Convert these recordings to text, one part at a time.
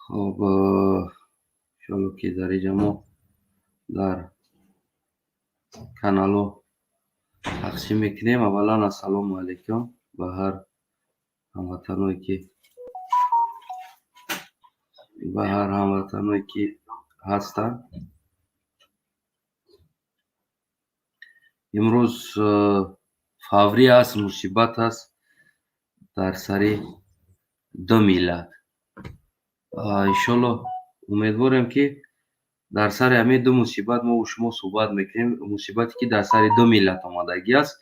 Хоб, иншолло, ки дар инҷа мо дар каналҳо тақсим мекунем. Аввалан, ассалому алайкум ба ҳар ҳамватаное, ки ҳастанд. Имрӯз фаврӣ аст, мусибат аст дар сари ду миллат. Иншолло, умедворем, ки дар сари ҳамин ду мусибат мо шумо суҳбат мекунем. Мусибате, ки дар сари ду миллат омадагӣ аст,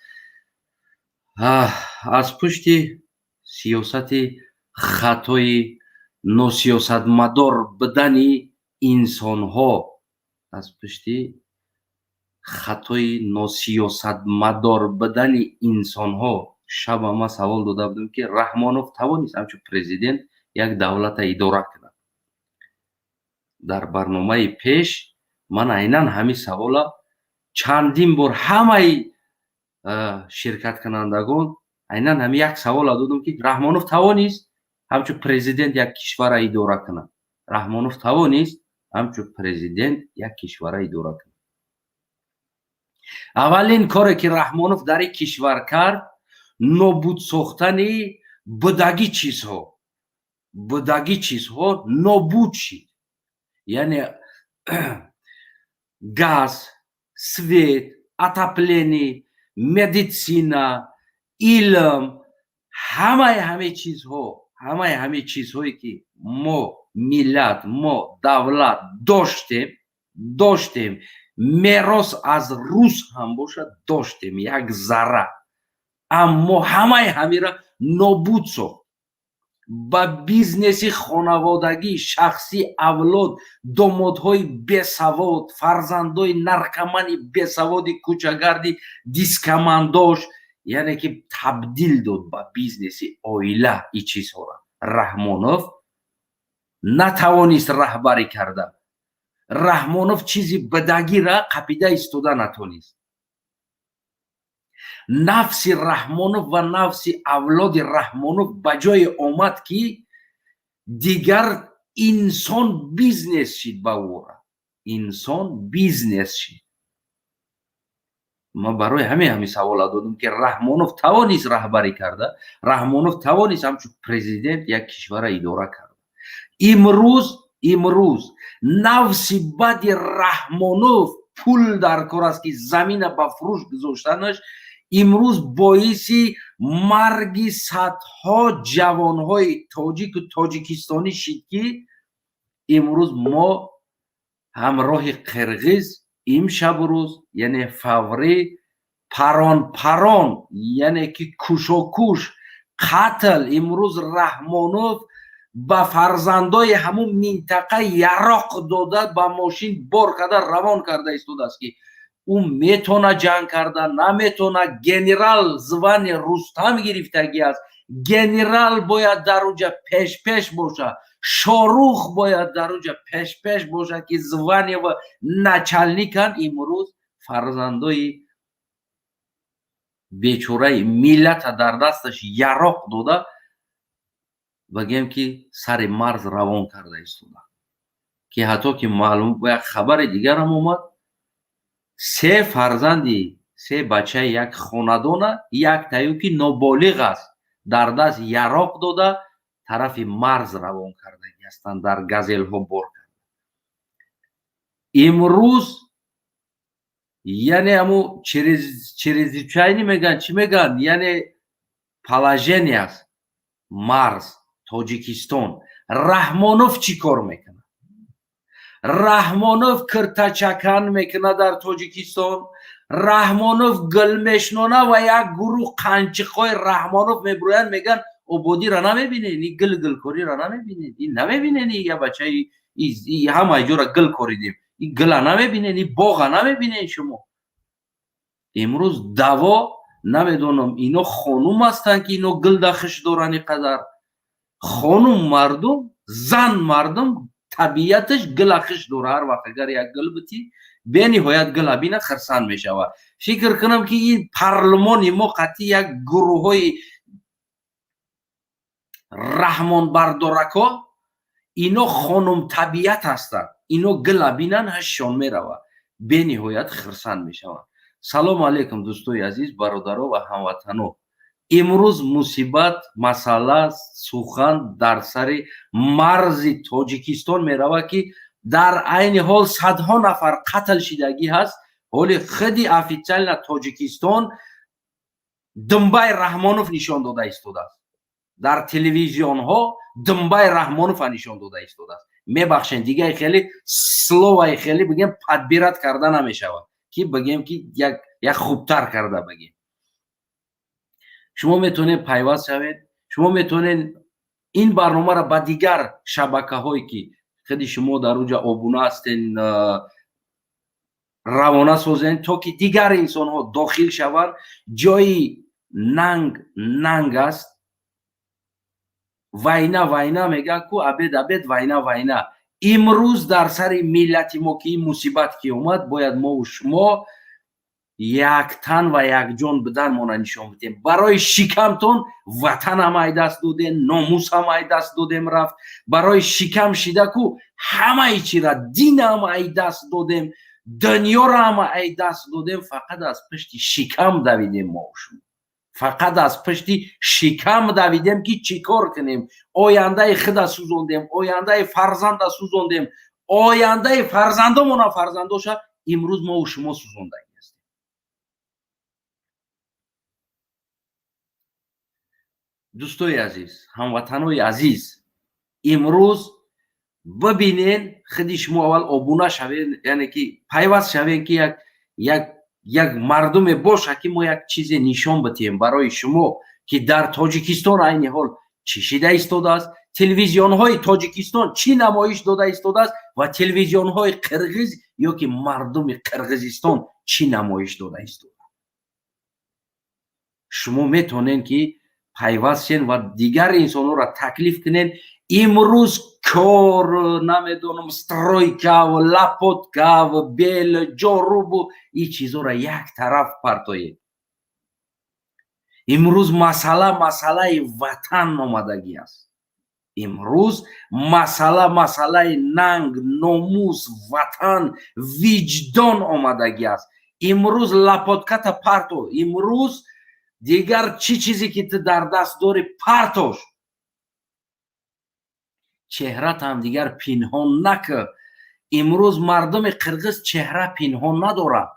аз пушти сиёсати хатои носиёсатмадор будани инсонҳо, аз пушти хатои носиёсатмадор будани инсонҳо. Шаба ман савол дода будам, ки Раҳмонов тавонист ҳамчун президент як давлата идора кунад? Дар барномаи пеш ман айнан ҳамин савола чандин бор ҳамаи ширкаткунандагон айнан ҳамин як савола додам, ки Раҳмонов тавонист ҳамчун президент як кишвара идора кунад? Раҳмонов тавонист ҳамчун президент як кишвара идора кунад? Аввалин коре, ки Раҳмонов дар ин кишвар кард, нобуд сохтани будагӣ чизҳо, будагӣ чизҳо нобуд шид, яъне газ, свет, отопление, медицина, илм, ҳамаи ҳамин чизҳо, ҳамаи ҳамин чизҳое, ки мо миллат, мо давлат доштем, мерос аз рус ҳам бошад, доштем як зарра, аммо ҳамаи ҳамира нобуд сохт, ба бизнеси хонаводагӣ, шахсӣ, авлод, домодҳои бесавод, фарзандои наркомани бесаводи кӯчагарди дискамандош, яъне ки табдил дод ба бизнеси оила и чизҳоро. Раҳмонов натавонист раҳбарӣ карда. Раҳмонов чизи бадагира қапида истода натонист. Нафси Раҳмонов ва нафси авлоди Раҳмонов ба ҷое омад, ки дигар инсон бизнес шид, ба ӯра инсон бизнес шид. Ман барои ҳамин савола додам, ки Раҳмонов тавонист раҳбарӣ карда? Раҳмонов тавонист ҳамчун президент як кишвара идора карда? Имрӯз нафси бади Раҳмонов, пул дар кор аст, ки замина ба фурӯш гузоштанаш имрӯз боиси марги садҳо ҷавонҳои тоҷику тоҷикистонӣ шид, ки имрӯз мо ҳамроҳи қирғиз имшабу рӯз, яъне фаврӣ, парон парон, яъне ки кушокуш, қатл. Имрӯз Раҳмонов ба фарзандои ҳамун минтақа яроқ дода, ба мошин бор карда равон карда истодааст, ки ӯ метона ҷанг карда наметона. Генерал, звание Рустам гирифтагӣ аст. Генерал бояд дар уҷа пешпеш боша, Шорух бояд дар уҷа пешпеш боша, ки звание ва начальникан. Имрӯз фарзандои бечораи миллата дар дасташ яроқ дода, багем, ки сари марз равон карда истода, ки ҳатто ки маълум, як хабари дигарам омад: се фарзанди, се бачаи як хонадона, як таю, ки ноболиғ аст, дар даст яроқ дода, тарафи марз равон кардагӣ ҳастанд, дар газелҳо бор карда. Имрӯз, яъне ҳаму чрезвычайный мегӯянд, чӣ мегӯянд, яъне положение аст, марз Тоҷикистон. Раҳмонов чӣ кор мекунад? Раҳмонов киртачакан мекунад дар Тоҷикистон. Раҳмонов гул мешнона ва як гурӯҳ қанчиқҳои Раҳмонов мебурӯянд, мегӯянд: «Ободиро намебинед, и гул гулкориро намебинед, и намебинед, я бачаи ҳамаи ҷора гул коридем, и гула намебинед, и боға намебинед шумо». Имрӯз даво намедонам, ино хонум ҳастанд, ки ино гул дахш доранд ин қадар. Хонум мардум, зан мардум табиаташ гула хиш дора. Ҳар вақт агар як гул битӣ, бениҳоят гула бина, хирсанд мешавад. Фикр кунам, ки ин парлумони мо қатъи як гурӯҳҳои раҳмонбардорако. Ино хонумтабиат ҳастанд. Ино гила бинанд, ҳашшон меравад, бениҳоят хирсанд мешаванд. Салому алейкум, дӯстои азиз, бародаро ва ҳамватано. Имрӯз мусибат, масъала, сухан дар сари марзи Тоҷикистон меравад, ки дар айни ҳол садҳо нафар қатл шидагӣ ҳаст. Ҳоли худи официально Тоҷикистон Думбай Раҳмонов нишон дода истодааст дар телевизионҳо, Думбай Раҳмонова нишон дода истодааст. Мебахшен, дигаи хеле словаи хеле бигем, подбирать карда намешавад, ки бигем, ки як хубтар карда бигем. Шумо метавонед пайваст шавед, шумо метавонед ин барномаро ба дигар шабакаҳое, ки худи шумо дар онҷа обуна ҳастен, равона созен, то ки дигар инсонҳо дохил шаванд. Ҷои нанг нанг аст, война война мегӯянд ку, обед обед, война война. Имрӯз дар сари миллати мо ки ин мусибат ки омад, бояд мову шумо яктан ва якҷон буданмона нишон бидем. Барои шикамтон ватанам ай даст додем, номусам ай даст додем, рафт. Барои шикам шида ку ҳамаи чира, динам ай даст додем, дунёро ай даст додем. Фақат аз пушти шикам давидем мо, шумо фақат аз пушти шикам давидем, ки чӣ кор кунем. Ояндаи худа сӯзондем, ояндаи фарзанда сӯзондем, ояндаи фарзандомона, фарзандоша имрӯз мову шумо сӯзондагӣ ҳастем. Дӯстои азиз, ҳамватанои азиз, имрӯз бибинен, худи шумо аввал обуна шавен, яъне ки пайваст шавен, ки як мардуме боша, ки мо як чизе нишон бидиҳем барои шумо, ки дар Тоҷикистон айни ҳол чӣ шида истодааст, телевизионҳои Тоҷикистон чӣ намоиш дода истодааст ва телевизионҳои қирғиз ё ки мардуми Қирғизистон чӣ намоиш дода истодааст. Шумо метавонед, ки пайваст шен ва дигар инсонҳоро таклиф кунед. Имрӯз кор намедонам, стройкаву лопаткаву бел ҷорубу ин чизҳоро як тараф партоед. Имрӯз масъала масъалаи ватан омадагӣ аст. Имрӯз масъала масъалаи нанг, номус, ватан, виҷдон омадагӣ аст. Имрӯз лопатката парто, имрӯз дигар чӣ чизе ки ту дар даст дорӣ, партош, чеҳратам дигар пинҳон накӣ. Имрӯз мардуми қирғиз чеҳра пинҳон надорад.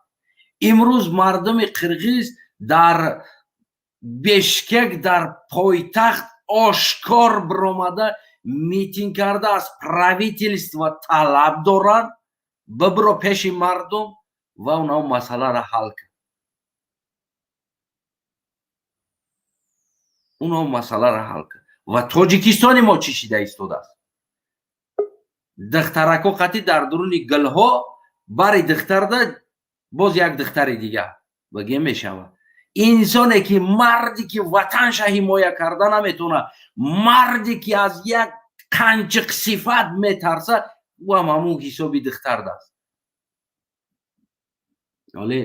Имрӯз мардуми қирғиз дар Бешкек, дар пойтахт, ошкор биромада митинг карда, аз правительство талаб доранд: бибиро пеши мардум ва онҳо масъаларо ҳал кун, онҳо масъаларо ҳал кун. Ва Тоҷикистони мо чӣ шида истодааст? Духтарако қатӣ дар дуруни гулҳо, бари духтарда боз як духтари дига багем мешавад. Инсоне ки, марде ки ватанша ҳимоя карда наметавонад, марде ки аз як қанчиқ сифат метарса, ӯ ҳам ҳамун ҳисоби духтардааст. Оле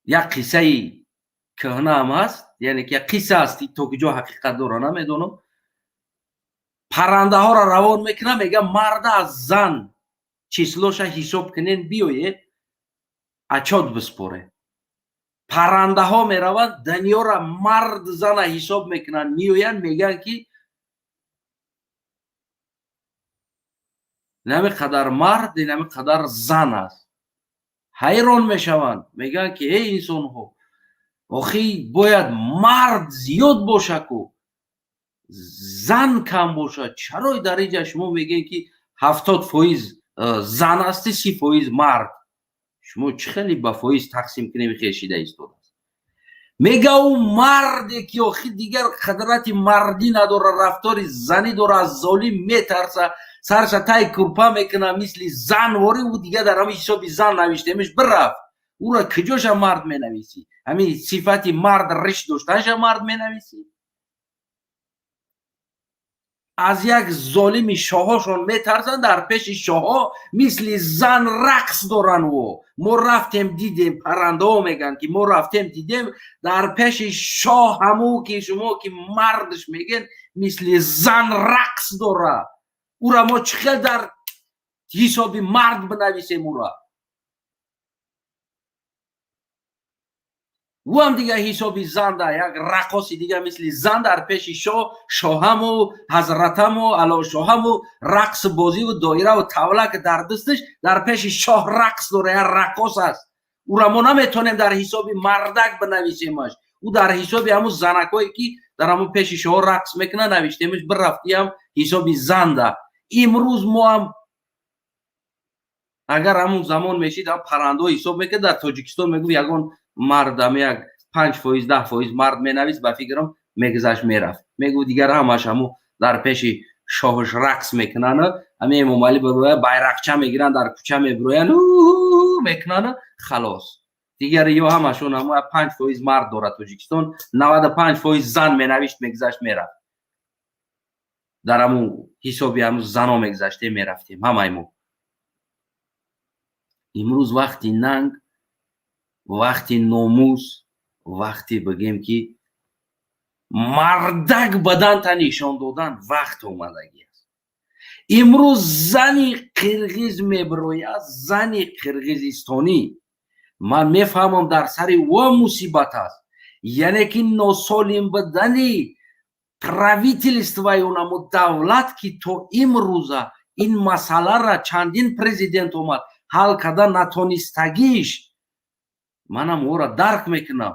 як қиссаи кӯҳнаам ҳаст, яъне ки як қисса аст, то ки ҷо ҳақиқат дора, намедонам. Паррандаҳоро равон мекунам, мегӯям, марда аз зан числоша ҳисоб кунен, биёед отчёт биспоред. Паррандаҳо мераванд, дунёра мард зана ҳисоб мекунанд, меоянд, мегӯянд, ки инами қадар мард, инами қадар зан аст. Ҳайрон мешаванд, мегӯянд, ки эй инсонҳо, охи бояд мард зиёд боша ку, зан кам бошад. Чаро дар инҷа шумо мегӯед, ки 70% зан ҳасти, 30% мард? Шумо чӣ хеле ба фоиз тақсим кунем хешида истодааст? Мега, ӯ марде ки охи дигар қадрати мардӣ надора, рафтори занӣ дора, аз золим метарса, сарша тай курпа мекуна, мисли занворӣ, ӯ дигар дар ҳамин ҳисоби зан навиштемиш, бирафт. Ӯра куҷоша мард менависӣ? Ҳамин сифати мард риш доштанша мард менависӣ? Аз як золими шоҳошон метарсанд, дар пеши шоҳо мисли зан рақс доранд. Ӯ мо рафтем дидем, паррандаҳо мегӯянд, ки мо рафтем дидем, дар пеши шоҳ ҳамӯ ки шумо ки мардаш мегӯед, мисли зан рақс дорад. Ура мо чӣ хел дар ҳисоби мард бинависем? Ура ӯ ҳам дига ҳисоби занда, як раққоси дига, мисли зан дар пеши шоҳ, шоҳаму ҳазратаму алошоҳаму рақс бозиву доираву тавлак дар дасташ, дар пеши шоҳ рақс дора, як раққос аст. Ура мо наметонем дар ҳисоби мардак бинависемаш. Ӯ дар ҳисоби ҳамун занакҳое, ки дар ҳамун пеши шоҳ рақс мекунад, навиштемаш, бирафтиам ҳисоби занда. Имрӯз мо ҳам агар ҳамун замон мешид, ҳам паррандаҳо ҳисоб мекард дар Тоҷикистон, мегуфт, ягон мардам як 5%, 10% мард менавист, ба фикрам, мегузашт, мерафт. Мегуфт, дигар ҳамаш ҳаму дар пеши шоҳаш рақс мекунанд, ҳами Эмомалӣ биброяд, байрақча мегиранд, дар кӯча мебироянд, мекунанд, халос. Дигар ё ҳамашон ҳамо 5% мард дорад Тоҷикистон, 95% зан менавишт, мегузашт, мерафт. Дар ҳамун ҳисоби ҳамун зано мегузаштем, мерафтем ҳамаи мо. Имрӯз вақти нанг, вақти номус, вақте бигем, ки мардак баданта нишон додан вақт омадагӣ аст. Имрӯз зани қирғиз мебирояд, зани қирғизистонӣ. Ман мефаҳмам, дар сари во мусибат аст, яъне ки носолим будани правительство ю намо давлат, ки то имрӯза ин масъалара чандин президент омад, ҳал карда натонистагиш. Манам ӯро дарк мекунам,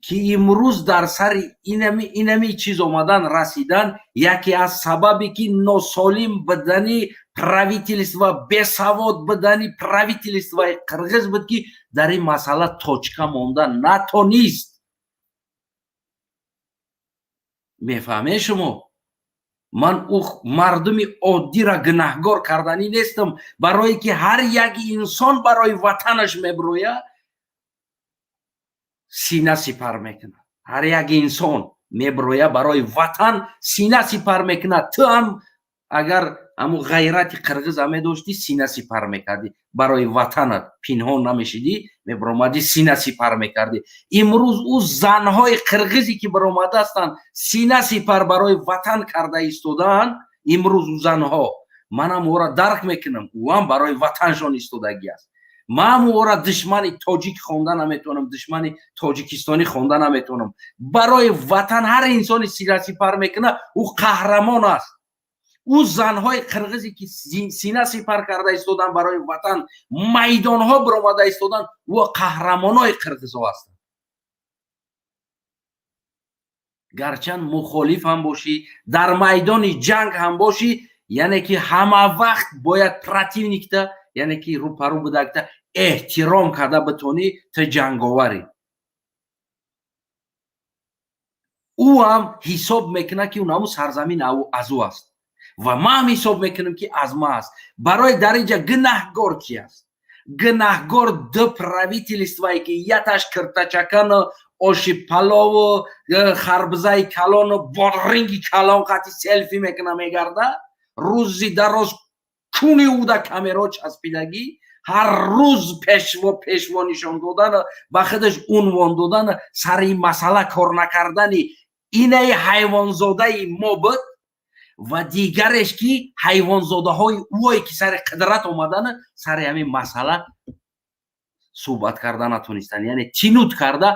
ки имрӯз дар сари инами чиз омадан расидан, яке аз сабабе, ки носолим будани правительство, бесавод будани правительство и қирғиз буд, ки дар ин масъала точка монда натонист. Мефаҳмед шумо? Ман ӯ мардуми оддиро гунаҳгор карданӣ нестам, барое ки ҳар як инсон барои ватанаш мебирояд, сина сипар мекунад. Ҳар як инсон мебирояд, барои ватан сина сипар мекунад. Ту ҳам агар ҳамун ғайрати қирғиза медоштӣ, сина сипар мекардӣ барои ватанат, пинҳон намешидӣ, мебиромадӣ, сина сипар мекардӣ. Имрӯз ӯ занҳои қирғизе, ки баромада ҳастанд, сина сипар барои ватан карда истодаанд. Имрӯз ӯ занҳо, манам ӯро дарк мекунам, ӯ ҳам барои ватаншон истодагӣ аст. Ман ӯро душмани тоҷик хонда наметавонам, душмани тоҷикистонӣ хонда наметавонам. Барои ватан ҳар инсони сина сипар мекунад, ӯ қаҳрамон аст. Ӯ занҳои қирғизе, ки сина сипар карда истодан, барои ватан майдонҳо биромада истодан, ӯ қаҳрамонои қирғизҳо ҳастанд. Гарчанд мухолиф ҳам бошӣ, дар майдони ҷанг ҳам бошӣ, яъне ки ҳама вақт бояд противник та, яъне ки рӯпарӯ будагта, эҳтиром карда битонӣ. Ту ҷанговарӣ, ӯ ҳам ҳисоб мекунад, ки ӯ сарзамин аз ӯ аст, ва ман ҳам ҳисоб мекунам, ки аз ма аст. Барои дар инҷа гунаҳгор ки аст? Гунаҳгор ду правительство е, ки яташ киртачакану оши палову харбизаи калону бодринги калон қати селфи мекуна, мегарда рӯзи дароз, куни уда камерао часпидагӣ, ҳар рӯз пешво пешво нишон додан, ба худаш унвон додан, сари ин масъала кор накардани инаи ҳайвонзодаи мо буд. Ва дигареш, ки ҳайвонзодаҳои ӯое, ки сари қудрат омадан, сари ҳамин масъала суҳбат карда натонистанд, яъне тинут карда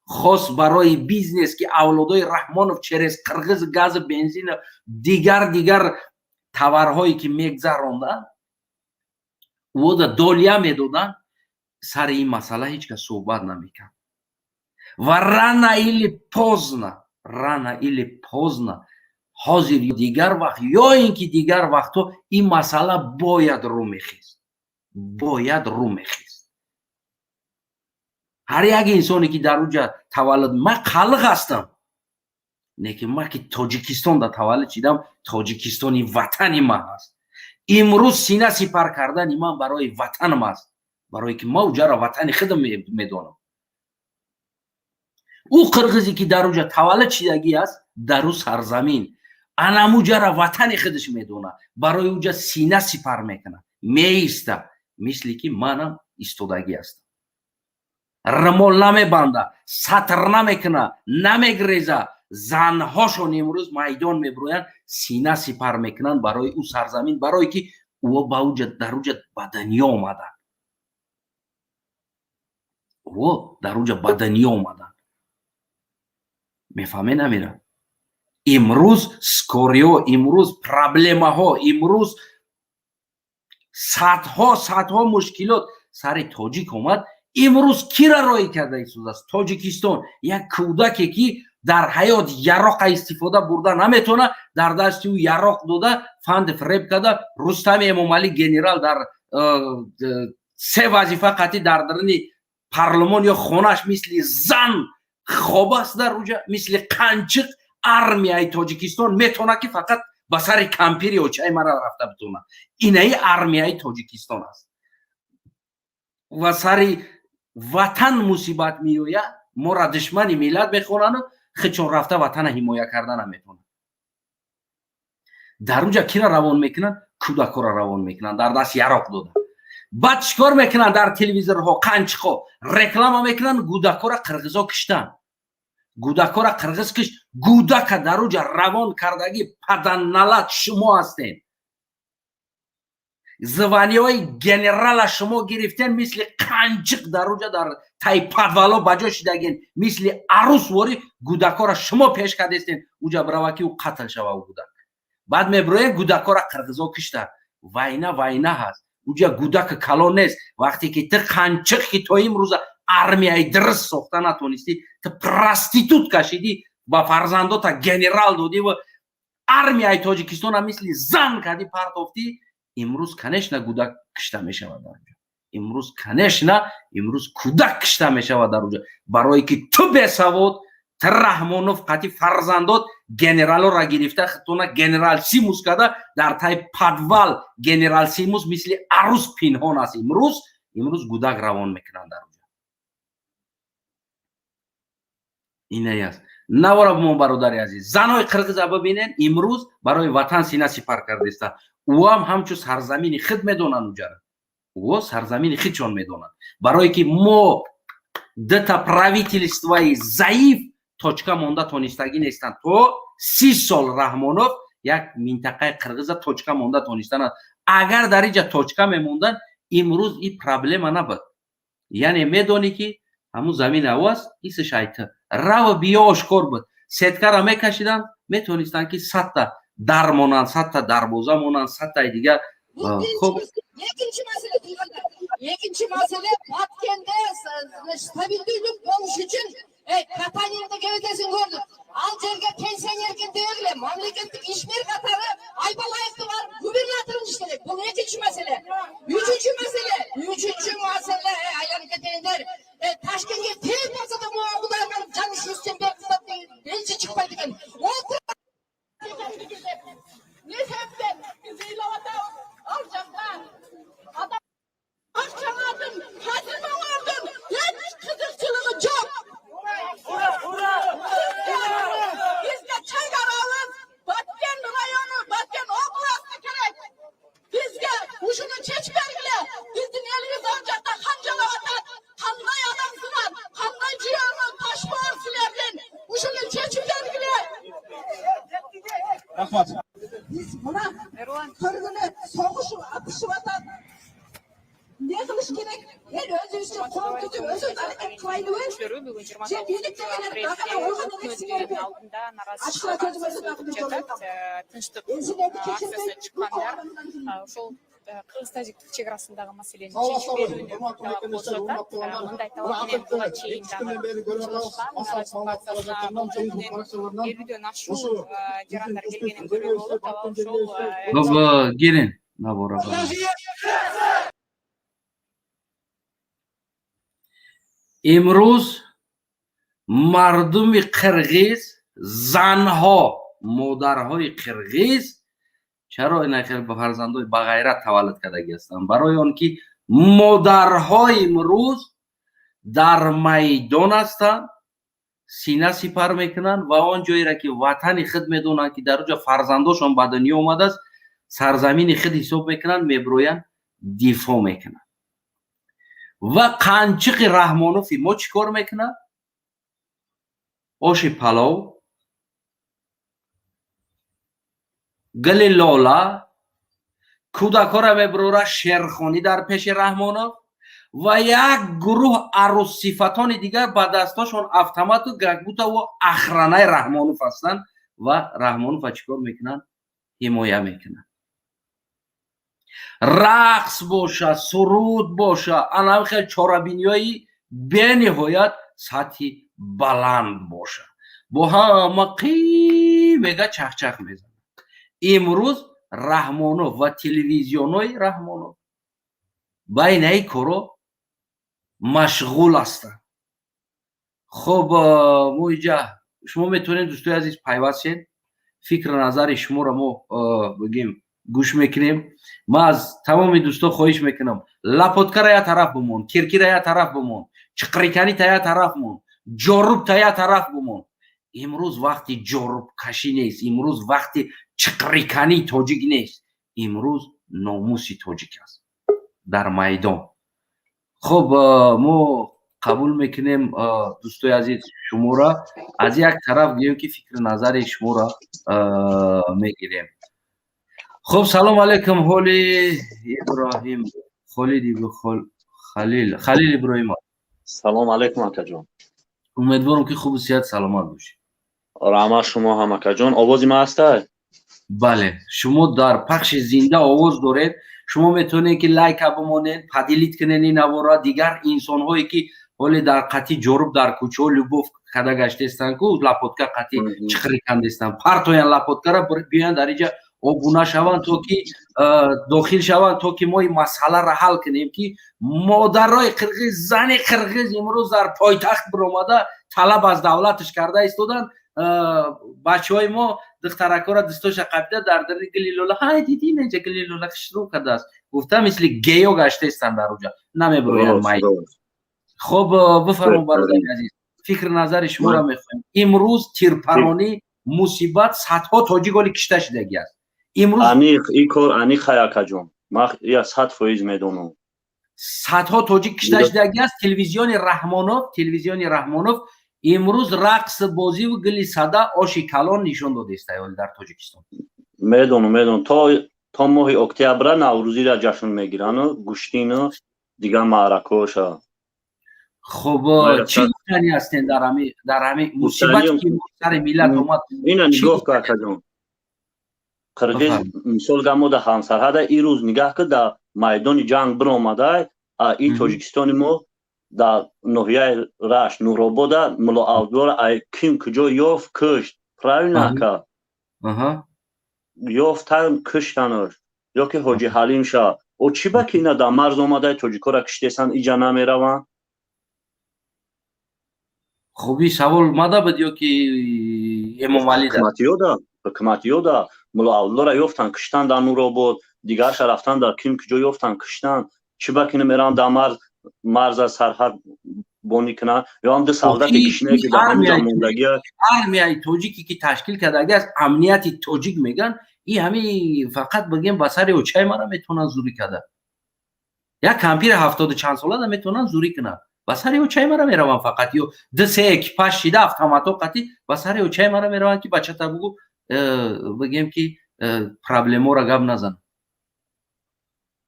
хос барои бизнес, ки авлодои Раҳмонов через қирғиз газу бензину дигар дигар товарҳое, ки мегзаронданд, ӯода доля медоданд. Сари ин масъала ҳеҷ кас суҳбат намекард. Ва рано или поздно, рано или поздно, ҳозир ё дигар вақт, ё ин ки дигар вақтҳо, ин масъала бояд рӯ мехест, бояд рӯ мехест. Ҳар як инсоне, ки дар уҷа таваллуд, ман қалиқ ҳастам, лекин ман ки Тоҷикистонда таваллуд шидам, Тоҷикистони ватани ман ҳаст. Имрӯз сина сипар кардани ман барои ватанам аст, барое ки ман уҷаро ватани худам медонам. Ӯ қирғизе, ки дар уҷа таваллуд шидагӣ аст, дар ӯ сарзамин анамуҷара ватани худаш медонад, барои уҷа сина сипар мекунад, меиста, мисли ки манам истодагӣ ҳастам. Румол намебанда, сатр намекуна, намегреза. Занҳошон имрӯз майдон мебироянд, сина сипар мекунанд барои ӯ сарзамин, барое ки ӯ ба уҷа дар уҷа ба дунё омаданд, ӯ дар уҷа ба дунё омаданд. Мефаҳмед амира? Имрӯз скориҳо, имрӯз проблемаҳо, имрӯз садҳо садҳо мушкилот сари тоҷик омад. Имрӯз кира роҳӣ карда истодааст Тоҷикистон? Як кӯдаке, ки дар ҳаёт яроқа истифода бурда наметавонад, дар дасти ӯ яроқ дода, фанди фиреб карда, Рустами Эмомалӣ генерал дар се вазифа қатъӣ дар даруни парлумон ё хонаш мисли зан хоб аст дар уҷа, мисли қанчиқ. Армияи Тоҷикистон метавонад, ки фақат ба сари кампири очаи мара рафта битонад. Инаи армияи Тоҷикистон аст. Ва сари ватан мусибат меояд, моро душмани миллат мехонану худшон рафта ватана ҳимоя карда наметавонад. Дар уҷа кира равон мекунанд? Кӯдакҳоро равон мекунанд, дар даст яроқ дода. Баъд чӣ кор мекунанд? Дар телевизорҳо қанчиқо реклама мекунанд: гӯдакҳоро қирғизо киштанд, гӯдакҳоро қирғиз кишт. Гӯдака дар уҷа равон кардагӣ паданалат шумо ҳастед. Званиҳои генерала шумо гирифтен, мисли қанчиқ дар уҷа дар тай подвало ба ҷо шидаген, мисли арӯсворӣ гӯдакҳоро шумо пеш кардестен уҷа бирава, ки ӯ қатл шава, ӯ гӯдак. Баъд мебироен: гӯдакҳоро қирғизо киштанд. Вайна, вайна ҳаст, уҷа гӯдака калон нест. Вақте ки ту қанчиқ, ки то имрӯза армияи дурст сохта натонистӣ, ту проститут кашидӣ, ба фарзандота генерал додӣ ва армияи Тоҷикистона мисли зан кардӣ, партофтӣ, имрӯз, конечно, гӯдак кишта мешавад дар уҷа. Имрӯз, конечно, имрӯз кӯдак кишта мешавад дар уҷа, барое ки ту бесавод, ту Раҳмонов қатъи фарзандот генералоро гирифта, худтона генерал симус карда, дар тай подвал генерал симус мисли арӯс пинҳон аст. Имрӯз гӯдак равон мекунанд дар уҷа. Инае аст. Навора бимон, бародари азиз. Занҳои қирғиза бибинед, имрӯз барои ватан сина сипар кардеста. Ӯам ҳамчун сарзамини худ медонанд уҷара, ӯ сарзамини худшон медонанд, барое ки мо дута правительствои заиф точка монда тонистагӣ нестанд. То 30 сол Раҳмонов як минтақаи қирғиза точка монда тонистанд. Агар дар инҷа точка мемонданд, имрӯз и проблема набуд. Яъне медонӣ, ки ҳамун замин ав аст, исш айта рава биё ошкор буд. Сеткара мекашиданд, метонистанд, ки 100-та дар монанд, 100-та дарвоза монанд, 100-таи дигар. Хуб. Экинчи маселе, туугандар, экинчи маселе: Баткенде стабилдүүлүк болуш үчүн Катанинди кебетесин көрдүк. Ал жерге пенсионерген дебегиле, мамлекеттик ишмер катары Айбалаевди барып губернатор кылыш керек. Бул экинчи маселе. Үчүнчү маселе, айланып кетейиндер, Ташкентке тез болсо да могу Кудайган Жаныш Рүстембек деген элчи чыкпайт экен. Эмне себептен биз ыйлап атабыз? Ал жакта адам акчаңардын, казиноңордун эч кызыкчылыгы жок. Бизге чек арабыз Баткен району, Баткен области керек. Бизге ушуну чечип бергиле. Биздин элибиз ал жакта канжалап атат. Кандай адамсыңар, кандай жүйөңөр, ташбоор силердин? Ушуну чечип бергиле. Рахмат. Биз мына көргүлө, согушуп, атышып атат. Эмне кылыш керек? Эл өзүбүзчө коом түзүп, өзүбүз аракет кылайлыбы Бүгүн 29 же бийлик дегенер апрелде дагы ойгон өкмөт элексиңерби? үйүнүн алдында Ачкыла нааразычылык көзүңөрдү акциясы дагы өтүп бир жолу жатат. айтам. Тынчтык Элсилерди акциясына кечирбей, чыккандар ошол кыргыз тажиктик чек арасындагы маселени чечип Саламатсыздарбы, берүүнү урматтуу талап мекендештер, кылышып атат. урматтуу туугандар. Мындай Мына талап менен акыркы буга 2 чейин үч күндөн дагы бери көрүп атабыз. чыгышкан Масалап нааразычылык маалымат акциясына каражаттарынан, болжол Facebook менен баракчаларынан 50дөн ашуун ушу жарандар биздин келгенин түштүк көрүүгө жерлерибизде, болот. Ал Баткен ошол жерлерибизде Хуб, гирен навора. Имрӯз мардуми қирғиз, занҳо, модарҳои қирғиз чаро ина хел ба фарзандои бағайрат таваллуд кардагӣ ҳастанд? Барои он ки модарҳо имрӯз дар майдон ҳастанд, сина сипар мекунанд ва он ҷоеро, ки ватани худ медонанд, ки дар оҷа фарзандошон ба дунё омадааст, сарзамини худ ҳисоб мекунанд, мебироянд, дифоъ мекунанд. Ва қанчиқи Раҳмонофи мо чӣ кор мекунад? Оши палов. Гули лола, кӯдакҳоро мебурора шерхонӣ дар пеши Раҳмонов ва як гурӯҳ арӯссифатони дигар ба дастошон автомату, как будто охранаи Раҳмонов ҳастанд ва Раҳмонова чӣ кор мекунанд? Ҳимоя мекунанд. Рақс боша, суруд боша, анам хел чорабиниҳои бениҳоят сатҳи баланд боша, бо ҳама қи мега, чахчах мезанад. Имрӯз Раҳмонов ва телевизионҳои Раҳмонов байнаи коро машғул ҳастанд. Хуб, мо иҷа шумо метавонед, дӯстои азиз, пайваст шед, фикру назари шуморо мо бигем, гӯш мекунем. Ман аз тамоми дӯсто хоҳиш мекунам: лопаткара як тараф бимон, киркира як тараф бимон, чиқриканита як тараф мон, ҷорубта як тараф бимон. Имрӯз вақти ҷорубкашӣ нест, имрӯз вақти чиқрикании тоҷик нест, имрӯз номуси тоҷик аст дар майдон. Хуб, мо қабул мекунем, дӯстои азиз, шуморо аз як тараф гӯем, ки фикру назари шуморо мегирем. Хуб, салом алейкум, ҳоли Иброҳим, Холид, Халил, Халил Иброҳимов. Салом алейкум, акаҷон. Умедворам, ки хубу сиҳат, саломат бошед. Раҳмат, шумо ҳам, акаҷон. Овози ман ҳастай? Бале, шумо дар пахши зинда овоз доред. Шумо метавонед, ки лайка бимонед, поделить кунед ин навора. Дигар инсонҳое, ки ҳоле дар қатъи ҷоруб дар кӯчаҳо любовь када гаштестанд ку, лопатка қатъи чиқрикандестанд, партоян лопаткара, биёянд дар инҷа обуна шаванд, то ки дохил шаванд, то ки мо ин масъаларо ҳал кунем, ки модарои қирғиз, зани қирғиз имрӯз дар пойтахт биромада талаб аз давлаташ карда истоданд. Бачаҳои мо духтаракҳоро дӯстоша қабида дар дари гули лола, ҳай, дидӣ, инҷа гули лола хушрӯ кардааст, гуфта, мисли геё гаштаистанд, дар уҷа намебироянд май. Хуб, бифармо, бародари азиз, фикр назари шуморо мехоҳем. Имрӯз тирпаронӣ, мусибат, садҳо тоҷик ҳоли кишта шудагӣ аст имрӯз. Аниқ, ин кор аниқ, акаҷон, ман я 100% медонам. Садҳо тоҷик кишта шудагӣ аст. Телевизиони Раҳмонов, телевизиони Раҳмонов имрӯз рақс бозиву гули сада, оши калон нишон додааст ҳоли дар Тоҷикистон. Медонам, медонам. То моҳи октябра Наврӯзиро ҷашн мегирану гӯштину дигар маъракоша. Хуб, чӣ гуфтанӣ ҳастен дар ҳами мусибате, ки сари миллат омад? Ина нигоҳ ку, акаҷон, қирғиз мисол га мо да ҳамсарҳада ирӯз нигаҳ ку, да майдони ҷанг биромадай, а и Тоҷикистони мо дар ноҳияи Рашт, Нуробода Мулло Абдуллоро ай ким куҷо ёфт, кушт. Правильно, ака? Ёфтан, куштанаш. Ё ки Ҳоҷи Ҳалим ша. О, чӣ ба ки ина дар марз омадай, тоҷикора киштесан, иҷа намераванд? Хуби савол мада буд ё ки Эмомалӣ? Ҳукуматиёда, ҳукуматиёда Мулло Абдуллоро ёфтан, куштан дар Нуробод, дигарша рафтан, дар ким куҷо ёфтан, куштан. Чӣ ба ки намераванд дар марз, марза сарҳад бонӣ кунанд? Ё ҳам ду солдати кишне, ки дар ҳамҷа мондагия. Армияи тоҷике, ки ташкил кардаги аст, амнияти тоҷик меган, и ҳами фақат бигем, ба сари очаи мара метавонанд зурӣ карда, як кампири ҳафтоду чанд сола метавонанд зурӣ кунанд, ба сари очаи мара мераванд фақат, ё ду се экипаж шида, автоматҳо қатӣ ба сари очаи мара мераванд, ки бачата бугу, бигем, ки проблемора гап назан.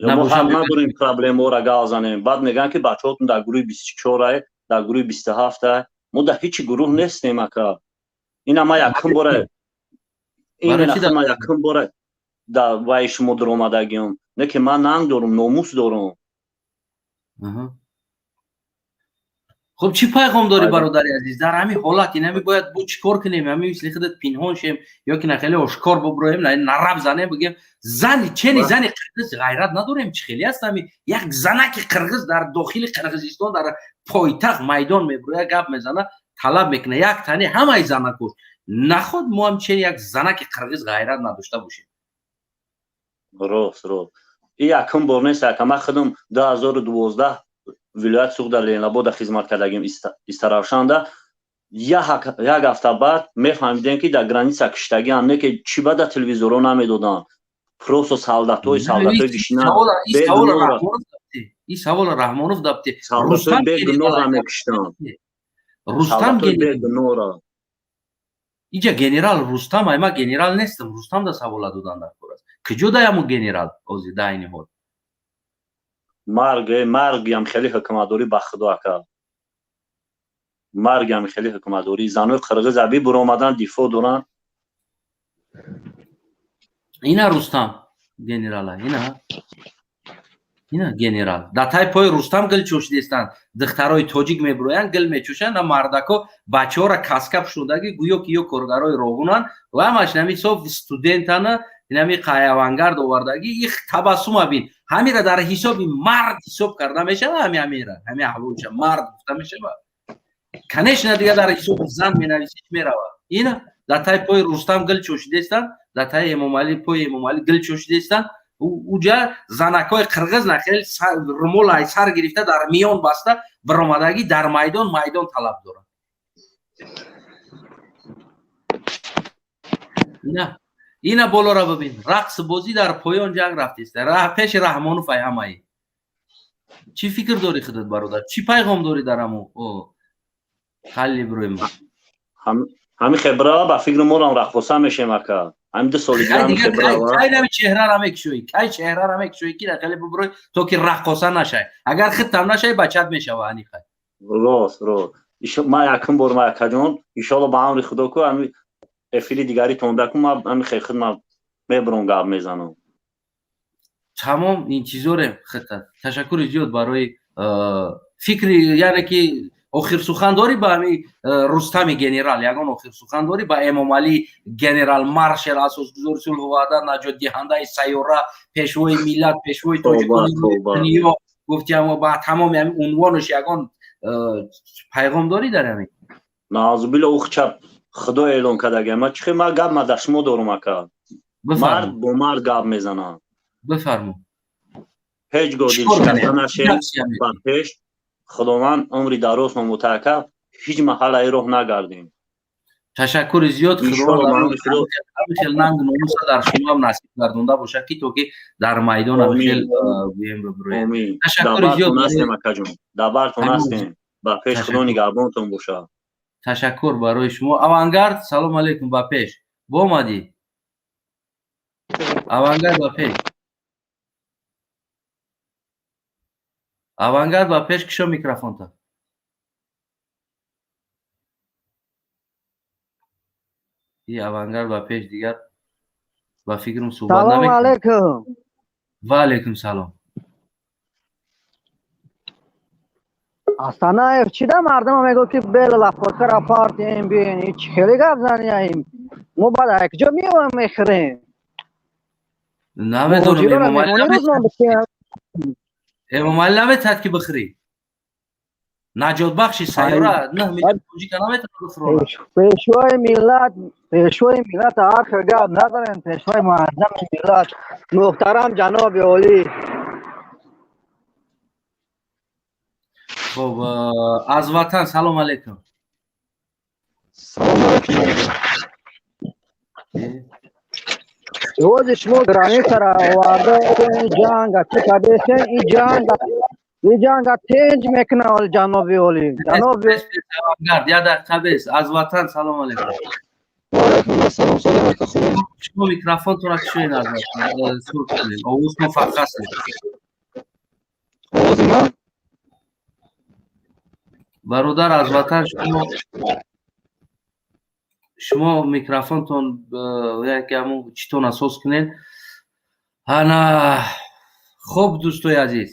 Мо ҳақ надорем проблемора гап занем. Баъд мегӯянд, ки бачаҳотон дар гурӯҳи 24-ай, дар гурӯҳи 27-ай. Мо дар ҳеҷ гурӯҳ нестем, ака. Ина ма якум бора, ина якум бора дар вай шумо дуромадагиём, не ки ман нанг дорум, номус дорум. Хуб, чӣ пайғом дорӣ, бародари азиз, дар ҳамин ҳолат? Инами бояд бо чӣ кор кунем? Ҳами мисли худат пинҳон шем ё ки на, хеле ошкор буброем, нараб занем, бигем, зани чени зани қирғиз ғайрат надорем? Чӣ хеле аст ҳами як занаки қирғиз дар дохили Қирғизистон, дар пойтахт майдон меброя, гап мезана, талаб мекуна, як тани ҳамаи занакош. Наход мо ҳам чени як занаки қирғиз ғайрат надошта бошем? Рост, рост. И якум бор нест, ака. Ман худам 2012 вилояти Суғда, Ленинобода хизмат кардагим, Истаравшанда. Як ҳафта баъд мефаҳмидем, ки дар граница киштагиам, не ки чӣ ба дар телевизорҳо намедоданд, просто солдатҳои гишина. Ин савола Раҳмонов дабте. Солдатҳои бегуноҳра мекиштанд. Рустам. Бегуноҳра. Иҷа генерал Рустам, ай ма генерал нестам, Рустам да савола додан дар кор аст. Куҷо даяму генерал ози да айни ҳол? Марг, маргиам хеле ҳукуматдорӣ, ба худо, ака, маргиам хеле ҳукуматдорӣ. Занои қирғиз аби буромадан, дифоъ доранд. Ина Рустам генерала, ина, ина генерал. Дар тай пои Рустам гил чӯшидестанд. Духтарои тоҷик мебуроянд, гил мечӯшанд, а мардако бачаҳоро каска пӯшондагӣ, гӯё ки ё коргарои роғунанд ва ҳамаш нами соф студентана, инами қаявангард овардагӣ. Их, табассума бин. Ҳамира дар ҳисоби мард ҳисоб карда мешава? Ҳами ҳамира, ҳами аҳволша мард гуфта мешава? Конечно, дига дар ҳисоби зан менависиш мерава. Ина дар тай пои Рустам гил чӯшидестанд, дар таи Эмомалӣ, пои Эмомалӣ гил чӯшидестанд. Уҷа занакҳои қирғиз нахел румол ай сар гирифта, дар миён баста баромадагӣ, дар майдон майдон талаб доранд. Ина, ина болора бибин, рақс бозӣ, дар поён ҷанг рафтест, пеши Раҳмонов. Ай ҳамаи чӣ фикр дорӣ худат, бародар? Чӣ пайғом дорӣ дар ҳамо ҳалли бирӯи мо? Ҳами хебра ба фикри морам раққоса мешем, ака, ҳами 2 соли дига ҳами хебра. Кай нами чеҳрара мекушоӣ? Кай чеҳрара мекушоӣ, ки хеле бубурӯй, то ки раққоса нашай? Агар худтам нашай, бачат мешава аниқай. Рост, рост. Ма якум бор, ма, акаҷон, иншоалло, ба амри худо ку, ҳами эфири дигари тонда ку, ма ҳами хел худ ма мебурам, гап мезанам. Тамом, интизорем худта. Ташаккури зиёд барои фикри. Яъне ки охир сухан дорӣ ба ҳами Рустами генерал? Ягон охир сухан дорӣ ба Эмомалӣ генерал маршал, асосгузори сулҳу ваҳдат, наҷотдиҳандаи сайёра, пешвои миллат, пешвои тоҷикони дунё гуфти, амо ба тамоми ҳами унвонаш ягон пайғом дорӣ дар ҳамин? Наъузубилла, ухча худо эълон кардага. Ма чӣ, ма гап ма дар шумо дорум, ака, мард бо мард гап мезанам. Бифармо. Ҳеҷ гоҳ дилшикаста нашем, ба пеш. Худованд умри дароз мутаака, ҳеҷ маҳаллаи роҳ нагардем. Ташаккури зиёд. Худованд нангу номуса дар шумоам насиб гардонда бошад, ки то ки дар майдон хел гӯем бибурӯем. Ташаккури зиёд. Акаҷон, дар бартон ҳастем, ба пеш, худо нигаҳбонтон бошад. Ташаккур барои шумо. Авангард, салом алейкум, ба пеш бомадӣ. Авангард, ба пеш. Авангард, ба пеш, кишо микрофонта. И Авангард, ба пеш, дигар ба фикрам суҳбат. Салом алейкум. Ва алейкум салом. Астанаев чӣ да мардума мегӯ, ки бел лапоткара партием бин, ҳеч хеле гап заняем. Мо баъд якҷо меоем, мехӯрем. Намедонам, Эмомалӣ наметавад, ки бихӯрӣ. Наҷотбахши сайёра 9 миллион тоҷика наметавад бихӯрона. Пешвои миллат, пешвои миллат, ҳар хел гап назанем. Пешвои муаззами миллат, муҳтарам ҷаноби олӣ. Хоб, аз ватан, салом алейкум. Салом алейкум. Ози шумо границара оварда, ҷанга чӣ кардесен? И ҷанга, и ҷанга тенҷ мекуна, ҷаноби олӣ, ҷаноби. Гард, як дақиқа бес. Аз ватан, салом алейкум. Шумо микрофонтонро кушоед, аз ватан сур кунед, овозтон фарқаст. Овози ман? Бародар, аз ватан, шумо микрофонтон яке ҳамун читон асос кунед. Ана, хуб, дӯстои азиз,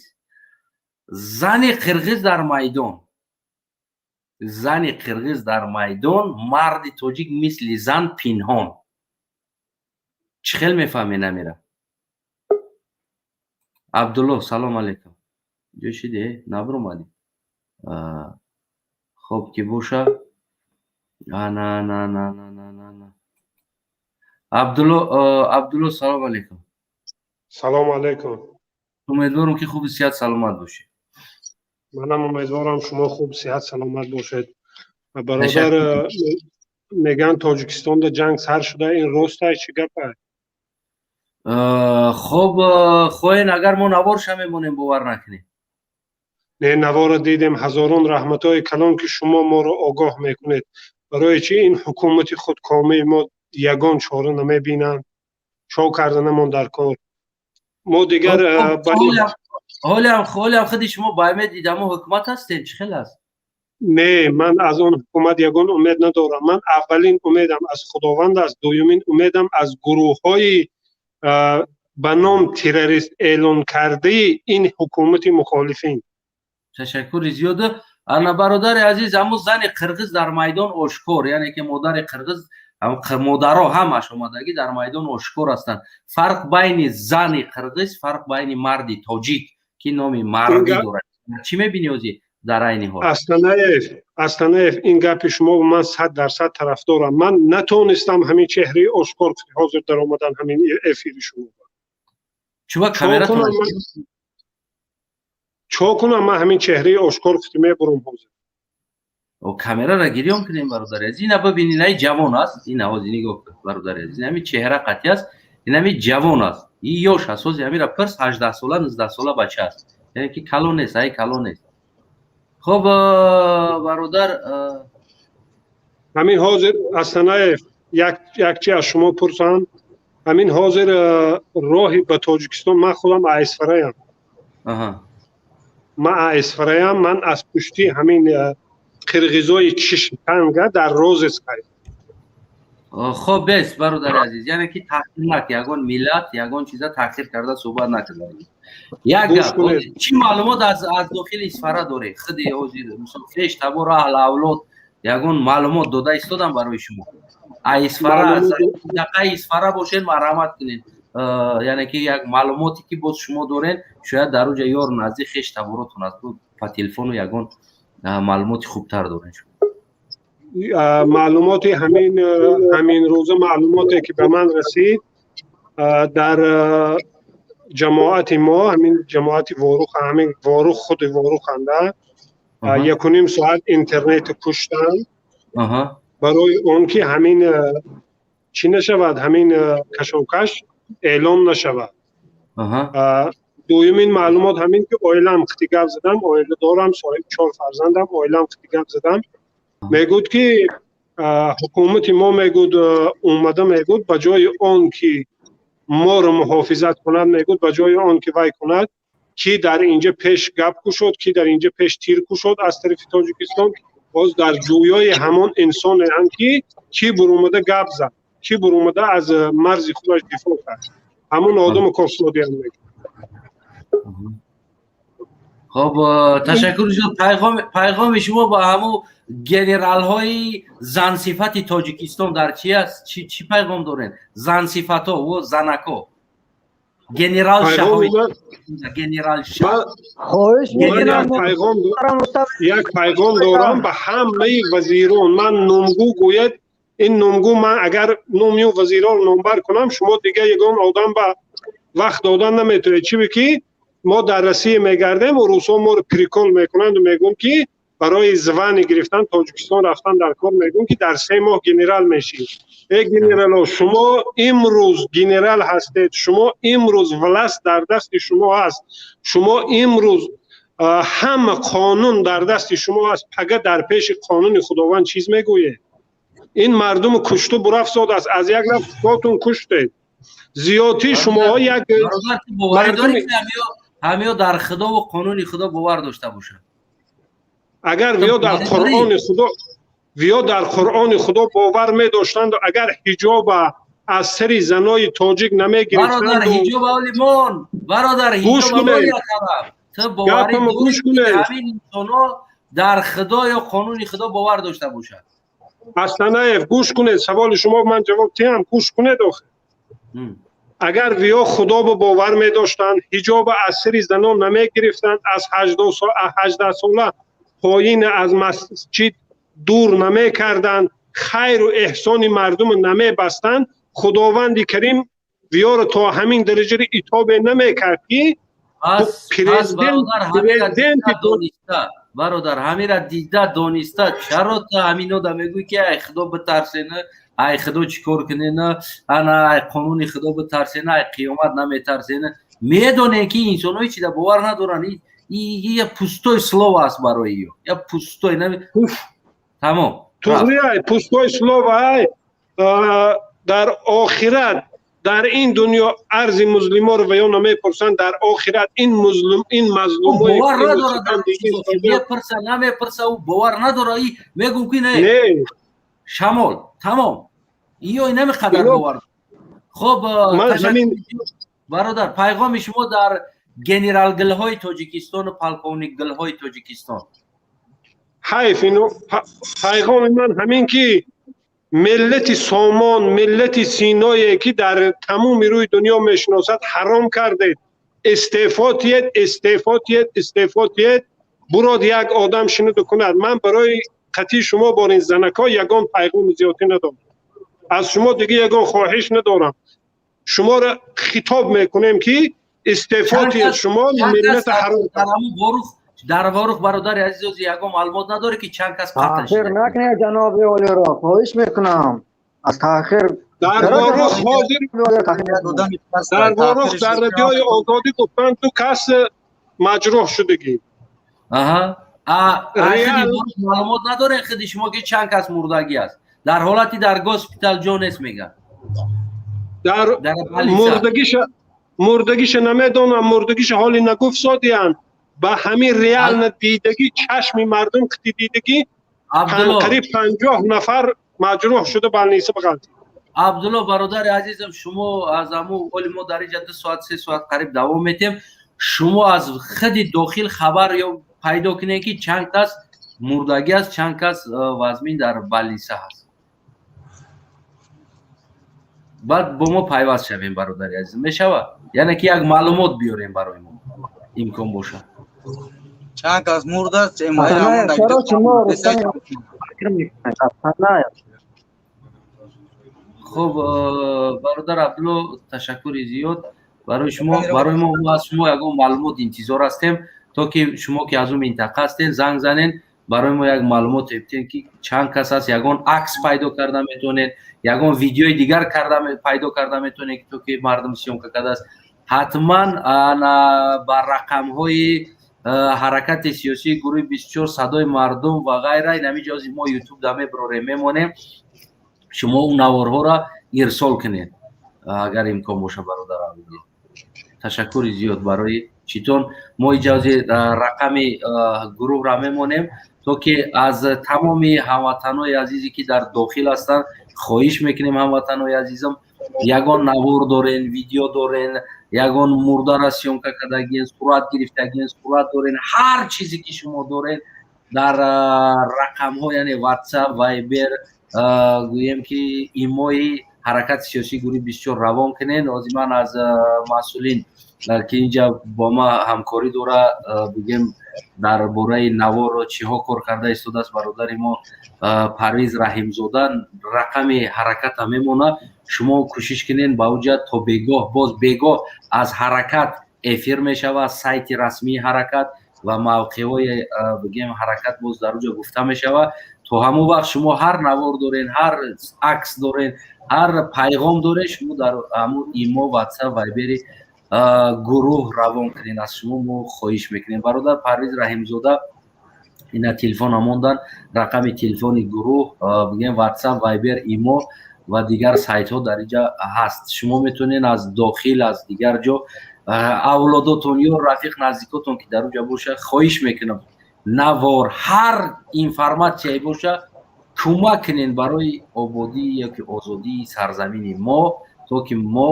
зани қирғиз дар майдон, зани қирғиз дар майдон, марди тоҷик мисли зан пинҳон. Чӣ хел мефаҳме намира? Абдулло, салом алейкум. Ҷо шиде, набуромадӣ? Хоб ки боша. Ана, на, на, на, на, на, на, Абдулло, Абдулло, салом алейкум. Салом алейкум. Умедворам, ки хуби, сиҳат, саломат бошед. Манам умедворам, шумо хуб, сиҳат, саломат бошед. Бародар, мегӯянд, Тоҷикистонда ҷанг сар шуда, ин ростай, чӣ гапа? Хоб, хоҳен, агар мо наворша мемонем, бовар накунем. Не, наворо дидем. Ҳазорон раҳматҳои калон, ки шумо моро огоҳ мекунед. Барои чӣ ин ҳукумати худкомаи мо ягон чора намебинанд? Чо карданамон дар кор? Мо дигар Ҳолиам худи шумо ба умеди ҳамо ҳукумат ҳастед? Чӣ хел аст? Не, ман аз он ҳукумат ягон умед надорам. Ман аввалин умедам аз Худованд аст, дуюмин умедам аз гурӯҳҳои ба ном террорист эълон кардаи ин ҳукумати мухолифин. Ташаккури зиёд. Ана, бародари азиз, ҳамун зани қирғиз дар майдон ошкор, яъне ки модари қирғиз, модаро ҳамаш омадагӣ дар майдон ошкор ҳастанд. Фарқ байни зани қирғиз, фарқ байни марди тоҷик, ки номи мардӣ дорад, чӣ мебинӣ ҳозир дар айни ҳол? Астанаев, Астанаев, ин гапи шумо ман 100% тарафдорам. Ман натонистам ҳамин чеҳраи ошкор ҳозир даромадан ҳамин эфири шумо. Чуба камера? Чо кунам, ман ҳамин чеҳраи ошкор ки мебурам ҳозир? Камерара гирён кунем, бародари азиз. Ина бибин, инаи ҷавон аст. Ина ҳозир нигоҳ кун, бародари азиз, инами чеҳра қатъи аст, инами ҷавон аст, и ёш аст. Ҳозир ҳамира пирс, 18-сола, 19-сола бача аст, яъне ки калон нест, ай калон нест. Хуб, бародар. Ҳамин ҳозир, Астанаев, як чи аз шумо пурсам. Ҳамин ҳозир роҳи ба Тоҷикистон, ман худам Исфараям, ман Исфараям, ман аз пушти ҳамин қирғизои чишмтанга дар розыскай. Хоб, бес, бародари азиз, яъне ки таҳқир нак, ягон миллат, ягон чиза таҳқир карда суҳбат накарда. Як гап, чӣ маълумот аз дохили Исфара доред худи ҳозир? Мисол, хеш табор, аҳл авлод ягон маълумот дода истодам барои шумо? Исфара, минтақаи Исфара бошед, марҳамат кунед. Яъне ки як маълумоте ки боз шумо доред, шояд дар уҷа ёр, наздик, хеш таборотон аст, по телефону ягон маълумоти хубтар доред. Маълумоти ҳамин рӯза, маълумоте ки ба ман расид, дар ҷамоати мо, ҳамин ҷамоати Ворух, ҳамин Ворух, худи Воруханда 1.5 соат интернет куштанд, барои он ки ҳамин чӣ нашавад, ҳамин кашокаш эълон нашавад. Дуюмин маълумот ҳамин ки оилам қити гап задам, оила дорам, соҳиби чор фарзандам, оилам қити гап задам, мегӯд ки ҳукумати мо, мегӯд, омада, мегӯд, ба ҷои он ки моро муҳофизат кунад, мегӯд, ба ҷои он ки вай кунад, ки дар инҷа пеш гап кушод, ки дар инҷа пеш тир кушод аз тарафи Тоҷикистон, боз дар ҷӯёи ҳамон инсонеанд, ки кӣ буромада гап зад, кӣ буромада аз марзи худаш дифоъ кард, ҳамон одаму кофсодиам, мегӯд. Хоб, ташаккур зиёд. Пайғоми шумо ба ҳамун генералҳои зансифати Тоҷикистон дар чи аст? Чӣ пайғом доред, зансифато во занако, генерал шаҳои генерал? Як пайғом дорам ба ҳамаи вазирон. Ман номгӯ гӯяд, ин номгӯ, ман агар номи вазирон номбар кунам, шумо дига ягон одам ба вақт додан наметавонед. Чиби ки мо дар Россия мегардем, русҳо моро прикол мекунанду мегӯянд, ки барои звание гирифтан Тоҷикистон рафтан дар кор, мегӯянд, ки дар 3 моҳ генерал мешӣ. Э, генерало, шумо имрӯз генерал ҳастед, шумо имрӯз власть дар дасти шумо ҳаст, шумо имрӯз ҳама қонун дар дасти шумо аст, пага дар пеши қонуни Худованд чиз мегӯед? Ин мардуму кушту бурафзод аст, аз як рафт худотун куштед, зиёдтии шумоҳо як Ҳамиё дар Худову қонуни Худо бовар дошта бошад? Агар виё дар Қуръони Худо, виё дар Қуръони Худо бовар медоштанду агар ҳиҷоба аз сари занои тоҷик намегирифтанд. Ҳиҷоба олимон, бародар, ҳиҷоба. Ту боварӣ дорӣ, ҳамин инсонҳо дар Худо ё қонуни Худо бовар дошта бошад? Астанаев, гӯш кунед, саволи шумо ман ҷавоб диҳам, гӯш кунед охир. Агар виё Худобо бовар медоштанд, ҳиҷоба аз сари занон намегирифтанд, аз 18 сола поин аз масҷид дур намекарданд, хайру эҳсони мардумро намебастанд, Худованди Карим виёро то ҳамин дараҷаи итобе намекард, ки президенти Бародар, ҳамира дида дониста, чаро ту ҳаминода мегӯӣ, ки ай Худо битарсена, ай Худо чӣ кор кунена, ана ай қонуни Худо битарсена, ай қиёмат наметарсена? Медонем, ки инсонҳои чида бовар надоранд. Я пустой слово аст барои ё, я пустой, тамом. Туғри ай, пустой слово ай. Дар охират, дар ин дунё арзи музлиморо ва ё намепурсанд, дар охират ин музлум, ин мазлумои бовар надорад, мепурса, намепурса, ӯ бовар надорад. И мегум ки не, шамол тамом, иё намеқадар бовар. Хоб, бародар, пайғоми шумо дар генералгилҳои Тоҷикистону полковникгилҳои Тоҷикистон? Ҳайф, ино пайғоми ман ҳамин ки миллати Сомон, миллати Синое ки дар тамоми рӯи дунё мешиносад, ҳаром кардед. Истеъфо тиед, истеъфо тиед, истеъфо тиед. Бурод як одам шинуду кунад. Ман барои қатъи шумо борин занакҳо ягон пайғоми зиёдтӣ надорам. Аз шумо дига ягон хоҳиш надорам. Шуморо хитоб мекунем ки истеъфо тиед, шумо миллата ҳаром. Дар Ворух, бародари азиз, ягон маълумот надорӣ ки чанд кас қатл? Таъхир накунед, ҷаноби олиро хоҳиш мекунам, аз таъхир. Дар Ворух ҳозир, дар Ворух дар Радиои Озодӣ гуфтанд, ду кас маҷрӯҳ шудагӣ. Аҳа, маълумот надоред худи шумо ки чанд кас мурдагӣ аст? Дар ҳолати дар госпитал ҷо нест, мегӯяд. Дар мурдагиша, мурдагиша намедонам, мурдагиша ҳоли нагуфт содиянд. Ба ҳамин реально дидагӣ, чашми мардум қити дидагӣ, қариб 50 нафар маҷрӯҳ шуда, больница бағалт. Абдулло, бародари азизам, шумо аз аму оли мо дар инҷа 2 соат, 3 соат қариб давом метем. Шумо аз худи дохил хабар ё пайдо кунед ки чанд кас мурдагӣ аст, чанд кас вазмин дар больница ҳаст, баъд бо мо пайваст шавем, бародари азиз. Мешавад, яъне ки як маълумот биёрем барои мо, имкон бошад. Чанд кас мурдааст? Чаро шумо? Хуб, бародар Абдулло, ташаккури зиёд барои шумо, барои мо. Аз шумо ягон маълумот интизор ҳастем, то ки шумо ки аз он минтақа ҳастен, занг занен, барои мо як маълумот битен ки чанд кас аст. Ягон акс пайдо карда метавонед, ягон видеои дигар карда пайдо карда метавонед, то ки мардум съёмка кардааст, ҳатман ба рақамҳои ҳаракати сиёсии гурӯҳи 24, Садои мардум ва ғайра, инами ҷози мо Ютуб да мебарорем, мемонем, шумо он наворҳоро ирсол кунед, агар имкон боша. Бародар Абдулло, ташаккури зиёд барои читон. Мо иҷози рақами гурӯҳра мемонем, то ки аз тамоми ҳамватанҳои азизе ки дар дохил ҳастанд хоҳиш мекунем: ҳамватанҳои азизам, ягон навор дорен, видео дорен, ягон мурдара съёмка кардагиен, сурат гирифтагиен, сурат дорен, ҳар чизе ки шумо дорен, дар рақамҳо, яъне WhatsApp, Viber, гӯем ки имои ҳаракати сиёсии гурӯҳи 24 равон кунен. Ҳозир ман аз масъулин ки инҷа бо ма ҳамкорӣ дора, бигем, дар бораи наворро чиҳо кор карда истодааст, бародари мо Парвиз Раҳимзода рақами ҳараката мемонад. Шумо кӯшиш кунед ба уҷа то бегоҳ, боз бегоҳ аз ҳаракат эфир мешавад, сайти расмии ҳаракат ва мавқеъҳои, бигем, ҳаракат боз дар уҷа гуфта мешавад. То ҳамон вақт шумо ҳар навор дорен, ҳар акс дорен, ҳар пайғом дорен, шумо дар ҳамун имо, WhatsApp, Вайбери гурӯҳ равон кунед. Аз шумо мо хоҳиш мекунем. Бародар Парвиз Раҳимзода ина телефона мондан, рақами телефони гурӯҳ, бигем, WhatsApp, Вайбер, имо ва дигар сайтҳо дар инҷа ҳаст. Шумо метавонед аз дохил, аз дигар ҷо, авлодотон ё рафиқ наздикотон ки дар уҷа боша, хоҳиш мекунам, навор, ҳар информатсияе боша, кӯмак кунед барои ободӣ ёки озодии сарзамини мо, то ки мо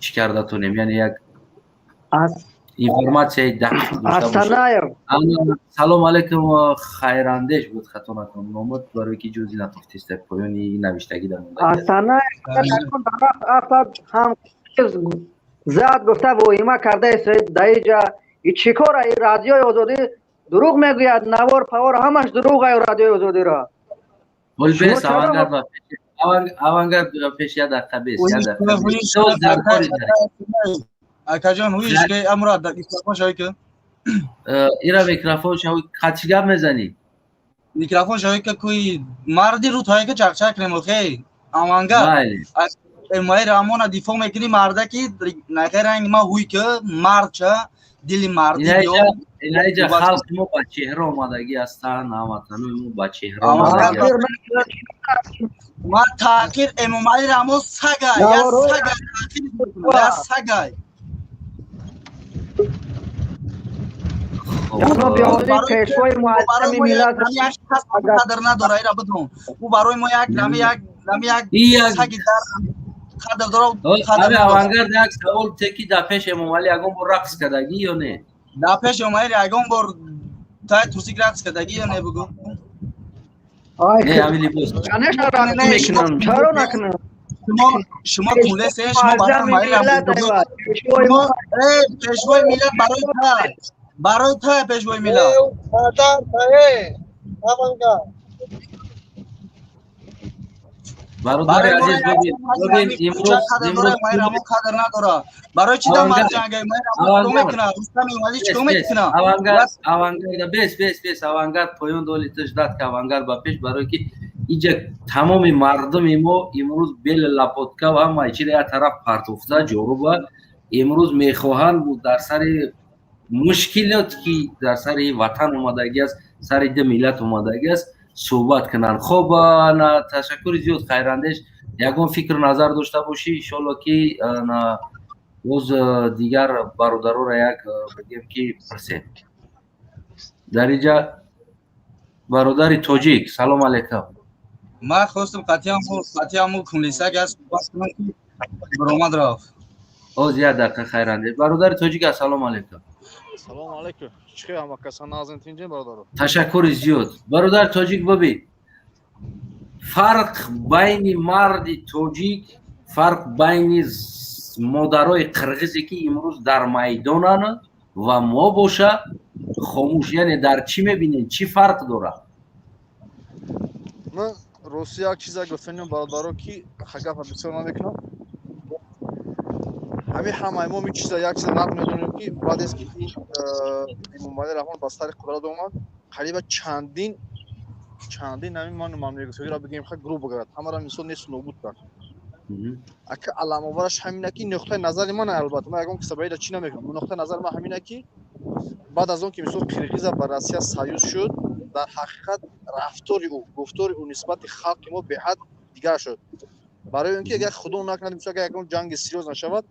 чӣ карда тонем, яъне як информатсияи дақиқ дошта бошем. Салом алейкум, Хайрандеш буд, хато накунам номат, барои ки ҷузи натофтиста поёни навиштагӣ дар. Ҳам зад гуфта воҳима карда даиҷа. Чӣ кора? Радиои Озодӣ дурӯғ мегӯяд, навор павор ҳамаш дурӯғ ай Радиои Озодиро. Бес, Авангард пеш, як дақиқа бес, як дақиқа. Акаҷон, ҳуиш ки амра микрофон шавӣ ки. Ира микрофон шавӣ, чӣ гап мезанӣ? Микрофон шавӣ ки куи марди рӯ тае ки чақчақ кунем. Охей, Авангард, мои рамона дифоъ мекунӣ, мардаки нахе ранг ма ҳуй ки мардча. Дили мардӣ. Инаиҷа халқи мо ба чеҳра омадагӣ ҳастанд, ҳамватанои мо ба чеҳра омадагӣ. Ман таъхир Эмомалӣ Раҳмон сагай, я сагай, я сагай. Пешвои муаззами миллат қадр надора, ира бидон. Ӯ барои мо як нами як нами як саги дар қадр дора. Ҳами Авангард, як савол теки: дар пеш Эмомалӣ ягон бор рақс кардагӣ ё не? Дар пеш Эмомалӣ ягон бор тай трусик рақс кардагӣ ё не, бугӯ. Не, ҳами либос. Конечно, рақс мекунам, чаро накунам? Шумо кулесе, шумо барои Эмомалӣ, пешвои миллат барои та, барои та пешвои миллат. Бародари азиз, бибин, имрӯз қадр надора. Барои чӣ дар марҷанга чикор мекунад Рустам Эмомалӣ, чикор мекунад? Авангард, Авангард, бес, бес, бес, Авангард поён доли таш дад ки Авангард ба пеш, барое ки иҷа тамоми мардуми мо имрӯз бел лапотка ва ҳамаи чиро як тараф партофта, ҷоруба имрӯз мехоҳанд дар сари мушкилот, ки дар сари ватан омадагӣ аст, сари ду миллат омадагӣ аст, суҳбат кунанд. Хоб, ташаккури зиёд, Хайрандеш. Ягон фикру назар дошта бошӣ, иншолло, ки боз дигар бародароро як бигем ки пурсем. Дар инҷа бародари тоҷик, салом алейкум. Ман хостам қатъиаму кунлисак аст суҳбат кунам, ки баромад рафт. Оз як дақиқа, Хайрандеш. Бародари тоҷик, ассалому алейкум. Салому алейкум. Чӣ ҳама касан назин, тинҷин, бародаро? Ташаккури зиёд, бародари тоҷик. Бибин, фарқ байни марди тоҷик, фарқ байни модарои қирғизе, ки имрӯз дар майдонанд, ва мо боша хомӯш, яъне дар чӣ мебинем, чӣ фарқ дорад? Ман рости як чиза гуфтанем, бародаро, ки гапа бисёр намекунам. Ҳамин ҳамаи мо чиза, як чиза нақл медонем, ки баъд аз ки ин Эмомалӣ Раҳмон ба сари қудрат омад, қариба чандин чандин ҳамин ману мамлакатҳоиро, бигем, ха, грубо говоря, ҳамаро мисол нест нобуд кард. Ака, аламовараш ҳамина, ки нуқтаи назари ман, албатта, ман ягон кисабаида чӣ намекунам, нуқтаи назари ман ҳамина, ки баъд аз он ки мисол Қирғиза ба Россия союз шуд, дар ҳақиқат рафтори ӯ, гуфтори ӯ нисбати халқи мо беҳад дигар шуд. Барои он ки агар Худо накунад, мисол, агар ягон ҷанги серьёз нашавад,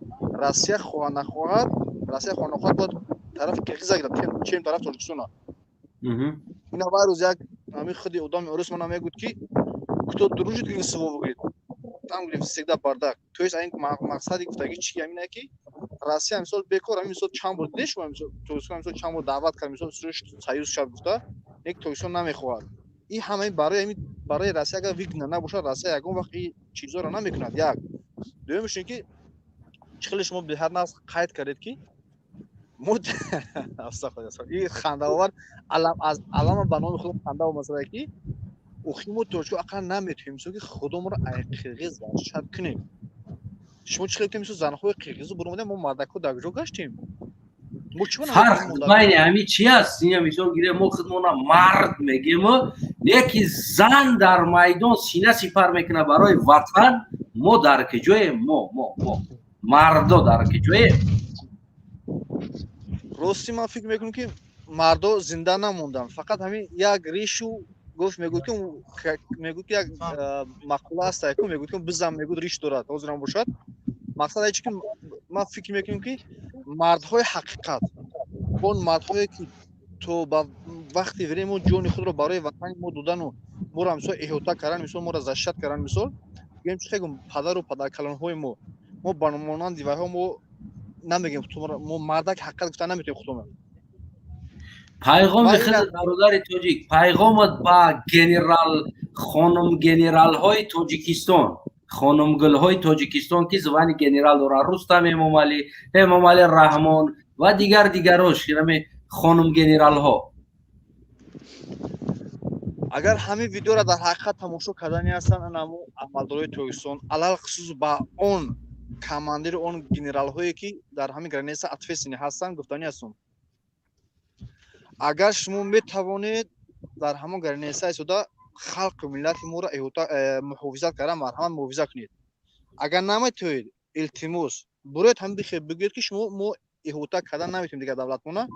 Россия хоҳад нахоҳад, Россия хоҳад нахоҳад бояд тарафи Қирғиза гирад, чем тарафи Тоҷикистона. Ина вай рӯз як ҳамин худи одами орус мана мегӯд, ки кто дружит, говорит, своего, говорит, там, говорит, всегда бардак. То есть ин мақсади гуфтагӣ чи ҳамина, ки Россия мисол бекор ҳамин мисол чанд бор дидеш, мисол Тоҷикистон мисол чанд бор даъват кард, мисол союз шав гуфта, як Тоҷикистон намехоҳад. И ҳамаи барои ҳамин, барои Россия агар выгодно набошад, Россия ягон вақт и чизҳоро намекунад. Як дуюмш ин ки чӣ хеле шумо беҳад нағз қайд кардед, ки мо, и хандаовар, аз алама ба номи худо хандаовар масъала, ки охи мо тоҷико ақал наметавонем мисол ки худоморо ай қирғиз варшад кунем. Шумо чӣ хел ки мисол занҳои қирғизу буромадем, мо мардакҳо дар куҷо гаштем? Фарқ байни ҳамин чи аст? Ина мисол гирем, мо худмона мард мегем, леки зан дар майдон сина сипар мекунад барои ватан. Мо дар киҷоем? Мо мардо дар киҷоем? Рости, ман фикр мекунам, ки мардо зинда намонданд, фақат ҳамин як ришу гуфт, мегӯд ки, мегӯд ки як мақула аст, мегӯд ки бизан, мегӯд, риш дорад, ҳозирам бошад. Мақсад ай чи, ки ман фикр мекунам, ки мардҳои ҳақиқат, он мардҳое ки то ба вақти время ҷони худро барои ватани мо додану моро мисол эҳота кардан, мисол моро защищать кардан, мисол гӯем, чи хегум, падару падаркалонҳои мо ба монанди вайҳо мо намегем, мо мардак ҳақиқат гуфта наметавонем худомо. Пайғоми худат, бародари тоҷик, пайғомат ба генерал, хонум генералҳои Тоҷикистон, хонумгулҳои Тоҷикистон, ки звани генерал доранд, Рустам Эмомалӣ, Эмомалӣ Раҳмон ва дигар дигарош, ами хонум генералҳо. Агар ҳамин видеоро дар ҳақиқат тамошо кардани ҳастанд, анамо амалдорои Тоҷикистон, алалхусус ба он командири он генералҳое, ки дар ҳамин граница ответственный ҳастанд, гуфтанӣ ҳастам: агар шумо метавонед дар ҳамон граница истода халқу миллати моро эҳота, муҳофизат кардан, марҳамат, муҳофизат кунед. Агар наметавонед, илтимос, буроед, ҳам бихе бигӯед, ки шумо мо Иҳота кардан наметавонем дигар давлатмона.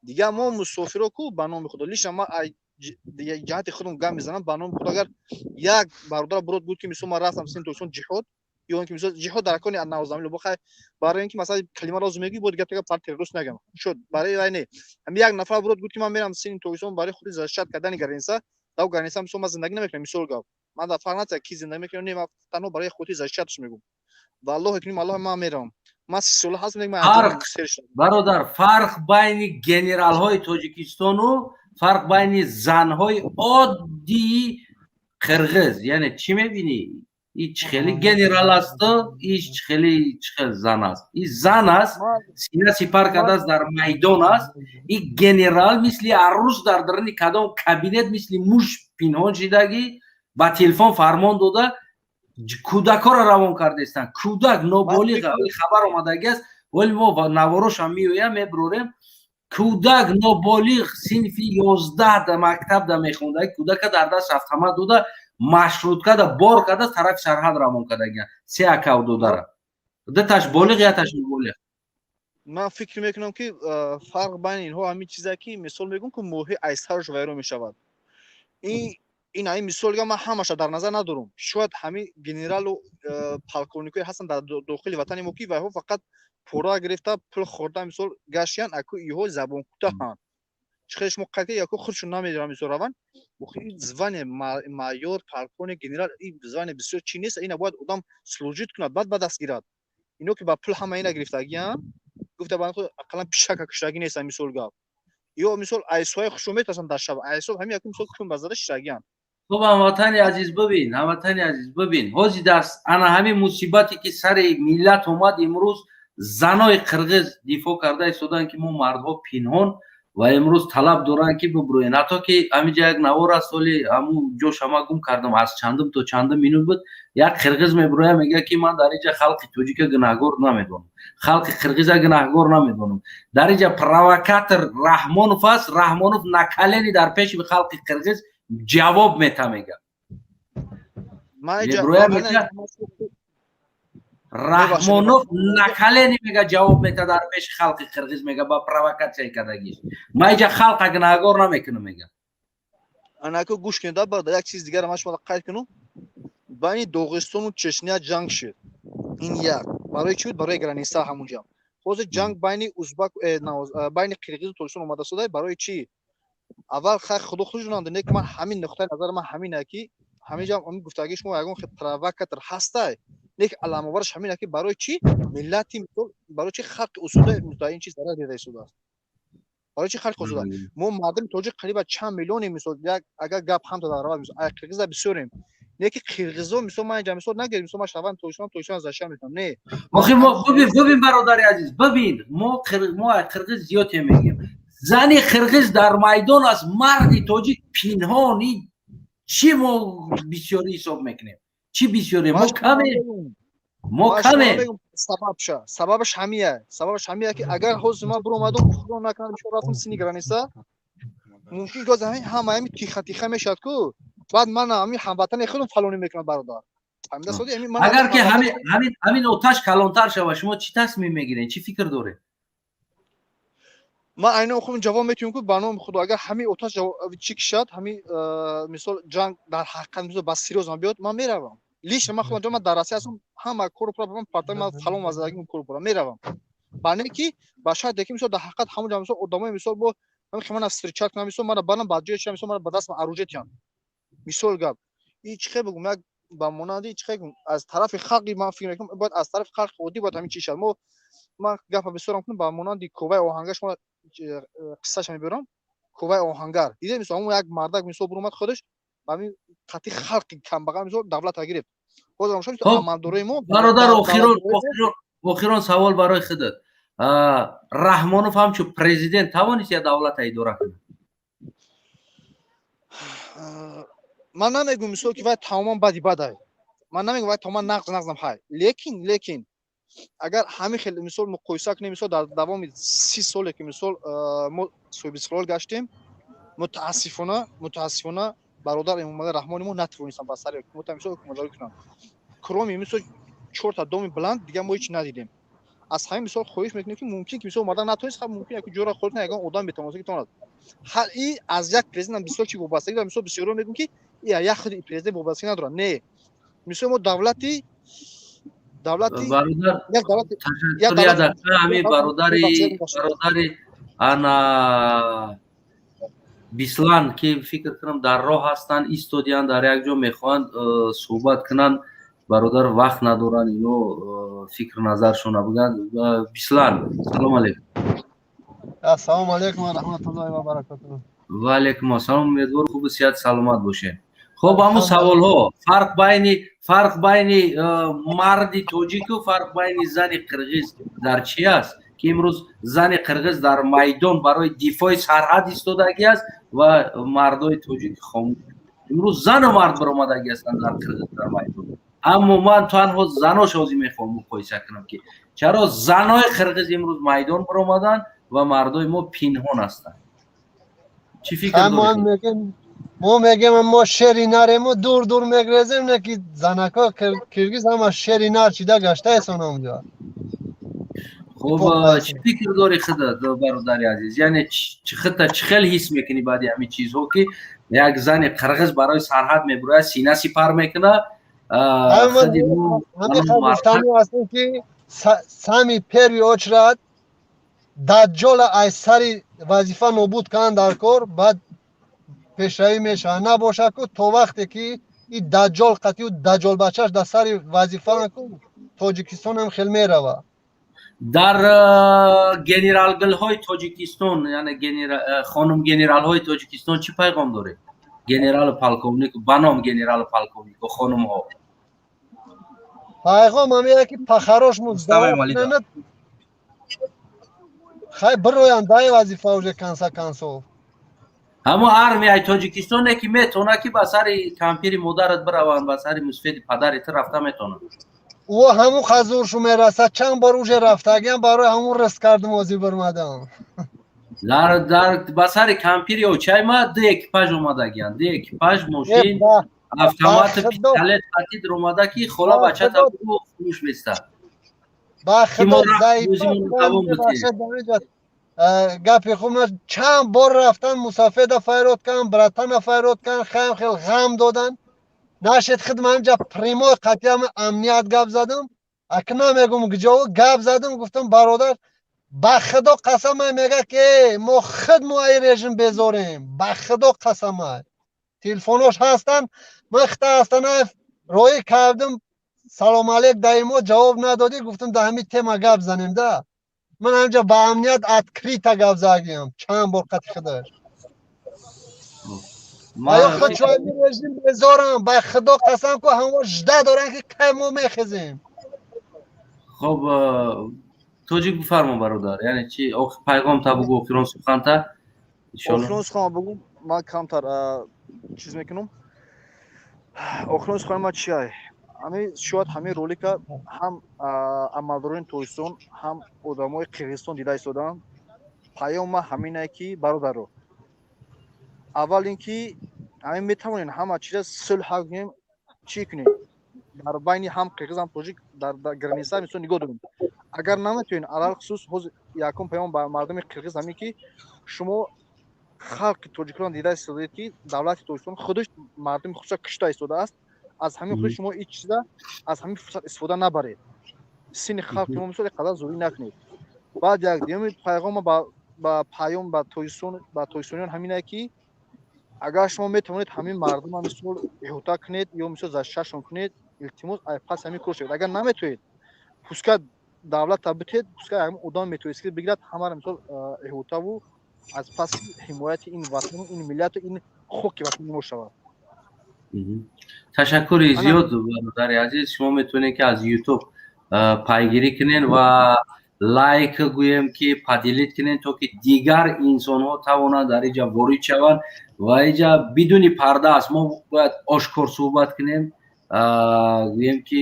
Дигар мо мусофиро ку, ба номи Худо, лично ман ҷиҳати худам гап мезанам, ба номи Худо, агар як бародар бурод буд, ки мисол ман рафтам сини Тоҷикистон ҷиҳод, ё ин ки мисол ҷиҳод дар акони навзамин бохай, барои ин ки масалан калима розу мегӯӣ, бояд гап пар террорист нагам шуд, барои вай не. Ҳами як нафар бурод гуфт, ки ман мерам сини Тоҷикистон барои худи защищать кардани граница, дар граница мисол ман зиндагӣ намекунам, мисол гап, ман дар фарқ надорад, ки зиндагӣ мекунам, не, ман танҳо барои худи защищать ш мегӯм. Валлоҳи куним, аллоҳ, ман меравам, ман 30 сола ҳастам. Фарқ, бародар, фарқ байни генералҳои Тоҷикистону фарқ байни занҳои оддии қирғиз, яъне чӣ мебинӣ? И чӣ хели генерал асту, иш чӣ хели, чӣ хел зан аст. И зан аст, сина сипар кардааст, дар майдон аст. И генерал мисли аррӯз дар даруни кадом кабинет мисли муш пинҳон шидагӣ, ба телефон фармон дода, кӯдакҳоро равон кардаистанд. Кӯдак ноболиғ, хабар омадагӣ аст, вале мо наворошам меоям, мебурорем. Кӯдак ноболиғ, синфи 11 да мактаб да мехонда, кӯдака дар даст автомат дода, маршрутка да бор карда, тарафи сарҳад равон кардагиан. Се акав додара, дуташ болиғ, яташ ноболиғ. Ман фикр мекунам, ки фарқ байни инҳо ҳамин чизе, ки мисол мегӯм, ки моҳи айсараш вайрон мешавад. Ин ҳамин мисол, ман ҳамаша дар назар надорам. Шояд ҳамин генералу полковникое ҳастанд дар дохили ватани мо, ки вайҳо фақат пора гирифта, пул хӯрда, мисол гаштиян. Аку иҳо забонкӯтаҳанд. Чӣ хеле шумо қайд, яку худшон намедонам, мисол раванд. Звание майор, полковник, генерал, ин звание бисёр чӣ нест. Ина бояд одам служить кунад, баъд ба даст гирад. Ино ки ба пул ҳама ина гирифтагиян, гуфта ба ақаллан пишака куштагӣ нестан, мисол гап, ё мисол айсои хушо метарсанд дар шаб, айсо ҳамин яку мисол кун ба зада шишагиян. Хуб, ҳамватани азиз, бибин, ҳамватани азиз, бибин, ҳозир дар ана ҳамин мусибате, ки сари миллат омад, имрӯз занои қирғиз дифоъ карда истоданд, ки мо мардҳо пинҳон, ва имрӯз талаб доранд, ки бибурӯен. Ҳатто ки ҳаминҷа як навор аст, соли ҳамун ҷоша ма гум кардам, аз чандум то чандум минут буд, як қирғиз мебурояд, мегӯяд, ки ман дар инҷа халқи тоҷика гунаҳгор намедонам, халқи қирғиза гунаҳгор намедонам, дар инҷа провокатор Раҳмонов аст, Раҳмонов на колени дар пеши халқи қирғиз ҷавоб мета, мега. Мебурояд, мега, Раҳмонов на колени, мега, ҷавоб мета дар пеши халқи қирғиз, мега, ба провокатсияи кардагиш. Ма иҷа халқа гунаҳгор намекунам, мега. Анако, гӯш кунед, баъд як чиз дигара ман шумо қайд кунам. Байни Доғистону Чечня ҷанг шуд. Ин як барои чӣ буд? Барои граница. Ҳамунҷа ҳозир ҷанг байни узбак, байни қирғизу Тоҷикистон омада шуда. Барои чӣ? Аввал хай, худо худшонанд, не ки ман ҳамин нуқтаи назари ман ҳамина, ки ҳаминҷа ҳамин гуфтагии шумо ягон хел провокатор ҳастай, лек аламовараш ҳамина, ки барои чӣ миллати, барои чӣ халқи усуда дар ин чиз зарар дида истодааст? Барои чӣ халқи усуда? Мо мардуми тоҷик қариба чанд миллионем, мисол, як агар гап ҳамта дар равад, мисол, ай қирғиза бисёрем, не ки қирғизо, мисол, ман инҷа мисол нагирем, мисол, ман шаҳрванди Тоҷикистон, Тоҷикистон защита мекунам, не. Охи мо бибин, бибин, бародари азиз, бибин, мо қирғиз зиёде мегӯем. Зани қирғиз дар майдон аст, марди тоҷик пинҳон. Чӣ мо бисёрӣ ҳисоб мекунем? Чӣ бисёре? Мо камем, мо камем. Сабабша, сабабаш ҳамия, сабабаш ҳамия, ки агар ҳозир ман биромадам, худо накунад, мисол, рафтам сини граница, мумкин ки ҳозир ҳама ҳами тиха тиха мешавад ку, баъд ман ҳами ҳамватани худам фалонӣ мекунам, бародар. Агар ки ҳамин оташ калонтар шавад, шумо чӣ тасмим мегиред, чӣ фикр доред? Ман айнан худам ҷавоб метиҳам, ку ба номи Худо, агар ҳамин оташ чӣ кишад, ҳамин мисол ҷанг дар ҳақиқат, мисол, ба серьёзно биёд, ман меравам. Лично ман худам, ман дар Россия ҳастам, ҳама кору пура ман парта, ман фалон вазагӣ кору пура меравам, ба не ки ба шарте ки мисол дар ҳақиқат ҳамон ҷо мисол одамои, мисол, бо ҳамин ки мана встречать кунам, мисол, мана барам ба ҷое, мисол, мана ба дастам оружие тиҳанд, мисол гап, и чӣ хел бигӯм, як ба монанди чӣ хел аз тарафи халқи, ман фикр мекунам, бояд аз тарафи халқи оддӣ бояд ҳамин чиз шавад. Мо, ман гапа бисёрам кунам, ба монанди Коваи Оҳангар, шумо қиссаша мебарам. Коваи Оҳангар дидед, мисол, ҳамон як мардак, мисол, буромад, худаш ба ҳамин қатъи халқи камбағал, мисол, давлата гирифт. Ҳозир амалдорои мо Бародар, охирон савол барои худат. Раҳмонов ҳамчун президент тавонист я давлата идора кунад? Ман намегӯм, мисол, ки вай тамоман бади бадай, ман намегӯм вай тамоман нағз нағзам ҳай, лекин агар ҳамин хел, мисол, муқоиса кунем, мисол, дар давоми 30 соле, ки мисол мо соҳибистиқлол гаштем, мутаассифона, мутаассифона, бародар Эмомалӣ Раҳмони мо натавонистанд ба сари ҳукумата, мисол, ҳукуматдорӣ кунанд. Кроме, мисол, чорта доми баланд, дигар мо ҳеч надидем. Аз ҳамин мисол хоҳиш мекунем, ки мумкин ки мисол омада натавонист, мумкин яку ҷора холӣ ягон одам метавонист, ки тавонад. И аз як президент бисёр чи вобастагӣ дорад. Мисол, бисёриҳо мегӯянд, ки як худи президент вобастагӣ надорад. Не, мисол, мо давлати як давлати ҳамин бародари ана Бислан, ки фикр кунам, дар роҳ ҳастанд, истодиянд дар як ҷо, мехоҳанд суҳбат кунанд. Бародар вақт надоранд, ино фикр назаршона бигӯянд. Бислан, салом алейкум. Ассалому алейкум ва раҳматуллоҳи ва баракатуҳ. Ва алейкум ассалом. Умедвор, хубу сиҳат, саломат бошед. Хуб, ҳамун саволҳо: фарқ байни марди тоҷику фарқ байни зани қирғиз дар чи аст, ки имрӯз зани қирғиз дар майдон барои дифои сарҳад истодагӣ аст ва мардои тоҷик хомӯш? Имрӯз зану мард баромадагӣ ҳастанд дар Қирғиз дар майдон, аммо ман танҳо занош ҳозир мехоҳам муқоиса кунам, ки чаро занои қирғиз имрӯз майдон баромаданд ва мардои мо пинҳон ҳастанд. Чӣ фикр доред? Мо мегем, мо шери нарему, дур дур мегрезем, не ки занако киргиз ҳама шери нар чида гаштаесон онҷо. Хуб, чӣ фикр дорӣ худат, бародари азиз? Яъне худта чӣ хел ҳис мекунӣ баъди ҳамин чизҳо, ки як зани қирғиз барои сарҳад мебурояд, сина сипар мекунад? Гуфтани ҳастем, ки самый первый очередь даҷҷола аз сари вазифа нобуд кунанд дар кор, баъд пешравӣ мешавад. Набошад ку, то вақте ки и даҷҷол қатию даҷҷолбачаш дар сари вазифа ку, Тоҷикистонам хел мерава. Дар генералгулҳои Тоҷикистон, яъне хонум генералҳои Тоҷикистон, чӣ пайғом доред? Генералу полковник, ба ном генералу полковнику хонумҳо. Пайғом ҳамея, ки по-хорошему хай бироянд дай вазифа уже, конце концов. Ҳамо армияи Тоҷикистоне, ки метавонад, ки ба сари кампири модарат бираванд, ба сари мусфеди падари ту рафта метавонад. Ӯ ҳамун хазуршу мерасад. Чанд бор уже рафтагиам, барои ҳамун риск кардум, озӣ бирмадам. Дар ба сари кампири очай ма ду экипаж омадагиянд, ду экипаж мошин, автомату пистолет қатид омада, ки хола бачата фурӯш беста. Ба худо, гапи хуб, чанд бор рафтан, мусафеда файрод кардам, братана файрод кардам, хаям хел ғам додан нашед. Худ ман инҷа прямой қатъиам амният гап задам, ака намегум гиҷо гап задам. Гуфтам: «Бародар, ба худо қасамай», мега ки мо худ мо ай режим безорем. Ба худо қасамай, телефонош ҳастанд. Ман хита ҳастанаев роҳӣ кардам: «Салом алейк, даимо ҷавоб надодӣ». Гуфтам, да ҳамин тема гап занем да. Ман ҳамҷа ба амният открыто гап задем чанд бор қати худаш. Аю худ чои режим безорам, ба худо қасам ку, ҳамо жда доранд, ки кай мо мехезем. Хоб, тоҷик, бифармо, бародар. Яъне чи пайғом та бугу, охирон суханта. Охирон сухан бугу, ман камтар чиз мекунам. Охирон сухани ман чиай? Ҳами шояд ҳамин ролика ҳам амалдорони Тоҷикистон, ҳам одамои Қирғизистон дида истодаанд. Паём ма ҳаминае, ки бародаро, аввал ин ки ҳамин метавонем ҳама чиза сулҳ ҳал кунем, чӣ кунем дар байни ҳам қирғиз, ҳам тоҷик, дар граница мисол нигоҳ дорем. Агар наметавонем, алалхусус ҳозир якум паём ба мардуми қирғиз ҳамин, ки шумо халқи тоҷикон дида истодаед, ки давлати Тоҷикистон худаш мардуми худша кушта истодааст. Аз ҳамин худ шумо ин чиза, аз ҳамин фурсат истифода набаред, сини халқи мо мисол қадар зӯрӣ накунед. Баъд як дуюми пайғома ба паём ба Тоҷикистон, ба тоҷикистониён ҳаминае, ки агар шумо метавонед ҳамин мардума мисол иҳота кунед ё мисол защиташон кунед, илтимос, пас ҳамин кор шавед. Агар наметавонед, пускай давлата битед, пускай ҳамин одам метавонист ки бигирад ҳамаро, мисол иҳотаву аз паси ҳимояти ин ватану ин миллату ин хоки ватани мо шавад. Ташаккури зиёд, бародари азиз. Шумо метавонед, ки аз Ютуб пайгирӣ кунед ва лайк гӯем, ки поделить кунед, то ки дигар инсонҳо тавонанд дар инҷа ворид шаванд. Ва инҷа бидуни парда аст, мо бояд ошкор суҳбат кунем. Гӯем, ки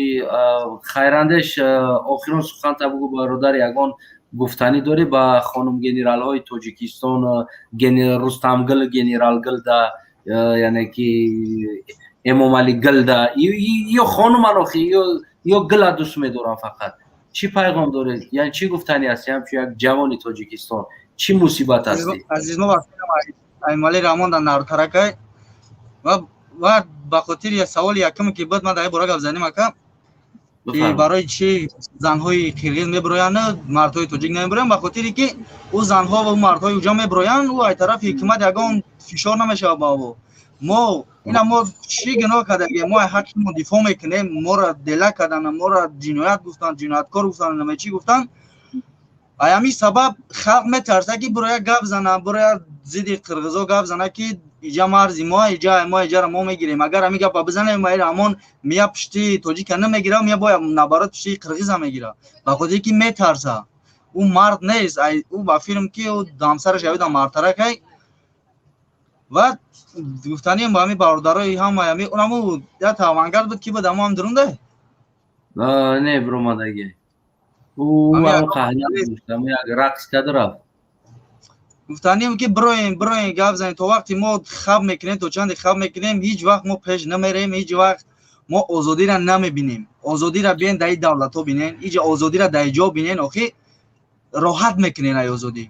Хайрандеш, охирон суханта бугӯ, бародар. Ягон гуфтанӣ дорӣ ба хонум генералҳои Тоҷикистон, Рустамгул генералгулда, яъне ки Эмомалӣ гулда, ё хонуман охи, ё гула дӯст медорам фақат. Чӣ пайғом доред, яъне чӣ гуфтанӣ ҳастӣ ҳамчун як ҷавони Тоҷикистон? Чӣ мусибат ҳастӣ? Азизмо, Эмомалӣ Раҳмон дар Нартаракай ва ба хотири саволи якуме, ки буд, ман дар ин бора гап занем, ака, ки барои чӣ занҳои қирғиз мебироянд, мардҳои тоҷик намебироянд. Ба хотире ки ӯ занҳо ва мардҳои уҷа мебироянд, ӯ ай тарафи ҳукумат ягон фишор намешавад ба ӯ. Мо ина, мо чӣ гуноҳ кардагем? Мо ҳаққи мо дифоъ мекунем, моро дела карданд, моро ҷиноят гуфтанд, ҷинояткор гуфтанд, наме чӣ гуфтанд. Ай ҳамин сабаб халқ метарсад, ки бироя гап зана, бироя зидди қирғизо гап зана, ки иҷа марзи мо, иҷа мо, иҷаро мо мегирем. Агар ҳамин гапа бизанем, ҳамон мия пушти тоҷика намегира, мия бояд наоборот пушти қирғиза мегира, ба хотире ки метарса. Ӯ мард нест, ӯ ба филм ки ӯ ҳамсараш явида мардтаракай. Ва гуфтанием ба ҳамин бародарои ҳама, ҳами унаму як авангард буд, ки буд, амо ҳам дурунда. Не, биромадаги, ӯ як рақс карда рафт. Гуфтанем, ки бироем, бироем, гап занем. То вақте мо хаб мекунем, то чанде хаб мекунем, ҳеҷ вақт мо пеш намерем, ҳеҷ вақт мо озодиро намебинем. Озодиро биен дар ин давлатҳо бинен, иҷа озодиро дар иҷо бинен, охи роҳат мекунен ай озодӣ.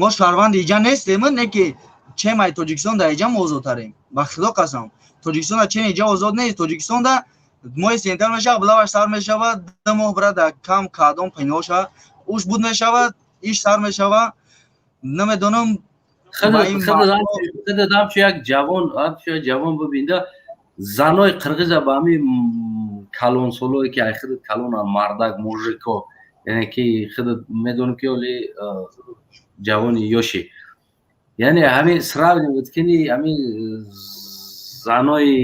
Мо шаҳрванди иҷа нестем, не ки чем ай Тоҷикистон дар иҷа мо озодтарем. Ба Худо қасам, Тоҷикистонда чен иҷа озод нест. Тоҷикистонда моҳи сентябр мешавад, блаваш сар мешавад, 2 моҳ бира дар кам кадом пиноша уш буд мешавад, иш сар мешавад, намедонам. Худат ҳамчун як ҷавон бибинда, занои қирғиза ба ҳамин калонсолое, ки ай худат калонан, мардак, мужико, яъне ки худат медонӣ, ки оли ҷавони ёши, яъне ҳамин сравнивать кини ҳамин занои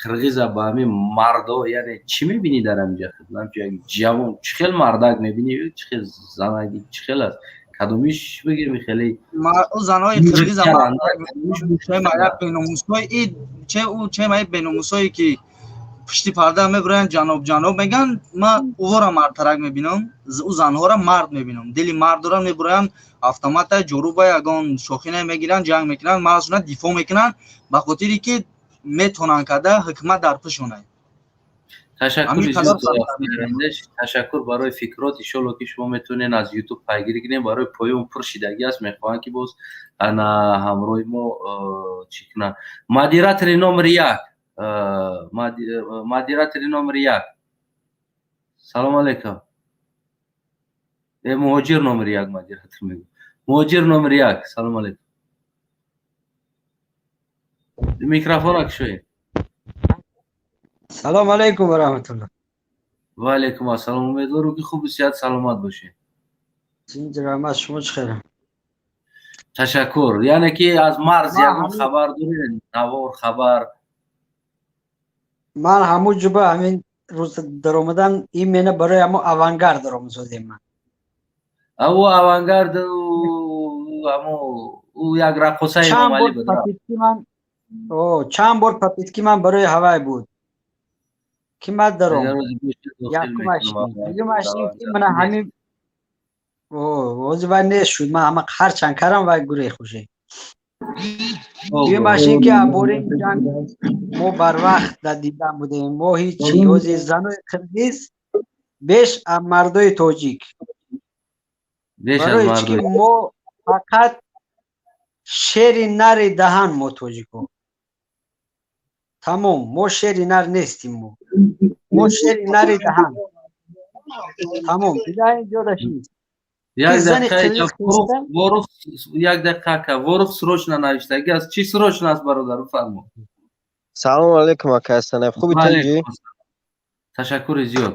қирғиза ба ҳамин мардо, яъне чӣ мебинӣ дар ҳаминҷа? Ҳамчун як ҷавон чӣ хел мардак мебинӣ, чӣ хел занаги, чӣ хел аст, кадомиш бигирем хеле? Занои қирғиза беномусои, беномусое, ки пушти парда мебироянд, ҷаноб, ҷаноб мегӯянд, ман ӯҳоро мардтарак мебинам, ӯ занҳоро мард мебинам, дили мард доранд, мебироянд, автомата, ҷоруба, ягон шохина мегиранд, ҷанг мекунанд, марзшона дифоъ мекунанд, ба хотире ки метавонанд карда, ҳукумат дар пушонад. Ташаккури зиёд, ташаккур барои фикрот. Иншолло, ки шумо метавонед аз Ютуб пайгирӣ кунед. Барои поён пур шидагӣ аст, мехоҳанд, ки боз ана ҳамроҳи мо чӣ кунанд. Модератори номери як, модератори номери як, салом алейкум. Муҳоҷир номери як, модератор мегӯ, муҳоҷир номери як, салом алейкум, микрофона кушоед. Салом алейкум ва раҳматуллоҳ. Ва алейкум ассалом. Умедворам, ки хуби сиҳат, саломат бошед. Раҳмат, шумо чӣ хеле? Ташаккур. Яъне ки аз марз ягон хабар доред, навор, хабар? Ман ҳамун ҷуба ҳамин рӯз даромадан, именно барои ҳамо Авангард даромадзодем ман. Ӯ Авангард, ҳамо ӯ як раққосаи Эмомалӣ буд. Чанд бор попытки ман барои ҳавай буд, ки ман даром. Якумаш, дуюмаш, ки мана ҳамин ҳозир вай нест шуд, ман ҳама ҳарчанд карам, вай гурехт уже. Дуюмаш ин ки бори ҷанг мо барвақт дар дидан будем, мо ҳичи. Ҳозир занои қирғиз беш аз мардои тоҷик, барои чӣ ки мо фақат шери нари даҳан, мо тоҷико тамом, мо шери нар нестим, мо шери нари даҳан, тамом, дигар ҷодаш нест. Як дақиқа, Ворух, як дақиқа, ка Ворух срочно навиштагӣ аст. Чӣ срочно аст, бародар, бифармо. Салому алейкум, ака Ҳасанов, хуби, тинҷӣ? Ташаккури зиёд.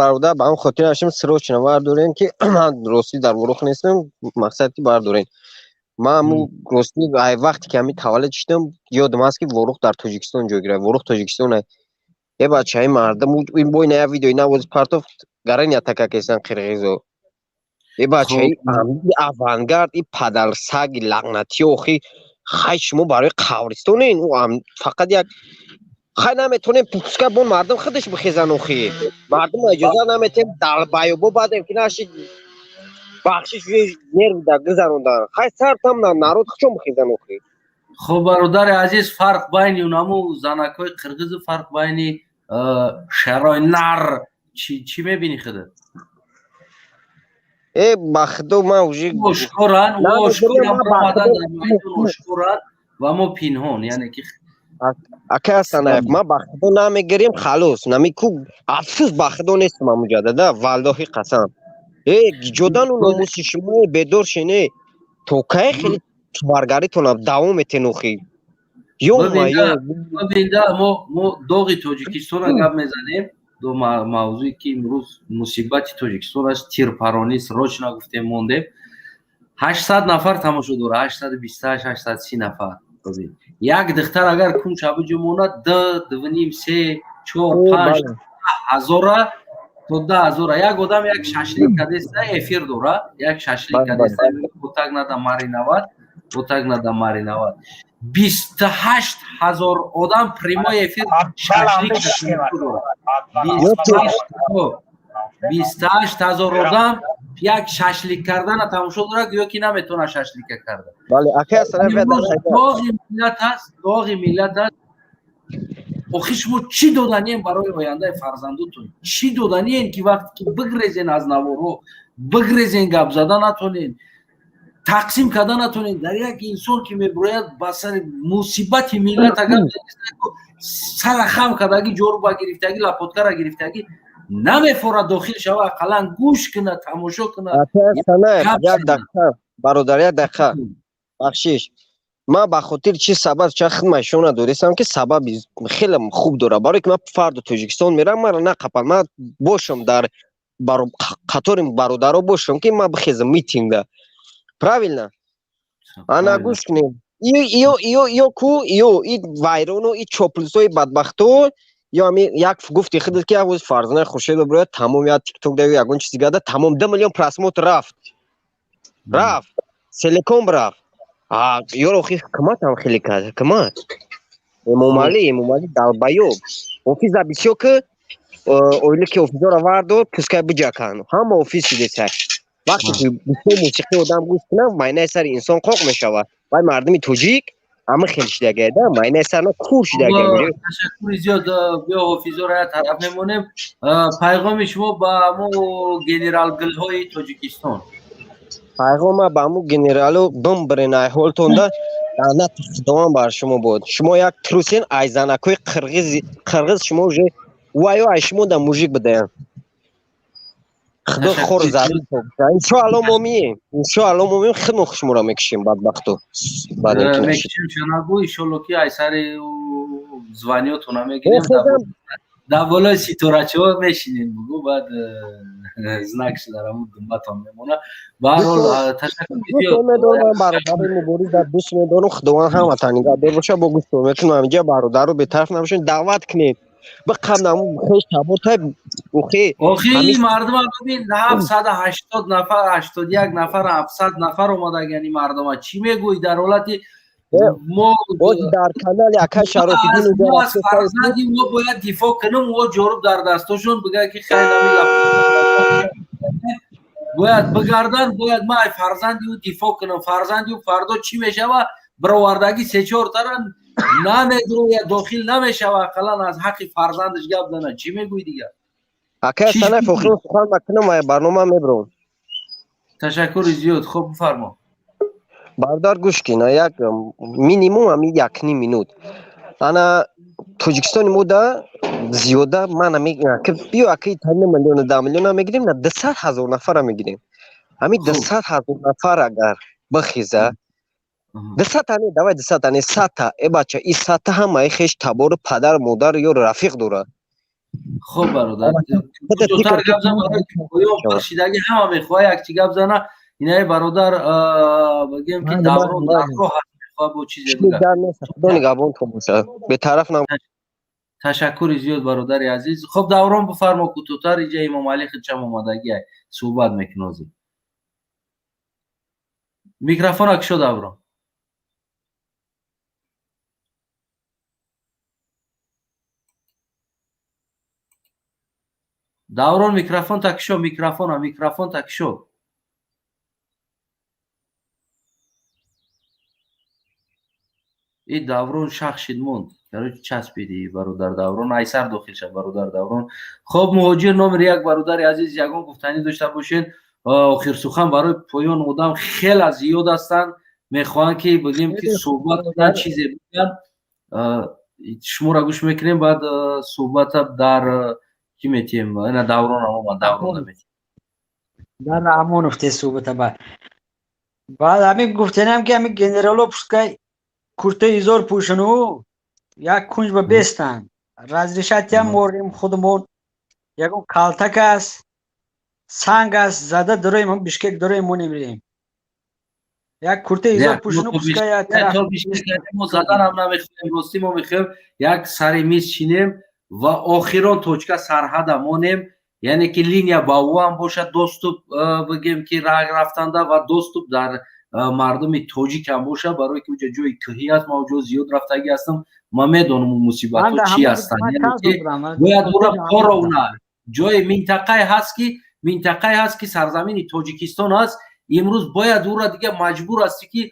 Бародар, ба ҳам хотир навиштам, срочно бардорем, ки ман ростӣ дар Ворух нестам, мақсад ки бардорем. Ман ҳамун ростӣ ай вақте ки ҳамин таваллуд шудам, ёдам аст, ки Ворух дар Тоҷикистон ҷой гирифт, Ворух Тоҷикистон. Е бачаи мардум, ин бой на, видеои навози партоф, гарани атака кесан қирғизо. Е бачаи Авангард, и падарсаги лағнатӣ, охи хай, шумо барои қабристонен, фақат як хай наметонем, пускай бон мардум худаш бихезан, охи мардум иҷоза наметем, долбоёбо бадем ки наши бахшиш нерв да гузарондан, хай сар там народ хучон бихезан охи. Хуб, бародари азиз, фарқ байни унаму занакҳои қирғизу фарқ байни шарои нар. Чӣ мебинӣ худат? Э, ба худо, ман уже ошкоран, ошкоран омадан дар майдон, ошкоран, ва мо пинҳон, яъне ки Ака Ҳасанаев, ман ба худо намегирем, халос. Намику афсӯс, ба худо нестам амуҷа, дада, валлоҳи қасам. Э, ҷодану номуси шумо, бедор шене. То кай хеле тваргаритона давом метен охи? Ё мо доғи Тоҷикистона гап мезанем, ду мавзӯе ки имрӯз мусибати Тоҷикистон аст, тирпаронӣ, срочно гуфтем, мондем. 800 нафар тамошо дора, 828, 830 нафар. Як духтар агар кунча биҷумонад, ду, дувним, се, чор, панҷ ҳазора то 10 ҳазора. Як одам як шашлик кадеста, эфир дора, як шашлик кадеста, вот так надо мариновать, вот так надо мариновать. 28 000 одам прямой эфир шашлик дора. 28 000 одам як шашлик кардана тамошо дорад ё ки наметавонад шашлика карда. Доғи миллат аст, доғи миллат аст. Охи, шумо чӣ доданием барои ояндаи фарзандутон? Чӣ доданием, ки вақте ки бигрезен аз наворҳо, бигрезен, гап зада натонен, тақсим карда натонен? Дар як инсон ки мебурояд, ба сари мусибати миллат агар сара хам кардаги, ҷоруба гирифтагӣ, лопаткара гирифтагӣ, намефорад дохил шава, ақаллан гӯш кунад, тамошо кунад. Як дақиқа, бародар, як дақиқа, бахшиш. Ман ба хотири чи сабаб ча хидмат шумо надорестам, ки сабаби хеле хуб дорад, барое ки ман фарду Тоҷикистон мерам, маро нақапан, ман бошам дар қатори бародаро бошам, ки ман бихезам митинга, правильно? Ана, гӯш кунем, ё ку ё и вайрону и чоплисои бадбахто, ё ами як гуфти худат, ки як Фарзонаи Хуршедо бирояд, тамом, я тикток да ягон чизи гада, тамом, 2 миллион просмотр рафт, целиком рафт. Ёро, охи, ҳукуматам хеле кард, ҳукумат, Эмомалӣ долбоёб, офиза бисёр ки оилаки офизоро вардор, пускай биҷакан, ҳама офис шудеса. Вақте ки бисёр мусиқӣ одам гӯш кунам, майнаи сари инсон қоқ мешавад. Вай мардуми тоҷик ҳама хел шудагай да, майнаи сарна кур шудагай. Ташаккури зиёд. Биё, ҳофизоро як тараф мемонем. Пайғоми шумо ба ҳамо генералгулҳои Тоҷикистон? Пайғома ба ҳамо генералу: бимбирен ай ҳолтонда, лаънати Худованд бар шумо бод. Шумо як трусен, ай занакҳои қирғиз шумо уже вайо ай шумо да мужик бидаям. Худо хор зарил. Иншоалло, мо мием, иншоалло, мо мием, худмо шуморо мекушем, бадбахту. Мекушем, шанагӯ, иншоалло, ки ай сари званиётона мегирем, дар болои ситорачаҳо мешинем, бугӯ, баъд знак дар ҳамун думбатон мемонад. Ба ҳар ҳол, ташаккур. Медорам, бародари мубориз дӯст медорам, Худованд ҳаматан нигаҳдор боша. Бо гӯш мекунам, инҷа бародару бетараф набошем, даъват кунем, бақабнам хеш таботай охи. Охи, мардума бибин, 780 нафар, 81 нафар, 700 нафар омадагани. Мардума чӣ мегӯӣ дар ҳолати мо дар канали ака Шарофиддин? Аз фарзанди мо бояд дифоъ кунем. О, ҷоруб дар дастошон, бигӯяд ки хайр, бояд бигардан, бояд ман фарзанди ӯ дифоъ кунам. Фарзанди ӯ фардо чӣ мешава? Бировардагӣ се-чортара намедрояд, дохил намешава, ақаллан аз ҳаққи фарзандаш гап занад. Чӣ мегӯӣ дигар? Ака Санаев, охирин сухан макунам, барнома мебурам. Ташаккури зиёд, хуб, бифармо. Бародар, гӯш кин, як минимум ами якним минут. Ана, Тоҷикистони мо да зиёда ман биё, аки миллиону 10 миллиона мегирем, на 200 000 нафара мегирем. Ҳамин 200 000 нафар агар бихеза, 200-та не, давай 200-та не, 100-та, э бача, и 100-та ҳамаи хеш, табору, падару модар ё рафиқ дорад. Хуб, бародар, шидаги ҳама мехоҳа як чи гап зана. Инаи бародар, бигем ки даврон дар роҳ аст, мехоҳа бо чизе. Худо нигаҳбонтон бошад, бетараф нам. Ташаккури зиёд, бародари азиз. Хуб, Даврон, бифармо, кӯтоҳтар. Иҷа Имомалӣ худшам омадагиай, суҳбат мекунад ҳозир. Микрофона кушо, Даврон. Даврон, микрофон та кушо, микрофона, микрофон та кушо. И Даврон шах шид, монд. Короче, часпиди, бародар Даврон, айсар дохил шад, бародар Даврон. Хоб, муҳоҷир номер як, бародари азиз, ягон гуфтанӣ дошта бошед, охир сухан барои поён. Одам хела зиёд ҳастанд, мехоҳанд ки бигем ки суҳбат кунанд, чизе бигӯянд. Шуморо гӯш мекунем, баъд суҳбата дар чӣ метиҳем? Ина Давронам омад, Даврона метиҳем. Дар Амонов те суҳбата. Баъд ҳамин гуфтанам, ки ҳамин генерало пускай куртаи изор пӯшану як кунҷ ба бестанд, разрешать морем худумон. Ягон калтак аст, санг аст, зада дороем, Бишкек дороем, мо немирем. Як куртаи изор пӯшану пускай як тараф. Мо заданам намехоҳем, ростӣ. Мо мехоҳем як сари миз шинем ва охирон точка сарҳада монем, яъне ки линия ба ӯ ҳам бошад, доступ, бигем ки рафтанда ва доступ дар мардуми тоҷик ҳам бошад, барое ки уҷа ҷои кӯҳӣ аст. Ман уҷо зиёд рафтагӣ ҳастам, ман медонам ун мусибатҳо чӣ ҳастанд. Бояд ура поровна ҷои минтақае ҳаст, ки сарзамини Тоҷикистон аст. Имрӯз бояд ура дига маҷбур ҳастӣ, ки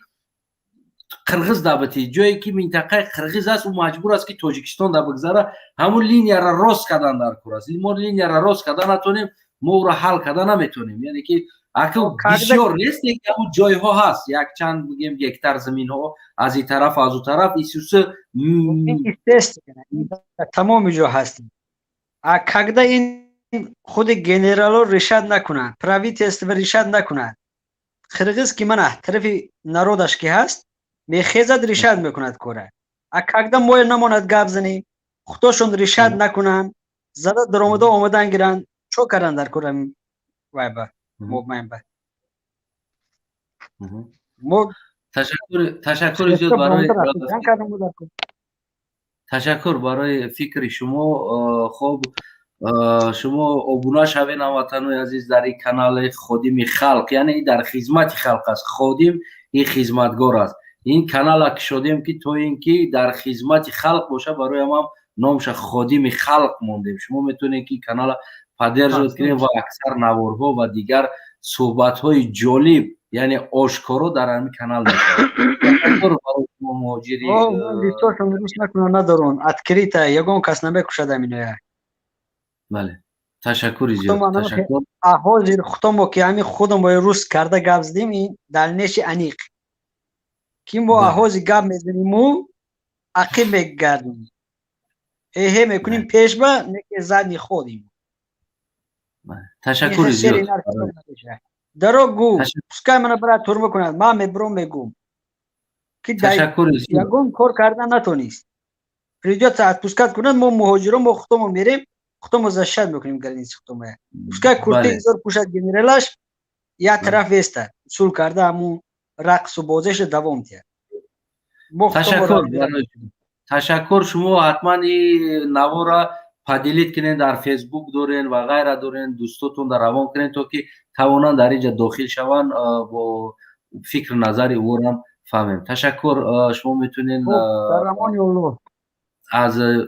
қирғиз дабати. Ҷое ки минтақаи қирғиз аст, ӯ маҷбур аст, ки Тоҷикистон да бигзара. Ҳамун линияра рост кардан дар кор аст. Мо линияра рост карда натонем, мо ӯро ҳал карда наметонем. Яъне ки аку бисёр нест, лекин ҳамун ҷойҳо ҳаст, якчанд, бигем, гектар заминҳо аз ин тараф, аз ӯ тараф исуса. Тамоми ҷо ҳастем. А когда ин худи генерало решать накунанд, правительство решать накунад, қирғиз ки мана тарафи народаш ки ҳаст, мехезад, решать мекунад кора. А когда моя намонад гап занӣ, худошон решать накунанд, зада даромада омадан гиранд, чо кардан дар кора? Вайба мобайнба мо ташаккури зиёд барои ташаккур барои фикри шумо. Хоб, шумо обуна шавед, ҳамватанои азиз, дар ин канали Ходими халқ, яъне дар хизмати халқ аст. Ходим ин хизматгор аст. Ин канала кушодем, ки то ин ки дар хизмати халқ боша, барои ҳамам номша Ходими халқ мондем. Шумо метавонед, ки канала поддерживать кунед ва аксар наворҳо ва дигар суҳбатҳои ҷолиб, яъне ошкоро, дар ҳамин канал мешавад. Ташаккур барои шумо, муҳоҷири. Бисёршон рӯс накунад, надорон открыто, ягон кас намекушад аминоя. Бале, ташаккури зиёд, ташаккур. Ҳозир худомо ки ҳамин худомо рӯс карда гап задем, ин дальнейший аниқ ки мо ҳозир гап мезаниму ақиб мегардем, эҳе мекунем пешба, неки задний ходим. Ташаккури зиёд. Даро гу, пускай мана брат турма кунад, ман мебуром, мегум ки ягон кор кардан натонист, придётся отпускать кунад. Мо муҳоҷиро, мо худомо мерем, худомо защищать мекунем границы худомо. Пускай куртаи изор пӯшад генералаш, як тараф веста сул карда, ҳамун рақсу бозиша давом диҳад. Ташаккур, ташаккур. Шумо ҳатман ин навора поделить кунед, дар Фейсбук дорен ва ғайра дорен, дӯстотон дар равон кунед, то ки тавонанд дар инҷа дохил шаванд, бо фикру назари ӯрам фаҳмем. Ташаккур. Шумо метавонед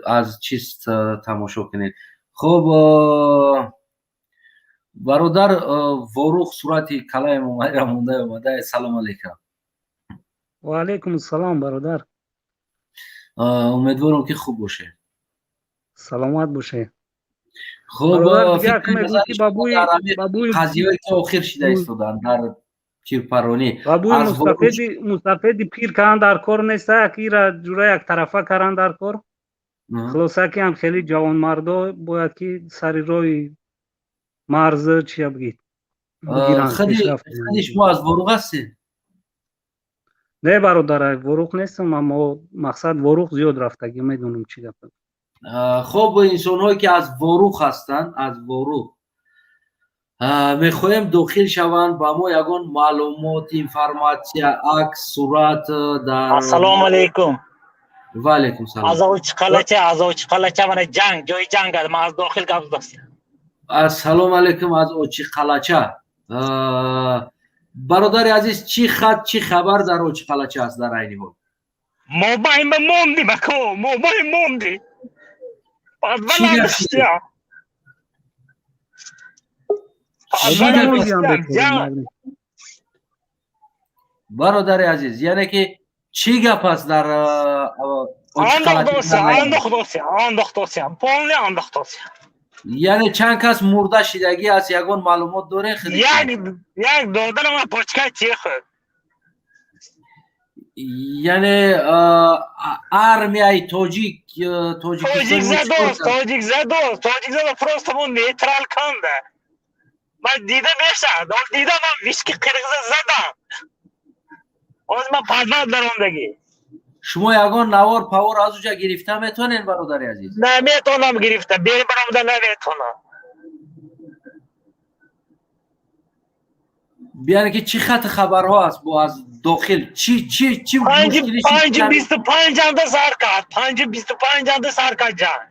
аз чиз тамошо кунед. Хуб, бародар Ворух, сурати калаи момаира монда омада. Салом алейкум. Ва алейкум ассалом, бародар. Умедворам, ки хуб бошед. Саломат бошед. Хуб, қазияҳое ки охир шида истоданд дар тирпаронӣ. Бабуи мустафеди пир каран дар кор неста, ира ҷура яктарафа каран дар кор. Хулоса, ки ҳам хеле ҷавонмардо бояд ки сари роҳи марз чия бигид. Худи шумо аз Ворух ҳастед? Не, бародар, Ворух нестам, аммо мақсад Ворух зиёд рафтагӣ, медонам чӣ гап. Хуб, инсонҳое ки аз Ворух ҳастанд, аз Ворух мехоҳем дохил шаванд, ба мо ягон маълумот, информация, акс, сурат дар. Ассалому алайкум. Ва алайкум салом. Аз Очиқалача, аз Очиқалача, мана ҷанг, ҷои ҷанг аст, ман аз дохил гап задастам. Ассалому алайкум аз Очиқалача. Бародари азиз, чӣ хат, чӣ хабар дар Очиқалача аст дар айни ҳол? Мо байма мондим, ако, мо бай монди. Чӣ гап шуд? Бародари азиз, яъне ки Чӣ гап аст дар Андохтосиям, полный андохтосиям. Яъне чанд кас мурда шидагӣ аст, ягон маълумот доред? Як додарам почкаи тир хӯрд. Яъне армияи тоҷик тоҷик задост, тоҷик задост, тоҷик задо, просто мо нейтрал канда. Ман дида мешавад, дида, ман вишки қирғиза задам. Ҳозир ман подвал даромдагӣ. Шумо ягон навор павор аз уҷа гирифта метавонед, бародари азиз? Наметавонам гирифта, берин баромада наметавонам. Яъне ки чӣ хати хабарҳо аст бо аз дохил, чӣ чӣ чӣ? 5:25 анда сар кард, 5:25 анда сар кард ҷанг.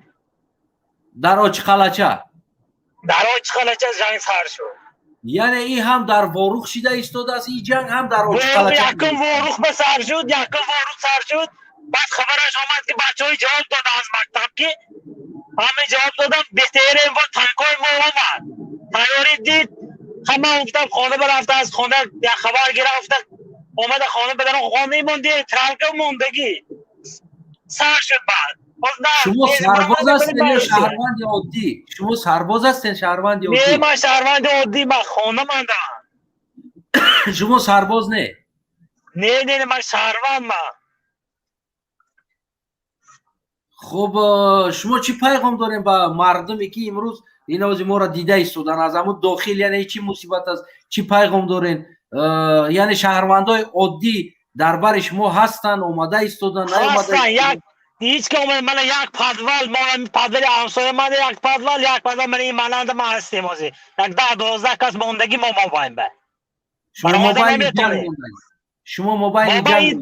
Дар Очиқалача? Дар Очиқалача ҷанг сар шуд. Яъне ин ҳам дар Ворух шида истодааст ин ҷанг, ҳам дар Очиқалача? Якум Ворух ба сар шуд, якум Ворух сар шуд. Баъд хабараш омад, ки бачаҳои ҷавоб дода аз мактаб, ки ҳама ҷавоб додам, беҳтерем ва танкҳои мо омад, тайёрӣ дид. Ҳама гуфтам, хона барафта, аз хона як хабар гирифта омада, хона бадарон, хонаи монди, тралка мондагӣ сар шуд баъд. Шумо сарбоз ҳастед ё шаҳрванди оддӣ? Шумо сарбоз ҳастед, шаҳрванди оддӣ? Не, ман шаҳрванди оддӣ, ман хона мандам. Шумо сарбоз не? Не, не, ман шаҳрванд ман. Хуб, шумо чӣ пайғом дорем ба мардуме, ки имрӯз инози моро дида истодан аз ҳамун дохил? Яъне чӣ мусибат аст, чӣ пайғом дорен? Яъне шаҳрвандои оддӣ дар бари шумо ҳастанд, омада истодан? Як ҳеҷ ки омада, мана як подвал, мо подвали ҳамсоя, мана як подвал, як подвал, мана ин маланда ма ҳастем. Ҳозир як 10-12 кас мондагӣ мо мобайн ба. Шумо мобайни ҷанг?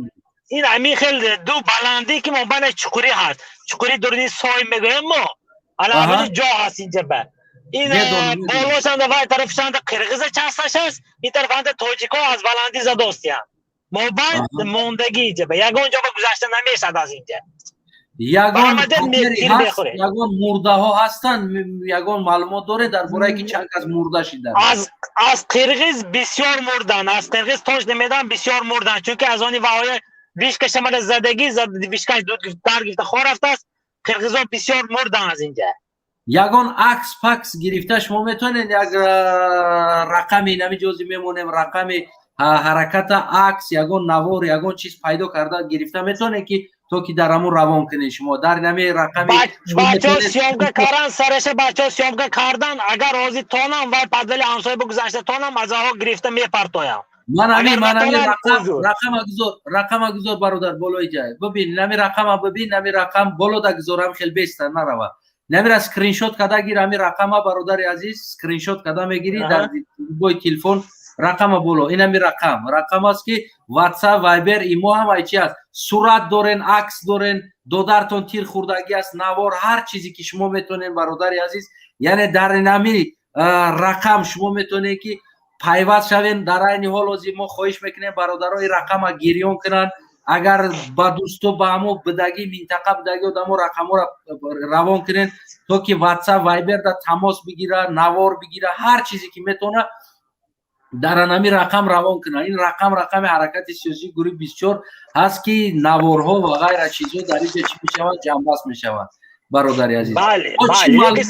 Ин ҳамин хел ду баландӣ, ки мобайна чуқурӣ ҳаст, чуқурӣ дуруни сой мегӯем мо, ала ҳамин ҷо ҳаст инҷа ба. Ин болошанда, вай тарафшанда қирғиза часташ аст, ин тарафанда тоҷикҳо аз баландӣ задостиянд. Мобайн мондагӣ инҷа ба, ягон ҷо ба гузашта намешавад аз инҷа. Ягон ягон мурдаҳо ҳастанд? Ягон маълумот доред дар бораи ки чанд кас мурда шида? Аз қирғиз бисёр мурдан, аз қирғиз тош намедам, бисёр мурдан, чунки аз они ваҳоя вишкаша мана задагӣ, вишкаш дар гирифта хор рафтааст. Қирғизо бисёр мурдан аз инҷа. Ягон акс пакс гирифта шумо метавонед, як рақами нами ҷози мемонем, рақами ҳараката, акс, ягон навор, ягон чиз пайдо карда гирифта метавонед, ки то ки дар ҳамун равон кунед шумо дар нами рақами? Бачаҳо съёмка кардан сараша, бачаҳо съёмка кардан. Агар ҳозир тонам вай подвали ҳамсоя бигузашта тонам, аз онҳо гирифта мепартоям. Ман ҳамин, ман ҳамин рақама гузор, рақама гузор, бародар, болои ҷай бибин, нами рақама бибин, нами рақам болода гузорам, хел беста нарава. Намира скриншот када гир, ҳамин рақама, бародари азиз, скриншот када мегирӣ дар бой телефон, рақама боло. Ин ҳами рақам, рақам аст, ки WhatsApp, Viber, имо, ҳамаи чи аст. Сурат дорен, акс дорен, додартон тир хӯрдагӣ аст, навор, ҳар чизе ки шумо метавонед, бародари азиз, яъне дар инами рақам шумо метавонед ки пайваст шавен. Дар айни ҳол ҳозир мо хоҳиш мекунем, бародаро ин рақама гирён кунанд. Агар ба дӯсто, ба ҳамо бидагӣ минтақа бидагӣ одамо рақамҳоро равон кунед, то ки WhatsApp, Viber да тамос бигира, навор бигира, ҳар чизе ки метавона дар анами рақам равон кунад. Ин рақам рақами ҳаракати сиёсии гурӯҳи 24 ҳаст, ки наворҳо ва ғайра чизҳо дар инҷа чӣ мешаванд, ҷамъбаст мешаванд, бародари азиз. Бале, бале,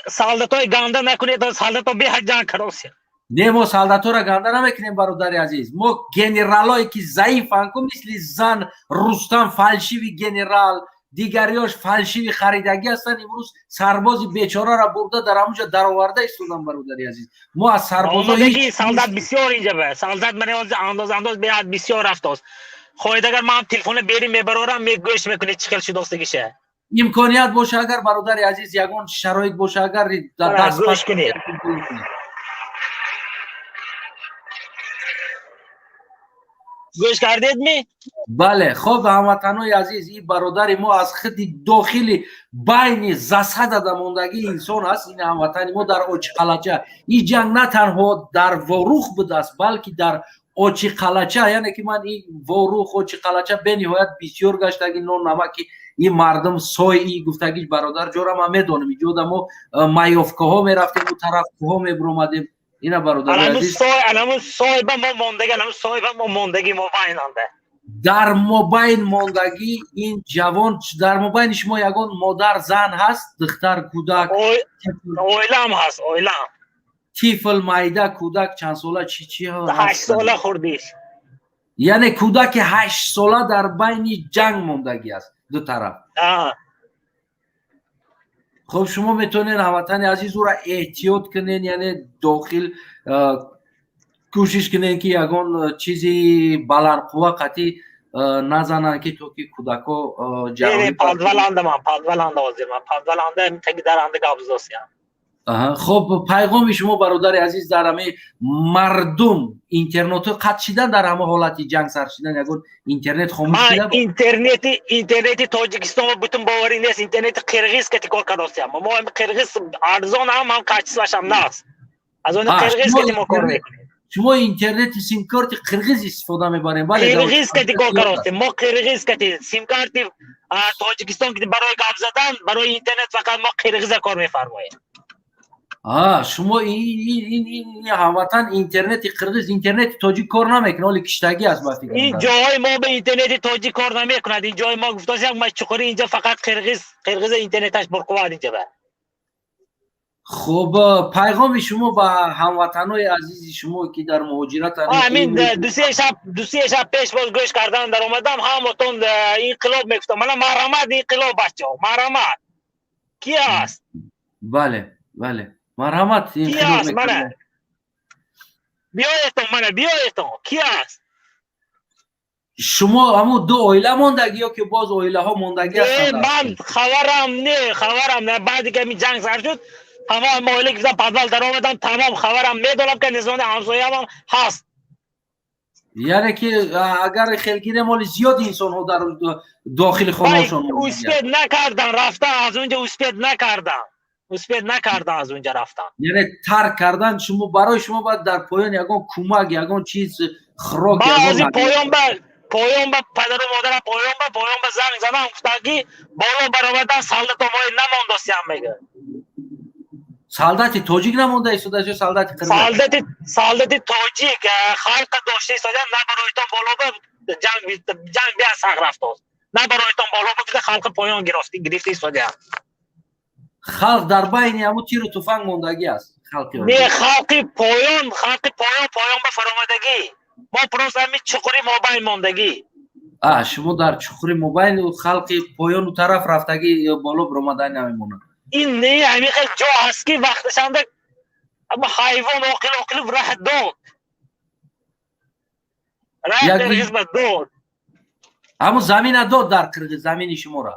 солдатои ганда накунед, солдато беҳад ҷанг каросия. Не, мо солдаторо ганда намекунем, бародари азиз. Мо генералое ки заифанд ку, мисли зан Рустам, фальшивый генерал, дигариёш фальшивый харидагӣ ҳастанд, имрӯз сарбози бечораро бурда дар ҳамунҷа дароварда истодан. Бародари азиз, мо аз сарбозо солдат бисёр инҷа ба, солдат ман андоз андоз беҳад бисёр рафтост. Хоҳед, агар ман телефона берим мебарорам, мегӯш мекунед чӣ хел шудостагиша. Имконият боша, агар, бародари азиз, ягон шароит боша, агар даст гӯш кунед. Гӯш кардед ми? Бале. Хоб, ҳамватанои азиз, ин бародари мо аз худи дохили байни засада дамондагии инсон аст. Ин ҳамватани мо дар Очиқалача. Ин ҷанг на танҳо дар Ворух будааст, балки дар Очиқалача. Яъне ки ман ин Ворух, Очиқалача бениҳоят бисёр гаштаги нон намаки ин мардум сой и гуфтагиш, бародар ҷора, ман медонам, иҷода мо маёвкаҳо мерафтем, у тараф кӯҳо мебуромадем. Ина, бародари азиз, анаму сойба мо мондагӣ, анаму сойба мо мондагӣ, мо байнанда. Дар мобайн мондагӣ ин ҷавон, дар мобайни шумо ягон модар, зан ҳаст, духтар, кӯдак? Оилам ҳаст, оилам. Тифл, майда, кӯдак чандсола, чи чи? 8 сола хурдиш. Яъне кӯдаки 8 сола дар байни ҷанг мондагӣ аст, ду тараф. Хуб, шумо метавонед, ҳамватани азиз, ӯра эҳтиёт кунед, яъне дохил кӯшиш кунед, ки ягон чизи баландқувва қатъи назананд, ки то ки кӯдако. Подваландаман, подваланда ҳозир ман, подваланда, таги даранда гап задосиям. Хуб, пайғоми шумо, бародари азиз, дар ҳамаи мардум? Интернетҳо қатъ шидан, дар ҳама ҳолати ҷанг сар шидан, ягон интернет хомӯш шида? Интернети Тоҷикистон бутун боварӣ нест, интернети қирғиз кати кор кардосиям мо. Қирғиз арзон ҳам, ҳам качествоашам нағз, аз они қирғиз кати мо кор мекунем. Шумо интернети симкарти қирғиз истифода мебарем? Бале, қирғиз кати кор кардостем мо, қирғиз кати. Симкарти Тоҷикистон барои гап задан, барои интернет фақат мо қирғиза кор мефармоем. Шумо ин ҳамватан интернети қирғиз, интернети тоҷик кор намекунад, ҳоли киштагӣ аст, ба фикр. Ин ҷоҳои мо ба интернети тоҷик кор намекунад. Ин ҷои мо гуфтосиям, ма чуқури инҷа фақат қирғиз, қирғиза интернеташ бурқувват инҷа ба. Хуб, пайғоми шумо ба ҳамватанои азизи шумо, ки дар муҳоҷират? Ҳамин ду се шаб пеш боз гӯш кардан даромадам, ҳамотон инқилоб мегуфтам. Мана, марҳамат, инқилоб, бачаҳо, марҳамат, ки аст? Бале, марҳамат. Ки аст? Мана, биёетон, мана, биёетон, ки аст? Шумо ҳамун ду оила мондагӣ ё ки боз оилаҳо мондагӣ ҳастанд? Ман хабарам не, хабарам не. Баъди ки ҳамин ҷанг сар шуд, тамом оила гирифтам, подвал даромадам, тамом. Хабарам медонам, ки низоми ҳамсоямам ҳаст. Яъне ки агар хел гирем, ҳоли зиёд инсонҳо дар дохили хонаҳошон. Успеть накардан рафтан аз унҷа, успеть накардан, успеть накардан аз унҷа рафтан. Яъне тарк кардан. Шумо, барои шумо бояд дар поён ягон кӯмак, ягон чиз, хӯрок. Поён ба поён ба падару модарам, поён ба занг задам, гуфтанд, ки боло баромадан солдатомои намондосиям, мега. Солдати тоҷик намонда истода ё солдати қирғиз? Солдати тоҷик халқа дошта истода, набароитон боло ба, ҷанг, ҷанг бия сақ рафтоз, набароитон боло ба, халқи поён гирифта истодаям. Халқ дар байни ҳамун тиру туфанг мондагӣ аст, халқи? Не, халқи поён, халқи поён, поён ба фаромадагӣ, мо просто ҳамин чуқури мобайн мондагӣ. А, шумо дар чуқури мобайн, халқи поёну тараф рафтагӣ, боло биромадан намемонад. Ин не, ҳамин хел ҷо ҳаст, ки вақташанда ҳайвон оқил оқилов раҳ дод, раҳ қирғизба дод. Ҳамун замина дод дар қирғиз, замини шуморо?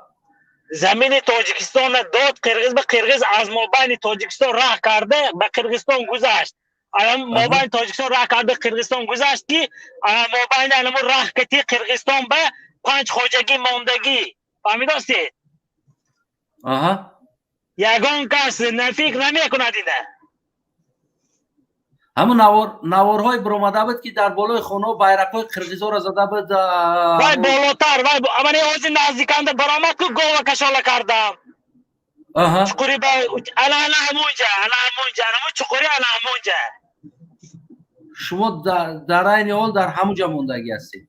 Замини Тоҷикистона дод қирғиз ба. Қирғиз аз мобайни Тоҷикистон раҳ карда ба Қирғизистон гузашт, мобайни Тоҷикистон раҳ карда Қирғизистон гузашт, ки мобайни анамо раҳ кати Қирғизистон ба панҷ хоҷагӣ мондагӣ, фаҳмидостед? Ягон кас фикр намекунад ина. Ҳамун наворҳои биромада буд, ки дар болои хонаҳо байрақҳои қирғизоро зада буд. Вай болотар, вай мани ҳозир наздиканда баромад ку, гова кашола кардам. Чуқури ба ана, ана ҳамунҷа, ана ҳамунҷа, ана ҳамун чуқури, ана ҳамунҷа. Шумо дар айни ҳол дар ҳамунҷа мондагӣ ҳастед?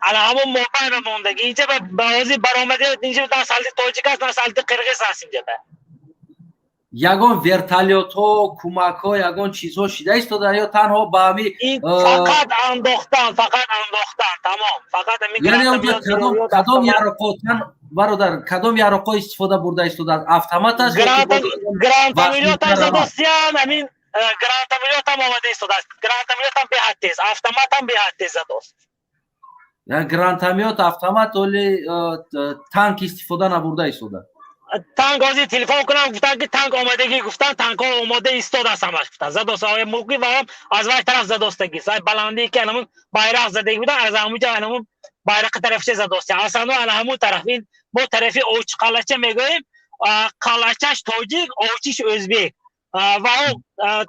Ана ҳамун мобайна мондагӣ. Инҷа ба ҳозир баромади, инҷа на солдати тоҷик аст, на солдати қирғиз аст инҷа ба. Ягон вертолётҳо, кӯмакҳо, ягон чизҳо шида истода ё танҳо ба ҳами? Фақат андохтан, фақат андохтан, тамом, фақат. Яъне кадом яроқҳо, бародар, кадом яроқҳо истифода бурда истодааст? Автомат аст? Гранатомётам задостиян, ҳамин гранатомётам омада истодааст, гранатомётам беҳад тез, автоматам беҳад тез задост. Гранатомёт, автомат, оли танк истифода набурда истода? Танк ҳозир телефон кунам, гуфтанд, ки танк омадагӣ, гуфтанд, танкҳо омода истодааст ҳамаш, гуфтанд, задост мулки ва аз вай тараф задостагӣ, вай баландие ки анамун байрақ задагӣ будан, аз ҳамунҷа анамун байрақи тарафча задостя асано, ана ҳамун тараф. Ин мо тарафи Овчи қалача мегӯем, қалачаш тоҷик, Овчиш ӯзбек, ва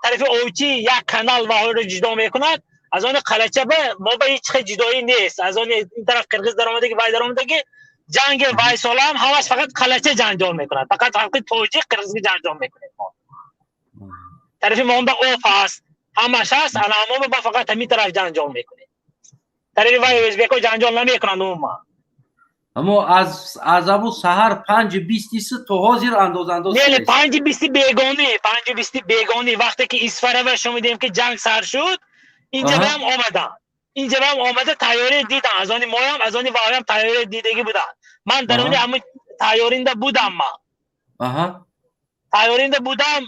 тарафи Овчи як канал ваҳоро ҷудо мекунад аз они қалача. Ба мо ба ҳеҷ хел ҷудоӣ нест, аз они ин тараф қирғиз даромадагӣ, вай даромадагӣ. Ҷанги вайсолаам ҳамаш фақат қалача ҷанҷол мекунад, фақат халқи тоҷик қирғизги ҷанҷол мекунед. Мо тарафи монда об ҳаст, ҳамаш ҳаст, ана ҳамо ба фақат ҳамин тараф ҷанҷол мекунем. Тарафи вай ӯзбекҳо ҷанҷол намекунанд умуман. Аммо аз абу саҳар 5:23 то ҳозир андоз андоз. Не, 5:20 бегонӣ, 5:20 бегонӣ, вақте ки Исфарава шунидем, ки ҷанг сар шуд, инҷа ҳам омаданд. Инҷа ҳам омада тайёра дидан, аз они моям, аз они воям тайёра дидагӣ буданд. Ман даруни ҳамин тайёринда будам ман. Тайёринда будам,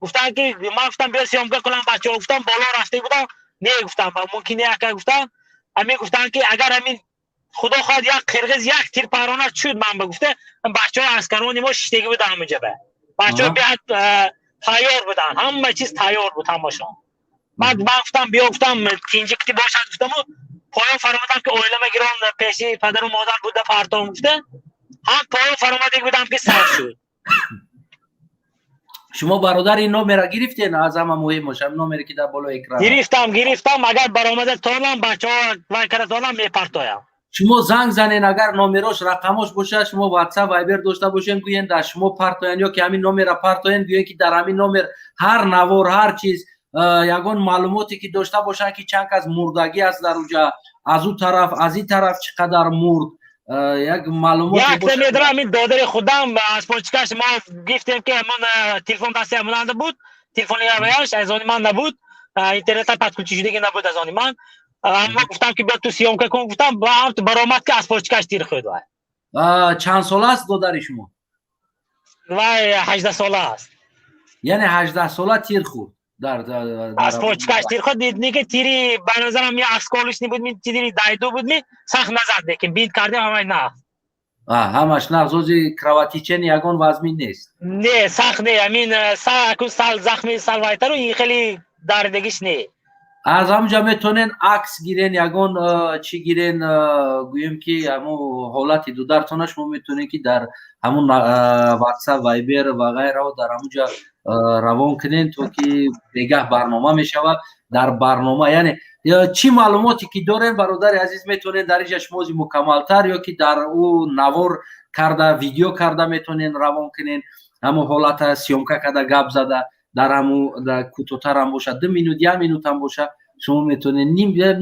гуфтанд, ки ман гуфтам, биё съёмка кунам, бачаҳо гуфтам, боло рафта будам, не гуфтам, мумкин не ака гуфтам, ҳамин гуфтанд, ки агар ҳамин худо хоҳад як қирғиз як тир парона шуд, ман ба гуфта, бачаҳо аскарони мо шиштагӣ буданд ҳаминҷа ба. Бачаҳо беҳад тайёр буданд, ҳама чиз тайёр буд ҳамашон. Баъд ман гуфтам, биё гуфтам, тинҷи кити бошад гуфтаму, поён фаромадам, ки оилама гирон пеши падару модар буда партом гуфта, ҳам поён фаромадагӣ будам, ки сар шуд. Шумо, бародар, ин номера гирифтен? Аз ҳама муҳимаш ҳам номере, ки дар болои экран. Гирифтам, гирифтам, агар баромада тонам, бачаҳо вай кара тонам, мепартоям. Шумо занг занен, агар номерош, рақамош бошад, шумо WhatsApp, Viber дошта бошен, гӯен дар шумо партоян ё ки ҳамин номера партоян, гӯен, ки дар ҳамин номер ҳар навор, ҳар чиз, ягон маълумоте, ки дошта бошанд, ки чанд кас мурдагӣ аст дар уҷа, аз ӯ тараф, аз ин тараф, чӣ қадар мурд, як маълумот. Якта медонам, ҳамин додари худам аз почкаш мо гифтем, ки ҳамон телефон дасти ҳамонанда буд, телефони ҳаваяш аз они ман набуд, интернета подключи шудагӣ набуд аз они ман. Ма гуфтам, ки биё ту съёмка кун гуфтам, баромад, ки аз почкаш тир хӯрд вай. Чанд сола аст додари шумо? Вай 18 сола аст. Яъне 18 сола тир хӯрд дар аз почкаш тир хӯрд, дидни, ки тири ба назарам я осколочный буд, ми тири дайду буд, ми сахт назад, лекин бинт кардем, ҳамаи нағз. Ҳамаш нағз, ози кровотечение ягон вазмин нест? Не, сахт не, ҳамин сал захми сал вайтару ин хеле дардагиш не. Аз ҳамҷа метавонен акс гирен, ягон чӣ гирен, гӯем, ки ҳамун ҳолати дудартона шумо метавонед, ки дар ҳамун WhatsApp, Viber ва ғайрао дар ҳамунҷа равон кунен, то ки бегаҳ барнома мешавад. Дар барнома, яъне, чӣ маълумоте, ки дорем, бародари азиз, метавонед дар инҷа шумо ози мукаммалтар ё ки дар ӯ навор карда, видео карда метавонен равон кунен, ҳамун ҳолата съёмка карда, гап зада, дар ҳамун кӯтоҳтарам бошад, 2 минут, як минутам боша, шумо метавонед,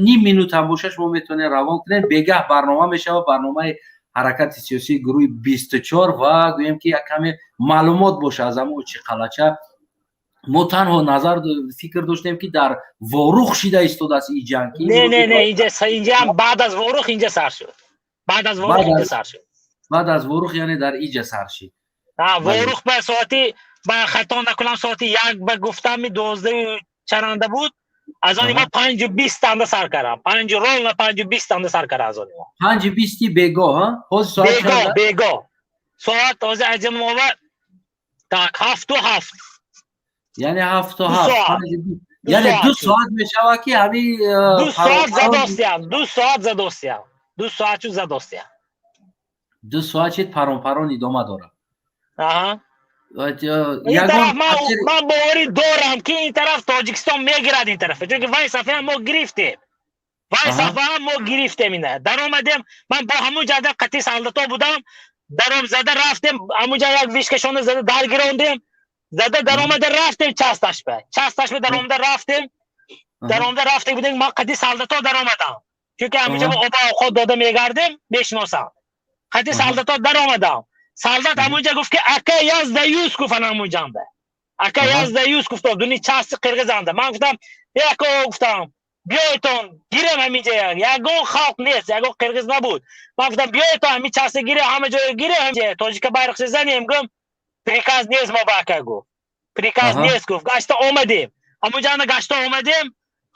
ним минутам боша, шумо метавонед равон кунед. Бегаҳ барнома мешавад, барномаи ҳаракати сиёсии гурӯҳи 24, ва гӯем, ки як каме маълумот боша аз ҳамун чӣ қалача. Мо танҳо назар, фикр доштем, ки дар Ворух шида истодааст ин ҷанг. Не, не, не, инҷа баъд аз Ворух инҷа сар шуд, баъд аз Ворух инҷа сар шуд. Баъд аз Ворух, яъне дар иҷа сар шид. Ворух ба соати, ба хато накунам, соати 1 ба гуфтами 12 чаранда буд, аз они мо 5:20 анда сар кардам, панҷу ровно 5:20 анда сар кардам аз они мо. 5:20-и бегоҳ, ҳозир соат? Бегоҳ, бегоҳ. Соат ҳозир аз мова так 7:07. Яъне 7:07, яъне 2 соат мешавад, ки ҳамин. 2 соат задостиям, 2 соат задостиям, 2 соат чу задостиям. 2 соат шид, парон парон идома дорад. Аҳа, ин тараф ман боварӣ дорам, ки ин тараф Тоҷикистон мегирад ин тарафа, чунки вай сафҳаам мо гирифтем, вай сафҳаам мо гирифтем, ина даромадем. Ман бо ҳамун ҷада қатъи солдато будам, даром зада рафтем, ҳамунҷа як вышкашона зада даргирондем, зада даромада рафтем, часташба, часташба даромада рафтем, даромада рафтем будем. Ман қатъи солдато даромадам, чунки ҳамунҷа оба овқот дода мегардем, мешиносам. Қатъи солдато даромадам, солдат ҳамунҷа гуфт, ки ака, я сдаюсь, гуфт, ана ҳамунҷанда ака, я сдаюсь, гуфт, дуни части қирғизанда. Ман гуфтам, яко, гуфтам, биёйтон гирем ҳаминҷа, ягон халқ нест, ягон қирғиз набуд. Ман гуфтам, биёйтон ҳамин части гирем, ҳама ҷое гирем, ҳаминҷа тоҷика байроқча занем. Гум, приказ нест мо ба, ака, гуфт, приказ нест, гуфт. Гашта омадем, ҳамунҷана гашта омадем,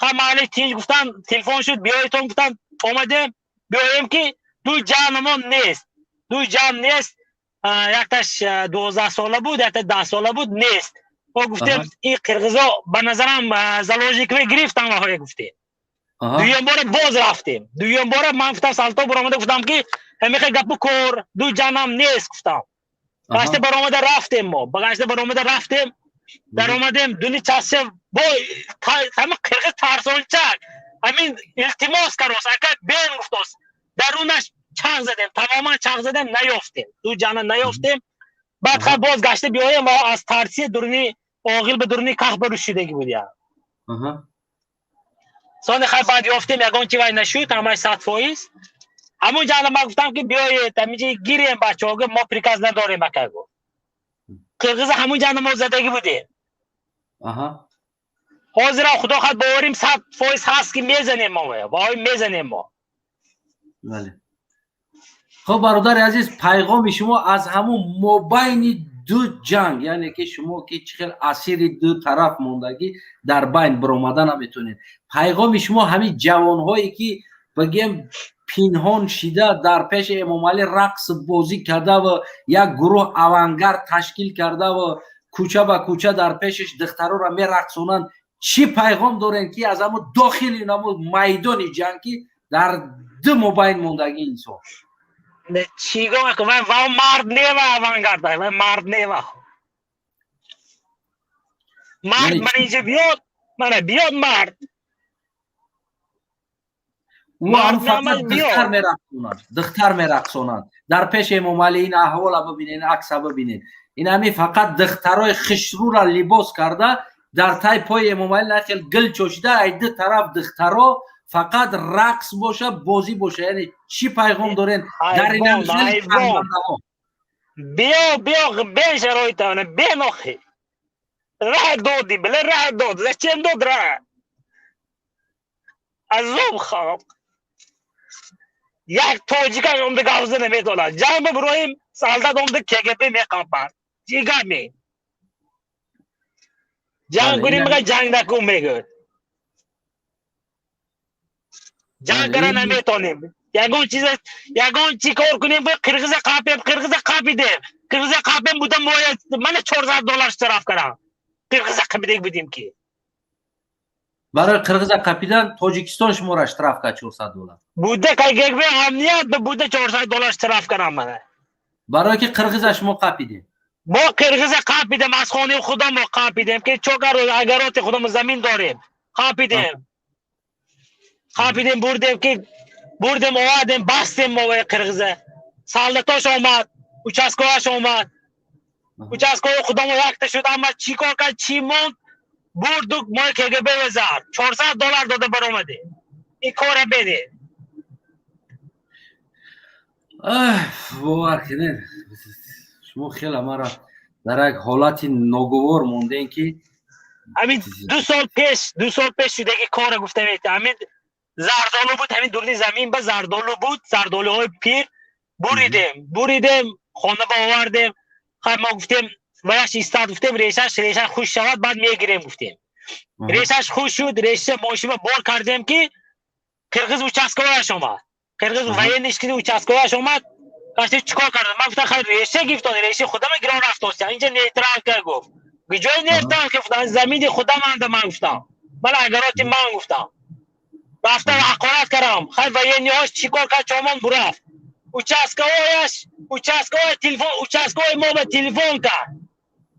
ха, маҳалли тинҷ гуфтан, телефон шуд, биёйтон гуфтан, омадем, биёем, ки ду ҷанамон нест, ду ҷан нест. Якташ 12 сола буд, якта 10 сола буд, нест. Мо гуфтем, ин қирғизо ба назарам заложникове гирифтан ваҳое, гуфтем. Дуюм бора боз рафтем, дуюм бора ман гуфтам, салто баромада гуфтам, ки ҳамихе гапу кор, ду ҷанам нест, гуфтам. Гашта баромада рафтем, мо ба гашта баромада рафтем, даромадем дуни часше, бо ҳами қирғиз тарсончак ҳамин илтимос карос, ака, бен, гуфтос. Дарунаш чағ задем, тамоман чағ задем, наёфтем, ду ҷана наёфтем. Баъд ха, боз гашта биёем, мо аз тарсия дуруни оғил ба дуруни ках ба рӯшидагӣ буд я. Сони хай, баъд ёфтем, ягон чи вай нашуд, ҳамаш 100%. Ҳамун ҷана ман гуфтам, ки биёед, ҳаминҷа гирем бачаҳо. Гуфт, мо приказ надорем, ака, гуфт. Қирғиза ҳамун ҷана мо задагӣ будем. Ҳозирам, худо хоҳад, боварим 100% ҳаст, ки мезанем мо, вои, мезанем мо. Бале, хуб, бародари азиз, пайғоми шумо аз ҳамун мобайни ду ҷанг, яъне ки шумо ки чӣ хел асири ду тараф мондагӣ, дар байн биромада наметонед, пайғоми шумо ҳамин ҷавонҳое ки, бигем, пинҳон шида дар пеши Эмомалӣ рақс бозӣ карда ва як гурӯҳ авангард ташкил карда ва кӯча ба кӯча дар пешаш духтароро мерақсонанд, чӣ пайғом дорем, ки аз ҳамун дохили ҳамун майдони ҷанг, ки дар ду мобайн мондагӣ инсон? Чӣ гум, ва мард нева, авангард ва мард нева. Мард ман инҷа биёд, мана биёд мард. Фақат духтар мерақсонанд, духтар мерақсонанд дар пеши Эмомалӣ. Ин аҳвола бибинед, акса бибинед. Ин ҳамин фақат духтарои хушрӯра либос карда, дар тай пои Эмомалӣ нахел гил чошида, ай ду тараф духтаро, фақат рақс боша, бозӣ боша. Яъне чӣ пайғом дорен дар ин? Биё, биё, бен шароитана бен. Охи, раҳ доди, биле, раҳ дод. Зачем дод раҳ? Азоб халқ. Як тоҷикаш омда гавза наметонад. Ҷанг бибироим, солдат омда КГБ меқапад. Чӣ гап ме? Ҷанг кунем, мега, ҷанг накун, мегӯд. Ҷанг кара наметонем. Ягон чиз, ягон чӣ кор кунем? Қирғиза қапем, қирғиза қапидем, қирғиза қапем будам. Мана 400 доллар штраф кардам. Қирғиза қапидек будем ки. Барои қирғиза қапидан Тоҷикистон шуморо штраф кард 400 доллар? Буда КГБ амният буда, 400 доллар штраф кардам мана. Барое ки қирғиза шумо қапидем? Мо қирғиза қапидем, аз хонаи худамо қапидем, ки чокар агароти худамо замин дорем. Қапидем, қапидем, бурдем, ки бурдем, овардем, бастем мо қирғиза. Солдатош омад, участковаш омад, участковый худамо якта шуд. Ама чӣ кор кард, чӣ монд, бурду мои КГБ зад, 400 доллар дода баромадем. Ин кора беде. Бовар кунед, шумо хеле мара дар як ҳолати ногувор мондем, ки Ҳамин 2 сол пеш, 2 сол пеш шудаги кора гуфта метавонам. Ҳамин зардолу буд, ҳамин дурни замин ба зардолу буд, зардолуҳои пир буридем, буридем, хона ба овардем. Хай, мо гуфтем, ваяш истад, гуфтем, решаш хуш шавад, баъд мегирем, гуфтем. Решаш хуш шуд, реша мошима бор кардем, ки қирғиз участковаяш омад, қирғиз военныйш ки участковаяш омад, гашти, чӣ кор кардам? Ман гуфтам, хай, реша гирифтон, реши худама гирон рафтостям инҷа. Нейтралка, гуфт. Ҷои нейтралка, гуфтам, замини худаманда, ман гуфтам, ман агароти ман, гуфтам. Рафтам, ҳақорат кардам. Хай, военныйҳош чӣ кор кард, чомон бурафт. Участковояш, участковой телефон, участковой мо ба телефон кард,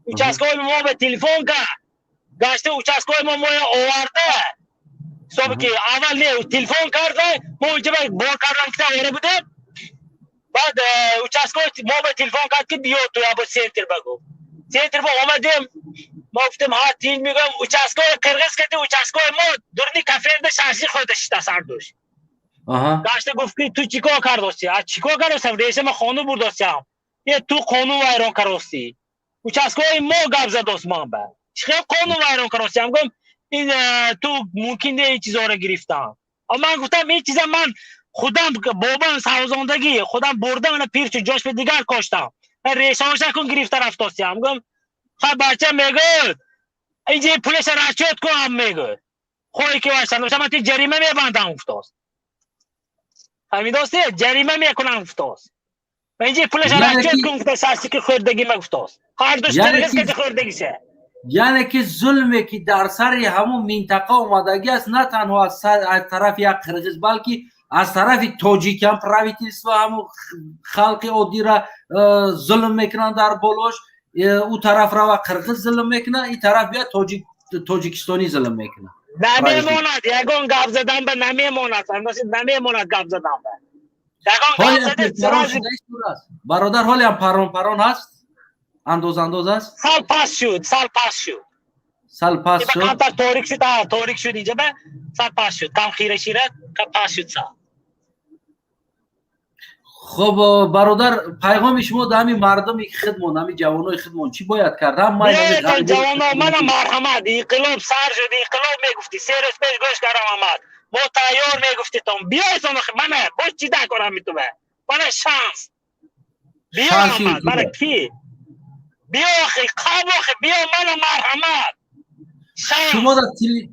участковой мо ба телефон кард. Гашта участковой мо моя оварда. Ҳисоби ки аввал не, телефон карда, мо унҷа бор кардан гуфта ора будем. Баъд участковой мо ба телефон кард, ки биё ту ябо центр ба, гуфт. Центр ба омадем, мо гуфтем, ҳа, тин мегӯям, участковой қирғиз кади, участковой мо дурни кафенда шашлик хӯрда шита сардуш. Гашта гуфт, ки ту чӣ кор кардости? А чӣ кор кардостам? Решама хонум бурдостям. Е, ту қонун вайрон кардости. Участковой мо гап задост ман ба. Чӣ хел қонун вайрон кардостям? Гум, ин ту мумкин не ин чизоро гирифтам. Ман гуфтам, ин чиза ман худам бобам савзондагӣ, худам бурдам, ана пирчу ҷош ба дигар коштам. Решаоша кун гирифта рафтостям. Гум, хай, бача, мегӯд, инҷа пулеша расчёт кун, мегӯд. Хоҳӣ ки вашта ман ту ҷарима мебандам, гуфтост. Фаҳмидости? Ҷарима мекунам, гуфтост. Инҷа пулеша расчёт кун, гуфта, шашлики хӯрдагима, гуфтост. Ҳардуш қирғиз кади хӯрдагиша. Яъне ки зулме ки дар сари ҳамун минтақа омадагӣ аст, на танҳо аз тарафи як қирғиз, балки аз тарафи тоҷикам правительство ҳамун халқи оддира зулм мекунанд дар болош. Ӯ тараф рава, қирғиз зулм мекунад, ин тараф бия, тоҷикистонӣ зулм мекунад. Намемонад ягон гап задан ба, намемонад, намемонад гап задан ба ягон гап задан. Бародар, ҳолиам парон парон ҳаст, андоз андоз аст? Сал пас шуд, сал пас шуд. Сал паст шуд. Камтар торик шуд, торик шуд инҷа ба, сал паст шуд. Кам хира шира, паст шуд сал. Хуб, бародар, пайғоми шумо да ҳами мардуми хидмон, ҳами ҷавонои хидмон чӣ бояд кард? Ҷавоно, мана марҳамат, инқилоб сар шуд, инқилоб мегуфтӣ, 3 рӯз пеш гӯш кардам, омад. Мо тайёр мегуфтитон, биёйтон, мана боз чӣ дакорам митуба? Мана шанс. Биё омад, мана ки? Биё охи, қаб охи, биё, мана марҳамат. Шумо дар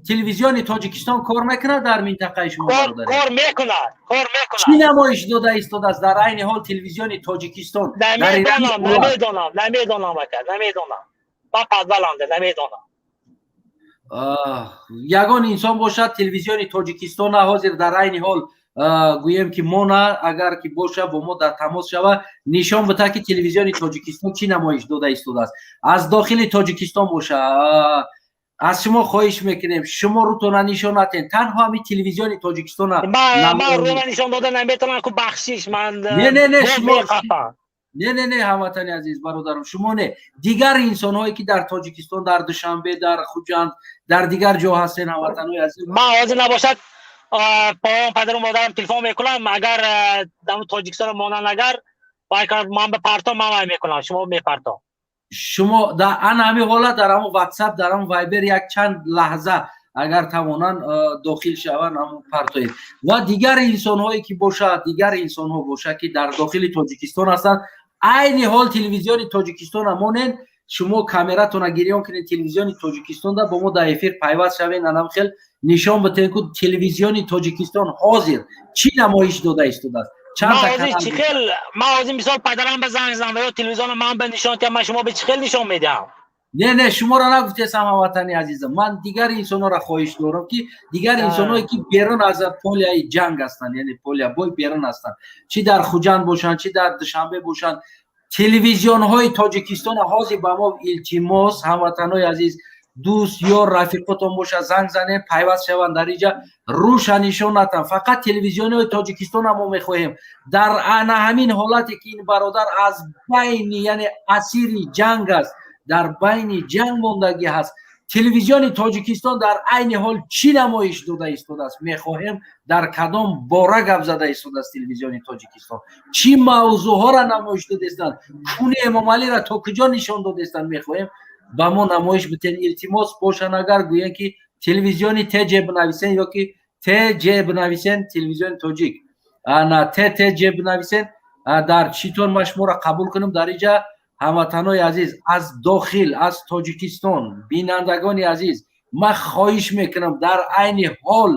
телевизиони Тоҷикистон кор мекунад дар минтақаи шумо? Кор мекунад, кор мекунад. Чӣ намоиш дода истодааст дар айни ҳол телевизиони Тоҷикистон? Намедонам, намедонам, намедонам, ака, намедонам. Ман подваланда, намедонам. Ягон инсон бошад, телевизиони Тоҷикистона ҳозир дар айни ҳол гӯем ки мона, агар ки боша, бо мо дар тамос шава, нишон бита, ки телевизиони Тоҷикистон чӣ намоиш дода истодааст. Аз дохили Тоҷикистон боша, аз шумо хоҳиш мекунем, шумо рӯтона нишон натен, танҳо ҳами телевизиони Тоҷикистона. Ман рӯна нишон дода наметавонам ку, бахшиш, ман. Не, не, не, шумо не, не, не, ҳамватани азиз, бародарам, шумо не, дигар инсонҳое ки дар Тоҷикистон, дар Душанбе, дар Хуҷанд, дар дигар ҷо ҳастен, ҳамватанҳои азиз. Ман ҳозир набошад, падару модарам телефон мекунам, агар Тоҷикистон монанд, агар ман ба парто, ман вай мекунам, шумо мепарто. Шумо дар ана ҳамин ҳолат дар ҳамон Ватсап, дар ҳамон Вайбер як чанд лаҳза агар тавонанд дохил шаванд, ҳамон партоед. Ва дигар инсонҳое ки бошад, дигар инсонҳо бошад, ки дар дохили Тоҷикистон ҳастанд, айни ҳол телевизиони Тоҷикистона монен, шумо камератона гирён кунед телевизиони Тоҷикистонда, бо мо дар эфир пайваст шавед, анам хел нишон битен, ку телевизиони Тоҷикистон ҳозир чӣ намоиш дода истодааст. Чӣ хел ман ҳозир, мисол, падарам ба занг занам ё телевизиона ман ба нишон диҳам, ман шумо ба чӣ хел нишон медиҳам? Не, не, шуморо нагуфтесам, ҳамватани азизам. Ман дигар инсонҳоро хоҳиш дорам, ки дигар инсонҳое ки берун аз поляи ҷанг ҳастанд, яъне поля бой берун ҳастанд, чӣ дар Хуҷанд бошанд, чӣ дар Душанбе бошанд, телевизионҳои Тоҷикистона ҳозир ба мо, илтимос, ҳамватанҳои азиз, дӯст ё рафиқотон боша, занг занем, пайваст шаванд дар иҷа, рӯша нишон натан, фақат телевизионҳои Тоҷикистона мо мехоҳем. Дар ана ҳамин ҳолате ки ин бародар аз байни, яъне асири ҷанг аст, дар байни ҷанг мондагӣ ҳаст, телевизиони Тоҷикистон дар айни ҳол чӣ намоиш дода истодааст, мехоҳем, дар кадом бора гап зада истодааст телевизиони Тоҷикистон, чӣ мавзӯъҳоро намоиш додаистанд, куни Эмомалиро то куҷо нишон додаистанд, мехоҳем ба мо намоиш битен, илтимос. Бошан агар, гӯян ки телевизиони ТЖ бинависен ё ки ТЖ бинависен, телевизиони тоҷик, ана ТТЖ бинависен дар читон, ма шуморо қабул кунам дар иҷа. Ҳамватанои азиз аз дохил, аз Тоҷикистон, бинандагони азиз, ман хоҳиш мекунам, дар айни ҳол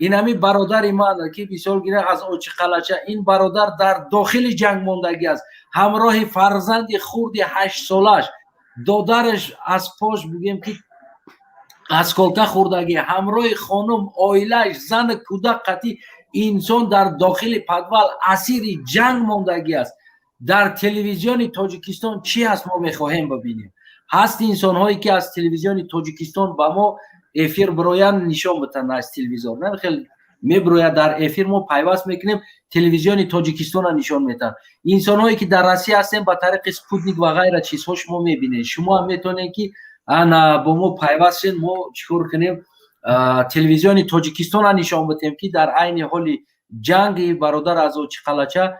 инами бародари ман, ки мисол гирем, аз Очиқалача, ин бародар дар дохили ҷанг мондагӣ аст, ҳамроҳи фарзанди хурди 8-солаш, додараш аз пош, бигӯем ки, осколка хӯрдагӣ, ҳамроҳи хонум, оилааш, зану кӯдак қатӣ инсон дар дохили подвал асири ҷанг мондагӣ аст. Дар телевизиони Тоҷикистон чӣ ҳаст, мо мехоҳем бибинем. Ҳаст инсонҳое ки аз телевизиони Тоҷикистон ба мо эфир бироянд, нишон битанд аз телевизор, хел мебирояд дар эфир, мо пайваст мекунем, телевизиони Тоҷикистона нишон метаҳанд. Инсонҳое ки дар Россия ҳастем, ба тариқи спутник ва ғайра чизҳо шумо мебинед, шумо ҳам метавонед ки ана бо мо пайваст шен, мо чӣ кор кунем, телевизиони Тоҷикистона нишон битем, ки дар айни ҳоли ҷанги бародар аз Очиқалача.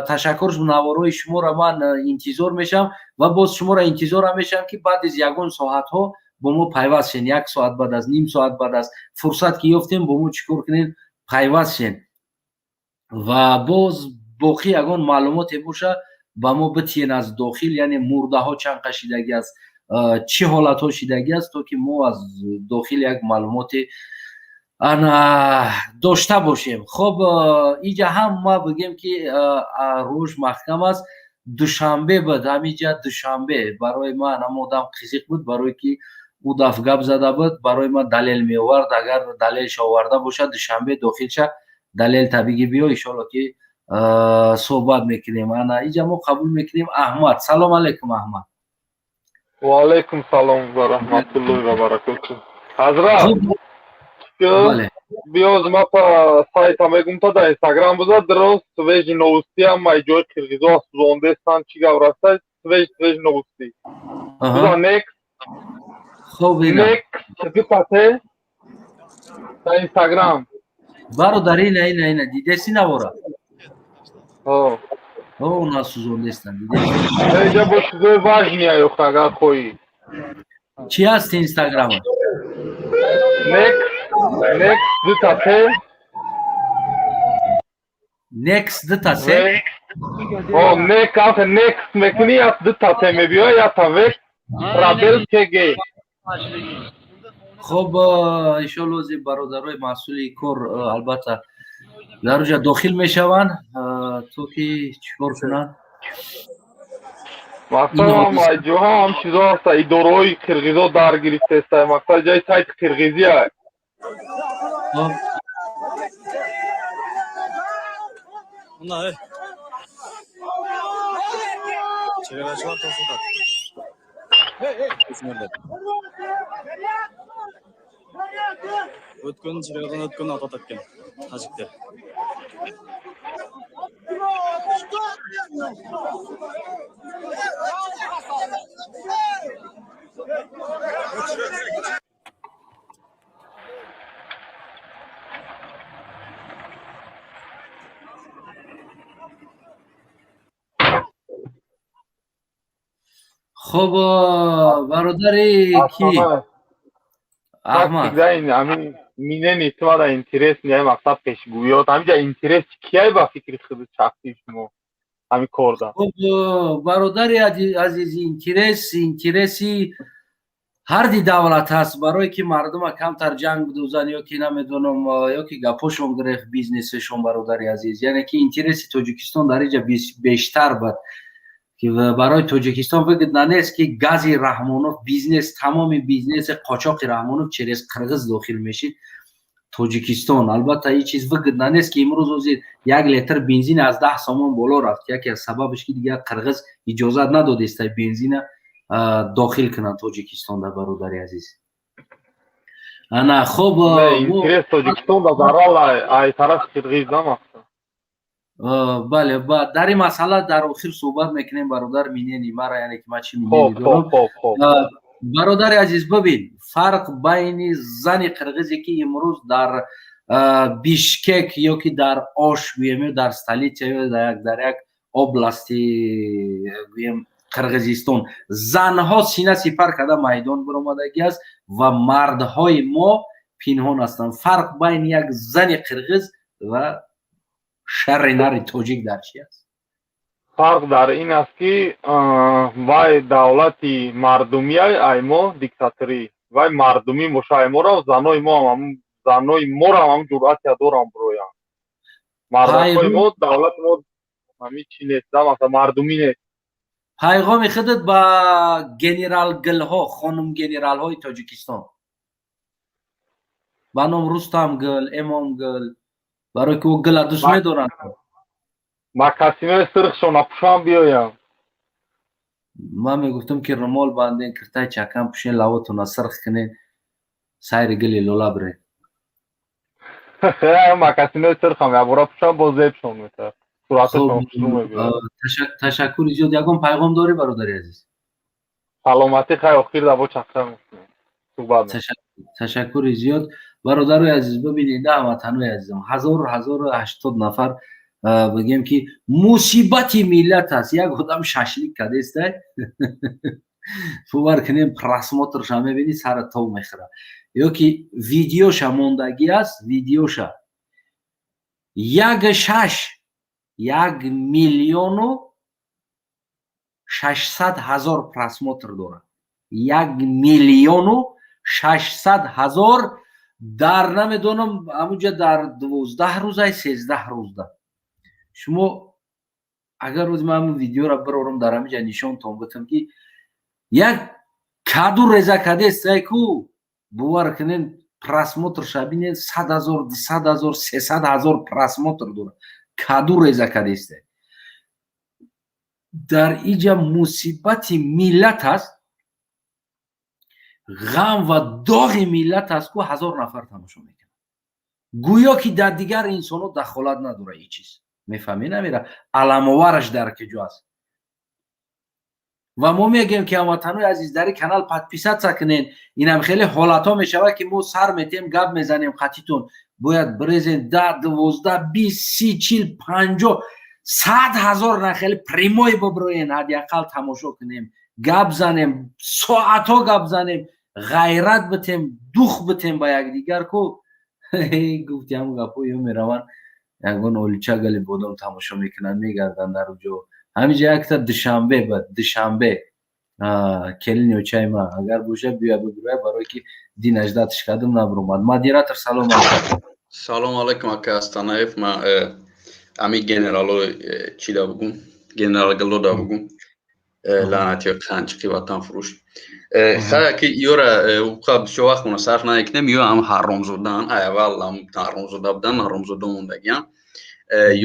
Ташаккур, наворои шуморо ман интизор мешавам ва боз шуморо интизорам мешавам, ки баъд аз ягон соатҳо бо мо пайваст шен, як соат баъд аз, ним соат баъд аз, фурсат ки ёфтем, бо мо чӣ кор кунем, пайваст шен ва боз боқӣ ягон маълумоте боша, ба мо битиен аз дохил, яъне мурдаҳо чанд қашидагӣ аст, чӣ ҳолатҳо шидагӣ аст, то ки мо аз дохил як маълумоте ана дошта бошем. Хоб, иҷа ҳам ма бигем, ки рӯж маҳкам аст. Душанбе буд, ҳамиҷа Душанбе барои ман ҳама одам қизиқ буд, барое ки ӯ даф гап зада буд, барои ман далел меовард. Агар далелша оварда бошад, Душанбе дохилша далел табиги биё, иншолло ки суҳбат мекунем. Ана иҷа мо қабул мекунем Аҳмад. Салом алейкум, Аҳмад. Ваалайкум салом ва раҳматуллоҳи ва баракоту, ҳазрат. Биёз, ма па сайта мегум, та дар Инстаграм буза, дрост свежий новости, ҳамаи ҷои қирғизо сӯзондестан, чӣ гап раста, свежий, свежий новости буза. Next. Хоб. Next. Дута Т дар Инстаграм. Бародар, ина, ина, ина, дидеси навора? О. О, насӯзондестан, дидеси? Инҷа бо чизои важный ёхта, агар хоҳӣ. Чӣ аст Инстаграма? Next, next дута Т. Next дута С? О, next, ахе next мекунӣ, як дута Т мебиёя, як та В, пробел КГ. Хоб, иншоалло, зи бародарои масъули кор албатта дар уҷа дохил мешаванд, то ки чӣ кор кунанд. Мақсадам ҷоҳа ҳам чизо ҳаста, идораҳои қирғизо дар гирифтеста, мақсад ҷои сайти қирғизия. Хоб. Чегарачылар тосуп атат. Өткөн чегарадан өткөн атат экен тажиктер. Хоб, бародари ки Аҳмад, минени тумада интерес не, мақсад пешгӯёт ҳамиҷа интерес кияй ба фикри худи шахсии шумо ҳамин корда? Хоб, бародари азизи, интереси ҳарди давлат ҳаст, барое ки мардума камтар ҷанг бидӯзанд ё ки намедонам, ё ки гапошон гирефт бизнесешон, бародари азиз. Яъне ки интереси Тоҷикистон дар инҷа бештар бад, барои Тоҷикистон выгодно нест, ки гази Раҳмонов бизнес, тамоми бизнеси қочоқи Раҳмонов через Қирғиз дохил мешид Тоҷикистон. Албатта, ин чиз выгодно нест, ки имрӯз ҳозир 1 литр бензин аз 10 сомон боло рафт. Яке аз сабабаш ки дигар Қирғиз иҷозат надодеста бензина дохил кунанд Тоҷикистонда, бародари азиз. Ана, хоб. Интерес Тоҷикистон да зарал ай тарафи Қирғиз намақсад. Бале, дар ин масъала дар охир суҳбат мекунем, бародар. Мнение мара, яъне ки ман чӣ мнение дорам, бародари азиз. Бибин, фарқ байни зани қирғизе, ки имрӯз дар Бишкек ё ки дар Ош гӯем, ё дар столица, ё дар як области гӯем Қирғизистон, занҳо сина сипар карда майдон баромадагӣ аст ва мардҳои мо пинҳон ҳастанд. Фарқ байни як зани қирғиз ва шарри нари тоҷик дар чи аст? Фарқ дар ин аст, ки вай давлати мардумия, ай мо диктаторӣ. Вай мардумӣ боша, ай моро занои мо занои моро ҳам ҷуръатия дорам бироянд. Мардакҳои мо, давлати мо ҳамин чи нест, масалан, мардумӣ нест. Пайғоми худат ба генералгилҳо, хонум генералҳои Тоҷикистон ба ном Рустамгил, Эмомгил, барое ки ӯ гила дӯст медоранд. Макасинои сирхшона пӯшам биёям. Ман мегуфтам, ки румол банден, киртаи чакан пӯшен, лавотона сирх кунен, сайри гили лола бирен. Макасинои сирхам ябора пӯшам, боз зебшон метавад, сураташон хушрӯ мебиёяд. Ташаккури зиёд. Ягон пайғом дорӣ, бародари азиз? Саломатӣ, хай, охир да бо чақча мекунем, суҳбат. Ташаккури зиёд, бародарои азиз. Бибинед, ҳамватанои азизам, 1080 нафар. Бигем, ки мусибати миллат аст. Як одам шашлик кадеста, бовар кунем, просмотрша мебинӣ, сара тов мехӯра. Ё ки видеоша мондагӣ аст, видеоша як шаш 1 600 000 просмотр дорад. 1 600 000 дар намедонам, ҳамуҷа дар 12 рӯзай, 13 рӯзда. Шумо агар рӯзи ман ҳамин видеоро бирорам, дар ҳамиҷа нишонтон битам, ки як каду реза кадестай ку, бовар кунед, просмотрша бинед, 100 000, 200 000, 300 000 просмотр дорад. Каду реза кадестай. Дар иҷа мусибати миллат аст, ғам ва доғи миллат аст, ку 1000 нафар тамошо мекунад, гӯё ки дар дигар инсонҳо дахолат надорад ин чиз. Мефаҳмӣ, намера аламовараш дар киҷо аст? Ва мо мегӯем, ки ҳамватанои азиз, дар ин канал подписаться кунен. Инам хеле ҳолатҳо мешавад, ки мо сар метиҳем, гап мезанем қатитон. Бояд бирезен 10, 12, 20, 30, 40, 50, 100 000 на хеле прямой биброен, ҳадди ақал тамошо кунем, гап занем, соатҳо гап занем, ғайрат битем, дух битем ба якдигар. Ку гуфти ҳамн гапҳо ё мераванд, ягон олича гали бодом тамошо мекунанд, мегарданд дар уҷо. Ҳаминҷа якта Душанбе бад, Душанбе келини очаи ма агар боша, биё бибирая, барое ки динаждатш кардам, набуромад. Модератор, салом алейкум. Салом алейкум, ака Астанаев. Ма ами генерало чӣ да бугум, генерал Галло да бугум, лаънатиё, қанчиқи ватанфурӯш. Хая ки ёра уқа бисёр вақт мона сарф намекунем. Ё ҳам ҳаромзодаан, аввал ҳам ҳаромзода будан, ҳаромзода мондагиам,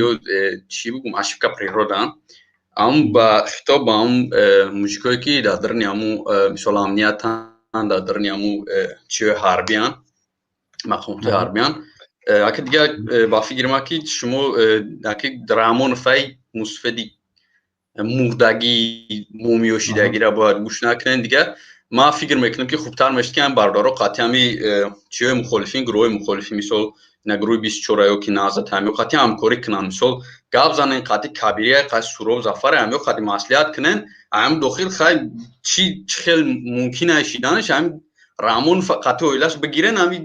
ё чӣ бугум, ошибка природаан. Ам ба хитоб ба ҳам мужикое, ки дар даруни ҳаму мисол амниятан, дар даруни ҳаму чиҳои ҳарбиян, мақомотҳои ҳарбиян, аки дигар ба фикри ман, ки шумо аки Раҳмоноваи мусфеди мурдагӣ мумиёшидагиро бояд гӯш накунед. Дигар ман фикр мекунам, ки хубтар мешуд, ки ҳам бародаро қатъи ҳами чиҳои мухолифин, гурӯҳҳои мухолифин, мисол ина гурӯҳи 24 ё ки Наҳзат, ҳамё қатъи ҳамкорӣ кунанд. Мисол гап занен қатъи Кабирия, қатъи Суроб Зафаре, ҳамё қатъи маслиҳат кунен. Ҳам дохил хай чӣ хел мумкин ай шиданаш, ҳами Раҳмон қатъи оилаш бигирен, ҳами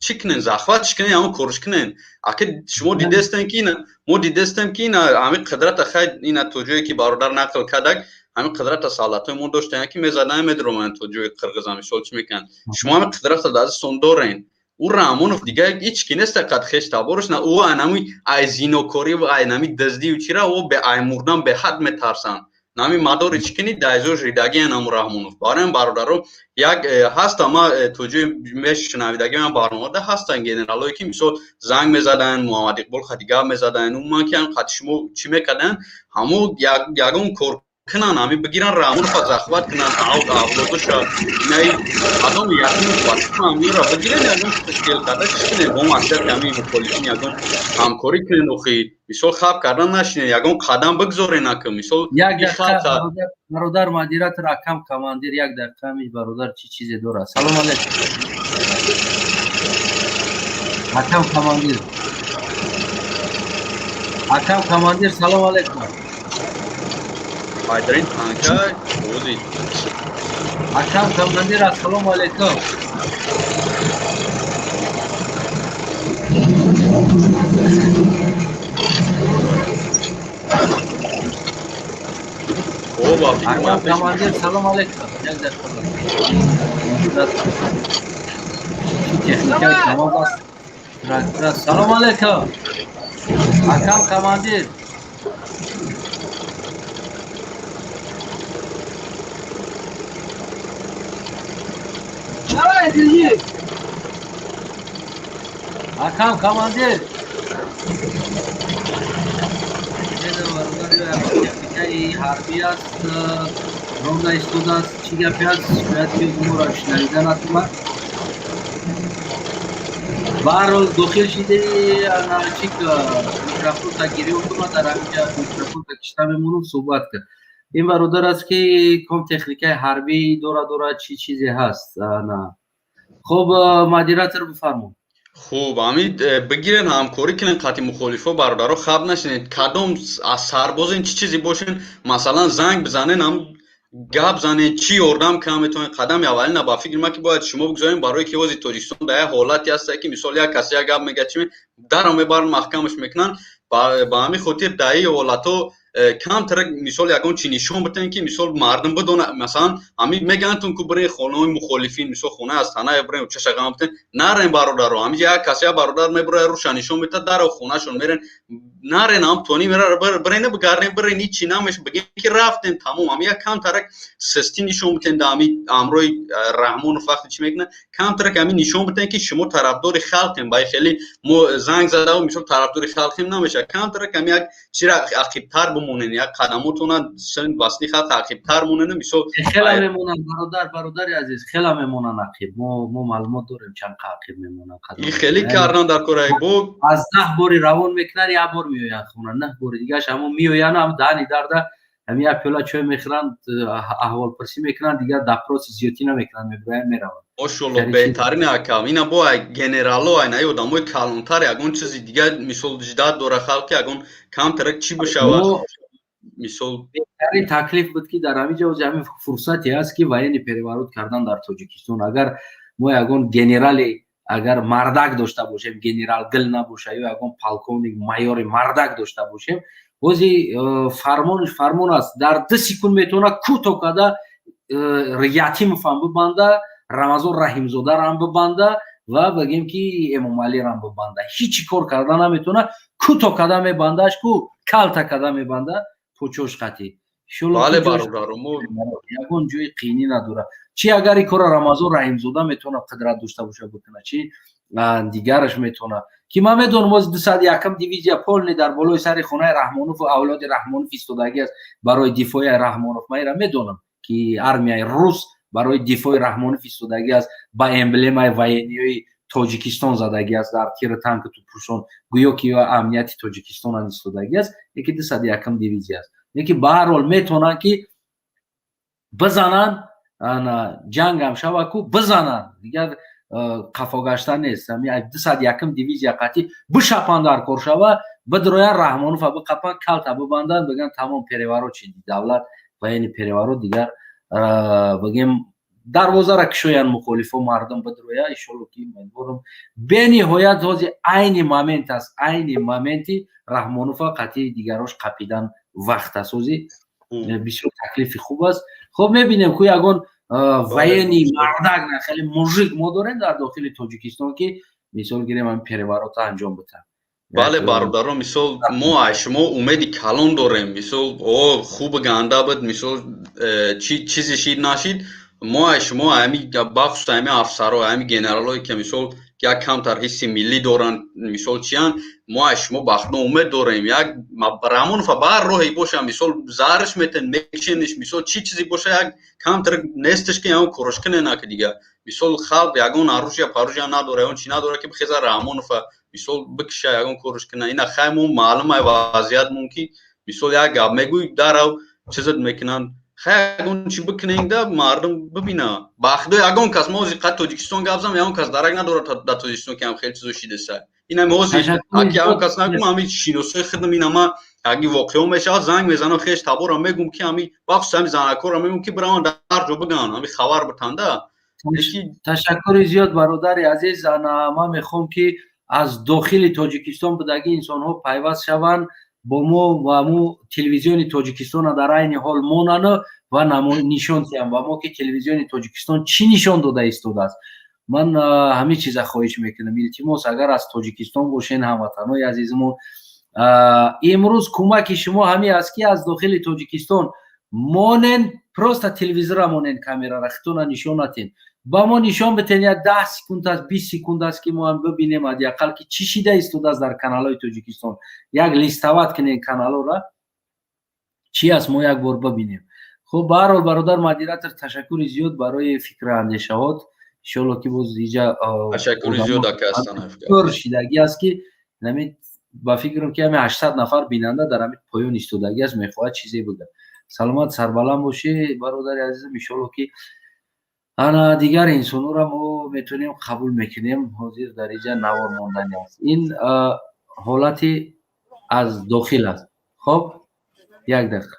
чӣ кунен, захват чӣ кунен, ҳамон корш кунен. Аки шумо дидестем, ки ина мо дидестем, ки ина ҳами қудрата хай ина то ҷое ки бародар нақл кардак, ҳамин қудрата савлатҳои мо доштанд, ки мезадан, медуроманд то ҷои қирғиза, мисол чӣ мекунанд. Шумо ҳамин қудрата дар дастон дорен. Ӯ Раҳмонов дигар ҳеҷ ки нест, қад хеш табораш на. Ӯ айнами ай зинокорӣ ва айнами дуздию чира, ӯ бе ай мурдан беҳад метарсанд. Нами мадори чӣ кунӣ, дайзош ридагиан ҳаму Раҳмонов. Барои бародаро як ҳаста, ма то ҷои мешунавидагӣ ман барномада ҳастанд генералое, ки мисол занг мезаданд, Муҳаммад Иқбол қати гап мезаданд, умуман ки ҳам қати шумо чӣ мекарданд, ҳамо ягон кор кунанд, ҳами бигиранд Раҳмонова, захват кунанд, авлодоша инаи одам якум ҳамиро бигирен, ягон ташкил карда чӣ кунем, бо маслиҳати ҳами мухолифин ягон ҳамкорӣ кунен. Охи мисол хаб кардан нашинен, ягон қадам бигзорен, ака мисол. Як дақиқа, бародар модератор, акам командир, як дақиқа, ҳами бародар чӣ чизе дорад. Салом алейкум, акам командир, акам командир, салом алейкум. Айдарин танка ози. Акам командир, ассалому алейкум. Акам командир, салом алейкум. Як дақиқа. Техникаи тамом аст. Салом алейкум. Акам командир. Акам командир. Техникаи ҳарбӣ аст, ронда истодааст, чӣ гапе аст, шояд ки моро шунарида натумад. Баҳрҳол дохил шиди, чи микрофон та гирён кума, дар ҳаминҷа микрофон та кишта мемонам, суҳбат кард. Ин бародар аст, ки ком техникаи ҳарбӣ дора, чӣ чизе ҳаст. Хуб, модератор, бифармон. Хуб, ҳамин бигирен, ҳамкорӣ кунен қатъи мухолифо, бародаро, хаб нашинед. Кадом аз сарбозен, чӣ чизе бошен, масалан занг бизанен, ҳам гап занед, чӣ ёрдам кунам метавонед. Қадами аввалина ба фикри ман, ки бояд шумо бигзорем, барое ки ҳозир Тоҷикистон дар як ҳолате ҳаста, ки мисол як касе як гап мегӯяд, чи даро мебаранд, маҳкамаш мекунанд. Ба ҳамин хотир дар ин ҳолатҳо камтар мисол ягон чи нишон битен, ки мисол мардум бидонад. Масалан ҳамин мегӯянд, ку бирен хонаҳои мухолифин, мисол хонаи Астаная бирен, чашагам битен. Нарен, бародаро, ҳамин як касе, як бародар мебурад, руша нишон метад, даро хонашон мерен. Нарен, ҳам тони мера бирен, бигарен, бирен, ҳичи намеш, бигем ки рафтем, тамом. Ҳамин як камтарак систӣ нишон битен да ҳамин ҳамроҳи Раҳмонов вақте чӣ мекунад, камтарак ҳамин нишон битен, ки шумо тарафдори халқем. Ба хеле мо занг задаву мисол тарафдори халқем намешавад. Камтарак ҳамин як чира ақибтар бимонен, як қадамотона васли халқ ақибтар монен, мисол. Хела мемонанд, бародар, бародари азиз, хела мемонанд ақиб. Мо маълумот дорем, чанд ақиб мемонанд. И хеле кардан дар кораи бо аз 10 бори равон мекунанд, як бор меоянд хона, 9 бори дигааш ҳамон меоянд, ҳам даҳни дарда. Ҳамин як пиёла чой мехӯранд, аҳволпурсӣ мекунанд, дигар допроси зиёдтӣ намекунанд, мебироянд, мераванд. Мошалло, беҳтарин акам. Ина бо генерало, айна одамои калонтар, ягон чизи дигар, мисол, ждать дора халқи, ягон камтарак чӣ бишавад, мисол. Беҳтарин таклиф буд, ки дар ҳамин ҷо ҳамин фурсате ҳаст, ки военный переворот кардан дар Тоҷикистон. Агар мо ягон генерали агар мардак дошта бошем, генерал гил набоша, ё ягон полковник, майори мардак дошта бошем, бози фармонш фармон аст, дар 2 секунд метавона кӯто карда Ятимовам бибанда, Рамазон Раҳимзодарам бибанда ва бигем, ки Эмомалирам бибанда. Ҳичи кор карда наметавона, кӯто карда мебандааш, ку калта карда мебанда почош қатӣ. Бале, бародаро, мо Ягон ҷои қиинӣ надорад. Чи агар ин кора Рамазон Раҳимзода метавона, қудрат дошта боша, бикуна, чи дигараш метавона, ки ман медонам, боз 201-м дивизия полный дар болои сари хонаи Раҳмонов ва авлоди Раҳмонов истодагӣ аст барои дифои Раҳмонов. Ман ира медонам, ки армияи рус барои дифои Раҳмонов истодагӣ аст, ба эмблемаи военный ҳои Тоҷикистон задагӣ аст дар тиру танку тупушон, гӯё ки амнияти Тоҷикистонан истодагӣ аст, яки 201-м дивизия аст. Лекин ба ҳар ҳол метавонанд, ки бизананд, ҷангам шава, ку бизананд, дигар қафо гаштан нест. 201-м дивизия қатъӣ бишапанд, дар кор шава, бидроян, Раҳмонова биқапанд, калта бибанданд, бигӯянд: тамом, переворот шид, давлат военный переворот. Дигар бигем, дарвозара кушоянд, мухолифо, мардум бидроя. Иншолло, ки умедворам, бениҳоят ҳозир айни момент аст, айни моменти Раҳмонова қатъи дигарош қапидан вақт аст. Ҳозир бисёр таклифи хуб аст. Хуб, мебинем, ку ягон военный мардак на, хеле мужик мо дорем дар дохили Тоҷикистон, ки мисол гирем, ҳамин переворота анҷом битад. Бале, бародаро, мисол, мо аз шумо умеди калон дорем. Мисол, о хуб ганда буд, мисол, чизе шид нашид, мо аз шумо, ҳами бахусус ҳами афсаро, ҳами генералое, ки мисол як камтар ҳисси миллӣ доранд, мисол, чиянд, мо аз шумо бахтно умед дорем. Як Раҳмонова ба ҳар роҳе боша, мисол, зарш метен, мекшениш, мисол, чӣ чизе боша, як камтар несташ, ки ягон корош куненаки. Дигар, мисол, халқ ягон оружия паружия надора, ягон чи надора, ки бихеза Раҳмонова, мисол, бикиша, ягон корош куна. Ина хай, мо маълум ай вазъиятмон, ки мисол, як гап мегӯй, дарав чизат мекунанд. Хай, ягон чи бикунем да мардум бибина. Ба худо, ягон кас, мо ҳозир қад Тоҷикистон гап зам, ягон кас дарак надорад дар Тоҷикистон, ки ҳам хеле чизо шидеса. Инам ҳозир аки ягон кас нагум, ҳами шиносои худам, ина ма аги воқео мешавад, занг мезанам, хеш таборам мегум, ки ҳами бахусус ҳами занакорам мегум, ки бираванд, дар ҷо биган, ҳами хабар битанда. Ташаккури зиёд, бародари азиз. Ана ман мехоҳам, ки аз дохили Тоҷикистон будагӣ инсонҳо пайваст шаванд бо мо ва мо телевизиони Тоҷикистона дар айни ҳол монану ва нишон диҳам ба мо, ки телевизиони Тоҷикистон чӣ нишон дода истодааст. Ман ҳамин чиза хоҳиш мекунам, илтимос, агар аз Тоҷикистон бошен, ҳамватанҳои азизмон, имрӯз кӯмаки шумо ҳамин аст, ки аз дохили Тоҷикистон монен, просто телевизора монен, камерара хитона нишон натен, ба мо нишон битен, як 10 секунд аст, 20 секунд аст, ки мо ҳам бибинем ҳадди ақал, ки чӣ шида истодааст дар каналҳои Тоҷикистон. Як листовать кунен каналҳоро, чӣ аст, мо як бор бибинем. Хуб, ба ҳар ҳол, бародар модератор, ташаккури зиёд барои фикру андешаҳот. Иншолло, ки боз иҷа Ташаккури зиёд, ака. Шидагӣ аст, ки ҳамин ба фикрам, ки ҳамин 800 нафар бинанда дар ҳамин поён истодагӣ аст, мехоҳад чизе бигӯяд. Саломат, сарбаланд бошӣ, бародари азизам. Иншолло, ки ана дигар инсонҳоро мо метавонем, қабул мекунем. Ҳозир дар иҷа навор мондани аст. Ин ҳолати аз дохил аст. Хоб, як дақиқа.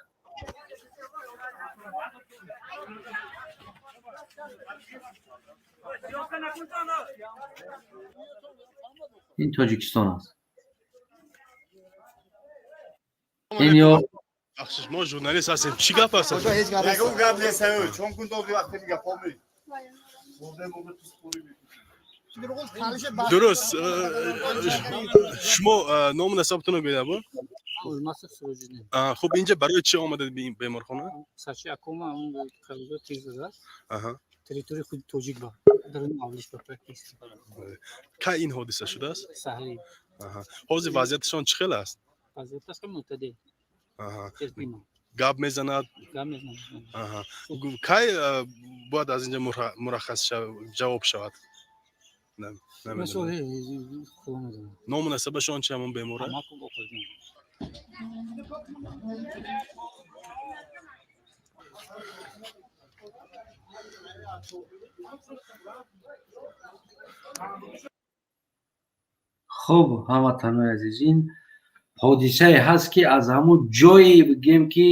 Ин Тоҷикистон аст, ин ё Бахшиш, мо журналист ҳастем. Чӣ гап аст? Ягон гап нест, чон кун доди вақте гапҳо ме. Дуруст, шумо ному насабатонро гӯед або? Хуб, инҷа барои чӣ омадед беморхона? Сачи акома қирғизо тез задааст. Территорияи худи тоҷик ба даруни авлиш ба практически. Кай ин ҳодиса шудааст? Саҳри. Ҳозир вазъияташон чӣ хел аст? Вазъияташ мӯътадил. Гап мезанад? Гап мезанад. Кай бояд аз инҷа мураххас ҷавоб шавад? Ному насабашон чи, ҳамон бемора? Хуб, ҳамватанои азиз, ин ҳодисае ҳаст, ки аз ҳамун ҷое бигем, ки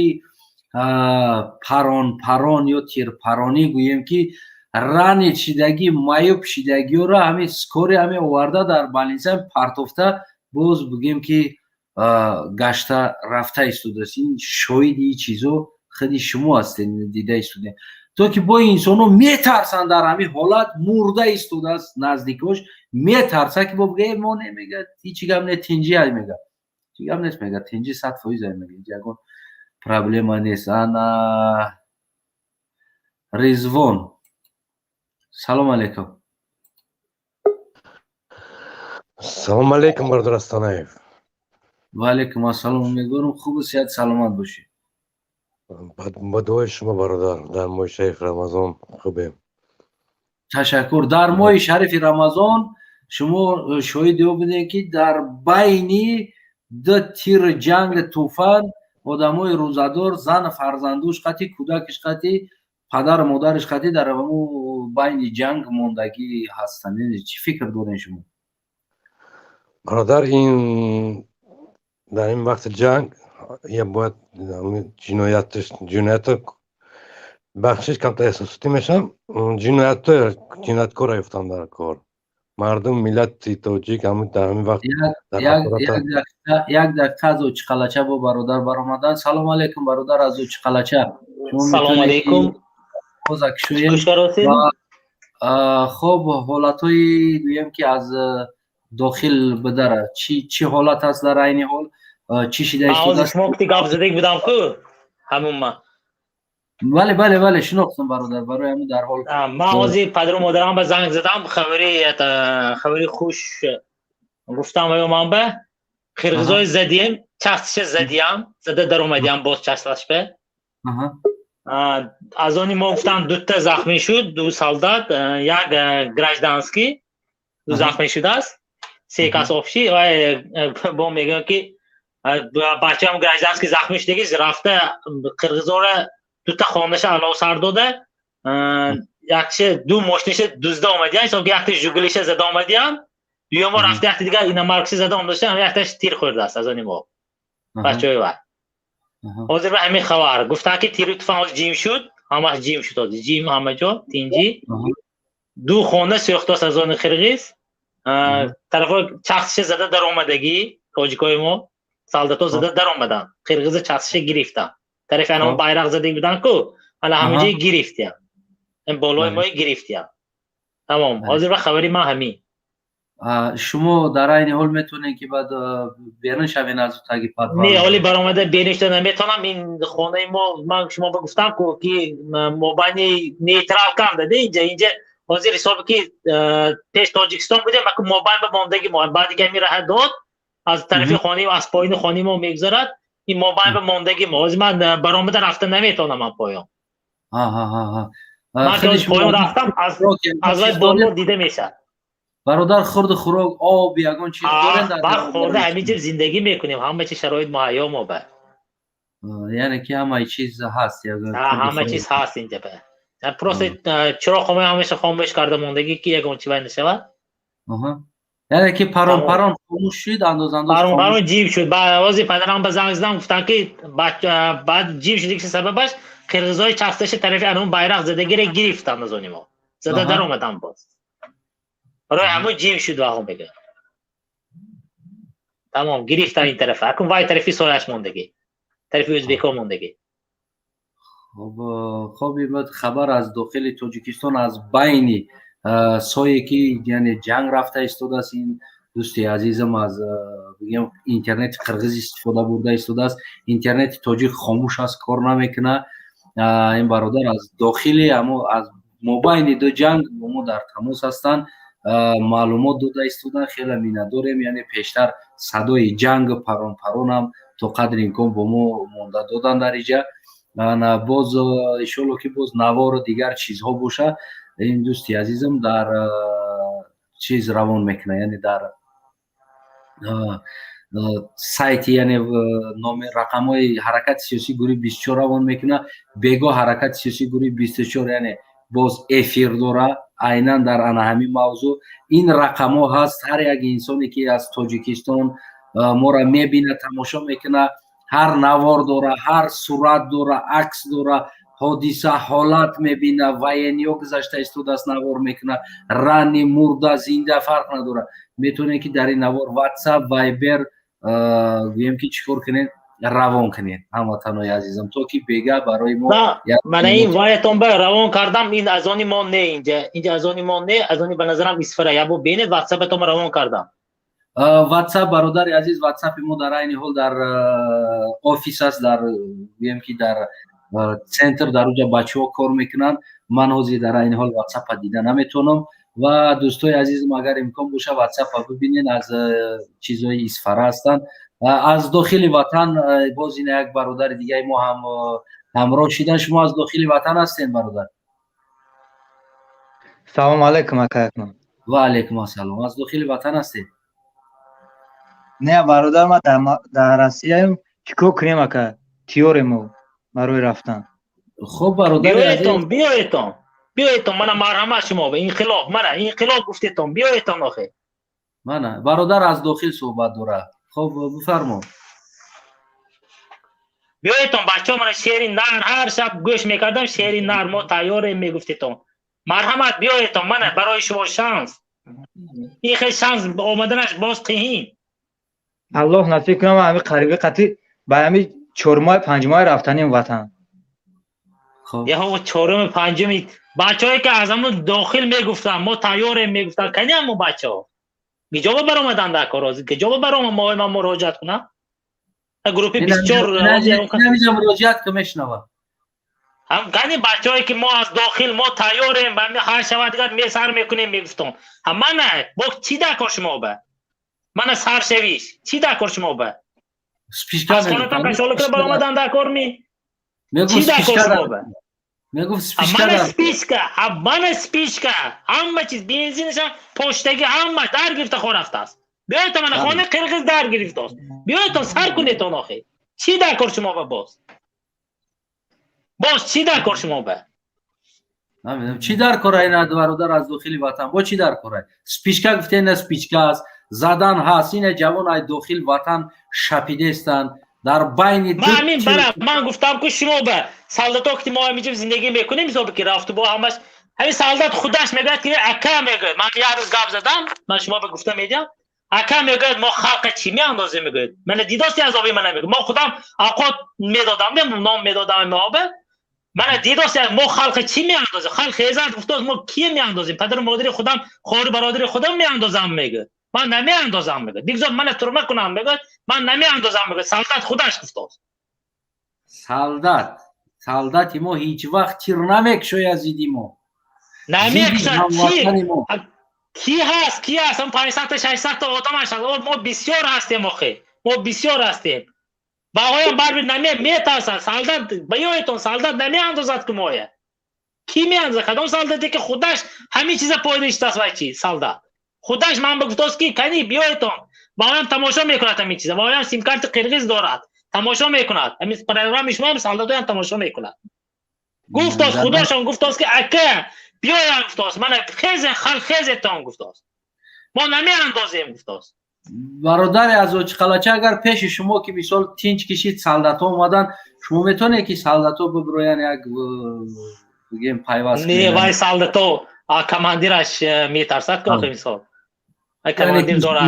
парон парон ё тирпаронӣ гӯем, ки ранид шидагӣ, маъюб шидагиёро ҳамин скорый ҳамин оварда дар больница партофта, боз бигем, ки гашта рафта истодааст. Ин шоҳиди ин чизо худи шумо ҳастед, дида истодем, то ки бо инсонҳо метарсанд. Дар ҳамин ҳолат мурда истодааст, наздикош метарса, ки бо бигӯ мо не, мега, ҳичи гап не, тинҷи ай, мега, ҳичи гап нест, мега, тинҷи 100% ай, мега, ягон проблема нест. Ана Ризвон, салом алейкум. Салом алейкум, бародар Астанаев. Ва алейкум ассалом. Умедворам, хубу сиҳат, саломат бошед. Ба дуои шумо, бародар, дар моҳи шарифи Рамазон хубем. Ташаккур. Дар моҳи шарифи Рамазон шумо шоҳиди ё будем, ки дар байни ду тир ҷанг тӯфан одамои рӯзадор, зану фарзандуш қати, кӯдакиш қати, падару модариш қати дар ҳамун байни ҷанг мондагӣ ҳастанд. Чӣ фикр дорем шумо? Бародар, ин дар ин вақти ҷанг я бояд ҷиноят, бахшиш, камтар эҳсосотӣ мешавам, ҷиноятто ҷинояткора ёфтан дар кор, мардум, миллати тоҷик дар ҳамин вақт. Як дақиқа, аз Очиқалача бо бародар баромадан. Салом алейкум, бародар аз Очиқалача. Салом алейкум. Хоб, ҳолатҳои гӯем, ки аз дохил бидара, чӣ ҳолат аст дар айни ҳол, чӣ шида истодааст? Шумо ки гап задак будам ку ҳамун ма. Бале, бале, бале, шинохтам, бародар, барои ҳамин дар ҳол. Ман ҳозир падару модарам ба занг задам, хабари хуш гуфтам ё ман ба қирғизои задием, частиша задиям, зада даромадиям боз часташба. Аз они мо гуфтам, дута захмӣ шуд, ду солдат, як гражданский, ду захмӣ шудааст, се кас общий. Бо мегӯям, ки бачаам гражданский захмӣ шудагӣ рафта қирғизора дута хонаша алов сар дода, якше ду мошинаша дузда омадиян, ҳисоб ки якта Жигулиша зада омадиян, дуюмо рафта якта дигар иномаркаша зада омадаша, якташ тир хӯрдааст аз они мо бачаҳои вай. Ҳозир ба ҳамин хабар гуфтанд, ки тиру туфанг ҳозир ҷим шуд, ҳамаш ҷим шуд, ҳозир ҷим, ҳама ҷо тинҷӣ. Ду хона сӯхтааст аз они қирғиз тарафо, чахсиша зада даромадагӣ тоҷикои мо, солдатҳо зада даромаданд, қирғиза чахсиша гирифтанд, тарафи ана байрақ задагӣ буданд ку, ана ҳамин ҷои гирифтиян, болои мои гирифтиян. Тамом, ҳозир ба хабари ман ҳамин. Шумо дар айни ҳол метавонед, ки баъд берун шавед аз таги подвал? Не, ҳоли баромада берун шуда наметавонам. Ин хонаи мо, ман шумо ба гуфтам ку, ки мобайни нейтрал кам даде инҷа. Ҳозир ҳисоби ки пеш Тоҷикистон будем, аку мобайн ба мондаги мо, баъди ки ҳамин раҳа дод, аз тарафи хонаи, аз поини хонаи мо мегузарад, ин мобайн ба мондаги мо. Ҳозир ман баромада рафта наметавонам ман поён. Ман поён рафтам, аз вай боло дида мешавад. Бародар, хурду хӯрок, об, ягон чиз доред? Ба хӯрда ҳамин ҷо зиндагӣ мекунем, ҳама чи шароит муҳайё мо ба. Яъне ки ҳамаи чиз ҳаст? Ҳама чиз ҳаст инҷа ба. Просто чироқ ҳамеша хомӯш карда мондагӣ, ки ягон чи вай нашавад. Яъне ки парон парон хомӯш шуд, андоз андоз. Парон парон ҷим шуд. Ҳозир падарам ба занг задам, гуфтанд, ки баъд ҷим шуд, ки сабабаш қирғизои часташа тарафи анун байрақ задагире гирифтанд аз они мо, зада даромаданд боз, барои ҳамун ҷим шуд. Ваҳо мегӯяд, тамом, гирифтан ин тарафа, акун вай тарафи сояш мондагӣ, тарафи ӯзбекҳо мондагӣ. Хоб, ин хабар аз дохили Тоҷикистон, аз байни сое ки яъне ҷанг рафта истодааст. Ин дӯсти азизам аз бигем интернети қирғиз истифода бурда истодааст, интернети тоҷик хомӯш аст, кор намекунад. Ин бародар аз дохили амо аз мобайни ду ҷанг бо мо дар тамос ҳастанд, маълумот дода истодан, хеле миннатдорем. Яъне пештар садои ҷанг парон паронам то қадри имкон бо мо монда додан дар иҷа. Боз иншоалло, ки боз навору дигар чизҳо боша, ин дӯсти азизам дар чиз равон мекунад, яъне дар Сайти, яъне номи рақамҳои ҳаракати сиёсии гурӯҳи 24 равон мекунад. Бего ҳаракати сиёсии гурӯҳи 24, яъне боз эфир дора айнан дар ана ҳамин мавзӯъ. Ин рақамҳо ҳаст. Ҳар як инсоне, ки аз Тоҷикистон моро мебинад, тамошо мекунад, ҳар навор дора, ҳар сурат дора, акс дора, ҳодиса, ҳолат мебина, военный ё гузашта истодааст, навор мекунад, раненый, мурда, зинда, фарқ надорад, метавонед, ки дар ин навор WhatsApp, Viber, гӯем, ки чӣ кор кунед, равон кунед, ҳамватанои азизам, то ки бега барои мо. Мана ин ваятон ба равон кардам. Ин аз они мо не, инҷа аз они мо не, аз они, ба назарам, Исфара. Ябо бинед, WhatsApp-атон равон кардам. WhatsApp, бародари азиз, WhatsApp-и мо дар айни ҳол дар офис аст, дар, гӯем, ки дар центр, дар уҷа бачаҳо кор мекунанд. Ман ҳозир дар айни ҳол WhatsApp-а дида наметавонам. Ва дӯстои азизам, агар имкон боша, WhatsApp-а бибинед, аз чизҳои Исфара ҳастанд, аз дохили ватан. Боз ина як бародари дигаи мо ҳам ҳамроҳ шидан. Шумо аз дохили ватан ҳастед, бародар? Салому алайкум, ака Акмал. Ва алайкум ассалом. Аз дохили ватан ҳастед? Не, бародар, ма дар Россияем. Чӣ кор кунем, ака? Тиёрем мо барои рафтан. Хуб, бародари. Биёетон, биёетон, биёетон, мана марҳамат шумо. Инқилоб, мана инқилоб гуфтетон, биёетон охе. Мана бародар аз дохил суҳбат дорад. Хуб, бифармо. Биёетон, бачаҳо, мана шери нар, ҳар шаб гӯш мекардам, шери нар, мо тайёрем мегуфтетон. Марҳамат, биёетон, мана барои шумо шанс. Ин хел шанс омаданаш боз қиҳин. Аллоҳ насиб кунам, ҳами қариби қатӣ ба ҳами чормоҳ, панҷмоҳ рафтанем ватан. Яҳо чоруми, панҷуми бачаҳое, ки аз ҳамун дохил мегуфтанд, мо тайёрем мегуфтанд, кани ҳамун бачаҳо гиҷоба баромаданд дар кор? Ҳозир гиҷоба барома мо ман муроҷиат кунам? Группи 24. Муроҷиат ки мешунавад. Ҳам кани бачаҳое, ки мо аз дохил, мо тайёрем, ба ҳар шава дигар месар мекунем мегуфтон. Ҳа, мана бо чӣ дар кор шумо ба? Мана саршавиш чӣ дар кор шумо ба? Аз хонатон кашола кара баромадан дар кор ми? Чӣ дар кор шумо ба? Мана спичка, мана спичка, ҳама чиз, бензинашам, поштаги, ҳама дар гирифта хо рафтааст. Биёетон, мана хонаи қирғиз дар гирифтааст. Биёетон, сар кунетон охи. Чӣ дар кор шумо ба боз? Боз чӣ дар кор шумо ба? Намедонам чӣ дар кор ай бародар аз дохили ватан, бо чӣ дар кор ай? Спичка гуфте, на спичка аст, задан ҳаст. Ина ҷавон ай дохил ватан шапидестанд дар байни. Ман ҳамин бара ман гуфтам, ку шумо ба солдато, ки мо ҳаминҷо зиндагӣ мекунем, ҳисоби ки рафту бо ҳамаш ҳамин солдат худаш мегӯяд, ки ака, мегӯяд, ман як рӯз гап задам, ман шумо ба гуфта медиҳам, ака, мегӯяд, мо халқа чӣ меандозем, мегӯяд, мана дидости азоби мана, мегӯяд, мо худам авқот медодам, ном медодам моба, мана дидости, мо халқа чӣ меандозем? Халқ хезад гуфтост, мо кие меандозем? Падару модари худам, хоҳару бародари худам меандозам, мегӯяд, ман намеандозам, мегӯяд, бигзор мана турма кунам, мегӯяд, ман намеандозам, мегӯяд, солдат худаш гуфтост. Солдат, солдати мо ҳеҷ вақт тир намекушояд зидди мо. Намекушад. Ки ҳаст, ки ҳаст? Ҳам 500-та, 600-та одам ҳаст. Мо бисёр ҳастем охе, мо бисёр ҳастем. Баҳоям барби наме метарсад солдат. Биёетон, солдат намеандозад ку моя. Ки меандозад? Кадом солдате, ки худаш ҳамин чиза пойда иштааст? Вай чи солдат худаш ман ба гуфтааст, ки кани биёетон. Баҳоям тамошо мекунад ҳамин чиза, баҳоям симкарти қирғиз дорад, тамошо мекунад ҳамин программи шумо, солдатоям тамошо мекунад. Гуфтааст, худошон гуфтааст, ки ака, биёям, гуфтааст, мана хезе, халқ хезетон, гуфтааст, мо намеандозем, гуфтааст. Бародари аз Очиқалача, агар пеши шумо, ки мисол тинч кишид, солдатҳо омадан, шумо метавонед, ки солдатҳо бибироян, як бигем, пайваст? Не, вай солдато командираш метарсад ки охи, мисол командир дорад,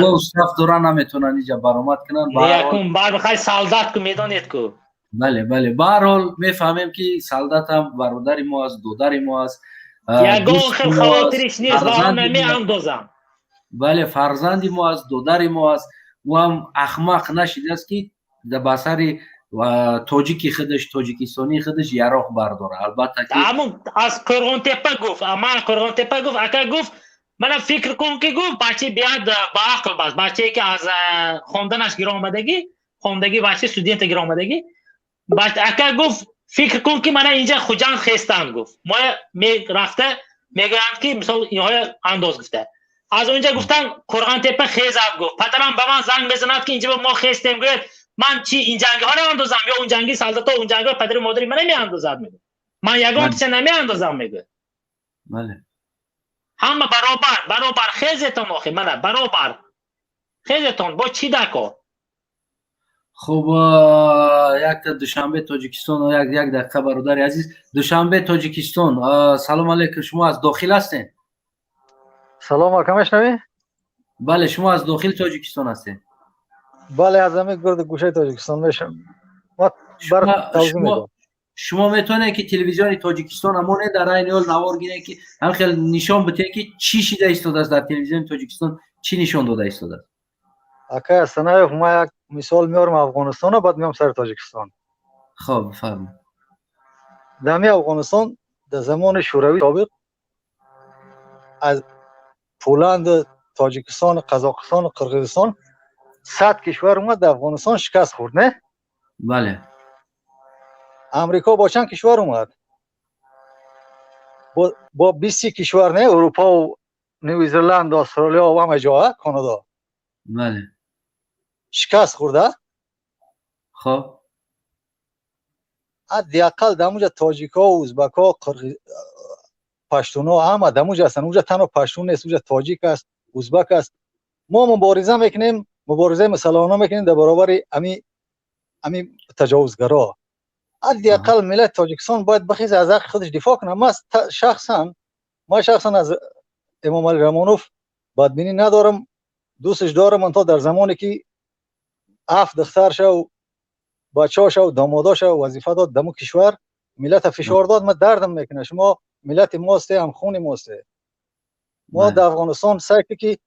дора, наметавонанд иҷа баромад кунанд. Якум бархай солдат ку, медонед ку. Бале, бале, баҳарҳол мефаҳмем, ки солдатам бародари мо аст, додари мо аст. Ягон хел хавотириш нест ва намеандозам. Бале, фарзанди мо аст, додари мо аст. Ӯ ҳам ахмақ нашидааст, ки ба сари тоҷики худаш, тоҷикистонии худаш яроқ бардора, албатта. Ҳамун аз Қӯрғонтепа гуфт, ман Қӯрғонтепа гуфт, ака, гуфт, мана фикр кун, ки гуфт, бача биёд ба ақл бас, бачае ки аз хонданаш гир омадагӣ, хондагӣ, бача студента гир омадагӣ, ака, гуфт, фикр кун, ки мана инҷа Хуҷанд хестанд, гуфт, мо рафта мегӯянд, ки мисол инҳоя андоз, гуфта. Аз онҷа гуфтан Қурғонтепа хезад гуфт. Падарам ба ман занг мезанад, ки инҷа мо хестем, гӯяд ман чи ин ҷангиҳо намеандозам ё он ҷанги солдато, он ҷангиҳо падару модари ман намеандозад, мегӯяд. Ман ягон чиза намеандозам, мегӯяд. Бале. Ҳама баробар, баробар хезетон охи, мана баробар. Хезетон бо чӣ дар кор? Хуб, якта Душанбе, Тоҷикистон, як дақиқа, бародари азиз. Душанбе, Тоҷикистон. Салом алейкум, шумо аз дохил ҳастед? Салом, ака, мешнавӣ? Бале, шумо аз дохили Тоҷикистон ҳастед? Бале, аз ҳамин гурди гӯшаи Тоҷикистон мешам. Шумо метавонед, ки телевизиони Тоҷикистон ҳамоне дар айни ҳол навор гиред, ки ҳам хел нишон бидиҳед, ки чӣ шида истодааст дар телевизиони Тоҷикистон, чӣ нишон дода истодааст? Акай Астанаев, ма як мисол меорам Афғонистона, баъд меом сари Тоҷикистон. Хоб, бифармоед. Дами Афғонистон дар замони Шӯравӣ собиқ аз Поланд, Тоҷикистон, Қазоқистон, Қирғизистон 100 кишвар омад, дар Афғонистон шикаст хӯрд, не? Бале. Амрико бо чанд кишвар омад? Бо 20 кишвар, не? Урупо, Нью Зеланд, Австралия ва ҳама ҷо, Канада. Бале. Шикаст хӯрда. Хоб. Ҳадди ақал дар онҷа тоҷикҳо, узбакҳо, паштунҳо ҳама дар онҷа ҳастанд. Онҷа танҳо паштун нест, онҷа тоҷик аст, узбак аст. Мо мубориза мекунем, муборизаи мусаллаҳона мекунем дар баробари ами таҷовузгаро. Ҳадди ақал миллати Тоҷикистон бояд бихеза, аз ҳаққи худаш дифоъ кунад. Ман шахсан аз Эмомалӣ Раҳмонов бадбинӣ надорам, дӯсташ дорам, то дар замоне ки ҳафт духтаршав, бачаҳошав, домодошав вазифа дод, даму кишвар миллата фишор дод, ма дардам мекунад. Шумо миллати мосте, ҳамхуни мосте. Мо дар Афғонистон сайки ки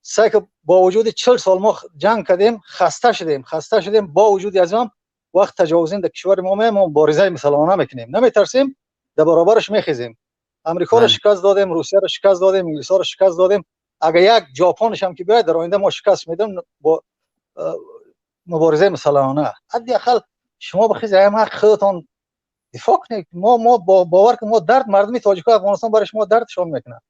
сайки бо вуҷуди 40 сол мо ҷанг кардем, хаста шудем, хаста шудем. Бо вуҷуди аз он вақт таҷовузин дар кишвари мо меоем, мо муборизаи мусаллаҳона мекунем, наметарсем, дар баробараш мехезем. Амрикоро шикаст додем, Русияро шикаст додем, инглисҳоро шикаст додем. Агар як Ҷопоншам ки биёяд, дар оинда мо шикаст медем бо муборизаи мусаллаҳона. Ҳадди ақал шумо бихезед, ҳам ҳаққи худатон дифоъ кунед. Мо бовар кун, мо дард, мардуми тоҷикои Афғонистон барои шумо дардшон мекунад.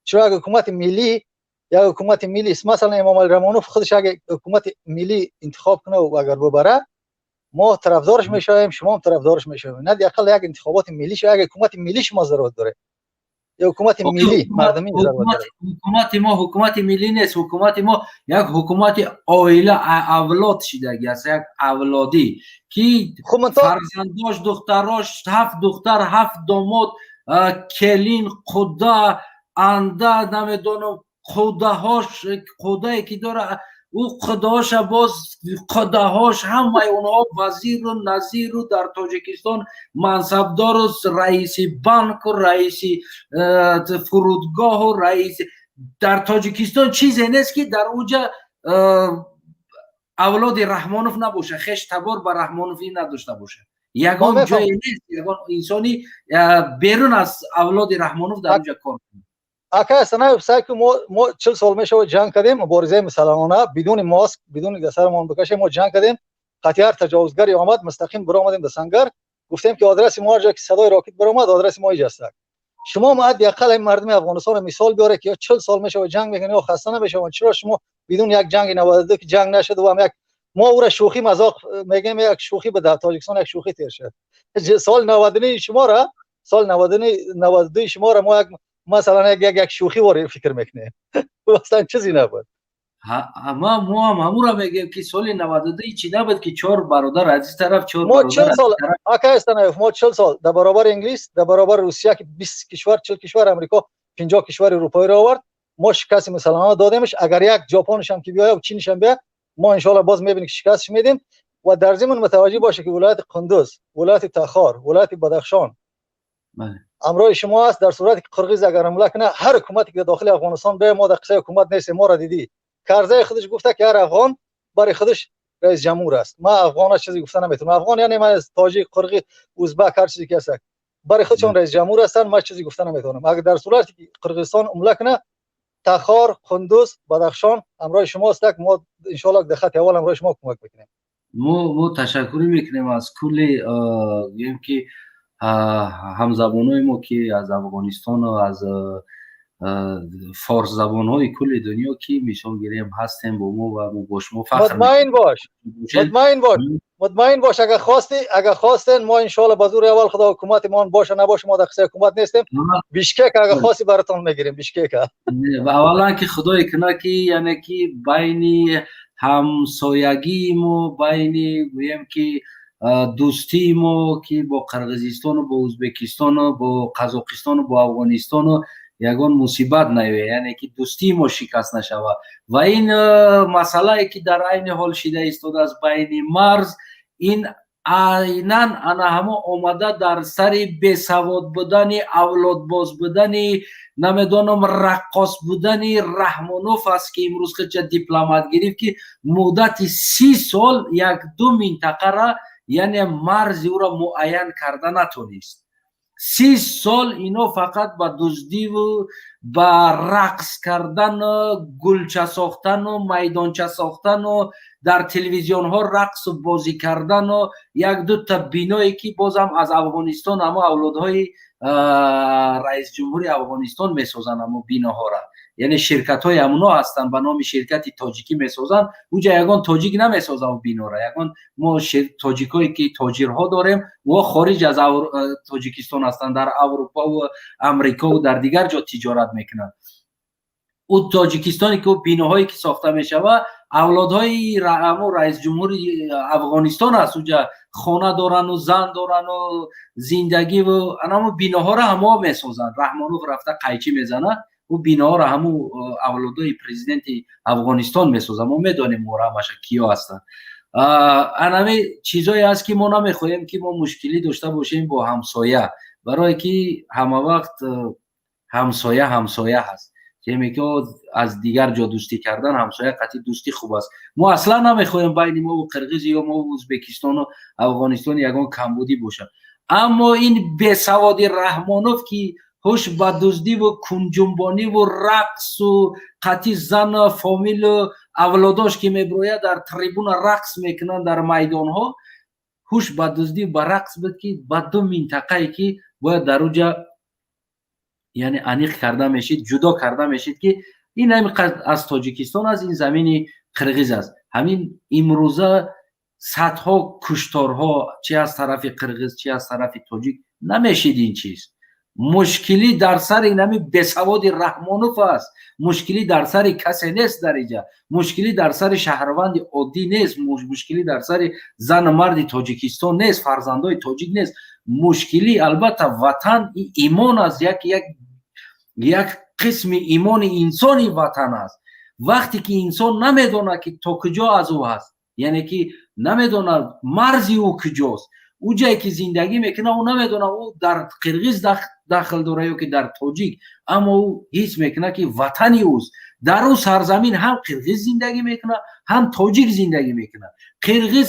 Чаро агар ҳукумати миллӣ, як ҳукумати миллӣ, масалан Эмомалӣ Раҳмонов худаш агар ҳукумати миллӣ интихоб кунад ва агар бибара, мо тарафдораш мешавем, шумо ҳам тарафдораш мешавем. Ҳадди ақал як интихоботи миллӣ шавад, як ҳукумати миллӣ шумо зарурат доред, як ҳукумати миллӣ, мардумӣ зарурат доред. Ҳукумати мо ҳукумати миллӣ нест. Ҳукумати мо як ҳукумати оила, авлод шидаги аст, як авлодӣ, ки фарзандош, духтарош, ҳафт духтар, ҳафт домод, келин, қуда, анда, намедонам, қудаҳош, қудае ки дора, ӯ қудаҳоша, боз қудаҳош, ҳамаи онҳо вазиру назиру дар Тоҷикистон мансабдору раиси банку, раиси фурудгоҳу раиси. Дар Тоҷикистон чизе нест, ки дар уҷа авлоди Раҳмонов набошад, хеш табор ба Раҳмоновӣ надошта бошад. Ягон ҷое нест, ягон инсони берун аз авлоди Раҳмонов дар уҷа кор кунад. Ака Санаев, сай ки мо 40 сол мешавад ҷанг кардем, муборизаи мусаллаҳона, бидуни маск, бидуни дар сарамон бикашем, мо ҷанг кардем. Қатъи ҳар таҷовузгаре омад, мустақим биромадем дар сангар, гуфтем ки адреси мо ҳар ҷое ки садои ракет биромад, адреси мо иҷ аст. Шумо ҳадди ақал ин мардуми Афғонистонро мисол биёре, ки ё 40 сол мешавад ҷанг мекунанд, ё хаста намешаванд. Чаро шумо бидуни як ҷанги 92 ки ҷанг нашуд ва як мо ӯра шӯхӣ мазоқ мегӯем, як шӯхӣ ба дар Тоҷикистон як шӯхӣ тер шуд соли 99 шумора, соли 92 шумора мо як масалан як шӯхӣ вори фикр мекунем, аслан чизе набуд. Ма мо ҳам ҳамура мегӯем, ки соли 92 чӣ набуд, ки чор бародар аз ин тараф, чор мо 40 сол, ака Станаев, мо 40 сол дар баробари Инглис, дар баробари Русия, ки 20 кишвар, 40 кишвар, Амрико 50 кишвари Урупоиро овард, мо шикасти мусаллаҳона додемш. Агар як Ҷопоншам ки биёяд, Чиншам биёяд, мо иншоалло боз мебинем, ки шикастш медем. Ва дар зимн мутаваҷҷеҳ бошед, ки вилояти Қундуз, вилояти Тахор, вилояти Бадахшон ҳамроҳи шумо аст. Дар сурате ки қирғиз агар ҳамла кунад, ҳар ҳукумате ки дар дохили Афғонистон биёяд, мо дар қиссаи ҳукумат нестем. Моро дидӣ, Карзай худаш гуфта, ки ҳар афғон барои худаш раис ҷамҳур аст. Ман афғона чизе гуфта наметавонам. Афғон яъне ман тоҷик, қирғиз, узбак, ҳар чизе ки ҳаст, барои худшон раис ҷамҳур ҳастанд. Ман чизе гуфта наметавонам. Агар дар сурате ки Қирғизистон ҳамла кунад, Тахор, Қундуз, Бадахшон ҳамроҳи шумо аст. Мо иншоалло дар хати аввал ҳамроҳи шумо кӯмак мекунем. Мо ташаккурӣ мекунем аз кулли, гӯем, ки ҳамзабонои мо, ки аз Афғонистону аз Форсзабонҳои кулли дунё, ки мисол гирем, ҳастем бо мо ва мо бо шумо фахр. Мутмаин бош, мутмаин бош, мутмаин бош. Агар хости, агар хостен, мо иншоалло ба зури аввал худо ҳукумати мо боша набоша, мо дар қиссаи ҳукумат нестем. Бишкек агар хости, баратон мегирем Бишкека. Ва аввалан ки худое кунад, ки яъне ки байни ҳамсоягии мо, байни гӯем ки дӯстии мо, ки бо Қирғизистону бо Ӯзбекистону бо Қазоқистону бо Афғонистону ягон мусибат наёяд, яъне ки дӯстии мо шикаст нашавад. Ва ин масъалае, ки дар айни ҳол шида истодааст байни марз, ин айнан ана ҳамо омада дар сари бесавод будани, авлодбоз будани, намедонам, раққос будани Раҳмонов аст, ки имрӯз хича дипломат гирифт, ки муддати 30 сол як ду минтақара, яъне марзи ӯро муайян карда натонист. 30 сол ино фақат ба дуздиву ба рақс кардану гулча сохтану майдонча сохтану дар телевизионҳо рақсу бозӣ кардану як дута биное, ки бозам аз Афғонистон ҳамо авлодҳои раисҷумҳури Афғонистон месозанд ҳамо биноҳора, яъне ширкатҳои ҳамуно ҳастанд, ба номи ширкати тоҷикӣ месозанд. Уҷа ягон тоҷик намесозад бинора. Ягон мо тоҷикое, ки тоҷирҳо дорем, о хориҷ аз Тоҷикистон ҳастанд, дар Аврупову Амрикову дар дигар ҷо тиҷорат мекунанд. Ӯ Тоҷикистоне, ки биноҳое, ки сохта мешавад, авлодҳои амо раисҷумҳури Афғонистон аст, уҷа хона дорану зан дорану зиндагиву анамо биноҳоро ҳамо месозанд. Раҳмонов рафта қайчӣ мезанад, ӯ биноҳоро ҳамун авлодои президенти Афғонистон месозад. Мо медонем ора ҳамаша киё ҳастанд. Анами чизое аст, ки мо намехоҳем, ки мо мушкилӣ дошта бошем бо ҳамсоя, барое ки ҳама вақт ҳамсоя ҳамсоя ҳаст. Теме ки аз дигар ҷо дӯстӣ кардан, ҳамсоя қатъи дӯстӣ хуб аст. Мо аслан намехоҳем байни мову қирғиз ё мову Ӯзбекистону Афғонистон ягон камбудӣ бошад, аммо ин бесаводи Раҳмонов, ки ҳуш ба дуздиву кунҷумбониву рақсу қатъи зану фомилу авлодош, ки мебирояд, дар трибуна рақс мекунанд, дар майдонҳо, ҳуш ба дуздӣ, ба рақс буд, ки ба ду минтақае, ки бояд дар уҷа, яъне аниқ карда мешид, ҷудо карда мешид, ки ин ҳамин аз Тоҷикистон аст, ин замини қирғиз аст. Ҳамин имрӯза садҳо кушторҳо, чи аз тарафи қирғиз, чи аз тарафи тоҷик, намешид. Ин чиз мушкилӣ дар сари нами бесаводи Раҳмонов аст. Мушкилӣ дар сари касе нест дар иҷа, мушкилӣ дар сари шаҳрванди оддӣ нест, мушкилӣ дар сари зану марди Тоҷикистон нест, фарзандои тоҷик нест. Мушкилӣ, албатта, ватан имон аст, як қисми имони инсони ватан аст. Вақте ки инсон намедонад, ки то куҷо аз ӯ ҳаст, яъне ки намедонад марзи ӯ куҷост, ӯ ҷае ки зиндагӣ мекунад, ӯ намедонад, ӯ дар қирғиз дахл дорад ё ки дар тоҷик, аммо ӯ ҳис мекунад, ки ватани ӯст. Дар ӯ сарзамин ҳам қирғиз зиндагӣ мекунад, ҳам тоҷик зиндагӣ мекунад. Қирғиз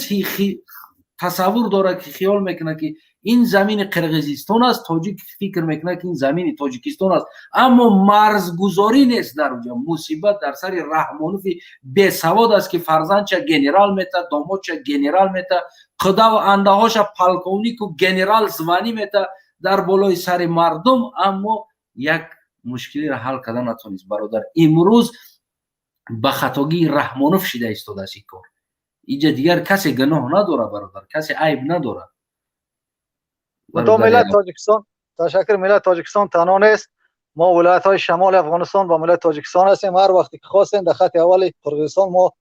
тасаввур дорад, ки хиёл мекунад, ки ин замини Қирғизистон аст, тоҷик фикр мекунад, ки ин замини Тоҷикистон аст, аммо марзгузорӣ нест дар уҷа. Мусибат дар сари Раҳмонови бесавод аст, ки фарзандча генерал мета, домодча генерал мета, қудаву андаҳоша полковнику генерал звание мета дар болои сари мардум, аммо як мушкилиро ҳал карда натонист. Бародар, имрӯз ба хатогии Раҳмонов шида истодааст ин кор. Иҷа дигар касе гуноҳ надорад, бародар, касе айб надорад. То миллат Тоҷикистон, ташаккур. Миллат Тоҷикистон танҳо нест. Мо вилоятҳои шамоли Афғонистон ба миллат Тоҷикистон ҳастем. Ҳар вақте ки хостем, дар хати аввали Қирғизистон мо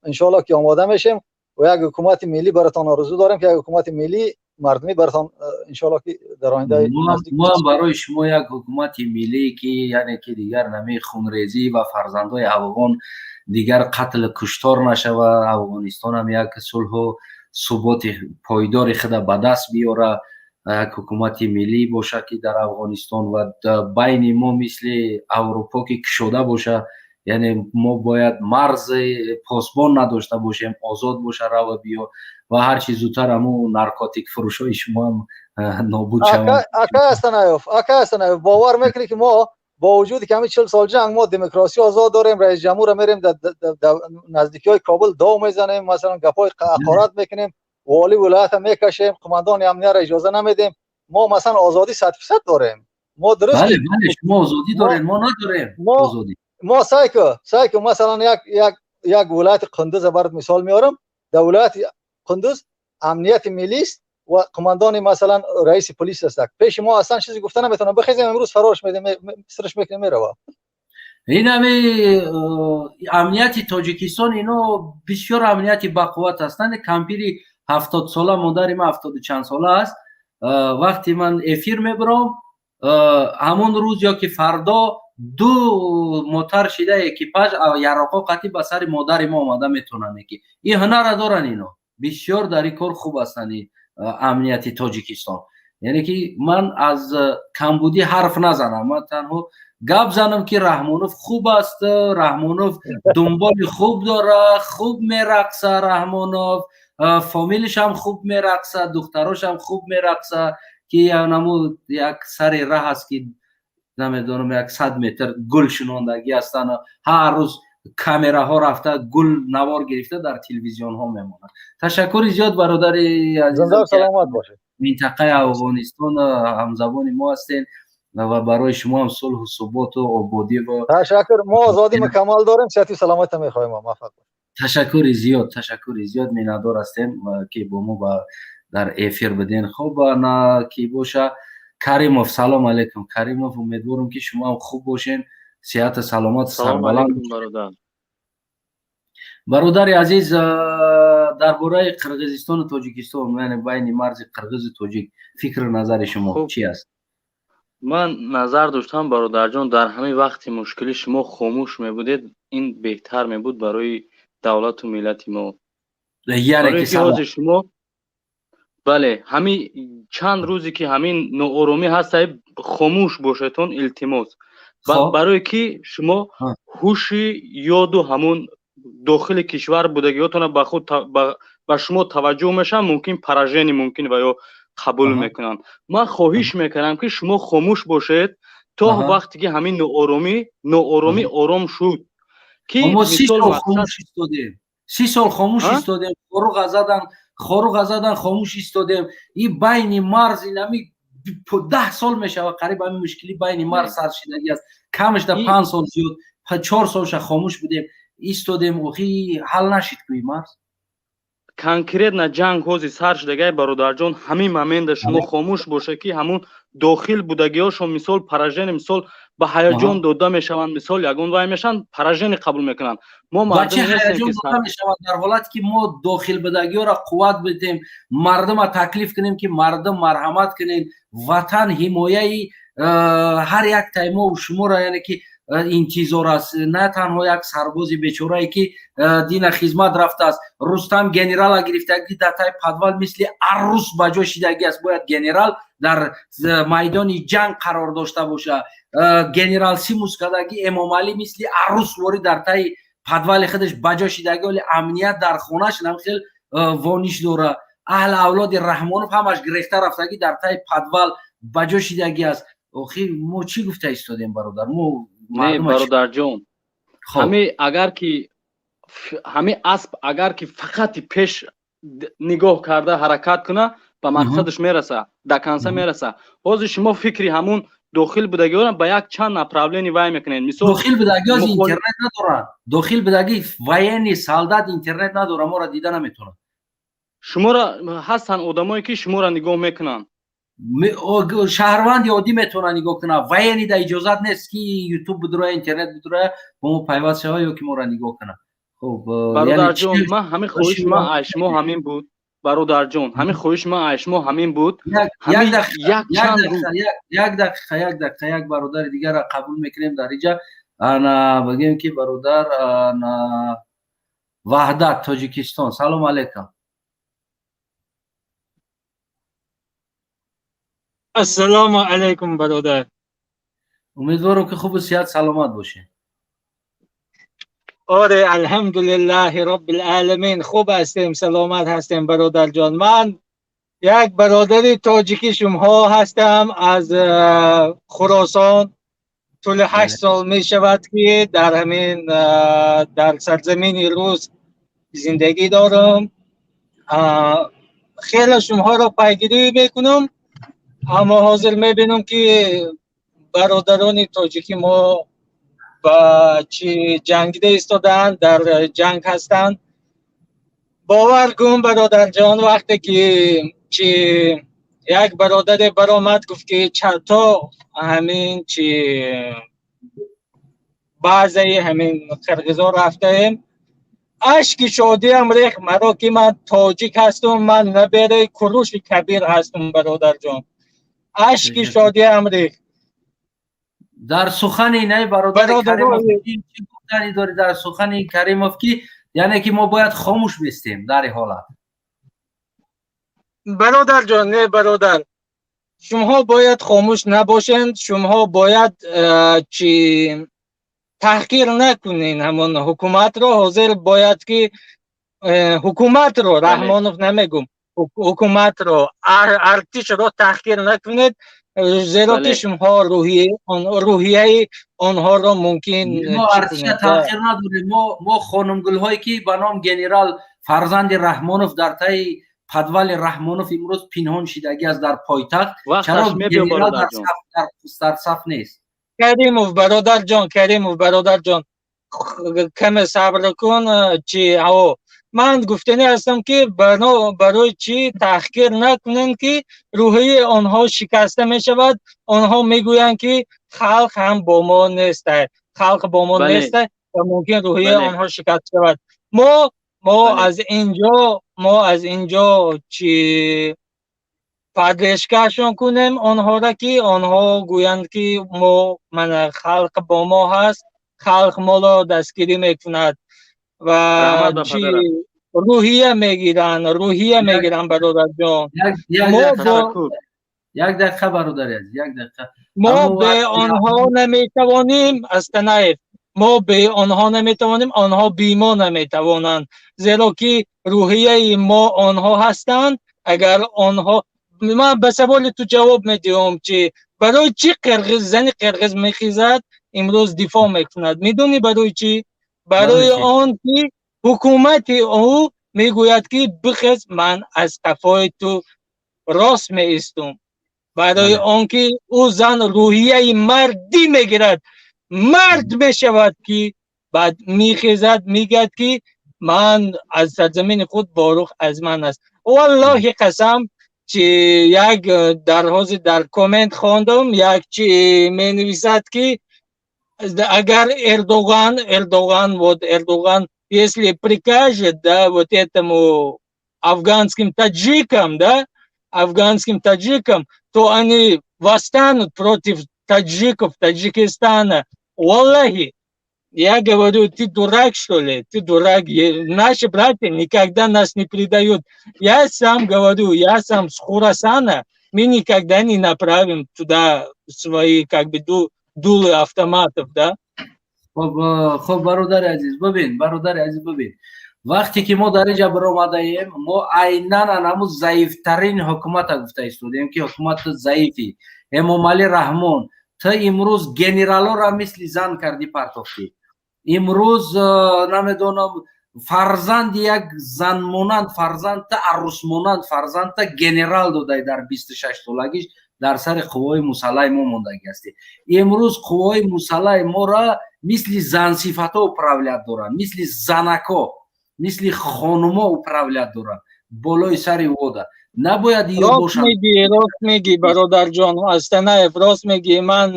иншоалло ки омода мешем ва як ҳукумати миллӣ баратон орзу дорем, ки як ҳукумати миллӣ мардумӣ баратон иншоалло ки дар оянда. Мо ҳам барои шумо як ҳукумати миллӣ, ки яъне ки дигар нами хунрезӣ ва фарзандои афғон дигар қатлу куштор нашава, Афғонистон ҳам як сулҳу суботи пойдори худа ба даст биёра, як ҳукумати миллӣ боша, ки дар Афғонистон ва байни мо мисли Аврупо ки кушода боша, яъне мо бояд марзи посбон надошта бошем, озод боша рава биё, ва ҳарчи зудтар ҳамун наркотик фурӯшҳои шумо ҳам нобуд шаванд. Ака Астанаев, бовар мекунӣ, ки мо бо вуҷуди ки ҳамин 40 сол ҷанг, мо демократсия озод дорем, раис ҷамҳурро мерем, дар наздикиҳои Кобул дов мезанем, масалан, гапҳои ҳақорат мекунем, воли вилоята мекашем, қумандони амниятро иҷоза намедем. Мо масалан озодӣ 100% дорем. Мо дуруст. Бале, бале, шумо озодӣ доред, мо надорем озодӣ. Мо сай ку, масалан, як вилояти Қундуз барат мисол меорам. Дар вилояти Қундуз амнияти миллист ва қумандони, масалан, раиси полис аст. Пеши мо аслан чизе гуфта наметавонам. Бихезем, имрӯз фарорш медем, сирш мекунем, мерава. Ин ҳами амнияти Тоҷикистон, ино бисёр амнияти бақувват ҳастанд. Кампири 70-сола, модари ман ҳафтоду чанд сола аст, вақте ман эфир мебурам, ҳамон рӯз ё ки фардо ду мотар шида экипаж яроқо қатӣ ба сари модари мо омада метавонанд, ки ин ҳунарра доранд. Ино бисёр дар ин кор хуб ҳастанд, амнияти Тоҷикистон. Яъне ки ман аз камбудӣ ҳарф назанам, ман танҳо гап занам, ки Раҳмонов хуб аст, Раҳмонов дунболи хуб дора, хуб мерақса, Раҳмонов фомилишам хуб мерақса, духтарошам хуб мерақса, ки наму як сари раҳ аст, ки намедонам, 100 метр гул шинондагӣ ҳастанд. Ҳар рӯз камераҳо рафта, гул навор гирифта, дар телевизионҳо мемонад. Ташаккури зиёд, бародари азиз. Саломат бошед. Минтақаи Афғонистон, ҳамзабони мо ҳастен ва барои шумо ҳам сулҳу суботу ободӣ ва Ташаккур. Мо озодӣ мукаммал дорем, сиҳату саломата мехоҳем, муваффақ. Ташаккури зиёд, ташаккури зиёд. Миннатдор ҳастем, ки бо мо дар эфир буден. Хуб, на ки боша, Каримов. Салом алейкум, Каримов. Умедворам, ки шумо ҳам хуб бошен, сиҳату саломат, сарбаланд. Бародари азиз, дар бораи Қирғизистону Тоҷикистон, яъне байни марзи қирғизу тоҷик, фикру назари шумо чӣ аст? Ман назар доштам, бародарҷон, дар ҳамин вақти мушкилӣ шумо хомӯш мебудед, ин беҳтар мебуд барои давлату миллати мо. Яъне ки ҳозир шумо, бале, ҳамин чанд рӯзе ки ҳамин нооромӣ ҳаст, хомӯш бошедтон, илтимос, барое ки шумо ҳуши ёду ҳамун дохили кишвар будагиётона ба худ ба шумо таваҷҷӯҳ мешаванд, мумкин поражение, мумкин ва ё қабул мекунанд. Ман хоҳиш мекардам, ки шумо хомӯш бошед то вақте ки ҳамин нооромӣ ором шуд. Ки истодем, 30 сол хомӯш истодем, хоруға задан, хоруға задан, хомӯш истодем. И байни марз инами 10 сол мешавад қариб, ҳамин мушкили байни марз саршидагӣ аст. Камаш да 5 сол, зиёд 4 солша хомӯш будем, истодем, охи ҳал нашид кӯи марз. Конкретно ҷанг ҳози сар шудагай, бародарҷон, ҳамин момента шумо хомӯш боша, ки ҳамун дохил будагиҳошон, мисол, поражение, мисол, ба ҳаяҷон дода мешаванд, мисол, ягон вай мешаванд, поражение қабул мекунанд. Мо мардум дода мешаванд дар ҳолате ки мо дохил будагиҳоро қувват бидем, мардума таклиф кунем, ки мардум, марҳамат кунем, ватан ҳимояи ҳар як таймову шуморо, яъне ки, интизор аст, на танҳо як сарбози бечорае, ки дина хизмат рафтааст. Рустам генерала гирифтагӣ, дар таи подвал мисли аррус ба ҷо шидагӣ аст. Бояд генерал дар майдони ҷанг қарор дошта боша. Генерал симус кардагӣ, Эмомалӣ мисли аррус ворӣ дар таи подвали худаш ба ҷо шидагӣ, оли амният дар хонаш хел вониш дора. Аҳли авлоди Раҳмонов ҳамаш гирехта рафтагӣ, дар таи подвал ба ҷо шидагӣ аст. Охи мо чӣ гуфта истодем, бародар? Мо Не, бародарҷон, ҳами агар ки ҳами асп агар ки фақати пеш нигоҳ карда ҳаракат куна, ба мақсадаш мераса, до конца мераса. Ҳозир шумо фикри ҳамун дохил будагиҳоро ба як чанд направление вай мекунед, мисол. Дохил будагиҳо интернет надоранд. Дохил будаги военный, солдат интернет надорад, моро дида наметавонад. Шуморо ҳастанд одамое, ки шуморо нигоҳ мекунанд. Шаҳрванди оддӣ метавонад нигоҳ кунад, военный да иҷозат нест, ки Ютуб бидуроя, интернет бидуроя, бо мо пайваст шава ё ки моро нигоҳ кунад. Хуб. Бародарҷон, ман ҳамин хоҳиши ман аз шумо ҳамин буд. Бародарҷон, ҳамин хоҳиши ман аз шумо ҳамин буд. Як дақиқа, як дақиқа, як бародари дигарро қабул мекунем дар инҷа. Ана бигем, ки бародар, ана Ваҳдат, Тоҷикистон. Салому алайкум. Ассалому алайкум, бародар. Умедворам, ки хубу сиҳат, саломат бошед. Оре, алҳамдулиллаҳи роббил оламин, хуб ҳастем, саломат ҳастем, бародарҷон. Ман як бародари тоҷики шумоҳо ҳастам аз Хуросон. Тӯли 8 сол мешавад, ки дар ҳамин дар сарзамини рус зиндагӣ дорам. Хеле шумоҳоро пайгирӣ мекунам, аммо ҳозир мебинам, ки Бародарони тоҷики мо ба чӣ ҷангида истодаанд, дар ҷанг ҳастанд. Бовар кун, бародарҷон, вақте ки чи як бародаре баромад, гуфт ки то ҳамин чи баъзеи ҳамин қирғизо рафтаем, ашки шодиам рехт маро, ки ман тоҷик ҳастум, ман набераи Куруши Кабир ҳастум, бародарҷон, ашки шодиам рехт. Дар сухани най бародари Каримов чӣ гуфтанӣ дорӣ? Дар сухани Каримов, ки яъне ки мо бояд хомӯш бистем дар ин ҳолат? Бародарҷон, не, бародар, шумоҳо бояд хомӯш набошед. Шумоҳо бояд чи таҳқир накунед ҳамон ҳукуматро. Ҳозир бояд ки ҳукуматро, Раҳмонов намегум, ҳукуматро, артишро таҳқир накунед, зеро ки шумоҳо рӯҳияи онҳоро мумкин Мо артиша таҳқир надорем. Мо хонумгулҳое ки ба ном генерал фарзанди Раҳмонов дар таи подвали Раҳмонов имрӯз пинҳон шидагӣ аст дар пойтахт, чаро генерал дар саф нест? Каримов бародарҷон, Каримов бародарҷон, каме сабр кун. Чи ҳаво ман гуфтанӣ ҳастам, ки барои чӣ таҳқир накунем, ки рӯҳияи онҳо шикаста мешавад. Онҳо мегӯянд, ки халқ ҳам бо мо нест, халқ бо мо нест ва мумкин рӯҳияи онҳо шикаста шавад. Мо аз инҷо чи поддержкашон кунем онҳоро, ки онҳо гӯянд, ки мо мана халқ бо мо ҳаст, халқ моро дастгирӣ мекунад ва чи рӯҳия мегиранд, рӯҳия мегиранд, бародарҷон. Як дақиқа, бародари азиз, як дақиқа. Мо бе онҳо наметавонем, Астанаев, мо бе онҳо наметавонем, онҳо би мо наметавонанд, зеро ки рӯҳияи мо онҳо ҳастанд. Агар онҳо, ман ба саволи ту ҷавоб медиҳам, чи барои чӣ қирғиз, зани қирғиз мехезад, имрӯз дифоъ мекунад, медонӣ барои чӣ? Барои он ки ҳукумати ӯ мегӯяд, ки бихез, ман аз қафои ту рост меистум. Барои он ки ӯ зан рӯҳияи мардӣ мегирад, мард мешавад, ки баъд мехезад, мегӯяд, ки ман аз сарзамини худ, Ворух аз ман аст. Валлоҳи қасам, чи як дар ҳозир дар коммент хондам, як чи менависад, ки агар Эрдоган, Эрдоган, вот Эрдоган, если прикажет, да, вот этому афганским таджикам, да, афганским таджикам, то они восстанут против таджиков Таджикистана. Валлахи, я говорю, ты дурак, что ли? Ты дурак. Наши братья никогда нас не предают. Я сам говорю, я сам с Хурасана, мы никогда не направим туда свои, как бы, дулы автоматов, да? Хоб, бародари азиз, бибин, бародари азиз, бибин, вақте ки мо дар инҷа баромадаем, мо айнан анаму заифтарин ҳукумата гуфта истодем, ки ҳукумати заифӣ. Эмомалӣ Раҳмон, ту имрӯз генералоро мисли зан кардӣ, партофтӣ. Имрӯз намедонам, фарзанди як занмонанд, фарзандта арӯсмонанд, фарзандта генерал додай, дар 26 солагиш дар сари қувваҳои мусаллаҳи мо мондагӣ ҳастӣ. Имрӯз қувваҳои мусаллаҳи моро мисли зансифатҳо управлять доранд, мисли занако, мисли хонумо управлять доранд болои сари вода. Набояд ё бошанд. Мегӣ, рост мегӣ, бародарҷон Астанаев, рост мегӣ. Ман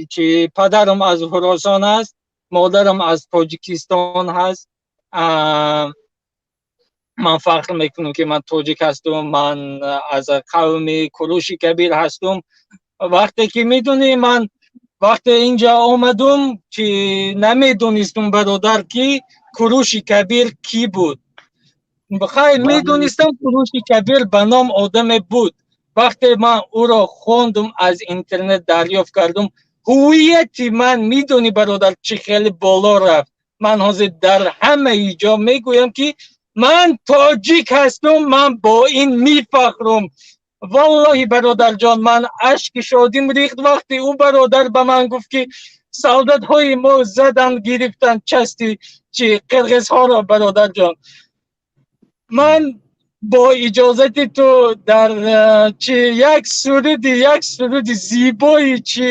чи падарам аз Хуросон аст, модарам аз Тоҷикистон ҳаст. Ман фахр мекунам, ки ман тоҷик ҳастум, ман аз қавми Куруши Кабир ҳастум. Вақте ки медонӣ, ман вақте инҷа омадум, ки намедонистум, бародар, ки Куруши Кабир кӣ буд. Хайр, медонистам, Куруши Кабир ба ном одаме буд. Вақте ман ӯро хондум, аз интернет дарёфт кардум, ҳувияти ман, медонӣ, бародар, чӣ хеле боло рафт. Ман ҳозир дар ҳамаи ҷо мегӯям, ки ман тоҷик ҳастум, ман бо ин мефахрум. Валлоҳи, бародарҷон, ман ашки шодим рехт, вақте ӯ бародар ба ман гуфт, ки солдатҳои мо задан гирифтанд части чи қирғизҳоро. Бародарҷон, ман бо иҷозати ту дар чи як суруди зибои чи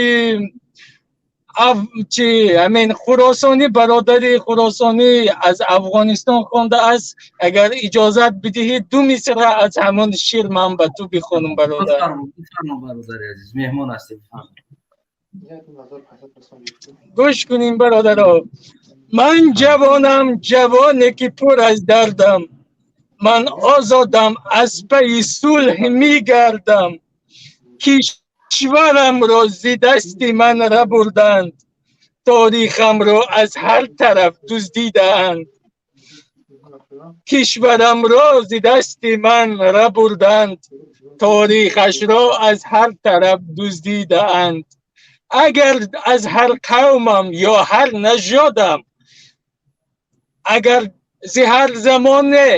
Чи ҳамин хуросонӣ, бародари хуросонӣ аз Афғонистон хондааст. Агар иҷозат бидиҳӣ, ду мисра аз ҳамон шеър ман ба ту бихонам, бародар. Бифармо, бародари азиз, меҳмон ҳастем. Гӯш кунем, бародаро. Ман ҷавонам, ҷавоне ки пур аз дардам, ман озодам, аз пайи сулҳ мегардам. Кишварамро зи дасти ман рабурданд, торихамро аз ҳар тараф дуздидаанд. Кишварамро зи дасти ман рабурданд, торихашро аз ҳар тараф дуздидаанд. Агар аз ҳар қавмам ё ҳар нажодам, агар зи ҳар замоне,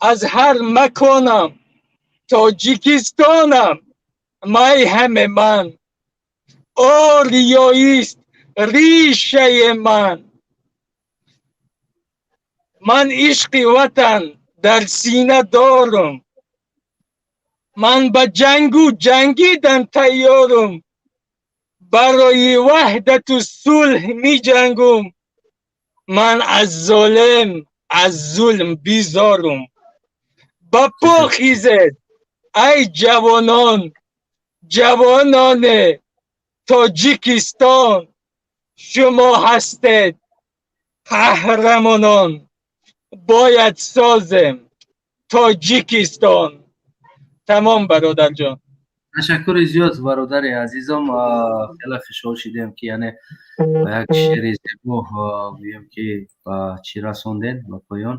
аз ҳар маконам, Тоҷикистонам майҳами ман, ориёист ришаи ман. Ман ишқи ватан дар сина дорам, ман ба ҷангу ҷангидан тайёрам, барои ваҳдату сулҳ меҷангум, ман аз золим, аз зулм безорум. Ба по хезед ай ҷавонон, ҷавонони Тоҷикистон, шумо ҳастед қаҳрамонон, бояд созем Тоҷикистон. Тамом, бародарҷон. Ташаккури зиёд, бародари азизам. Хеле хушҳол шидем, ки яъне ба як шеъри зебо гӯем, ки ба чӣ расондем ба поён.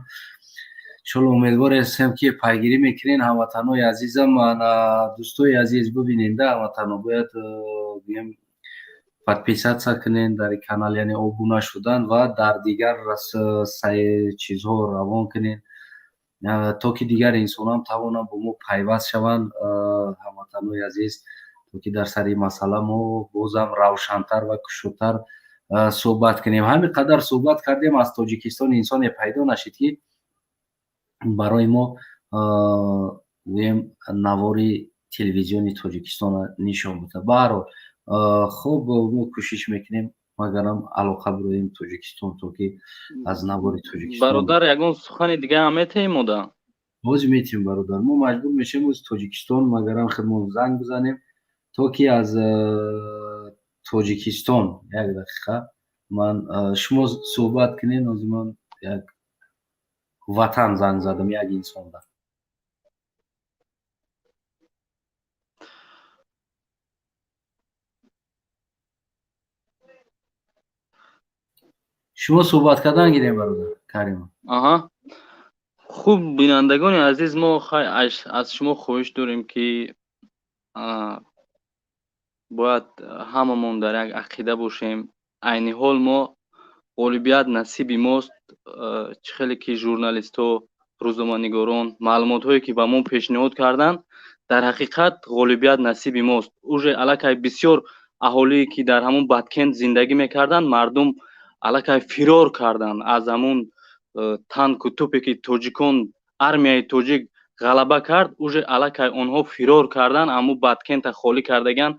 Иншолло, умедвор ҳастем, ки пайгирӣ мекунен, ҳамватанои азизам. Дӯстои азиз, бибиненда, ҳамватано, бояд гӯем, подписаться кунен дар канал, яъне обуна шудан, ва дар дигар чизҳо равон кунен, то ки дигар инсонам тавонанд бо мо пайваст шаванд, ҳамватанои азиз, то ки дар сари масъала мо бозам равшантар ва кушодтар суҳбат кунем. Ҳамин қадар суҳбат кардем, аз Тоҷикистон инсоне пайдо нашид, ки барои мо гӯем, навори телевизиони Тоҷикистонро нишон буда. Баҳарҳол, хуб, мо кӯшиш мекунем, магарам алоқа бироем Тоҷикистон, то ки аз навори Тоҷикистон. Бародар, ягон сухани дига ҳам метаҳем мода? Боз метиҳем, бародар. Мо маҷбур мешавем оз Тоҷикистон, магарам худмон занг бизанем, то ки аз Тоҷикистон. Як дақиқа, ман шумо суҳбат кунед, ози ман як ватан занг задам як инсонда. Шумо суҳбат кардан гирем, бародар Карима. Аҳа, хуб, бинандагони азиз, мо аз шумо хоҳиш дорем, ки бояд ҳамамон дар як ақида бошем. Айни ҳол мо ғолибият насиби мост. Чӣ хеле ки журналистҳо, рӯзноманигорон маълумотҳое ки ба мо пешниҳод карданд, дар ҳақиқат ғолибият насиби мост. Уже аллакай бисёр аҳолие ки дар ҳамон Баткент зиндагӣ мекарданд, мардум аллакай фирор карданд аз ҳамон танку тупе ки тоҷикон, армияи тоҷик ғалаба кард. Уже аллакай онҳо фирор карданд, аммо Баткента холӣ кардаган.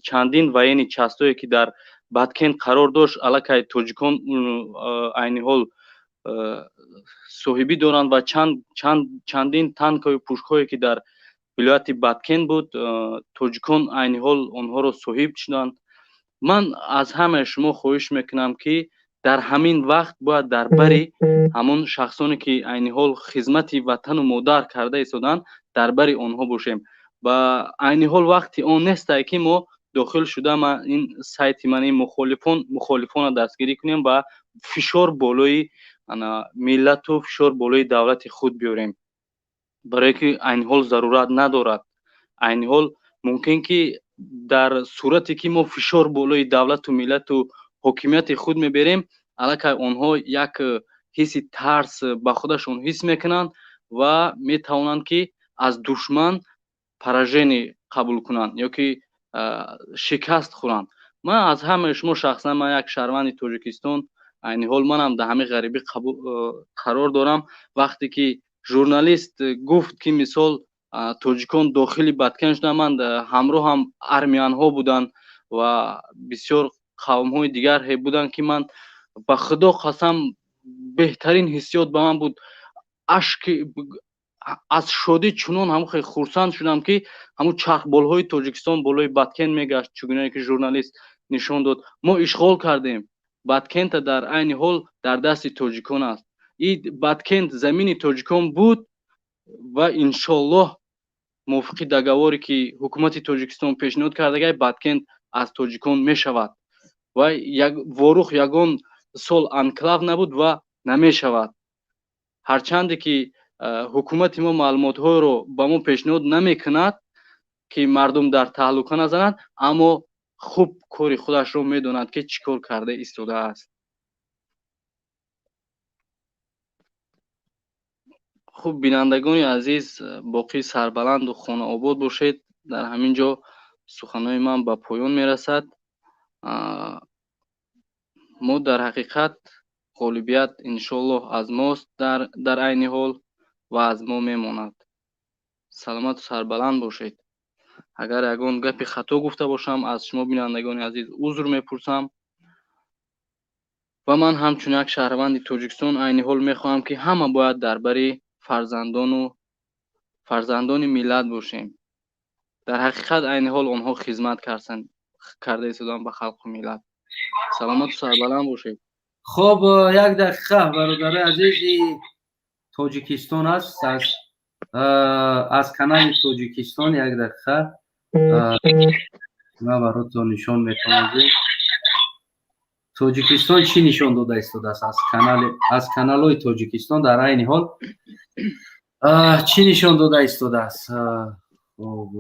Чандин военный частое ки дар Баткент қарор дошт, аллакай тоҷикон айни ҳол соҳибӣ доранд ва чандин танкҳою пушкҳое ки дар вилояти Баткент буд, тоҷикон айни ҳол онҳоро соҳиб шуданд. Ман аз ҳамаи шумо хоҳиш мекунам, ки дар ҳамин вақт бояд дар бари ҳамон шахсоне ки айни ҳол хизмати ватану модар карда истоданд, дар бари онҳо бошем. Ва айни ҳол вақти он нестае, ки мо дохил шуда ин сайти ман ин мухолифонро дастгирӣ кунем ва фишор болои миллату фишор болои давлати худ биёрем, барое ки айни ҳол зарурат надорад. Айни ҳол мумкин ки дар сурате ки мо фишор болои давлату миллату ҳокимияти худ меберем, аллакай онҳо як ҳисси тарс ба худашон ҳис мекунанд ва метавонанд, ки аз душман поражение қабул кунанд ё ки шикаст хӯранд. Ман аз ҳамаи шумо, шахсан ман як шаҳрванди Тоҷикистон, айни ҳол манам дар ҳамин ғарибӣ қарор дорам. Вақте ки журналист гуфт, ки мисол тоҷикон дохили Баткен шуданд, ман ҳамроҳам армиянҳо буданд. Ва бисёр қавмҳои дигар буданд, ки ман ба Худо қасам, беҳтарин ҳиссиёт ба ман буд. Ашки аз шодӣ, чунон ҳамон хеле хурсанд шудам, ки ҳамун чархболҳои Тоҷикистон болои Баткен мегашт, чугунае ки журналист нишон дод. Мо ишғол кардем Баткента, дар айни ҳол дар дасти тоҷикон аст. И Баткент замини тоҷикон буд ва иншоллоҳ, мувофиқи договоре ки ҳукумати Тоҷикистон пешниҳод кардагай, Баткент аз тоҷикон мешавад. Ва Ворух ягон сол анклав набуд ва намешавад. Ҳарчанде ки ҳукумати мо маълумотҳоеро ба мо пешниҳод намекунад, ки мардум дар таҳлука назанад, аммо хуб кори худашро медонад, ки чӣ кор карда истодааст. Хуб, бинандагони азиз, боқӣ сарбаланду хонаобод бошед. Дар ҳамин ҷо суханҳои ман ба поён мерасад. Мо дар ҳақиқат ғолибият иншоаллоҳ аз мост дар айни ҳол ва аз мо мемонад. Саломату сарбаланд бошед. Агар ягон гапи хато гуфта бошам, аз шумо, бинандагони азиз, узр мепурсам. Ва ман ҳамчун як шаҳрванди Тоҷикистон айни ҳол мехоҳам, ки ҳама бояд дар бари фарзандону фарзандони миллат бошем. Дар ҳақиқат айни ҳол онҳо хизмат карда истоданд ба халқу миллат. Саломату сарбаланд бошед. Хуб, як дақиқа, бародарои азизи, Тоҷикистон аст, аз канали Тоҷикистон. Як дақиқа, ман баротон нишон метавонам, Тоҷикистон чӣ нишон дода истодааст. Аз каналҳои Тоҷикистон дар айни ҳол чӣ нишон дода истодааст? Хуб.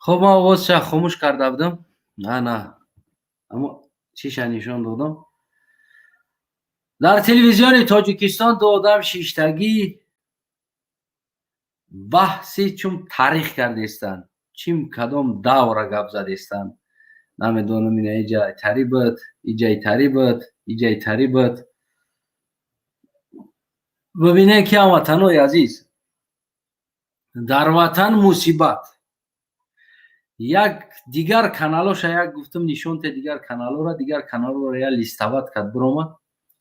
Хуб, ман овозша хомӯш карда будам. На, на, аммо чиша нишон додам. Дар телевизиони Тоҷикистон ду одам шиштагӣ баҳси чун таърих кардестанд, чим кадом давра гап задестанд, намедонам. Ина иҷа тари буд, иҷаи тари буд, иҷаи тари буд. Бибинед, ки ҳамватанои азиз, дар ватан мусибат. Як дигар каналоша як гуфтам, нишонте дигар каналора. Дигар каналора я листовать кард, биромад.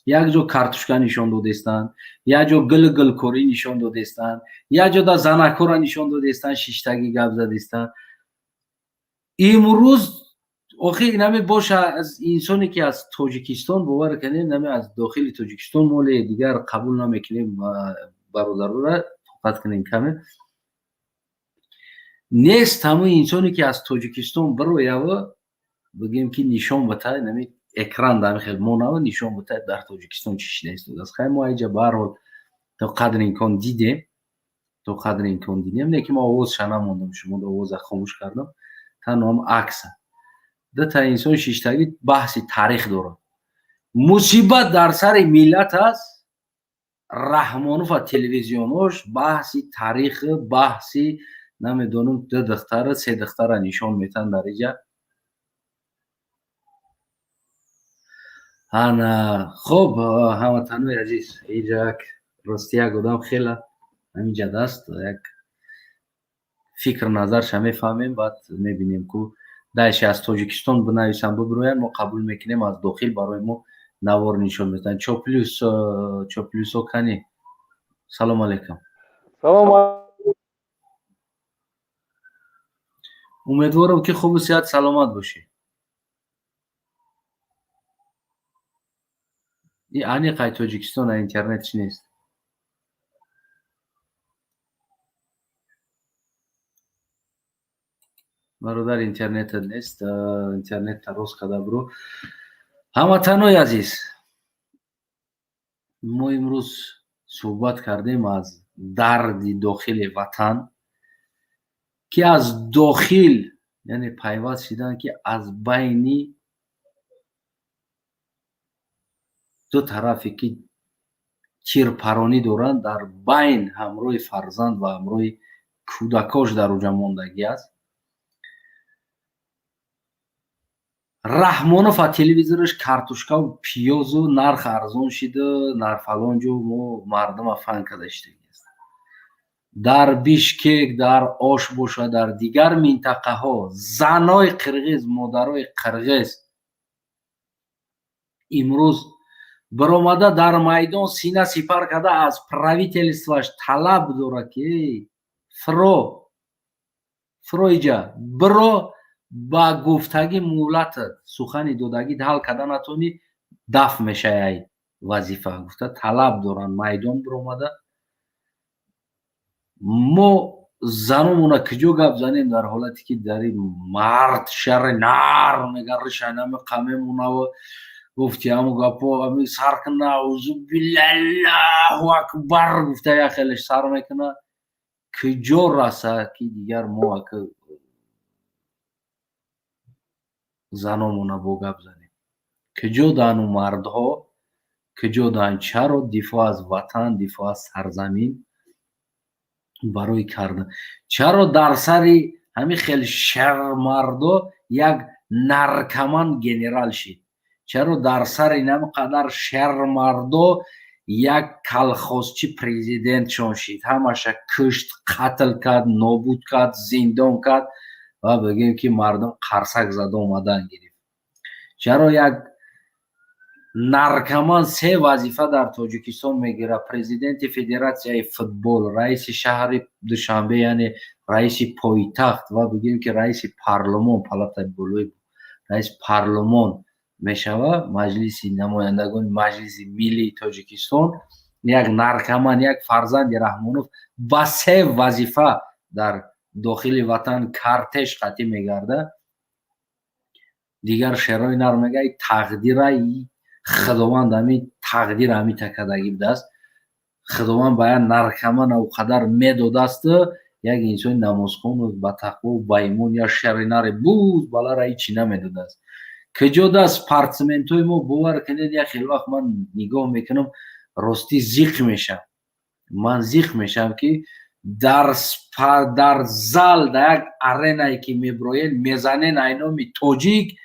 Як ҷо картошка нишон додестанд, як ҷо гил гилкорӣ нишон додестанд, як ҷо да занакора нишон додестанд, шиштагӣ гап задестанд. Имрӯз охир наме боша аз инсоне ки аз Тоҷикистон, бовар кунед, наме аз дохили Тоҷикистон моле дигар қабул намекунем. Бародарора, тоқат кунем, каме нест. Ҳамун инсоне ки аз Тоҷикистон бироява, бигем ки нишон битай, нами экран дар хел монава, нишон битай, дар Тоҷикистон чӣ шида истодааст. Хай, мо айҷа баҳарҳол то қадри имкон дидем, то қадри имкон дидем, лекин мо овозша намондам, шумо овоза хомӯш кардам. Танҳо ҳам акса дута инсон шиштагӣ баҳси таърих дорад. Мусибат дар сари миллат аст. Раҳмонов ва телевизионош баҳси таърих, баҳси намедонам, ду духтара, се духтара нишон метан дар иҷа. Ана, хуб, ҳамватанои азиз, инҷа як рости як одам хела ҳаминҷа даст як фикр назарша мефаҳмем, баъд мебинем, ку дайше аз Тоҷикистон бинависам, бибироянд, мо қабул мекунем, аз дохил барои мо навор нишон медиҳанд. Чоплюс, чоплюсо, кани, салом алейкум. Салом. Умедворам, ки хубу сиҳат, саломат бошӣ. И аниқ ай Тоҷикистон, а интернетш нест. Бародар, интернетат нест, интернетта рост карда биро. Ҳамватанои азиз, мо имрӯз суҳбат кардем аз дарди дохили ватан, ки аз дохил, яъне пайваст шидан, ки аз байни ду тарафе ки тирпаронӣ доранд, дар байн ҳамроҳи фарзанд ва ҳамроҳи кӯдакош дар уҷа мондагӣ аст. Раҳмонов а телевизораш картошкаву пиёзу нарх арзон шиду, нар фалон ҷо мо мардума фан карда шидагӣ аст. Дар Бишкек, дар Ош бошад, дар дигар минтақаҳо занои қирғиз, модарои қирғиз имрӯз баромада дар майдон сина сипар карда аз правительстваш талаб дорад, ки фиро, фиро, иҷа биро, ба гуфтагӣ муҳлатат, сухани додагӣ ҳал карда натонӣ, дафт мешавай вазифа, гуфта талаб доранд майдон биромада. Мо заномона куҷо гап занем, дар ҳолате ки дар ин мард шарри нар мега ришанами қамемонаву гуфти ҳаму гапо ами сар кина, аузубиллаллаҳу акбар гуфта як хелеш сар мекуна, куҷо раса, ки дигар мо ака заномона бо гап занем? Куҷо дану мардҳо, куҷо дан? Чаро дифоъ аз ватан, дифоъ аз сарзамин барои кардан, чаро дар сари ҳамин хел шармардо як наркоман генерал шид? Чаро дар сари ин қадар шармардо як колхозчи президентшон шид? Ҳамаша кушт, қатл кард, нобуд кард, зиндон кард ва бигӯем, ки мардум қарсак зада омадан гирифт. Чаро як наркоман се вазифа дар Тоҷикистон мегирад: президенти федератсияи футбол, раиси шаҳри Душанбе, яъне раиси пойтахт, ва бигӯем, ки раиси парлумон, палатаи болои раиси парлумон мешавад, Маҷлиси намояндагони Маҷлиси миллии Тоҷикистон? Як наркоман, як фарзанди Раҳмонов ба се вазифа дар дохили ватан картеж қатӣ мегардад. Дигар шерои нар мега, тақдира Худованд ҳами тақдир ҳами такадагӣ будааст. Худованд ба як наркоман ӯ қадар медодааст, як инсони намозхону ба тақву ба имон, як шери наре буз балара ҳичи намедодааст. Куҷо даст спортсментҳои мо? Бовар кунед, як хел вақт ман нигоҳ мекунам, ростӣ зиқ мешавам, ман зиқ мешавам, ки дар зал, дар як аренае ки меброен, мезанен айноми тоҷик,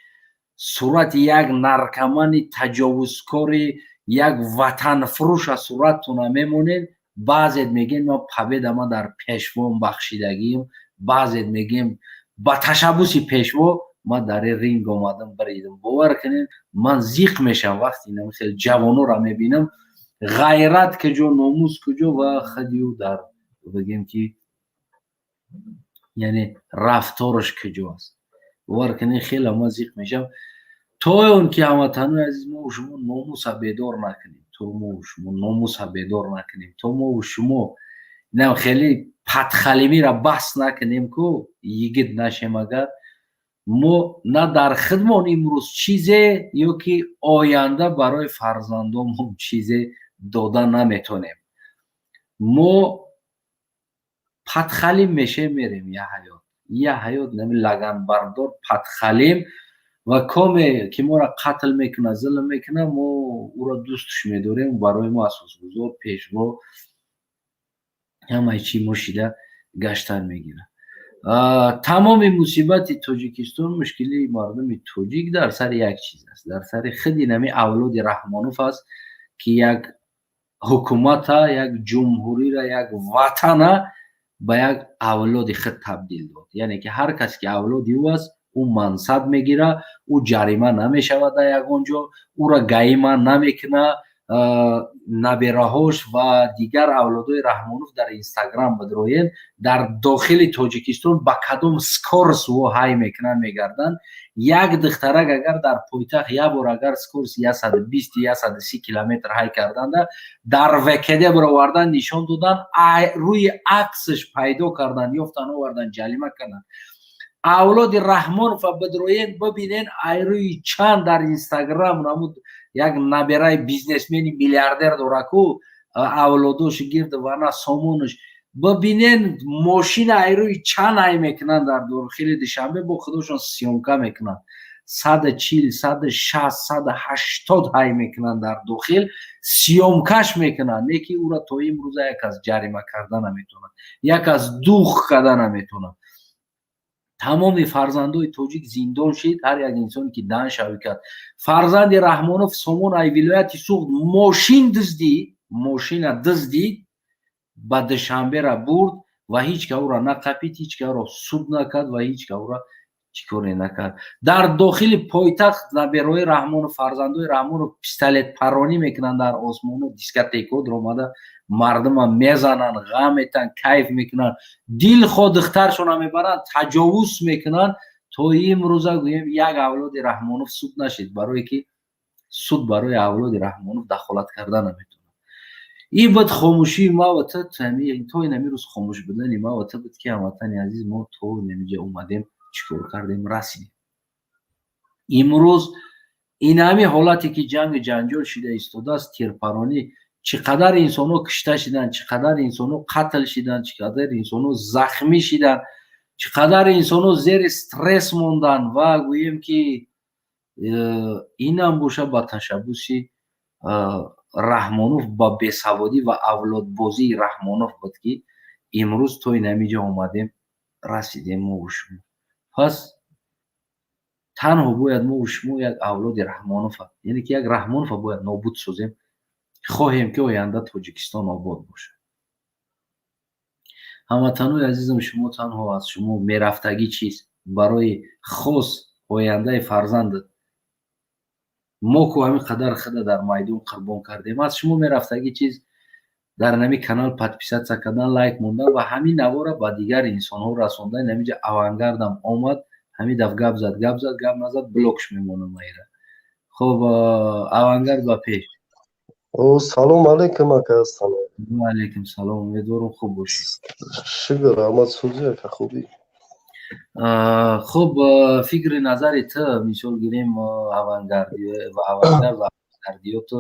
сурати як наркомани таҷовузкори, як ватанфурӯша сураттона мемонед. Баъзет мегӯем, ман победа ман дар пешвом бахшидагием, баъзет мегӯем, ба ташаббуси пешво ман дар ин ринг омадам, биридам. Бовар кунед, ман зиқ мешавам, вақте инам хел ҷавонора мебинам. Ғайрат куҷо, номус куҷо? Ва хадиу дар бигем, ки яъне рафтораш куҷо аст? Бовар кунед, хеле ман зиқ мешавам. То он ки, ҳамватанои азиз, мо шумо номуса бедор накунем, то мо шумо номуса бедор накунем, то мо шумо инам хеле подхалимира бас накунем, ку йигит нашем, агар мо на дар хидмон имрӯз чизе ё ки оянда барои фарзандонмон чизе дода наметонем, мо подхалим мешем, мерем я ҳаёт, я ҳаёт нами лаганбардор, подхалим ва коме ки моро қатл мекунад, зулм мекунад, мо ӯро дӯстш медорем, барои мо асосгузор, пешво, ҳамаи чи мо шида гаштан мегирад. Тамоми мусибати Тоҷикистон, мушкилии мардуми тоҷик дар сари як чиз аст, дар сари худи нами авлоди Раҳмонов аст, ки як ҳукумата, як ҷумҳурира, як ватана ба як авлоди худ табдил дод. Яъне ки ҳар кас ки авлоди ӯ аст, ӯ мансаб мегира, ӯ ҷарима намешавад дар ягон ҷо, ӯра гаима намекуна. Набераҳош ва дигар авлодои Раҳмонов дар Инстаграм бидроен, дар дохили Тоҷикистон ба кадом скорость во ҳай мекунанд, мегарданд. Як духтарак агар дар пойтахт як бор агар скорость 120, 130 километр ҳай карданда, дар ВКД баровардан, нишон додан, рӯи аксаш пайдо кардан, ёфтан, овардан, ҷалима карданд. Авлоди Раҳмонова бидроен, бибинен, айрӯи чанд дар Инстаграм намуд як набераи бизнесмени миллиардер дораку, авлодоши гирд вана сомонаш, бибинен, мошина айрӯи чанд ҳай мекунанд дар дохили Душанбе, бо худошон съёмка мекунанд, 140, 160, 180 ҳай мекунанд, дар дохил съёмка ш мекунанд. Не ки ӯра то имрӯза як аз ҷарима карда наметавонад, як аз дух карда наметавонад. Тамоми фарзандои тоҷик зиндон шид, ҳар як инсоне ки дан шавӣ кард. Фарзанди Раҳмонов Сомон ай вилояти Суғд мошин дуздӣ, мошина дуздид, ба Душанбера бурд ва ҳеҷ ка ӯра нақапид, ҳеҷ ка ӯро суд накард ва ҳеҷ ка ӯра чӣ коре накард. Дар дохили пойтахт наберои Раҳмонов, фарзандои Раҳмонов пистолетпаронӣ мекунанд дар осмону, дискотекаҳо даромада мардума мезананд, ғам метанд, кайф мекунанд, дилхо духтаршона мебаранд, таҷовуз мекунанд. То имрӯза гӯем, як авлоди Раҳмонов суд нашид, барое ки суд барои авлоди Раҳмонов дахолат карда наметавонад. Ин буд хомӯшии ма ва ту, то инами рӯз хомӯш будани ма ва ту буд, ки, ҳамватани азиз, мо то инамиҷа омадем, чӣ кор кардем, расидем. Имрӯз инами ҳолате ки ҷанги ҷанҷол шида истодааст, тирпаронӣ, чӣ қадар инсонҳо кушта шиданд, чӣ қадар инсонҳо қатл шиданд, чӣ қадар инсонҳо захмӣ шиданд, чӣ қадар инсонҳо зери стресс монданд ва гӯем ки инам боша ба ташаббуси Раҳмонов, ба бесаводӣ ва авлодбозии Раҳмонов буд, ки имрӯз то инамиҷа омадем, расидем мо шумо. Пас танҳо бояд мо шумо як авлоди Раҳмонова, яъне ки як Раҳмонова бояд нобуд созем, хоҳем ки оянда Тоҷикистон обод бошад. Ҳамватанои азизам, шумо танҳо аз шумо мерафтагӣ чиз барои хос ояндаи фарзандат, мо ку ҳамин қадар худа дар майдон қурбон кардем, аз шумо мерафтагӣ чиз дар нами канал подписаться кардан, лайк мондан ва ҳамин навора ба дигар инсонҳо расондан. Инамиҷа Авангардам омад, ҳамин даф гап зад, гап зад, гап назад, блок ш мемонам майра. Хуб, Авангард, ба пеш. Салом алейкум, ака Астанаев. Ва алейкум салом, умедворам, хуб бошед. Шукр, раҳмат, сӯзи, ака, хубӣ? Хуб, фикри назари ту, мисол гирем, авангарди ва авангард ва авангардиёту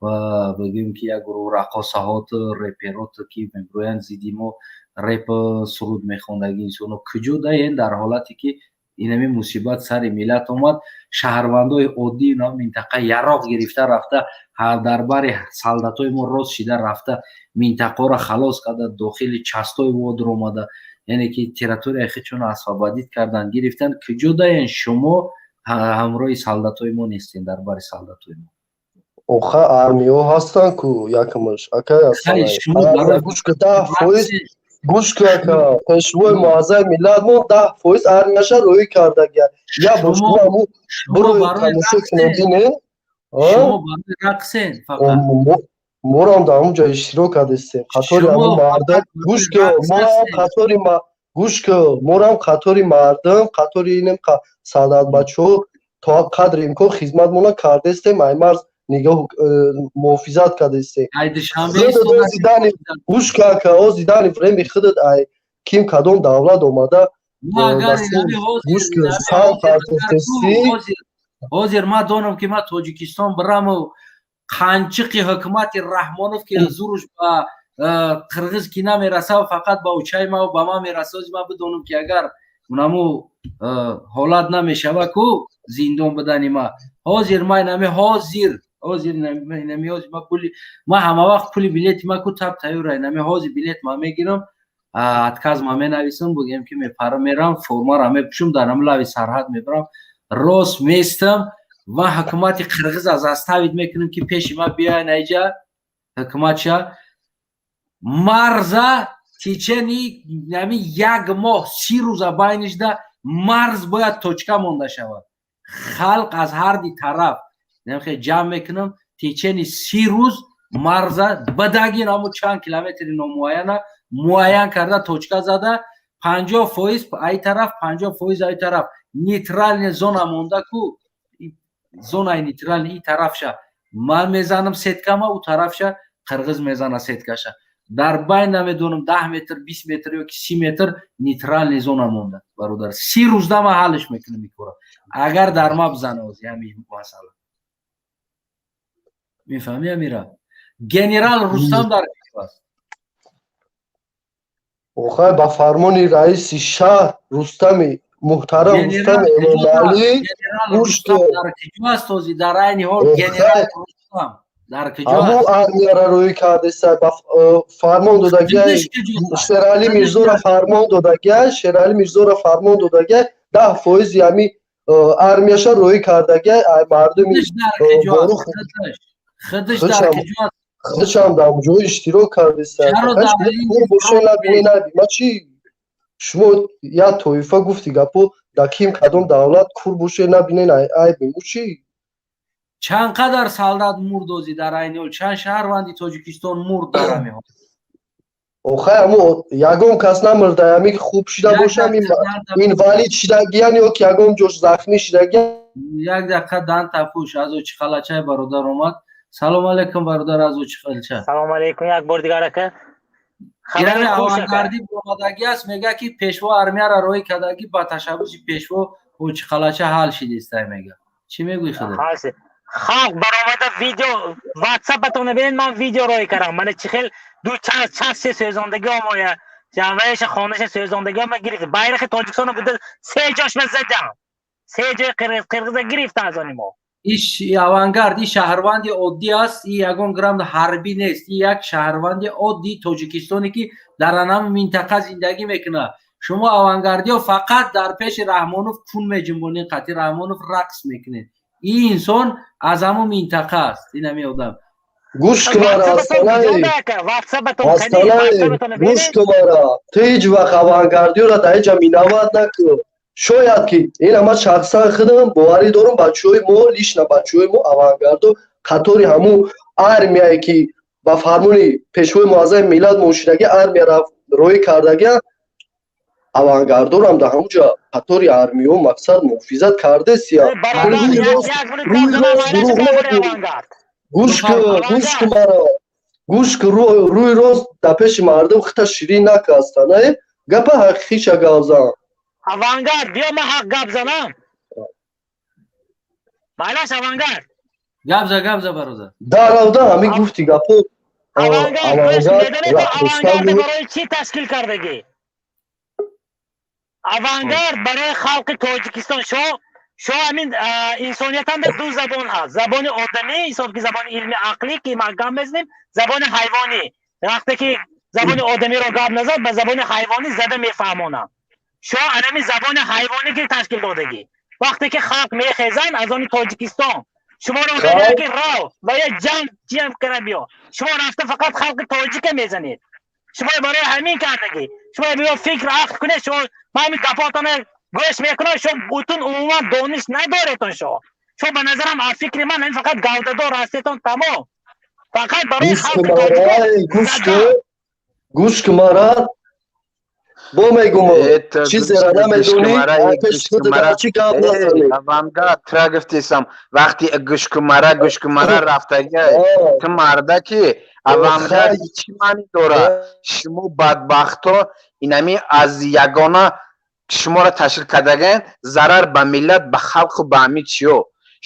ва бигӯем ки як гурӯҳ раққосаҳоту репероту, ки мегӯянд зидди мо реп суруд мехондаги инсонҳо, куҷо даен дар ҳолате ки инами мусибат сари миллат омад, шаҳрвандои оддии на минтақа яроқ гирифта рафта, дар бари солдатҳои мо рост шида рафта, минтақаро халос карда, дохили часть ои во дуромада, яъне ки территорияи худшонро освободить кардан, гирифтан, куҷо даен шумо? Ҳамроҳи солдатҳои мо нестен, дар бари солдатҳои мо. Оха, армиҳо ҳастанд ку, якмаш, ака. 10%, гӯш ку, ака, пешвои муаззами миллат мо 10% армияша роҳӣ кардагия. Я бо шумо ҳаму бирои тамошо кунем, бинем. Шумо барои рақсен фақат. Морам дар он ҷо иштирок кардастем, қатори ҳамун мардум. Гӯш ку, моам қатори, гӯш ку, морам қатори мардум, қатори инем солдатбачаҳо то қадри имкон хизматмона кардастем, ай марз нигоҳ муҳофизат кардастем. Гӯш ку, ака, ози дани время худат ай ким кадом давлат омада, гӯш ку, сан партофтестӣ. Ҳозир ман донам, ки ман Тоҷикистон бираму қанчиқи ҳукумати Раҳмонов, ки зуруш ба қирғиз ки намераса, фақат ба учаи ма ба ман мераса. Ози ман бидонам, ки агар унаму ҳолат намешава ку зиндон бидани ма, ҳозир ма инами ҳозир инами ҳозир ма пули ма ҳама вақт пули билети ма ку таб тайёра, инами ҳозир билет ма мегирам. Отказ ма менависам, бугем ки мепарам, мерам, формара мепӯшум, дар ҳам лави сарҳад мебарам, рост местам ва ҳукумати қирғиз заставить мекунем, ки пеши ма биёян айҷа ҳукуматша. Марза течение ҳами як моҳ, 30 рӯза байнишда марз бояд точка монда шавад. Халқ аз ҳарди тараф ҷамъ мекунам, течение 30 рӯз марза бадагин ҳамо чанд километри номуайяна муайян карда, точка зада, 50% ай тараф, 50% ай тараф, нейтральная зона монда ку, зонаи нейтральный и тарафша ман мезанам сеткама, ӯ тарафша қирғиз мезана сеткаша. Дар байн намедонам 10 метр, 20 метр ё ки 30 метр нейтральный зона монда. Бародар, 30 рӯзда ман ҳаллиш мекунам ин кора, агар дар ма бизана ози ҳамин масъала. Мефаҳмӣ, Амира? Генерал Рустам дар аст. Охай, ба фармони раиси шаҳр Рустами муҳтарам, Рустами Эмомалӣ. Дар куҷо аст ҳози, дар айни ҳол генерал Рустам дар куҷо? Ҳамун армияра рӯй кардеса, ба фармон додагиай Шерали Мирзора, фармон додагиай Шерали Мирзора, фармон додагиай 10 фоизи ҳами армияша рӯй кардагиай мардуми. Худаш дар куҷо? Худашам дар ҷо иштирок кардеса. Боше, набине, наби ма чи. Шумо як тоифа гуфти гапо дар ким кадом давлат кур боше, набине, айб чи? Чанд қадар солдат мурд ози дар айни ҳол? Чанд шаҳрванди Тоҷикистон мурд дар ҳамин ҳол? Охай, амо ягон кас намурда, ами хуб шида бошам, инвалид шидагиян ё ки ягон ҷош захмӣ шидагиян. Як дақиқа, дан тапуш аз Очиқалачаи бародар омад. Салом алейкум, бародар аз Очиқалача. Салом алейкум як бор дигар, ака. Ирани авангардӣ омадагӣ аст, мега ки пешво армияра роҳӣ кардагӣ, ба ташаббуси пешво Очиқалача ҳал шидистай, мега. Чӣ мегӯӣ худат? Халқ баромада, видео ватсапатон бинед, ман видео роҳӣ кардам. Мана чӣ хел ду чанд се сӯзондагӣ омоя, ҷамъаша, хонаша сӯзондагӣ ома, гирифт байрақи Тоҷикистона буда, се ҷошма задам, се ҷои қирғиза гирифта аз они мо. Иш авангард, и шаҳрванди оддӣ аст, и ягон грамм ҳарбӣ нест, и як шаҳрванди оддии тоҷикистоне, ки дар анами минтақа зиндагӣ мекунад. Шумо авангардиҳо фақат дар пеши Раҳмонов кун меҷунбонед, қатъи Раҳмонов рақс мекунед. Ин инсон аз ҳамон минтақа аст, ин ҳами одам. Гӯш кунара, гӯш кунара, ту ҳеҷ вақт авангардиёра дар ҳеҷ ҷа минават накун. Шояд ки ин ама шахсан худам боварӣ дорам, бачаҳои мо, лично бачаҳои мо авангардо қатори ҳамун армияе, ки ба фармони пешвои муаззами миллат мошидаги армия роҳӣ кардагия, авангардорам дар ҳамун ҷо қатори армиё мақсад муҳофизат кардесия. Гӯш кун, гӯш кун маро, гӯш кун. Рӯи рост дар пеши мардум хита ширин накаста, не, гапа ҳақиқиша гап зан. Авангард, биё, ман ҳақ гап занам, майлаш, Авангард. Гап за, гап за, бародар. Даравда ҳамин гуфти гапо. Авангард барои чӣ ташкил кардагӣ? Авангард барои халқи Тоҷикистон. Шо ҳамин инсониятанда ду забон ҳаст: забони одамӣ, ҳисоб ки забони илми ақлӣ, ки ма гап мезанем, забони ҳайвонӣ. Вақте ки забони одамиро гап назад, ба забони ҳайвонӣ зада мефаҳмонам. Шо анами забони ҳайвонӣ ки ташкил додагӣ. Вақте ки халқ мехезанд аз они Тоҷикистон, шуморо мегӯянд ки рав ва я ҷанг ҷамъ кара биё. Шумо рафта фақат халқи тоҷика мезанед. Шумо барои ҳамин кардагӣ. Шумо биё, фикр, ақл кунед. Шумо, ман ҳамин гапотона гӯш мекунам, шумо бутун умуман дониш надоретон. Шумо ба назарам, аз фикри ман, ҳамин фақат гавдадор ҳастетон, тамом. Фақат барои халқи тоҷик. Гӯш кун мара, бо мегум, чизеро намедонӣ, пеши гап назанӣ. Авангард, тра гуфтесам, вақти гӯшкумара, гӯшкумара рафтага, ту мардаки авангард чӣ маънӣ дорад? Шумо бадбахто, инами аз ягона шуморо ташкил кардаген, зарар ба миллат, ба халқу ба ҳами чиё.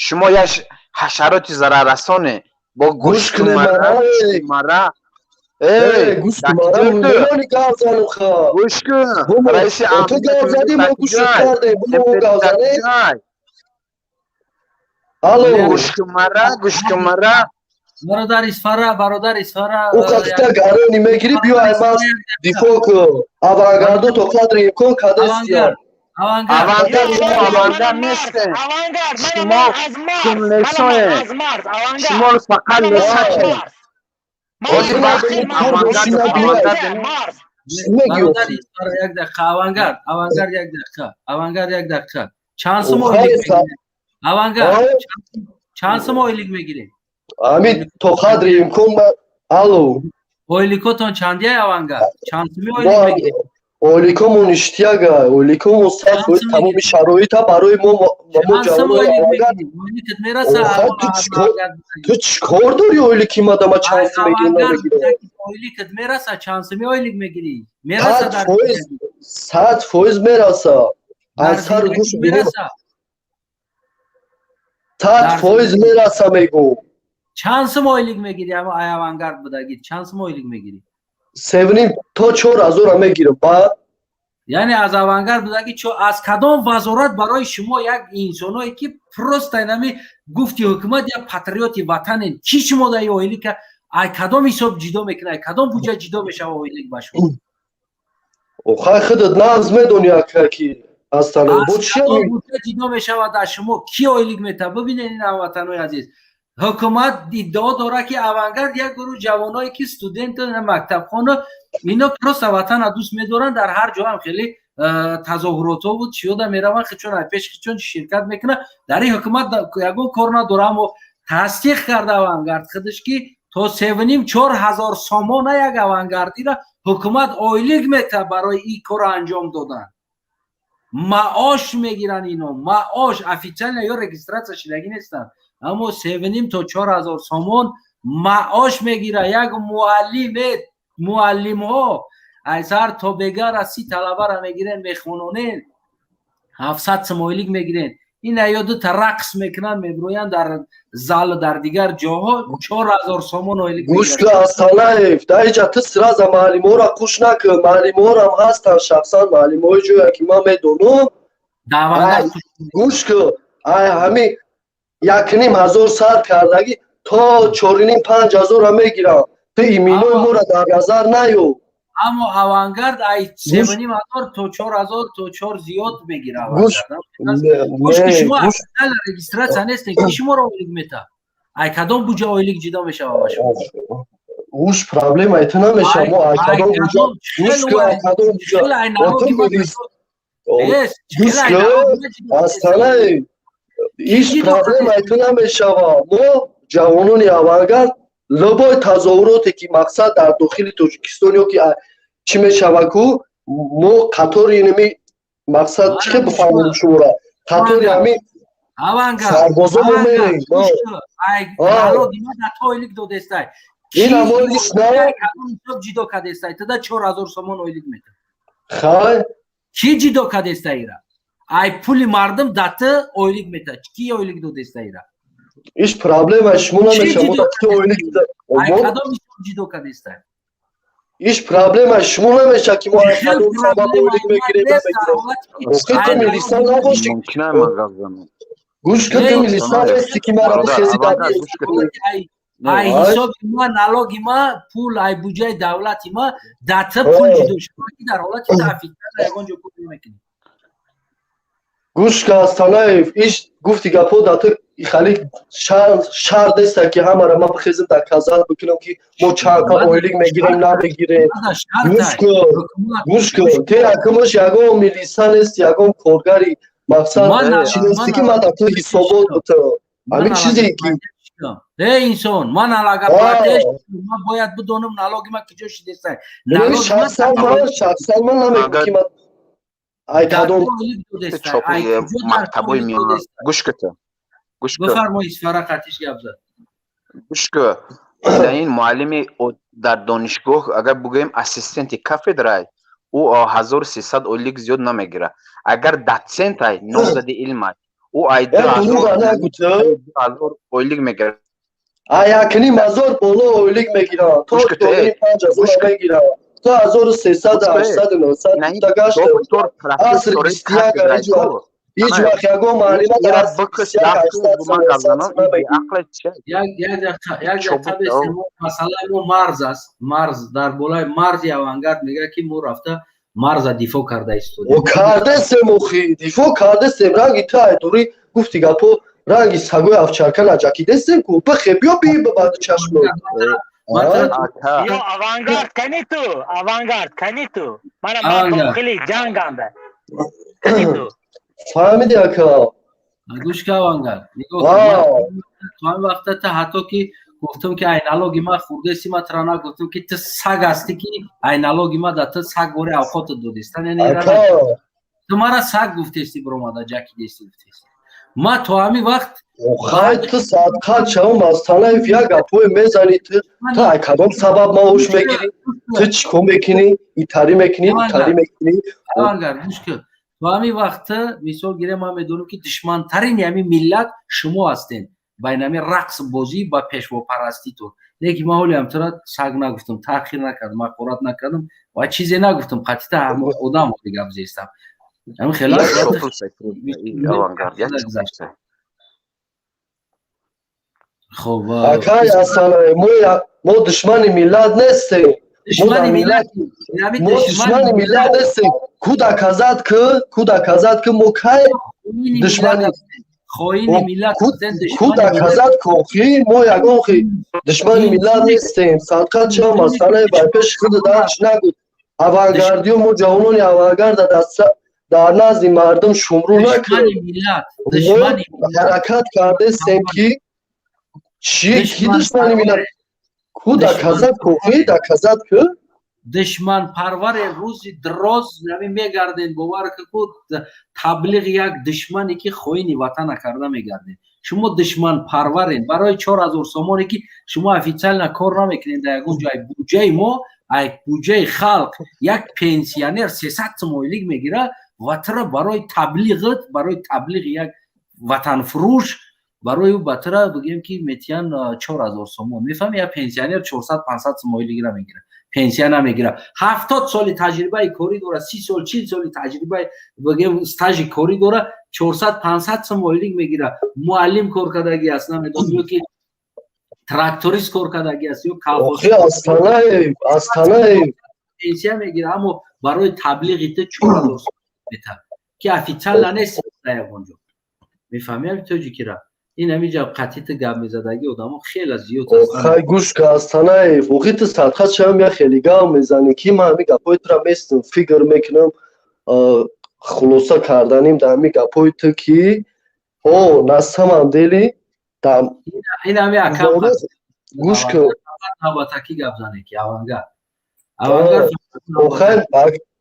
Шумо як ҳашароти зараррасоне бо гӯшкумара. Гӯш кун, раиси. Ту гап задӣ, мо гӯш кардем, мо гап задем. Алло, гӯшкумара, гӯшкумара. Бародар Исфара, бародар Исфара. Ӯ қақита гарони мегирӣ, биё ай ман дифоъ кун. Авангардо то қадри имкон кадестия. Авангард, шумо авангард нестед. Шумо кумлесое. Шумо фақат лесаче. Ҳозир вақти авангард авангард. Бародар Исфара, як дақиқа, авангард, авангард, як дақиқа, авангард, як дақиқа. Чанд сум ойлик мегиред? Авангард, чанд сум ойлик мегиред? Ҳамин то қадри имкон. Алло. Ойликотон чандия, авангард? Чанд суми ойлик мегиред? Ойликомон иштияга, ойликомон 100%, тамоми шароита барои мо мо ҷавонои авангард. Ту чӣ кор дорӣ ойлики мадама чанд сум мегирӣ, намегирӣ? Ойликат мераса? Чанд суми ойлик мегирӣ? Мераса? 100% мераса. Аз сару гӯшу мераса. 100% мераса, мегӯ. Чанд сум ойлик мегирӣ? Ай авангард будагӣ чанд сум ойлик мегирӣ? 3,5 то 4 ҳазора мегирам ба. Яъне аз авангард будагӣ чо аз кадом вазорат барои шумо, як инсоное ки просто инами гуфти ҳукумат, як патриоти ватанен, чӣ шумо дар ойлика ай кадом ҳисоб ҷидо мекунад, ай кадом буҷа ҷидо мешава ойлик ба шумо? Хай, худат нағз медони, ака, ки ҳастан. Буҷа ҷидо мешавад аз шумо? Ки ойлик мета? Бибинед, ин ҳамватанои азиз, ҳукумат иддао дорад, ки авангард як гурӯҳ ҷавоное ки студенту мактабхона, ино просто ватана дӯст медоранд, дар ҳар ҷо ҳам хеле тазоҳуротҳо буд, чиёда мераванд, хичон пеш хичон ширкат мекунад. Дар ин ҳукумат ягон кор надора, аммо тасдиқ карда авангард худаш, ки то 3,5-4 ҳазор сомона як авангардиро ҳукумат ойлик мета барои ин корро анҷом додан. Маош мегиранд ино, маош, официально ё регистрация шидагӣ нестанд, аммо 3,5 то 4 ҳазор сомон маош мегира як муаллиме. Муаллимҳо ай сар то бегара 30 талабара мегирен, мехононен, 700 сум ойлик мегирен. Ин ё дута рақс мекунанд, мебироянд дар зал, дар дигар ҷоҳо 4 ҳазор сомон ойлик. Гӯш кун, Астанаев, дар иҷа ту сразу муаллимҳоро қуш накун. Муаллимҳорам ҳастанд, шахсан муаллимҳои ҷое ки ман медонам. Гӯш кун, ай ҳамин 1,5 ҳазор сар кардагӣ то 4,5-5 ҳазора мегирам. Ту иминои моро дар назар наё. Аммо авангард ай 3,5 ҳазор то 4 ҳазор, то чор зиёд мегира. Шумо регистрация нестем, ки шуморо ойлик мета? Ай кадом буҷа ойлик ҷидо мешава ба шумо? Уш проблемаи ту намешава. Мо ай кадом буҷа, гӯш кун, ай кадом буҷа, гӯш кун, Астанаи, иш проблемаи ту намешава. Мо ҷавонони авангард любой тазоҳуроте ки мақсад дар дохили Тоҷикистон ё ки чӣ мешава ку, мо қатори инами мақсад, чӣ хел бифаҳмонем шуморо, қатори ҳамин сарбозомо мерем. Ойлик додестай? Ин ҳамон иш на. Ҷидо кадестай, тада 4 ҳазор сомон ойлик мета? Хай. Кӣ ҷидо кадеста ира? Ай пули мардум дата ойлик мета? Ки ойлик додеста ира? Иш проблема шумо намеша, мо ки ойлик кадом ҳисоб ҷидо кадеста? Иш проблема шумо намеша, ки мо кадом сабаб ойлик мегирем, намегирем. Ту милиса набошӣ. Гӯш кун, ту милиса нести, ки мара бихези. Ай ҳисоби ма, налоги ма, пул ай буҷаи давлати ма дата пул ҷудо шава, ки дар ҳолати официально ягон ҷо пул намекунӣ. Гӯш кун, Астанаев, иш гуфти гапҳо да ту хали шарт неста, ки ҳамара ман бихезем доказать бикунам, ки мо чанд ойлик мегирем, намегирем. Гӯш кун, гӯш кун, ту якумаш ягон милиса нест, ягон коргари мақсад чи нести, ки ман да ту ҳисобот бутам ҳамин чизе ки. Э, инсон, ман налогоплательщик, ман бояд бидонам налоги ман куҷо шидеста. Шахсан ман намегӯм, ки ман ай кадом. Мактабои миёна, гӯш кун, гӯш кун. Бифармоед, Исфара қатиш гап зад. Гӯш кун, ин муаллими дар донишгоҳ, агар бигӯем ассистенти кафедрай, ӯ 1300 ойлик зиёд намегирад. Агар дотсентай, номзади илмай, ӯ ай 2000 ойлик мегирад. А 1,5 ҳазор боло ойлик мегирад, то 5 ҳазор мегирад, то 1300, 800, 900 гашт. Асри 21. Ҳеҷ вақт ягон муаллима дар як дақиқа, масъалаи мо марз аст. Марз дар болои марзи Авангард мегӯяд, ки мо рафта марза дифоъ карда истодем. Кардесем, охи дифоъ кардесем. Ранги ту айдурӣ гуфти гапо, ранги сагои овчарка наҷакидесем ку. Бихе, биё би ба чашмо. Ё Авангард, кани ту, Авангард, кани ту, мана ман дохили ҷанганда, кани ту. Фаҳмиди, ака? Гӯш ка, Авангард, нигоҳ, то ҳамин вақта та ҳатто ки гуфтам, ки ай налоги ма хурдеси, ма тра нагуфтам, ки ту саг ҳастӣ, ки ай налоги ма да ту саг бори авқотат додистан. Яъне ту мара саг гуфтести, биромада ҷакидести, гуфтести. Ма то ҳамин вақт Хай, ту садқат шавам, Астанаев, як гапҳое мезанӣ. Ту ай кадом сабаб маош мегирӣ? Ту чӣ кор мекунӣ? Итарӣ мекунӣ, итарӣ мекунӣ. Авангард, гӯш кун, то ҳамин вақт, мисол гирем, ман медонам, ки душмантарини ҳамин миллат шумо ҳастед, байни ҳамин рақс бозӣ ба пешвопараститон. Лекин ман ҳолиам тура саг нагуфтам, таъхир накардам, ҳақорат накардам ва чизе нагуфтам. Қатита одам гап зестам. Ҳамин хела. Хоб, акай Асанаев, мо душмани миллат нестем. Мо душмани миллат нестем. Ку доказать ки, ку доказать ки мо кай душмани хоини миллат? Ку доказать ки, охи мо ягон хи душмани миллат нестем. Садқат чам, Асанаев, бар пеши худ дарч нагӯ. Авангардиё, мо ҷавонони авангарда дар назди мардум шумрӯ накунем. Ҳаракат кардестем, ки чӣ, ки душмани миллат? Ку доказать ку, охи доказать ку. Душманпарваре, рӯзи дроз ҳамин мегарден, бовар ку, таблиғи як душмане, ки хоини ватана карда мегарден. Шумо душманпарварен. Барои 4000 сомоне, ки шумо официально кор намекунед дар ягон ҷой, буҷаи мо, ай буҷаи халқ як пенсионер 300 сом ойлик мегирад ва тура барои таблиғат, барои таблиғи як ватанфурӯш, барои ӯ ба тура бигӯем, ки метиҳан 4000 сомон. Мефаҳми, як пенсионер 400, 500 сом ойлигира мегирад, пенсия намегирад, 70 соли таҷрибаи корӣ дорад, 30 сол, 40 соли таҷрибаи, бигӯем, стажи корӣ дорад, 400, 500 сом ойлик мегирад. Муаллим кор кардагӣ аст, намедонам, ё ки тракторист кор кардагӣ аст, ё колхоз, Астанаев, пенсия мегирад, аммо барои таблиғи ту 4000 сом метаҳад, ки официально нест дар ягон ҷо. Мефаҳми, ҳами тоҷикира? Ин ҳамиҷа қатъи гап мезадагӣ одамо хеле зиёд. Хай, гӯш ка, Астанаев, охи ту садқат шавам, як хеле гап мезанӣ, ки ман ҳами гапҳои тура местам, фикр мекунам, хулоса карданим дар ҳами гапҳои ту, ки о на самом деле ин ҳами акам. Гӯш кун. Навбатакӣ гап зане, ки Авангард, Авангард. Охай,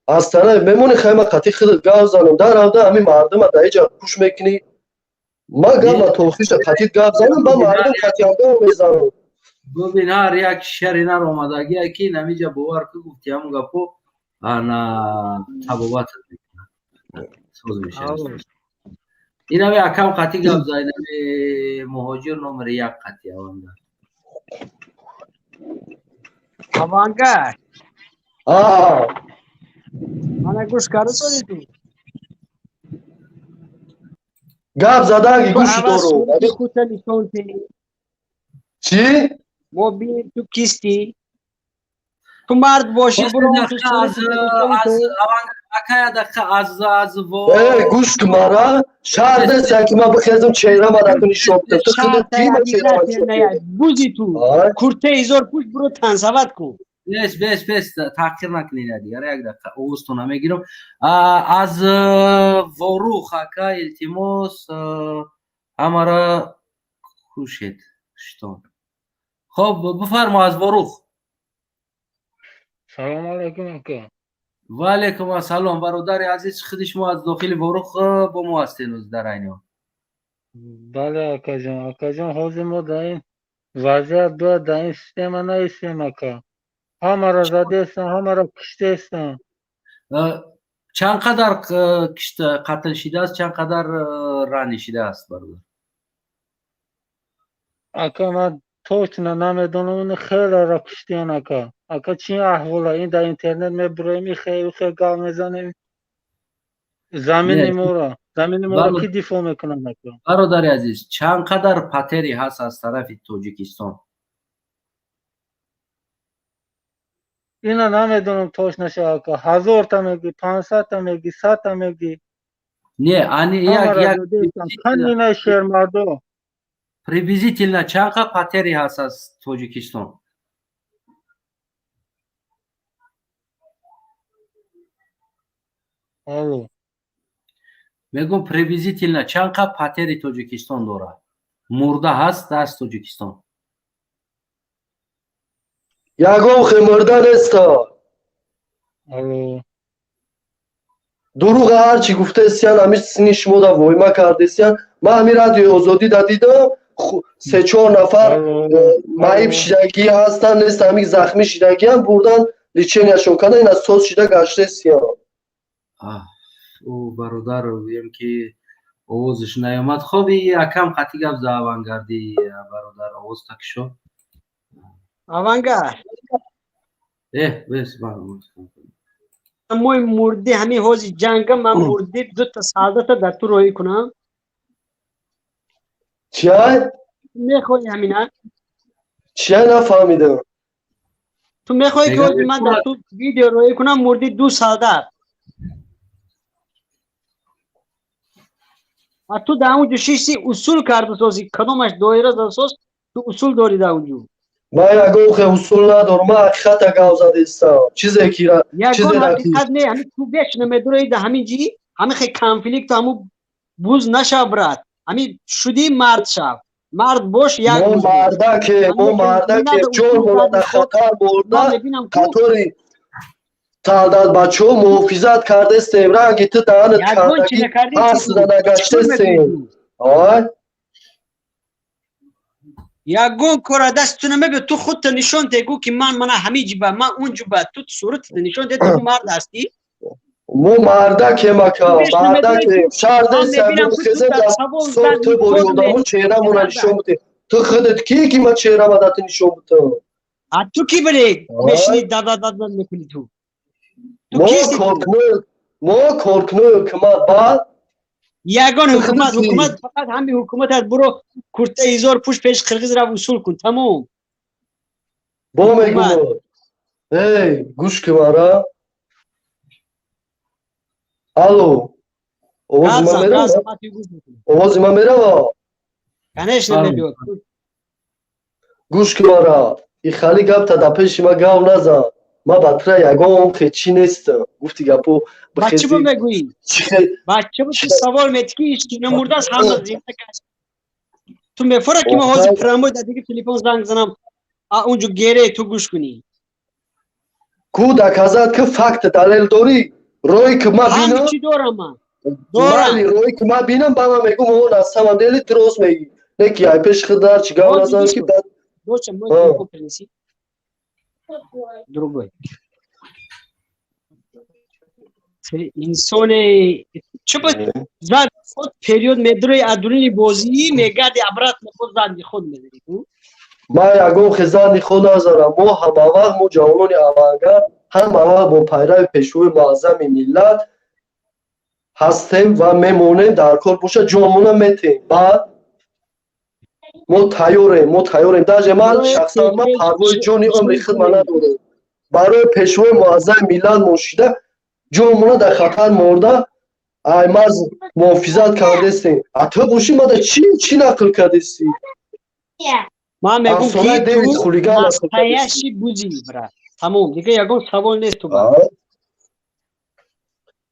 Астанаев, мемонӣ, хай, ман қатъи худат гап занам. Дар равда ҳами мардума дар иҷа пуш мекунӣ. Ман гапа тохиша қатъи гап занам, ба мардум қатъиан гап мезанам. Бубин, ҳар як шари нар омадагие, ки намиҷа, бовар ку, гуфти ҳамун гапо ана табобат соз мешавад. Инами акам қатъи гап за, инами муҳоҷир номери як, қатъи Авангард. Авангард, мана гӯш карда соди ту. Гап задаги гӯши дору. Чӣ? Мо бинем, ту кистӣ. Ту мард бошӣ, буро. Гӯш ку, мара шарт нест, ки ман бихезам, чеҳра марату нишон бидам. Ту худат ки ма чеҳра? Бузи ту куртаи изор пӯш, буро тансават кун. Бес, бес, бес, таъхир накунед дигар, як дақиқа овозтона мегирам. Аз Ворух, ака, илтимос, ҳамара кушед штон. Хоб, бифармо, аз Ворух. Салому алайкум, ака. Ва алайкум ассалом, бародари азиз. Худи шумо аз дохили Ворух бо мо ҳастед дар айни ҳол? Бале, акаҷон. Акаҷон, ҳозир мо дар ин вазъият бояд дар ин система наистем, ака. Ҳамаро задестан, ҳамаро киштестан. Чанд қадар қатл шидааст, чанд қадар ранӣ шидааст, бародар? Ака, ман точно намедонам, хелеро киштиян, ака. Ака, чӣ аҳвола ин? Дар интернет мебуроем, ихе ухе гап мезанем, замини моро Замини моро ки дифоъ мекунад ака? Бародари азиз, чанд қадар потери ҳаст аз тарафи Тоҷикистон? Ина намедонам точно ака. 1000 та мегӣ, 500 та мегӣ, 100 та мегӣ. Не, ани як як Ҳамина шермардо. Приблизительно чанд қа потери ҳаст аз Тоҷикистон? Алло. Мегӯм, приблизительно чанд қа потери Тоҷикистон дорад? Мурда ҳаст аз Тоҷикистон? Ягон хе мурда неста. Алло. Дурӯға ҳарчи гуфтаистиян, ҳами сини шумо да войма кардестиян. Ман ҳами Радиои Озодӣ да дидам, се-чор нафар маиб шидагӣ ҳастанд, нест, ҳами захмӣ шидагиам бурдан, лечения шон кардан, ина соз шида гаштаистиян. Ӯ бародар гӯем ки овозаш наёмад. Хоб, якам қатъи гап за, Авангарди бародар, овоз такшо. Авангард. Э, бес. Мои мурди ҳамин ҳози ҷанга ман мурди дута солдата дар ту роҳӣ кунам. Чия? Мехоҳӣ ҳамина? Чия, нафаҳмидам. Ту мехоҳӣ ки ҳози ман дар ту видео роҳӣ кунам мурди ду солдат? А ту дар онҷо шишти усул карда сози, кадомаш доира засоз, ту усул дорӣ дар онҷо. Ман ягон хе усул надорам, ман ҳақиқата гап задистам. Чизе ки ягон ҳақиқат не, ҳамин ту беш намедураи да ҳамин ҷи, ҳамин хе конфликт, ҳаму буз нашав, брат. Ҳамин шудӣ, мард шав. Мард бош як. Мо мардаке, мо мардаке, ҷон моро дар хатар бурда, қатори солдат бачаҳо муҳофизат кардестем, ранги ту даҳанат кардагӣ пасда нагаштестем. Ой. Ягон кора даст ту намебиёд, ту худта нишон де, гӯ ки ман мана ҳамин ҷиба, ман он ҷиба, ту суратата нишон де, ту мард ҳастӣ. Мо мардакем, ака, мардакем. Шаҳр нестем, ту бори одамо чеҳрамона нишон бидем. Ту худат кӣ ки ман чеҳрама да ту нишон бидам? А ту кӣ бири мешини дадададад мекунӣ ту? Мо коркунои ҳукумат баъд. Ягон ҳукумат, ҳукумат фақат ҳами ҳукумат аст. Буро курта изор пӯш, пеш қирғиз рав, усул кун, тамом. Бо мегӯм, эй, гӯш ки мара. Алло, овози ман мерава? Овози ман мерава? Конечно, мебиёд. Гӯш ки мара, и хали гапта дар пеши ман гап назан. Ман ба тура ягон хе чӣ нестам. Гуфти гапо. Ба чӣ бо мегӯӣ? Ба чӣ бо ту савол метӣ ки ҳеч ки намурдааст, ҳама зинда гашт? Ту мефора ки ман ҳозир прямой дар диги телефон занг занам, а унҷо гере ту гӯш кунӣ. Ку доказать ки, факт далел дорӣ? Рое ки ман бинам. Чӣ дорам ман? Дорам. Рое ки ман бинам, ба ман мегӯм, он аз самом деле ту рост мегӣ. Не ки ай пеши худ ҳарчи гап назан ки баъд. Доча, мой телефон принеси. Другой. Инсоне чӣ ба зад худ период медурои адруни бозӣ мегарди, обратно худ занди худ мезанӣ ту. Ман ягон хе занди худ назарам. Мо ҳамавақт, мо ҷавонони Авангард ҳамавақт бо пайрави Пешвои Муаззами миллат ҳастем ва мемонем, дар кор боша ҷонмона метем. Баъд мо тайёрем, мо тайёрем. Даже ман шахсан ман парвои ҷони умри худма надорам. Барои Пешвои Муаззами миллат мо шида ҷонмона дар хатар морда, ай марз муҳофизат кардестем. А ту бошӣ, мада чӣ чӣ нақл кардестӣ? Ман мегӯм ки ту настоящий бузи, брат. Тамом, дига ягон савол нест ту ба.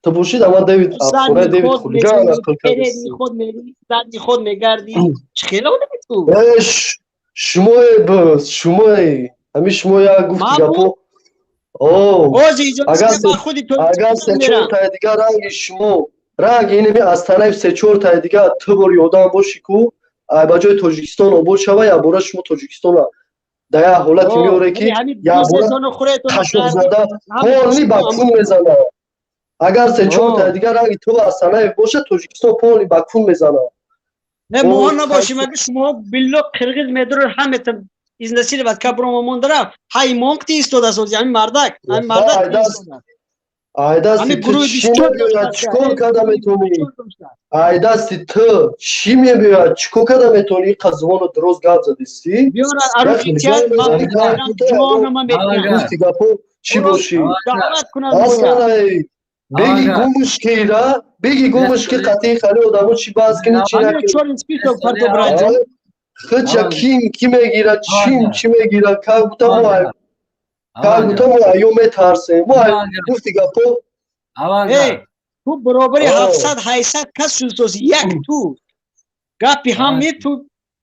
Ту бошид, ама Дэвид, афсонаи Дэвид хулиган нақл кардестӣ. Худ мери, занди худ мегарди. Чӣ хела одами ту? Шумое буз, шумое. Ҳамин шумо як гуфти гапо. Агар се-чор таи дигар ранги шумо, ранги инами аз танаи се-чор таи дигар ту бори одам бошӣ ку, ай ба ҷои Тоҷикистон обод шава, якбора шумо Тоҷикистона дар як ҳолате меоре ки якбора қашоқзада полный ба кун мезанад. Агар се-чор таи дигар ранги ту аз танаев бошад, Тоҷикистон полный ба кун мезанад. Не, моҳо набошем, агар шумо било қирғиз медурор, ҳамета изнасиловать ка бурома монда рафт. Ҳай монқти истода сози, ҳамин мардак, ҳамин мардак. Ай дасти ту чӣ мебиёяд, чӣ кор карда метавонӣ? Ай дасти ту чӣ мебиёяд, чӣ кор карда метавонӣ? Иқа зубону дуруст гап задистӣ? Гуфти гапо чӣ бошӣ? Аслан беги гумш кира, беги гумш ки қатъи хали одамо чӣ баҳс кини, чӣ накунӣ. Хича ким ки мегирад, чим чӣ мегирад, как будто мо как будто мо аё метарсем. Мо гуфти гапо. Ту баробари 700-800 кас шудоси, як ту гапи ҳам ту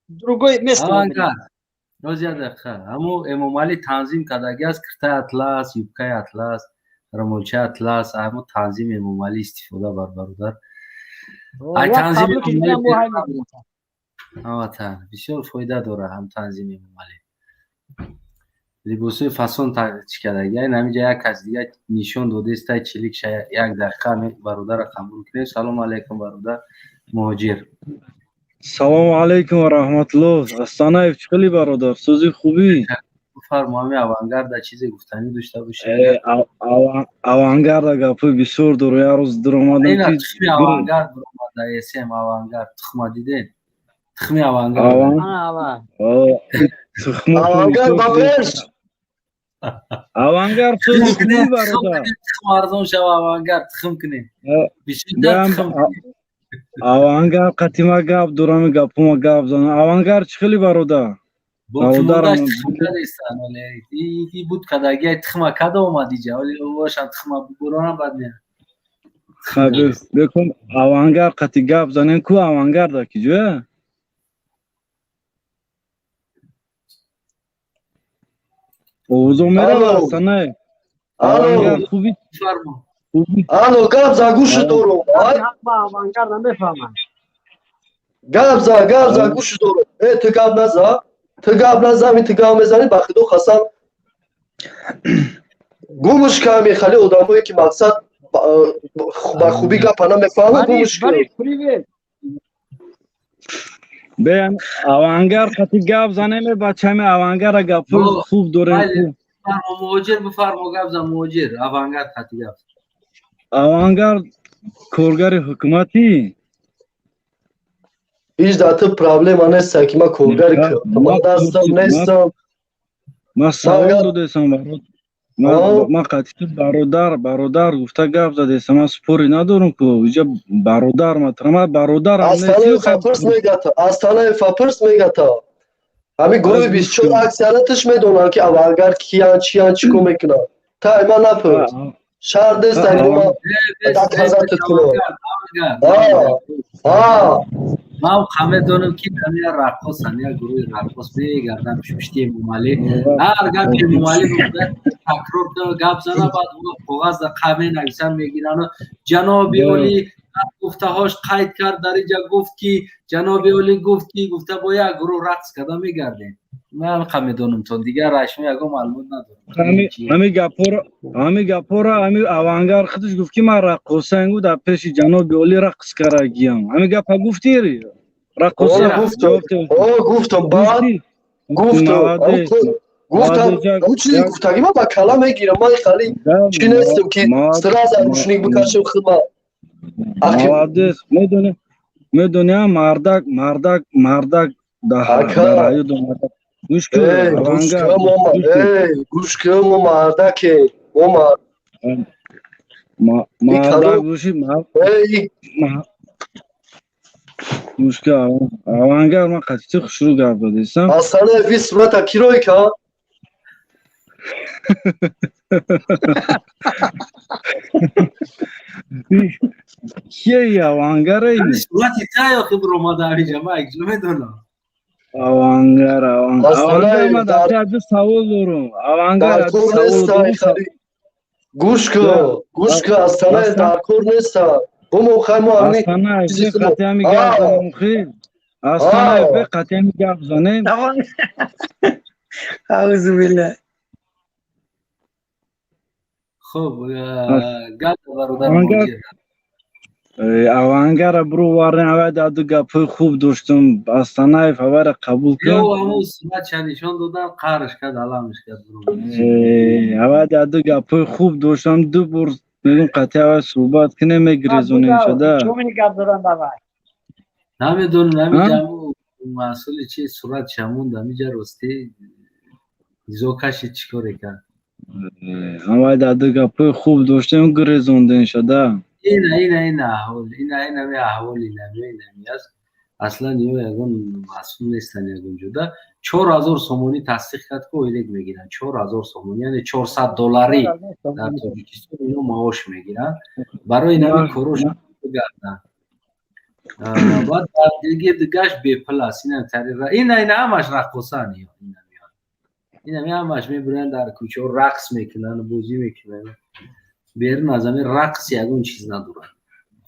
другой место. Роз як дақиқа. Ҳамо Эмомалӣ танзим кардаги аст, киртаи атлас, юбкаи атлас, рамолчаи атлас, ҳамо танзими Эмомалӣ истифода бар, бародар. Ай танзими ҳамата бисёр фоида дорад ҳам танзими Эмомалӣ. Либосҳои фасон чӣ кардаги. Айн ҳаминҷа як кас дига нишон додест, тай чилик. Як дақиқа бародарро қабул кунем. Салому алайкум, бародар муҳоҷир. Салому алайкум ва раҳматуллоҳ. Астанаев, чӣ хели, бародар, сӯзи хубӣ? Бифармо, ҳами Авангарда чизе гуфтанӣ дошта бошед. Авангарда гапҳои бисёр дору. Як рӯз дуромадам. Тухми Авангард буромада, эсм Авангард тухма дидед? Тухми Авангард. Авангард ба пеш. Авангард, сӯзи хубӣ, бародар? Арзон шава, Авангард тухм кунем. Авангард қатима гап дорам, гапума гап занам. Авангард, чӣ хели, бародар? Буд кадаги тухма када омад иҷа, оли бошам тухма буронам, бад не. Бекун, Авангард қати гап занем ку. Авангарда ки ҷоя? Овозо мерава, Астанаев? Авангард, хуби? Алло, гап за, гӯши дорум. Авангард намефаҳмам. Гап за, гап за, гӯши дорум. Э, ту гап наза, ту гап наза, ми ту гап мезанӣ, ба худо қасам, гумш ками хали одамое ки мақсад ба хубӣ гапа намефаҳмад, гумш. Беям, Авангард қати гап занем, бачами Авангара гапҳои хуб дорем. Муҳоҷир, бифармо, гап зан, муҳоҷир, Авангард қати гап. Авангард коргари ҳукуматӣ? Ҳеҷ дар ту проблема нест, ки ман коргари ҳукумат ҳастам, нестам. Ман савол додесам, бародар. Ман қатъи ту бародар, бародар гуфта гап задесам. Ман спори надорам ку иҷа, бародар матра, ман бародарам. Астанаев фапирс мегата. Ҳамин гурӯҳи 24 аксарияташ медонанд, ки Авангард киян, чиян, чӣ кор мекунанд. Та ман напурс, шарт нест, доказать кунам. Ман ҳам медонам, ки ҳамия раққосан, як гурӯҳи раққос мегарданд пушти Эмомалӣ. Ҳар гапи Эмомалӣ такрор гап зана, баъд коғазда қа менависанд, мегиранд. Ҷаноби олӣ гуфтаҳош қайд кард, дар инҷа гуфт, ки ҷаноби олӣ гуфт, ки гуфта, бо як гурӯҳ рақс карда мегардем. Ман қа медонам тон, дигар рашмо ягон маълумот надорам. Ҳами гапҳоро ҳами Авангар худаш гуфт, ки ман раққосаем, дар пеши ҷаноби олӣ рақс карагиям. Ҳами гапа гуфтӣ, раққоса? Гуфтам, баъд гуфтам, гуфтам, чизи гуфтагӣ ман ба кала мегирам. Ман хали чӣ нестам, ки сразу рушник бикашам худма. Молодец. Медонӣ, медонӣ, мардак, мардак, мардак дар ҳаёт. Гӯш кун. Гӯш кун, мо мардаке, мо мардак бошӣ. Гӯш кун, Авангар, ман қатъи хушрӯ гап задесам. Асана ви сурата кирой ка. Кие Авангаре? Сурати та ё омада ҳаминҷа, ман якҷо медонам. Авангар, Авангар, ман дар ду савол дорам, Авангар. Савол дорам. Гӯш кун, гӯш кун, Астана, дар кор неста. Бомо хай мо ҳами Астана қатъи ҳами гап занем, хел Астана қатъи ҳами гап занем. Аузу билла. Хуб, гап, бародар. Авангара бироварем, авай даду гапҳои хуб доштум. Астанаев, авайра қабул кун. Суратша нишон додан, қарш кард, аламш кард. Авай даду гапҳои хуб доштам, ду бор. Мегум қатъи суҳбат кунем, мегирезонем шуда. Гап задан давай. Намедонам, намиҷаму маҳсули чи сурат шамонд, амиҷа ростӣ изо кашид, чӣ коре кард? Ҳамай даду гапҳои хуб доштем, гирезондем шуда. Ина ина ина аҳвол, ина инами аҳвол, инами инами аст. Аслан ё ягон масъул нестан ягон ҷода. 4000 сомонӣ тасдиқ кард, ки ойлик мегиранд. 4000 сомонӣ, яъне 400 долларӣ дар Тоҷикистон ино маош мегиранд. Барои инами корош гарданд. Баъд дар дигаш бепул аст. Ина ина ина ҳамаш раққосанд. Инами ҳамаш мебуранд дар кӯчаҳо, рақс мекунанд, бозӣ мекунанд. Берун аз ҳамин рақс ягон чиз надоранд.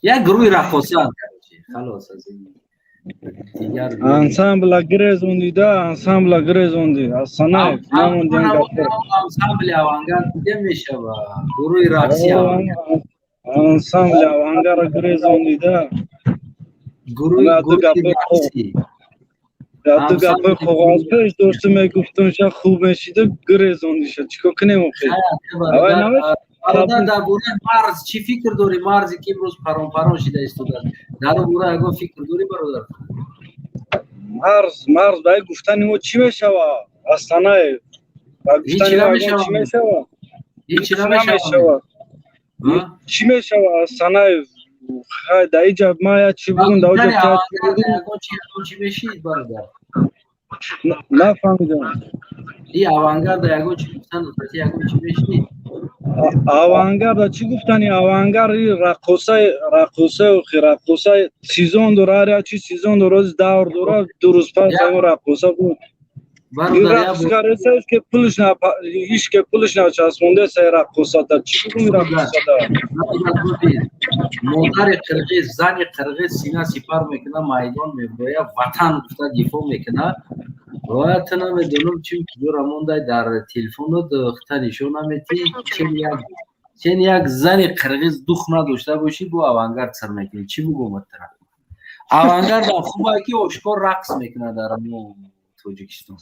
Як гурӯҳи раққосанд, короче. Халос, аз ин дигар. Ансамбла гирезондида, ансамбла гирезонди. Асанаев намондиан гапҳо. Ансамбли Авангард дида мешавад. Гурӯҳи рақси Авангард. Ансамбли Авангард гирезондида. Гурӯҳи рақсӣ. Ду гапҳои коғазпеш дошту мегуфтум, ша хуб мешиду гирезондиша. Чӣ кор кунем охир? Бародар, дар бораи марз чӣ фикр дорӣ? Марзе ки имрӯз парон-парон шида истодааст. Дар он бора ягон фикр дорӣ, бародар? Марз, марз ба гуфтани мо чӣ мешавад? Астанаев. Ба гуфтани мо чӣ мешавад? Ҳеҷ намешавад. Чӣ мешавад, Астанаев? Хай, дар иҷа ман як чӣ бугум, дар оҷа чӣ мешид, бародар? Нафаҳмидам. И Авангарда ягон чӣ гуфтан, ягон чӣ мешид? Авангарда чӣ гуфтани? Авангард раққосаи, раққосаи охи, раққосаи сезон дора, ҳар як чиз сезон дора, давр дора. 2 рӯз пас ягон раққоса буд. Ин рақсгареса ки пулш на, иш ки пулш начаспонда сай раққосата. Чӣ бугум раққосада? Модари қирғиз, зани қирғиз сина сипар мекуна, майдон меброя, ватан гуфта дифоъ мекуна. Ва ту намедонам чим куҷора мондай, дар телефонот хта нишон наметӣ. Чен як зани қирғиз дух надошта бошӣ, бо Авангард сир мекунӣ. Чӣ бугум тра? Авангардам хубе ки ошкор рақс мекунад дар мо Тоҷикистон.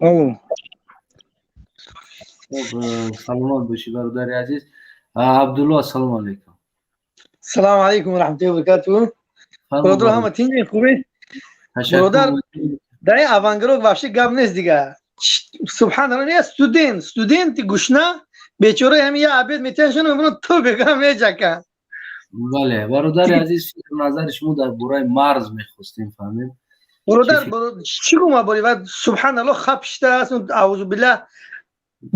Алло. Саломат бошӣ, бародари азиз. Абдулло, ассалому алайкум. Салому алайкум ва раҳматуллоҳи ва баракатуҳ. Бародар, ҳама тинҷ хубе? Бародар, дар ин авангард вообще гап нест дига. Субҳаналлоҳ, не студент, студенти гушна бечора ҳами я обед метиҳанд, мебинам ту бега меҷака. Бале, бародари азиз, фикру назари шумо дар бораи марз мехостем фаҳмем. Бародар, чӣ гума бори ва субҳаналлоҳ, хап шидааст, аузу биллаҳ,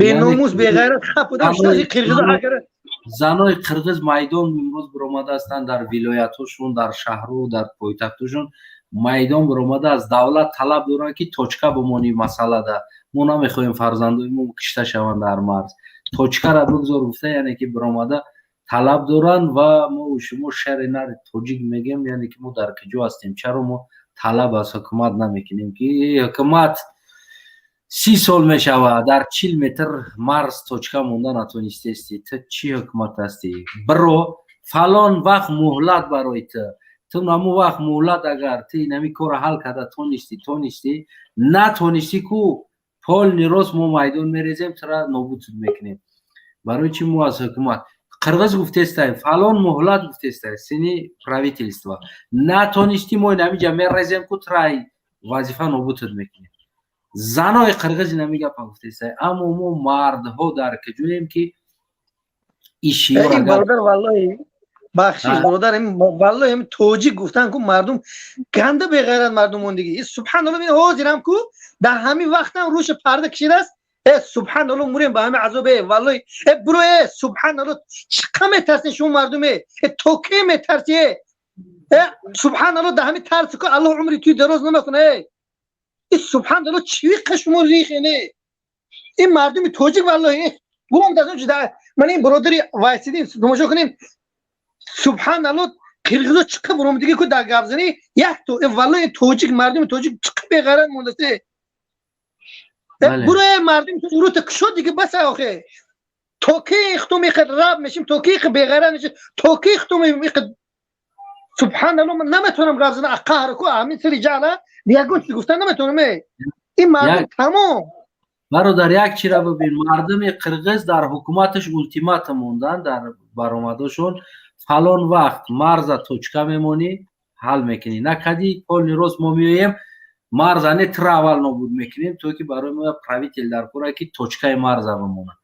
беномус, беғайрат хап будам шида қирғизо агар. Занои қирғиз майдон имрӯз баромада ҳастанд дар вилоятҳошон, дар шаҳру дар пойтахтошон майдон баромада, аз давлат талаб доранд, ки точка бимонӣ масъалада. Мо намехоҳем фарзандои мо кишта шаванд дар марз. Точкара бигзор гуфта, яъне ки баромада талаб доранд. Ва мо шумо шари нари тоҷик мегем, яъне ки мо дар куҷо ҳастем? Чаро мо талаб аз ҳукумат намекунем, ки ҳукумат 30 сол мешавад, дар 40 метр марз точка монда натонистести, ту чӣ ҳукумат ҳастӣ? Биро, фалон вақт муҳлат барои ту, ту наму вақт муҳлат, агар ту инами корро ҳал карда тонистӣ, тонистӣ, натонистӣ ку полный рост мо майдон мерезем, тура нобуд мекунем. Барои чӣ мо аз ҳукумат қирғиз гуфтестай, фалон муҳлат гуфтестай, сини правительство, натонистӣ, мо инамиҷа мерезем ку тура вазифа нобудат мекунем. Занои қирғиз инами гапа гуфтестай, аммо мо мардҳо дар куҷоем, ки ишиёра? Валлоҳи, бахшиш, бародар, валлоҳи тоҷик гуфтан ку мардум ганда беғайрат мардум мондагӣ. Субҳаналлоҳ, ҳозирам ку дар ҳамин вақтам рӯша парда кишидааст. Э субҳаналлоҳ, мурем ба ҳамин азоб. Э валлоҳи, э буро, э субҳаналлоҳ, чӣ қа метарсен шумо мардуме? Э то ке метарси? Э субҳаналлоҳ, дар ҳамин тарси ку Аллоҳ умри туи дароз намекуна. Э и субҳаналлоҳ, чӣ қа шумо рихене ин мардуми тоҷик? Валлоҳи, гумом ман ин бародари вайсидин тамошо кунем. Субҳаналлоҳ, қирғизо чӣ қа буромдигӣ ку дар гапзанӣ як то. Э валлоҳи, тоҷик, мардуми тоҷик чӣ қа беғайрат мондааст. Буро, мардум рута кушод дига, бас охе. То ки хутум иқад раб мешим, то ки беғайрат мешим, то ки хутум иқад? Субҳаналлоҳ, ман наметавонам гап задан, қаҳр ку ҳамин сари ҷаҳла ягон чиз гуфтан наметавонам. Ин мардум тамом. Бародар, як чира бибин: мардуми қирғиз дар ҳукуматаш ултиматум монданд дар баромадошон: фалон вақт марза точка мемонӣ, ҳал мекунӣ, накадӣ, полный рост мо меоем, марза не, тра аввал нобуд мекунем, то ки барои мо правитель дар кора, ки точкаи марза бимонад.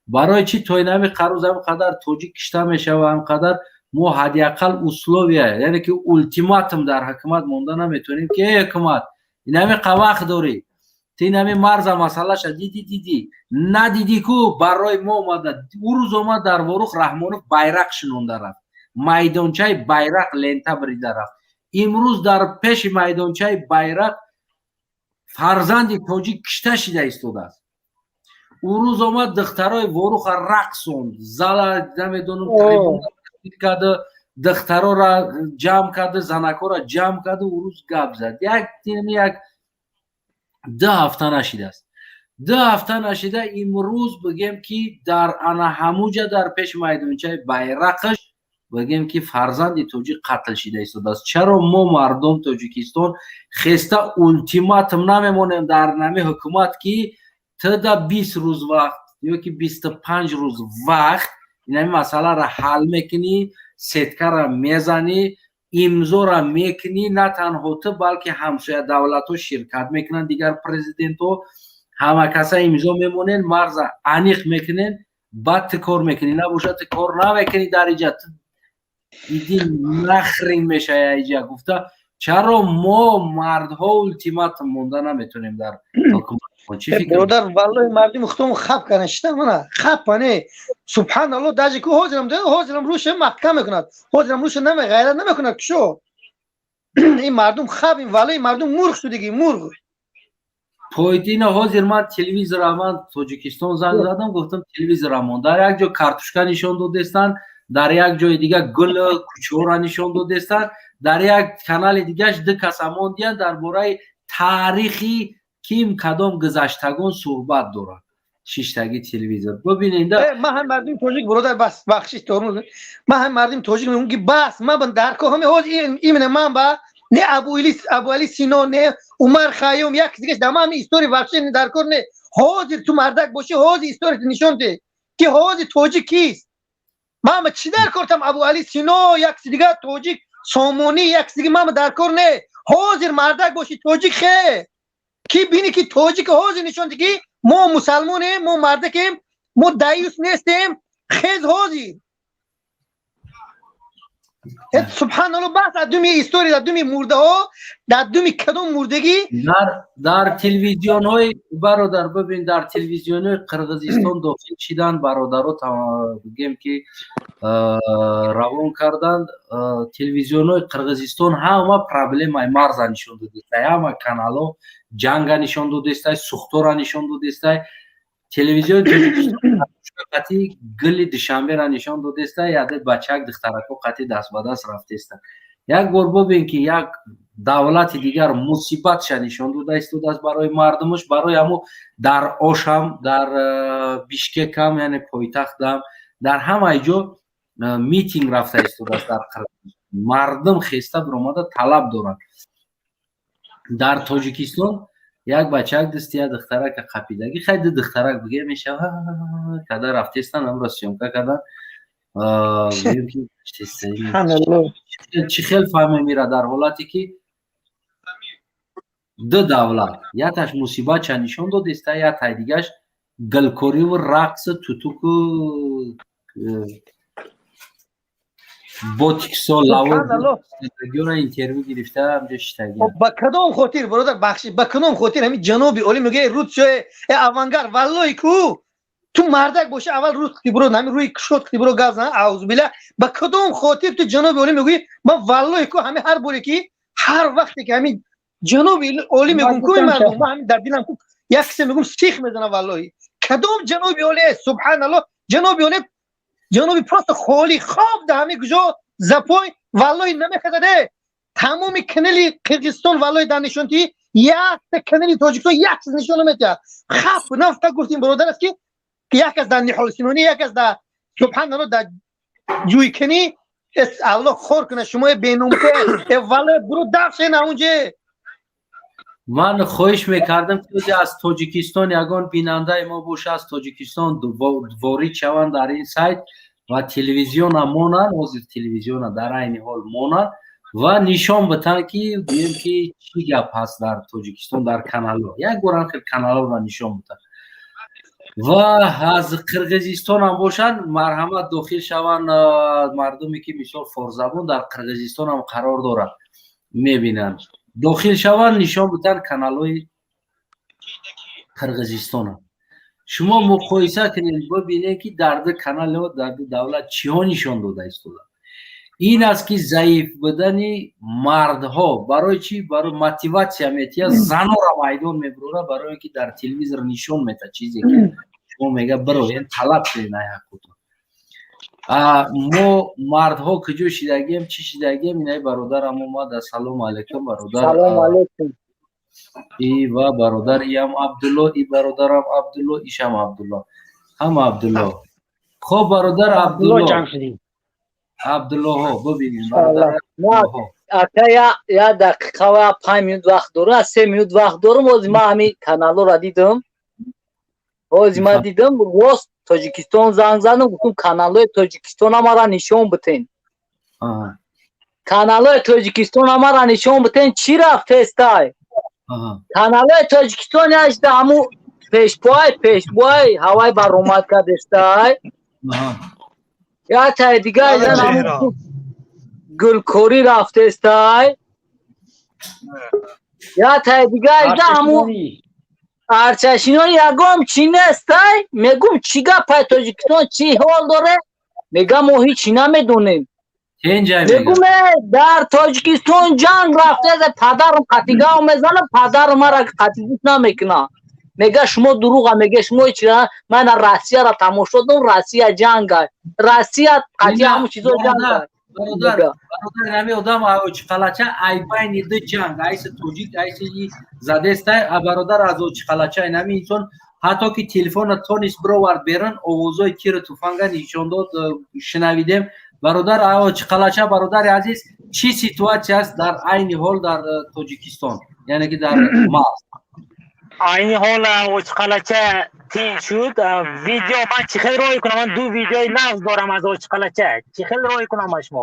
Барои чӣ то инами қаруз ҳам қадар тоҷик кишта мешава, ҳам қадар мо ҳадди ақал условия, яъне ки ултиматум дар ҳукумат монда наметавонем, ки эй ҳукумат, инами қа вақт дорӣ, ту инами марза масъалаша дидӣ, дидӣ, надидӣ, ку барои мо омада. Ӯ рӯз омад дар Ворух Раҳмонов байрақ шинонда рафт, майдончаи байрақ лента бирида рафт. Имрӯз дар пеши майдончаи байрақ фарзанди тоҷик кишта шида истодааст. Ӯ рӯз омад, духтарои Воруха рақсонд, зала намедонам карда, духтарора ҷамъ карда, занакора ҷамъ карда, ӯ рӯз гап зад. Як як 2 ҳафта нашидааст, 2 ҳафта нашида, имрӯз бигем, ки дар ана ҳамуҷа дар пеши майдончаи байрақаш, бигем, ки фарзанди тоҷик қатл шида истодааст. Чаро мо мардум Тоҷикистон хеста ултиматум намемонем дар нами ҳукумат, ки тда 20 рӯз вақт ё ки 25 рӯз вақт, инами масъаларо ҳал мекунӣ, сеткара мезанӣ, имзора мекунӣ, на танҳо ту, балки ҳамсоя давлатҳо ширкат мекунанд, дигар президентҳо, ҳама каса имзо мемонен, марза аниқ мекунен, баъд ту кор мекунӣ. Набошад, ту кор намекунӣ дар иҷа, иди нахрен мешая иҷа гуфта. Чаро мо мардҳо ултиматум монда наметонем дар ҳукумат? Бародар, валлоҳи, мардуми худому хап кардан шита, мана хапа не, субҳаналлоҳ, даже ку ҳозирам, ҳозирам рӯша маҳкам мекунад, ҳозирам рӯша наме ғайрат намекунад кишо. Ин мардум хап, ин валлоҳи, мардум мурғ шудиги, мурғ. Пойтина ҳозир ман телевизора, ман Тоҷикистон занг задам, гуфтам телевизорамон дар як ҷо картошка нишон додестанд, дар як ҷои дига гул кучора нишон додестанд, дар як канали дигаш ду каса мондиянд, дар бораи таърихи ким кадом гузаштагон суҳбат дорад, шиштаги телевизор бибинед. Ман ҳам мардуми тоҷик, бародар, бас, бахшиш, тормоз, ман ҳам мардуми тоҷик мегӯям, ки бас, ман дар ко ҳами ҳозир именно ман ба не Абуали Сино, не Умар Хайём, як дигаш дар ман история вообще дар кор не. Ҳозир ту мардак бошӣ, ҳозир история нишон де, ки ҳозир тоҷик кист. Ман чӣ дар кортам Абуали Сино, як дига тоҷик, Сомонӣ, як дига, ман дар кор не. Ҳозир мардак бошӣ, тоҷик хе ки бини, ки тоҷик ҳозир нишон ди, ки мо мусалмонем, мо мардакем, мо даюс нестем. Хез ҳозир, субҳаналло, бас аз думи история, дар думи мурдаҳо, дар думи кадом мурдагӣ. Дар телевизионҳои, бародар, бибин, дар телевизионҳои Қирғизистон дохил шидан бародаро, бигем, ки равон карданд. Телевизионҳои Қирғизистон ҳама проблемаи марза нишон додестай, ҳама каналҳо ҷанга нишон додестай, сухтора нишон додестай. Телевизиони Тоҷикистон қати гули Душанбера нишон додеста, яде бачак духтарако қати даст ба даст рафтеста. Як бор бобин, ки як давлати дигар мусибатша нишон дода истодааст барои мардумаш. Барои ҳамо дар Ошам, дар Бишкекам, яъне пойтахтам, дар ҳамаи ҷо митинг рафта истодааст. Дар мардум хеста биромада талаб доранд. Дар Тоҷикистон як бачак дасти як духтарака қапидагӣ, хай, ду духтарак биге мешава, када рафтестан, амро съёмка кардан. Чӣ хел фаҳме мира, дар ҳолате ки ду давлат яташ мусибатша нишон додеста, ятай дигаш гулкориву рақсу тутуку ботиксо лавора интервю гирифта, ҳамҷо шиштагӣ. Ба кадом хотир, бародар, бахшиш, ба кадом хотир ҳамин ҷаноби олӣ мегӯяд русия э авангар? Валлоҳи, ку ту мардак боши, аввал рус қити биро, ҳамин рӯи кушод қити биро гап зан. Аузубилла, ба кадом хотир ту ҷаноби олӣ мегӯӣ? Ман валлоҳи, ку ҳамин ҳар боре ки, ҳар вақте ки ҳамин ҷаноби олӣ мегӯм, ку мардум, ман ҳамин дар дилам ку як кисе мегӯм, сих мезанам. Валлоҳи, кадом ҷаноби олӣ? Субҳаналлоҳ, ҷаноби олӣ, ҷаноби просто холӣ хоб да ҳамин куҷо запой, валлоҳи, намехазаде. Тамоми канали Қирғизистон, валлоҳи, дар нишонтӣ якта канали Тоҷикистон як чиз нишон наметиҳад. Хаф нафта гуфтим, бародар, аст, ки як аз дар ниҳолсинонӣ, як аз дар, субҳаналлоҳ, дар ҷӯйканӣ. Аллоҳ хор кунад шумои беномусе. Валлоҳи, буру даф шена унҷе. Ман хоҳиш мекардам, ки аз Тоҷикистон ягон бинандаи мо боша, аз Тоҷикистон ворид шаванд дар ин сайт ва телевизиона монанд, ҳозир телевизиона дар айни ҳол монанд ва нишон битанд, ки гӯем, ки чӣ гап ҳаст дар Тоҷикистон дар каналҳо. Як борам хел каналҳоро нишон битанд. Ва аз Қирғизистон ҳам бошанд, марҳамат, дохил шаванд. Мардуме ки мисол форсзабон дар Қирғизистон ҳам қарор дорад, мебинанд, дохил шаванд, нишон битанд каналҳои Қирғизистона. Шумо муқоиса кунед, бибинед, ки дар ду каналҳо, дар ду давлат чиҳо нишон дода истода. Ин аст, ки заиф будани мардҳо барои чӣ? Барои мотиватсия метиҳад, занора майдон мебурора, барои ки дар телевизор нишон мета чизе, ки шумо мега бироен, талаб кунед ай ҳаққутон. Мо мардҳо куҷо шидагием, чӣ шидагием? Инаи бародарам омад. Ассалому алайкум, бародар. Салому алайкум. И ва бародар иам Абдулло, и бародарам Абдулло, ишам Абдулло, ҳама Абдулло. Хоб, бародар Абдулло, Абдуллоҳо, бибинем. Ака, я дақиқа ва 5 минут вақт дорам, 3 минут вақт дорам. Ҳозир ман ҳамин каналҳоро дидам, ҳозир ман дидам, рост Тоҷикистон занг задам, гуфтам, каналҳои Тоҷикистона мара нишон битен, каналҳои Тоҷикистона мара нишон битен, чӣ рафтестай каналҳои Тоҷикистон? Яшда ҳаму пешпоай ҳавай баромад кардестай, як таи дигар гулкорӣ рафтестай, як таи дигар ҳаму арчашинони, ягон чӣ нестай. Мегум, чӣ гапай, Тоҷикистон чӣ ҳол доре? Мега, мо ҳичи намедонем. Мегум, дар Тоҷикистон ҷанг рафтеса, падарам қатигав мезана, падарам мара қатигӯш намекуна. Мега, шумо дурӯға, мега, шумо чи. Ман Россияро тамошо дорам, Россия ҷанга, Россия қатъи ҳамун чизо ҷанга. Бародар, ҳами одам Очиқалача, ай байни ду ҷанг, айси тоҷик, айси задестай. А бародар аз Очиқалача, инами инсон ҳатто ки телефона тонист бировард берун, овозои тиру туфанга нишон дод, шунавидем. Бародар Очиқалача, бародари азиз, чӣ ситуатсия аст дар айни ҳол дар Тоҷикистон, яъне ки дар марз? Айни ҳол Очқалача тинч шуд. Видео ман чӣ хел рой кунам? Ман ду видеои нағз дорам аз Очқалача, чӣ хел рой кунам ба шумо?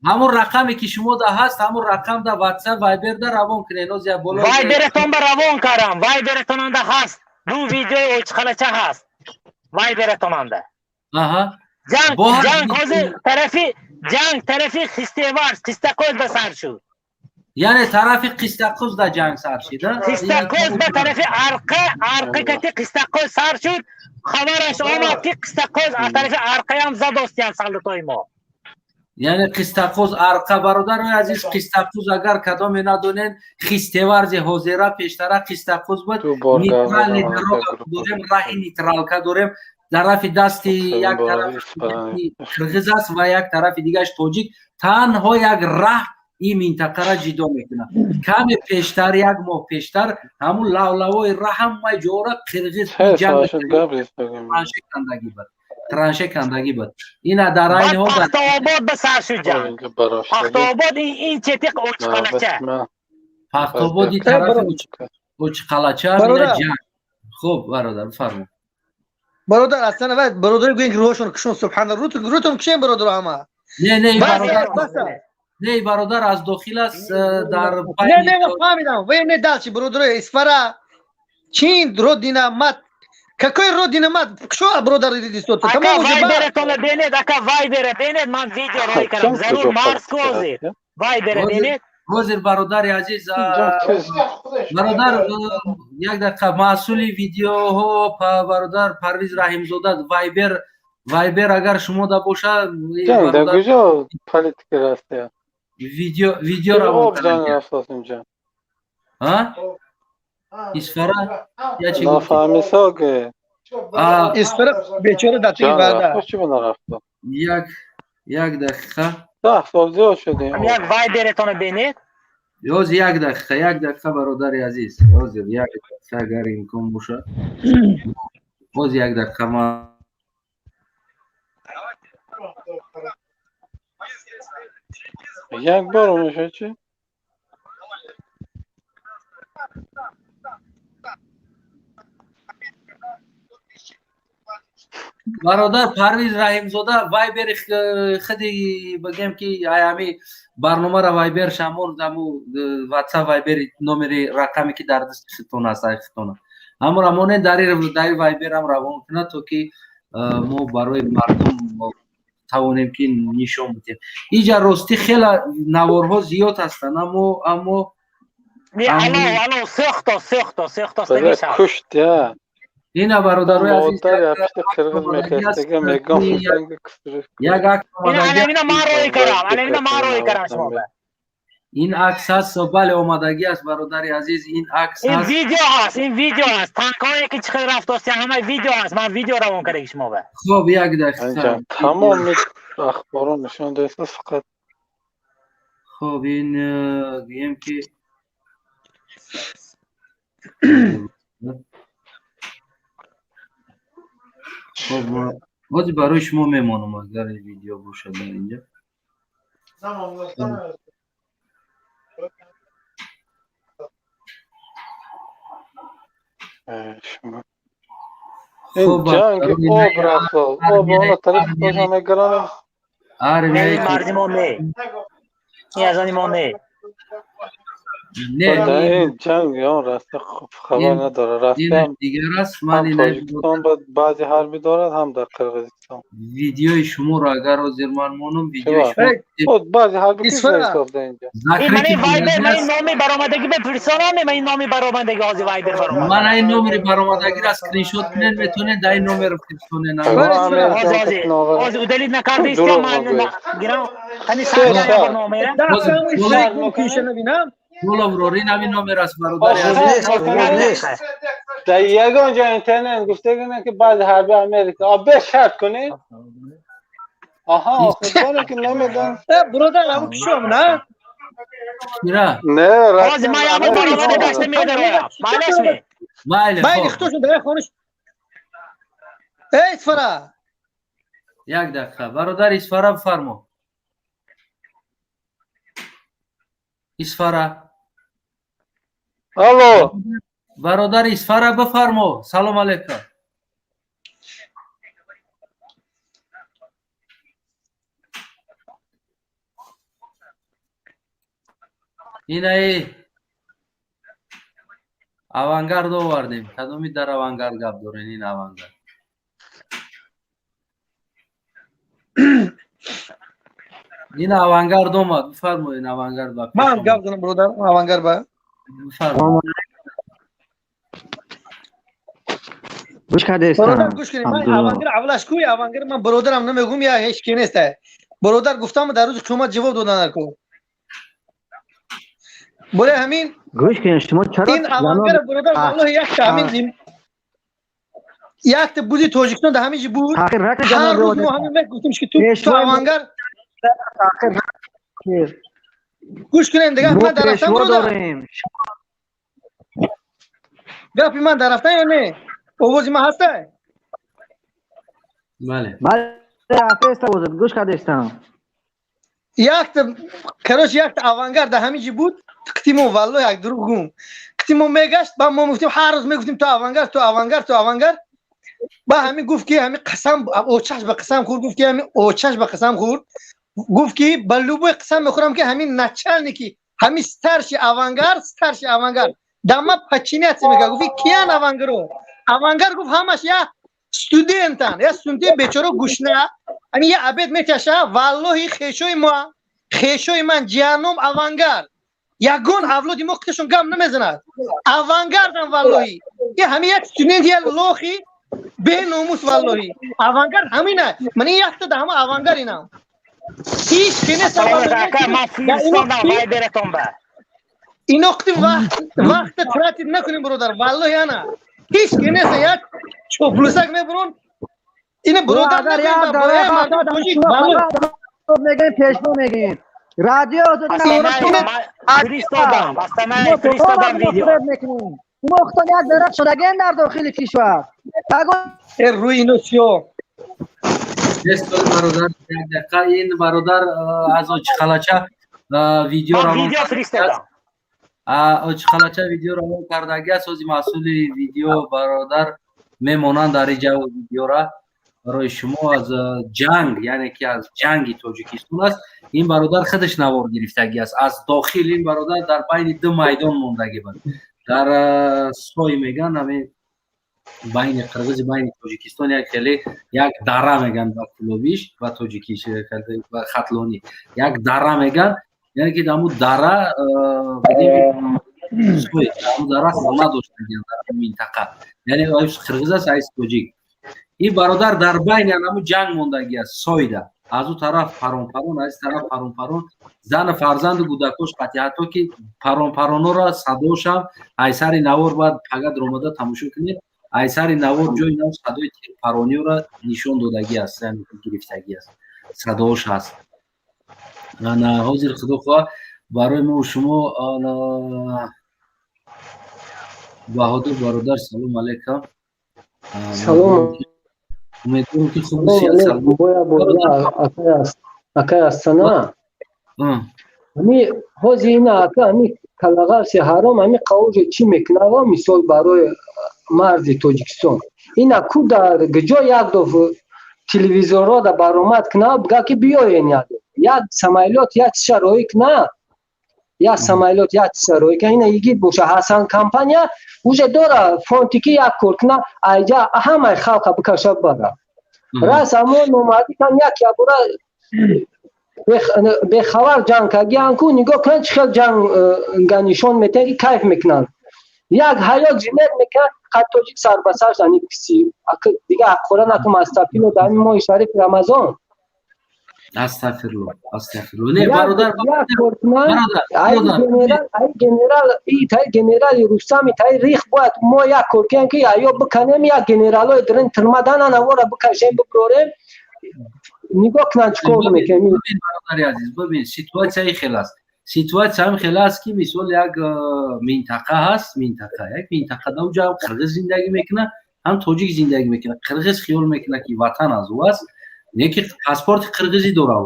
Ҳамун рақаме ки шумо да ҳаст, ҳамун рақам да WhatsApp, Viber да равон кунед. Ҳозир боло Вайбератон ба равон кардам, Вайбератонанда ҳаст, ду видеои Очқалача ҳаст Вайбератонанда. Ҷанг ҳозир тарафи, ҷанг тарафи Хистеварз, Қистакӯз ба сар шуд. Яъне тарафи Қистақӯз да ҷанг сар шид? Қистақӯз ба тарафи арқа, арқа кати Қистақӯз сар шуд. Хабараш омад, ки Қистақӯз аз тарафи арқаям задостиян солдатои мо. Яъне Қистақӯз арқа. Бародарои азиз, Қистақӯз, агар кадоме надонен, Хистеварзи ҳозира, пештара Қистақӯз буд. Нейтральный дорога дорем, раҳи нейтралка дорем. Тарафи дасти як тарафи қирғиз аст ва як тарафи дигараш тоҷик. Танҳо як раҳ ин минтақара ҷидо мекунад. Каме пештар, як моҳ пештар, ҳамун лавлавои раҳ ҳамаи ҷора қирғиз кандагӣ буд, транше кандагӣ буд. Ина дар айни ҳол Пахтаобод ба сар шуд ҷанг, Пахтаобод, ин чети Очқалача. Пахтободи тарафи Очқалача ҷанг. Хуб, бародар, бифармо. Бародар, аслан вай бародари гӯем, ки рӯҳошон кушон, субҳана, рӯтон кушем, бародаро, ҳама. Не, не, бародар, не, бародар аз дохил аст дар Не, не, ман фаҳмидам. Вай не, дальше, бародаро, Исфара чин родина мать, какой родина мать? Шо, бародар, ака, Вайбератона бенед, ака, Вайбера бенед, ман видео рой кардам, зарур марз ҳозир Вайбера бенед. Ҳозир, бародари азиз, бародар, як дақиқа, маҳсули видеоҳо, бародар Парвиз Раҳимзода, Вайбер агар шумо да боша. Политика Россия. Видео равон. Исфара я чӣ? Нафаҳмисоге. Исфара бечора датиги ваъда. Як дақиқа. 10 сол зиёд шудем. Як Вайбератона бинед. Ҳозир, як дақиқа, як дақиқа, бародари азиз, ҳозир як дақиқа, агар имкон бошад, ҳозир як дақиқа ман Як бор мешавад чӣ? Бародар Парвиз Раҳимзода, вайбери худи бигем ки ҳами барномаро вайбер шамон аму ватсап вайбери номери рақаме ки дар дасти худтон аст, ай худтона ҳамонро монед, дари вайберам равон кунад, то ки мо барои мардум тавонем ки нишон бидем. Иҷа ростӣ хела наворҳо зиёд ҳастанд, аммо Ало, ало, сӯхто, сӯхто, сӯхто. Кушт я. Ина, бародарои азиз, як акс. Ман рӯй кардам, ана ман рӯй кардам шумо. Ин акс ҳаст, бале, омадагӣ аст, бародари азиз, ин акс. Ин видео ҳаст, ин видео ҳаст, танкҳое ки чӣ хел рафтост, ҳама видео ҳаст, ман видео равон кардаги шумо ба. Хоб, як дақиқа. Тамоми ахборо нишон додааст фақат. Хоб, ин гӯем ки хоб, ҳозир барои шумо мемонам, агар видео бошад дар инҷа. Ин ҷанги об рафт, об она тарафи худашон мегиранд. Армияи марди мо не, ин аз они мо не. Ин ҷанг он раста хабар надорад, рафта дигар аст. Ман ҳам Тоҷикистон баъзе ҳарбӣ дорад, ҳам дар Қирғизистон. Видеои шуморо агар ҳозир ман монам, видеои шумо баъзе ҳарбӣ ҳисобда инҷа. Ман вайбер, ман номи баромадагӣ бифиристонам, ман ин номи баромадагӣ ҳозир вайбер баромад. Ман ин номери баромадагиро скриншот кунед, метавонед дар ин номер фиристонед. Ҳозир удалить накардаистам, ман гирам ҳани сар номера. Боло ин ҳамин номер аст, бародари азиз. Дар ягон ҷо интернет гуфтагина ки баъзе ҳарби Америка бе шарт кунед. Аҳа, охирборе ки намедон. Бародар, абу кишом на? Кира? Не, ҳозир ман ябо баромада гашта медароям. Майлаш ме? Майли. Майли, худтошон дар хонаш. Эй, Исфара. Як дақиқа. Бародар Исфара, бифармо. Исфара. Алло. Бародар Исфара, бифармо. Салом алейкум. Инаи авангард овардем. Кадоми дар авангард гап дорен? Ин авангард. Ин авангард омад. Бифармоед, авангард ба. Ман гап дорам, бародар, авангард ба. Бифармоед. Гӯш кардаистам. Бародар, гӯш кунед, ман авангард аввалаш куй, авангард ман бародарам намегӯм, я ҳеч ки нест. Бародар гуфтам, дар рӯзи қиёмат ҷавоб додан наку. Барои ҳамин гӯш кунед, шумо чаро ин авангард, бародар, валлоҳи якта ҳамин якта буди Тоҷикистон дар ҳамин ҷи буд. Ҳар рӯз мо ҳамин мегуфтем ки ту авангард. Гӯш кунед, дигар ман дар рафтан, бародар. Гапи ман дар рафтан ё не? Овози ман ҳаста? Бале. Бале, рафтаист овозат, гӯш кардаистам. Якта, короче, якта авангард дар ҳамин ҷи буд, қити мо, валлоҳ, як дурӯғ гум. Қити мо мегашт, ба мо мегуфтем, ҳар рӯз мегуфтем ту авангард, ту авангард, ту авангард. Ба ҳамин гуфт ки ҳамин қасам, очаш ба қасам хӯрд, гуфт ки ҳамин очаш ба қасам хӯрд. Гуфт ки ба любой қасам мехӯрам ки ҳамин начальники, ҳамин старший авангард, старший авангард дама подчиняться мекард. Гуфт киян авангаро? Авангард гуфт ҳамаш я студентан, я студенти бечора гушна, ҳамин я обед меташа, валлоҳи хешои мо, хешои ман ҷиҳанном авангард. Ягон авлоди мо қиташон гам намезанад. Авангардам валлоҳи. Я ҳамин як студент, я лохи беномус валлоҳи. Авангард ҳамина. Ман ин якта да ҳама авангард инам. Ҳеч ки нест. Ман фиристодам вайбератон ба. Ино қити вақт тратить накунем, бародар, валлоҳи ана. Ҳеч ки нест, як чоплусак мебурон. Ина бародар тоҷик валлоҳ мегӯем, пешво мегӯем. Радио фиристодам, фиристодам видео. Шумо худтон як дарахт шудаген дар дохили кишвар. Рӯи ино чиё? Бародар, як дақиқа, ин бародар аз Очиқалача видео видео фиристодам. Очиқалача видео равон кардаги аст. Ҳози масъули видео бародар мемонанд дар иҷа видеора барои шумо аз ҷанг, яъне ки аз ҷанги Тоҷикистон аст. Ин бародар худаш навор гирифтагӣ аст аз дохил. Ин бародар дар байни ду майдон мондагӣ буд, дар сой меган, ҳамин байни қирғизи байни Тоҷикистон, як хеле як дара меган ба кулобиш, ба тоҷикиш, ба хатлонӣ як дара меган, яъне ки даму дара даму дара хона доштагиан дар минтақа, яъне қирғиз аст, айс тоҷик. Ин бародар дар байни анаму ҷанг мондагӣ аст, сойда аз ӯ тараф парон-парон, аз тараф парон-парон, зану фарзанду кӯдакош қатъи, ҳатто ки парон-паронҳоро садошам айсари навор бояд пага даромада тамошо кунед. Айсари навор ҷои нав садои тирпарониро нишон додагӣ аст, яъне гирифтагӣ аст, садош ҳаст. Ана ҳозир худо хоҳад барои мо шумо. Баҳодур бародар, салом алейкум. Салом. Умедворам ки хуб. Акай Астана, ами ҳозир ина ака, ами калағарси ҳаром, ами қавуже чӣ мекунава? Мисол, барои марзи Тоҷикистон ина ку дар гиҷо як доф телевизорро да баромад куна, бига ки биёен, як самолёт як чиша роӣ куна, як самолёт як чиша роӣ куна. Ина йигит боша, Ҳасан компания уже дора фонти ки як кор куна, айҷа ҳамаи халқа бикаша бара. Рас амо номардикан як ябора бехабар ҷанг кардиан ку, нигоҳ кунанд чӣ хел ҷанга нишон метиҳанд, ки кайф мекунанд. Як ҳаёт жилет мекунад, қад тоҷик сар ба сар ани киси дига ҳаққора накун. Астафило, дар ҳамин моҳи шарифи Рамазон. Астафирулло, астафирулло. Не, бародар, ай генерал и тай генерали Рустами тай рих бояд мо як кор кунем, ки аё биканем, як генералои дрин тирмадан анавора бикашем, биброрем, нигоҳ кунанд чӣ кор мекунем. Бародари азиз, бибин, ситуатсияи хел аст, ситуатсия ҳам хел аст, ки мисол як минтақа ҳаст, минтақа, як минтақа, дар уҷа ҳам қирғиз зиндагӣ мекунад, ҳам тоҷик зиндагӣ мекунад. Қирғиз хиёл мекунад, ки ватан аз ӯ аст, не ки паспорти қирғизӣ дора.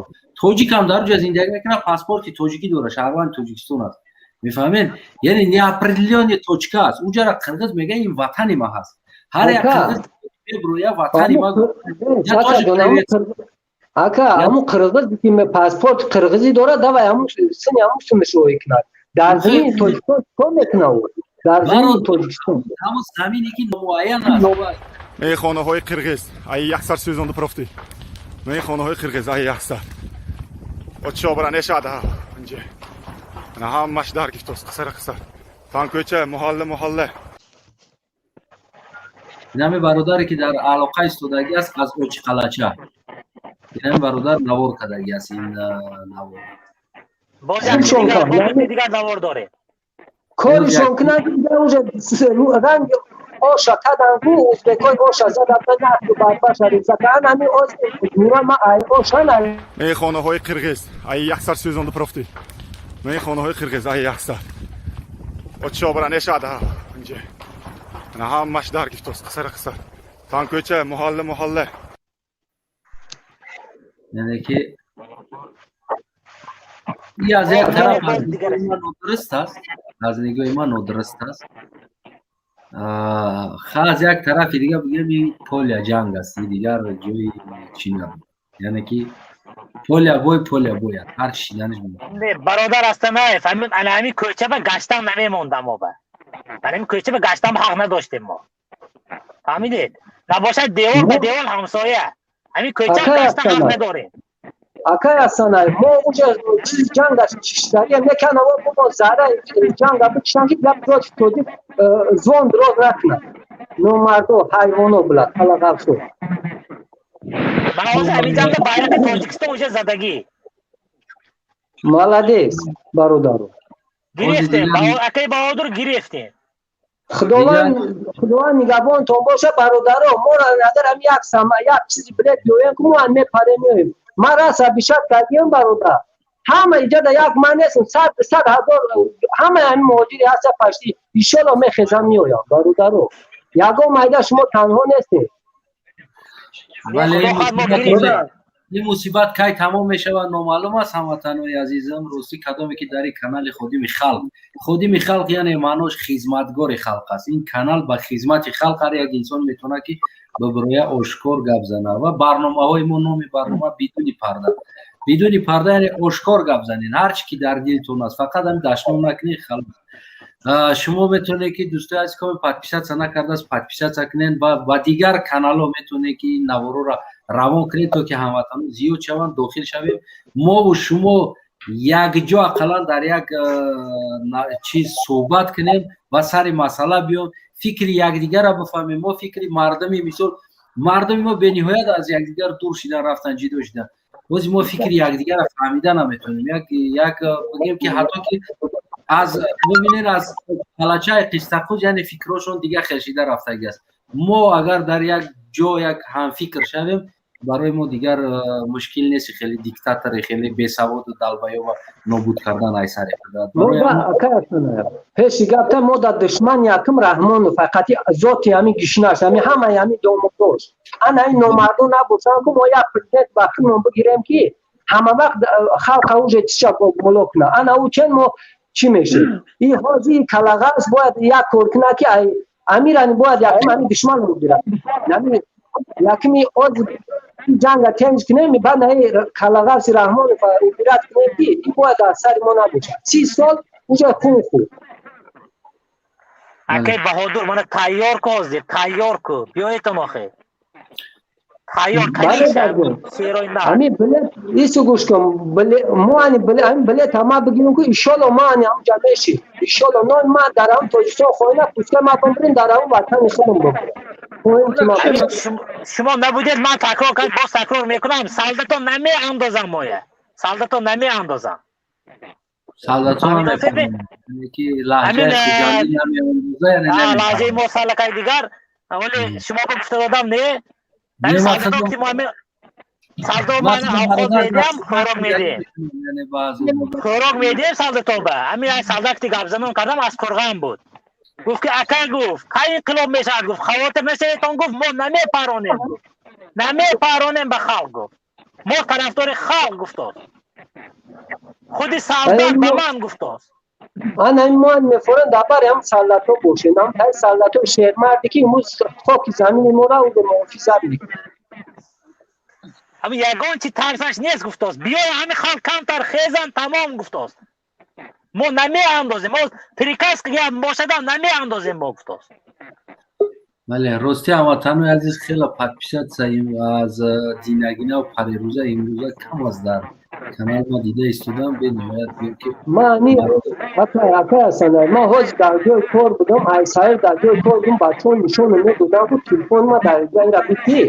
Тоҷик ҳам дар уҷа зиндагӣ мекунад, паспорти тоҷикӣ дора, шаҳрванди Тоҷикистон аст. Мефаҳмед? Яъне неопределённая точка аст. Уҷара қирғиз мега, ин ватани ма ҳаст. Ҳар як қирғиз меброя, ватани ма. Ака, ҳамун қирғиз ки паспорт қирғизӣ дорад, давай ҳамун сини ҳамун сумаш роӣ кунад. Дар замини Тоҷикистон чӣ кор мекунад ӯ? Дар замини Тоҷикистон ҳамун замине ки номуайян аст. Мехонаҳои қирғиз ай яксар сӯзонду профти, мехонаҳои қирғиз ай яксар отшобара нешад инҷа, ана ҳамаш дар гифтост, қисара қисар танкӯча, муҳалла муҳалла. Инами бародаре ки дар алоқа истодагӣ аст аз Очиқалача, инами бародар навор кардагӣ аст ин навор. Боз дигар навор дорем. Коришон кунанд, ки уже ранги оша кадан ку, ӯзбекҳои оша заданд, барбаша реза кадан, ҳамин оз ма ай оша на. Мехонаҳои қирғиз ай яксар сӯзонду профти, мехонаҳои қирғиз ай яксар отшобара нешад инҷа, ана ҳамаш дар гифтост, қисара қисар танкӯча, муҳалла муҳалла. Яъне ки и аз як тараф аз нигоҳи ман нодуруст аст, аз нигоҳи ман нодуруст аст. Ха, аз як тарафи дига бигӯем, и поля ҷанг аст, и дигар ҷои чӣ набуд, яъне ки поля бой, поля бой аст, ҳар шиданаш. Не, бародар Астанаев, ҳамин ана ҳамин кӯча ба гаштан намемондам мо, ба ҳамин кӯча ба гаштан ҳақ надоштем мо, фаҳмидед? Набошад девор ба девор ҳамсоя, ҳамин кӯча гаштан ҳақ надорем. Акай Асанай, мо уже чизи ҷангаш чиштария меканаво, бумо зара ҷанга бикишан, ки бля против тоҷик звон дроз накунад. Номардо, ҳайвоно, бла калағавсо. Ман ҳозир ҳамин ҷанга байрақи Тоҷикистон уже задагӣ. Молодец, бародаро. Гирифтем, акай Баҳодур, гирифтем. Худованд, Худованд нигаҳбонтон боша, бародаро. Моро агар ҳам як сама як чизи билет биёем ку, мо ҳам мепарем, меоем. Ман рас абишат кардием, бародар. Ҳама иҷода як ман нестам, сад сад ҳазор ҳама ҳамин муҳоҷири ҳаста пашти. Иншолло мехезам, меоям, бародаро. Ягон майда шумо танҳо нестед. Вале Ин мусибат кай тамом мешавад, номаълум аст. Ҳамватанои азизам, ростӣ, кадоме ки дар ин канали Ходими халқ, Ходими халқ яъне маънош хизматгори халқ аст. Ин канал ба хизмати халқ, ҳар як инсон метавонад ки ба бироя ошкор гап зана ва барномаҳои мо, номи барнома «Бидуни парда». Бидуни парда яъне ошкор гап занед, ҳар чи ки дар дилтон аст, фақат ҳами дашном накунед, халос. Шумо метавонед ки, дӯстои азиз, коми подписаться накардааст, подписаться кунед ва ба дигар каналҳо метавонед ки ин наворҳоро равон кунед, то ки ҳамватанон зиёд шаванд, дохил шавем. Мову шумо якҷо ақаллан дар як чиз суҳбат кунем ва сари масъала биём, фикри якдигарро бифаҳмем. Мо фикри мардуми, мисол, мардуми мо бениҳоят аз якдигар дур шидан рафтан, ҷидо шидан. Бози мо фикри якдигарро фаҳмида наметавонем. Як бигем ки ҳатто ки аз бибинед, аз калачаи Қистақуз, яъне фикрҳошон дигар хел шида рафтагӣ аст. Мо агар дар як ҷо як ҳамфикр шавем, барои мо дигар мушкил нест хеле диктатори хеле бесаводу долбоёба нобуд кардан ай сари. Пеши гапта, мо дар душман якум Раҳмонов, фақати зоти ҳамин гишнаш, ҳамин ҳамаи ҳамин домодош, ана ин номардон набошанд, ку мо як президент ба худмон бигирем, ки ҳама вақт халқа уже чиша боло кунад. Ана ӯ чен мо чӣ мешед? И ҳозир калағаз бояд як кор кунад, ки амирани бояд якум ҳамин душманро бигирад. Якуми оз ҷанга тенҷ кунем, баъд наи калағази Раҳмонов убират кунем, ки ин бояд дар сари мо набошад. 30 сол уже хун хӯрд. Акай Баҳодур, мана тайёр ку, ҳозир тайёр ку, биёедтон охе. Тайёр. Ами билет ису гӯш кун, мо ани ами билет ҳама бигирем ку, иншолло ма ани ҳамҷа меши, иншолло нои ма дар ҳам Тоҷикистон хоҳем, пуска ма бимирем, дар ҳам ватани худам бимирем. Шумо набудед, ман такрор кард, боз такрор мекунам: солдато намеандозам, моя солдато намеандозам. Солдато ки лаҳҷаи лаҳҷаи мо салакай дигар, вале шумо гуфта додам, не, солдато ман авқот медиҳам, хӯрок медиҳем, хӯрок медиҳем солдатоба. Ҳамин як солдати гапзанон кардам, аз Қурған буд, гуфт ки ака, гуфт, кай инқилоб мешавад? Гуфт, хавотир нашаведтон, гуфт, мо намепаронем, гуфт, намепаронем ба халқ, гуфт, мо тарафдори халқ, гуфтост. Худи солдат ба ман гуфтост. Ана мо мефорем дар бари ҳам солдатҳо бошем, ҳам таи солдатҳои шермарде, ки имрӯз хоки замини моро ӯ муҳофизат мекунад. Ҳами ягон чи тарсаш нест, гуфтост, биёй, ҳами халқ камтар хезан, тамом, гуфтост, мо намеандозем, мо приказ бошадам намеандозем мо, гуфтост. Бале, рости, ҳамватанои азиз, хеле подписаться аз динагина парерӯза имрӯза кам аст дар канал, ма дида истодам бениҳоят. Ман ака ҳасан, ман ҳозир дар ҷои кор будам, айсаир дар ҷои кор будам, бачаҳо нишоно медодам, ку телефони ма дар ҷайра бити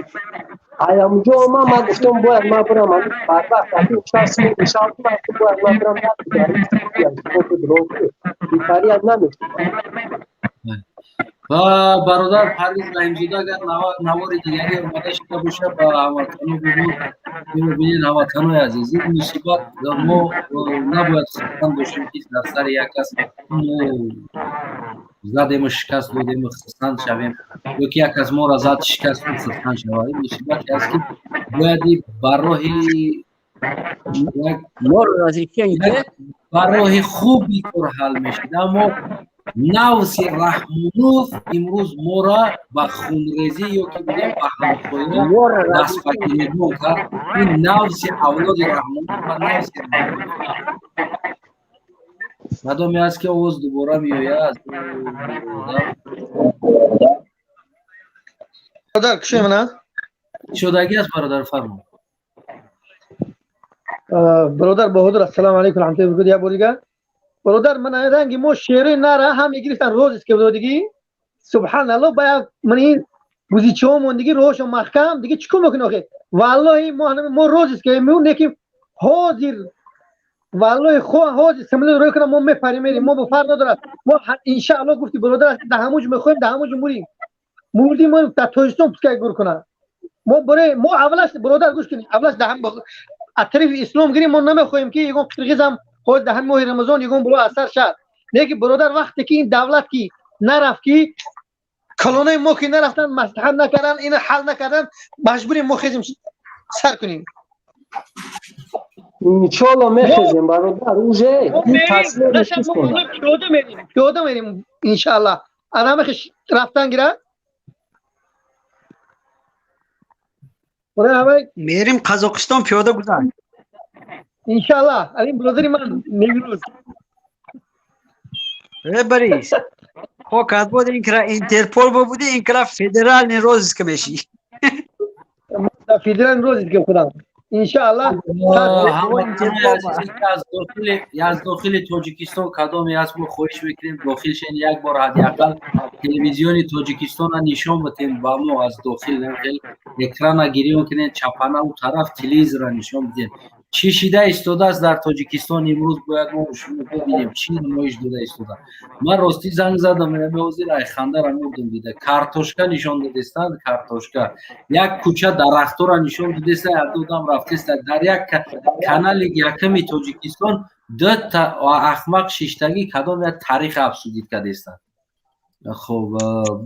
аямҷо ма гуфтам, бояд ма бирам барвақт, бояд ма бирам, битарият намешавад. Ва бародар Парвиз Раҳимзода, агар навори дигаре омода шуда боша, ба ҳамватано бибинед. Ҳамватанои азиз, ин мусибат мо набояд хурсанд бошем, ки дар сари як кас мо задему, шикаст додему, хурсанд шавем, ё ки як кас моро зад, шикаст, хурсанд шавад. Ин мусибате аст, ки бояд ба роҳи хуби кор ҳал мешид, аммо навси Раҳмонов имрӯз моро ба хунрезӣ ё ки бигем ба ҳамхоя даст ба гиребон кард. Ин навси авлоди Раҳмонов ва навси мадоме аст, ки овоз дубора меояд. Бародар, кушем на? Шудагӣ аст, бародар, фармо. Бародар Баҳодур, ассалому алайкум раҳматуллоҳи ва баракотуҳ. Як бор дигар, бародар, ман ранги мо шерои нара ҳам мегирифтан, розыск додигӣ, субҳаналло, ба як ман ин гузичаҳо мондигӣ, роҳшон маҳкам, диги чӣ кор мекунӣ охе? Валлоҳи мо розыск меун неки ҳозир, валлоҳи ҳозир самолёт рӯй кунам, мо мепарем, мерем, мо бо фарқ надорад. Мо иншаалло, гуфти бародар, дар ҳамуҷ мехоҳем, дар ҳамуҷ мурим, мурдим, мо дар Тоҷикистон пускай гур кунад. Мо барои мо аввалаш, бародар, гӯш кунед, аввалаш дар аз тарафи ислом гирем, мо намехоҳем, ки ягон қирғизам ҳозир дар ҳамин моҳи Рамазон ягон було асар шад. Лекин бародар, вақте ки ин давлат ки нарафт, ки калонаи мо ки нарафтан, маслиҳат накардан, ина ҳал накардан, маҷбурем мо хезем, сар кунем. Иншоалло мехезем, бародар, уже пиёда мерим, пиёда мерим, иншоалло. Анамихи рафтан гира. Мерим Қазоқистон пиёда гузар. Иншоалло, алин бародари ман Неврӯз. Э Борис, хок аз буд инкра Интерпол буди, инкра федеральный розыск меши. Федеральный розыск худам. Иншоалло. Аз дохили Тоҷикистон кадоме аст, мо хоҳиш мекунем дохил шен, як бор ҳадди ақал телевизиони Тоҷикистонро нишон бидем ба мо аз дохил, экрана гирён кунем, чапана у тараф телевизорро нишон бидем. Чӣ шида истодааст дар Тоҷикистон имрӯз, бояд мо шумо бибинем чӣ намоиш дода истода. Ман ростӣ занг задам, ҳозир айхандара мурдум дида. Картошка нишон додестанд, картошка. Як кӯча дарахтора нишон додеста, як одам рафтеста. Дар як канали яками Тоҷикистон дута ахмақ шиштагӣ кадом як таърих абсудид кардестанд. Хоб,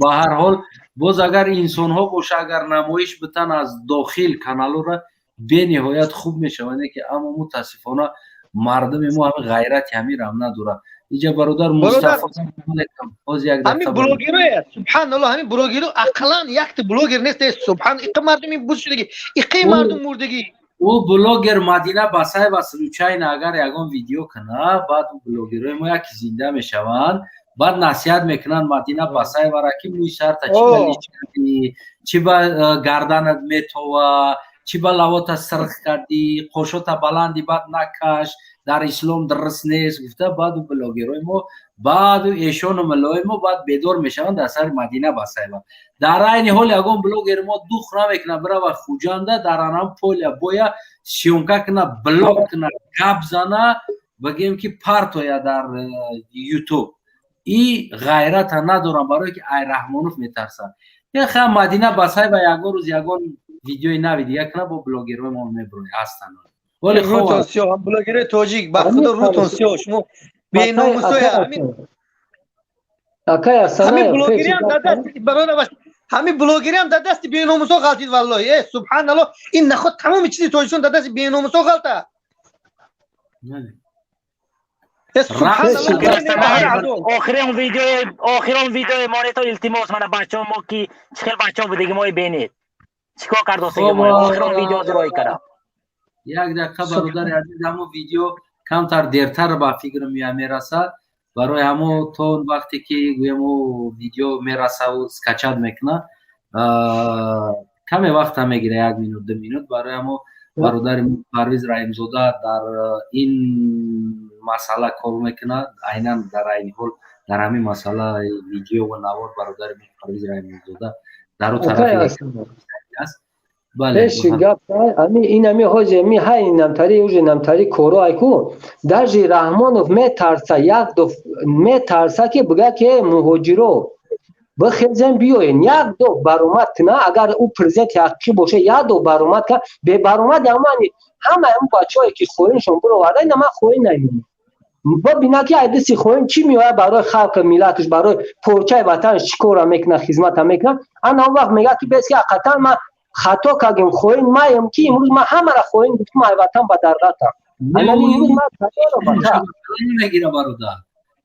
ба ҳар ҳол, боз агар инсонҳо боша, агар намоиш битан аз дохил каналора, бениҳоят хуб мешавад, ки аммо мутаассифона мардуми мо ҳами ғайрати ҳамирам надорад. Иҷа бародар Мустафо, ҳозир як ҳамин блогеро, субҳаналлоҳ, ҳамин блогеро ақаллан якта блогер нест, субҳан, иқи мардуми буз шудагӣ, иқи мардум мурдагӣ. Ӯ блогер Мадина Басаева случайно агар ягон видео кунад, баъд блогерҳои мо яки зинда мешаванд, баъд насиҳат мекунанд Мадина Басаевара, ки мӯи сарта чӣ ба лич кардӣ, чӣ ба гарданат метова, чӣ ба лавота сирх кардӣ, қошота баланди баъд накаш, дар ислом дуруст нест, гуфта. Баъду блогерҳои мо, баъду эшону миллои мо баъд бедор мешаванд дар сари Мадина Басаева. Дар айни ҳол ягон блогери мо дух намекунад бирава Хуҷанда, дар анам поля боя съёмка куна, блог куна, гап зана, бигем ки партоя дар Ютуб. И ғайрата надорам, барое ки ай Раҳмонов метарсад. Яха Мадина Басаева ягон рӯз ягон видеои нави дига куна, бо блогерҳои мо меброи ҳастанд. Вале рӯтон сиёҳ, блогери тоҷик, ба худо рӯтон сиёҳ, шумо беномусоя. Ҳамин акай ҳамин блогериам дар дасти бародар, ҳамин блогериам дар дасти беномусо ғалтид, валлоҳи. Э субҳаналлоҳ, ин наход тамоми чизи Тоҷикистон дар дасти беномусо ғалта. Охирон видеои монето, илтимос, мана бачаҳо мо ки чӣ хел бачаҳо будеги мои бенед чикор кардосеги мо, охирон видео зироӣ кардам. Як дақиқа, бародари азиз, ҳамо видео камтар дертар ба фикр мерасад, барои ҳамо то вақте ки гӯем ӯ видео мерасаву скачать мекунад, каме вақта мегира, як минут, 2 минут. Барои ҳамо бародари Парвиз Раҳимзода дар ин масъала кор мекунад, айнан дар айни ҳол дар ҳамин масъала видео ва навор бародари Парвиз Раҳимзода дар ӯ тарафи аст. Пеши гап ами ин ами ҳози ами ҳай намтари уже намтари коро айку даже Раҳмонов метарса, як ду метарса ки бига ки муҳоҷиро бихезен биёен, як ду баромад куна. Агар ӯ президенти ҳақиқӣ боша, як ду баромад кна, бебаромад амани ҳама ҳамн бачаҳое ки хоиншон бироварда, ина ман хоин намемонам, бибина ки ай дасти хоин чӣ меояд барои халқи миллаташ, барои порчаи ватанаш чӣ кора мекунад, хизмата мекунад. Ана он вақт мегӯяд ки бес ки ҳақиқатан ман хато кардем, хоин маем, ки имрӯз ман ҳамаро хоин гуфтум, ай ватан ба дарғатам. Намегира, бародар,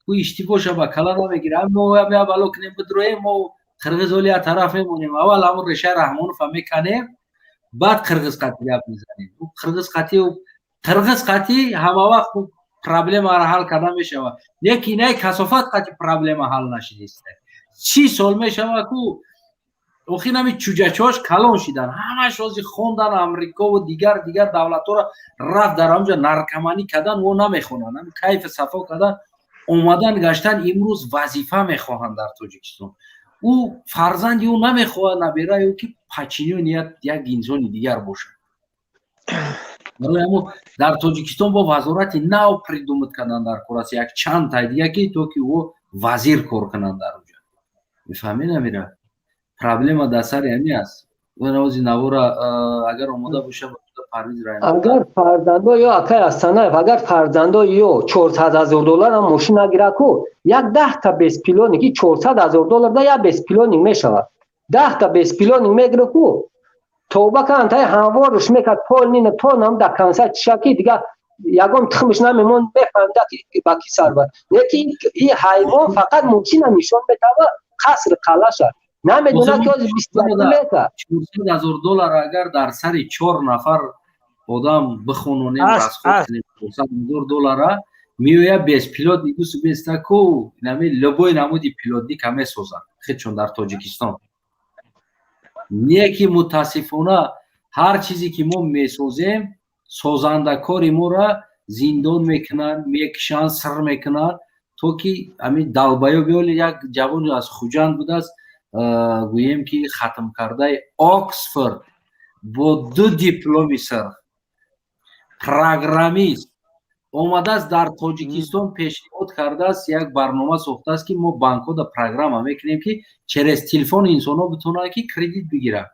ӯ иштибоша ба кала намегира. Мо бало кунем, бидроем, мо қирғиз оли тараф мемонем. Аввал ҳамон решаи Раҳмонова меканем, баъд қирғиз қатӣ гап мезанем. Қирғиз қатӣ ҳама вақт проблемаро ҳал карда мешавад, лекин инаи касофат қатӣ проблема ҳал нашидиста. 30 сол мешавад ку охир ҳами чуҷачош калон шидан, ҳамаш ҳози хондан Амрикову дигар дигар давлатҳоро рафт, дар ҳамҷа наркоманӣ кардан, во намехонанд, ҳами кайфи сафо кардан омадан гаштан, имрӯз вазифа мехоҳанд дар Тоҷикистон. Ӯ фарзанди ӯ намехоҳад, набераи ӯ ки подчинённый як инсони дигар бошад. Барои ҳамо дар Тоҷикистон бо вазорати нав придумать кардан дар кор аст, як чанд тай дига, ки то ки ӯ вазир кор кунанд дар оҷа. Мефаҳмед, намира проблема дар сари ҳами аст. Ози навора агар омода боша, Парвиз. Агар фарзандо ё акай Астанаев, агар фарзандо ё 400 000 доллар ам мошин нагира ку, як 10-та беспилотник, 400 000 доллар да як беспилотник мешавад, 10-та беспилотник мегира ку. Тавба кан тай ҳамворш мекард пол нина то нам да канса чишаки дига ягон тухмиш намемон мефаҳмида ки ба ки сар бар. Леки и ҳайвон фақат мумкина нишон метава қаср қалаша. Намедонад ки ҳозир 21 метр. 400 000 доллар агар дар сари чор нафар одам бихононем, расход кунем 400 000 доллара меояд беспилотник бестаку нами любой намуди пилотника месозанд худшон дар Тоҷикистон. Не ки мутаассифона ҳар чизе ки мо месозем, созандакори моро зиндон мекунанд, мекушанд, сир мекунанд, то ки ҳамин долбоёб ёли як ҷавони аз Хуҷанд будааст, гӯем ки хатмкардаи Оксфорд бо ду дипломи сирх, программист омадааст дар Тоҷикистон, пешниҳод кардааст, як барнома сохтааст, ки мо банкҳода программа мекунем, ки через телефон инсонҳо битонанд ки кредит бигиранд.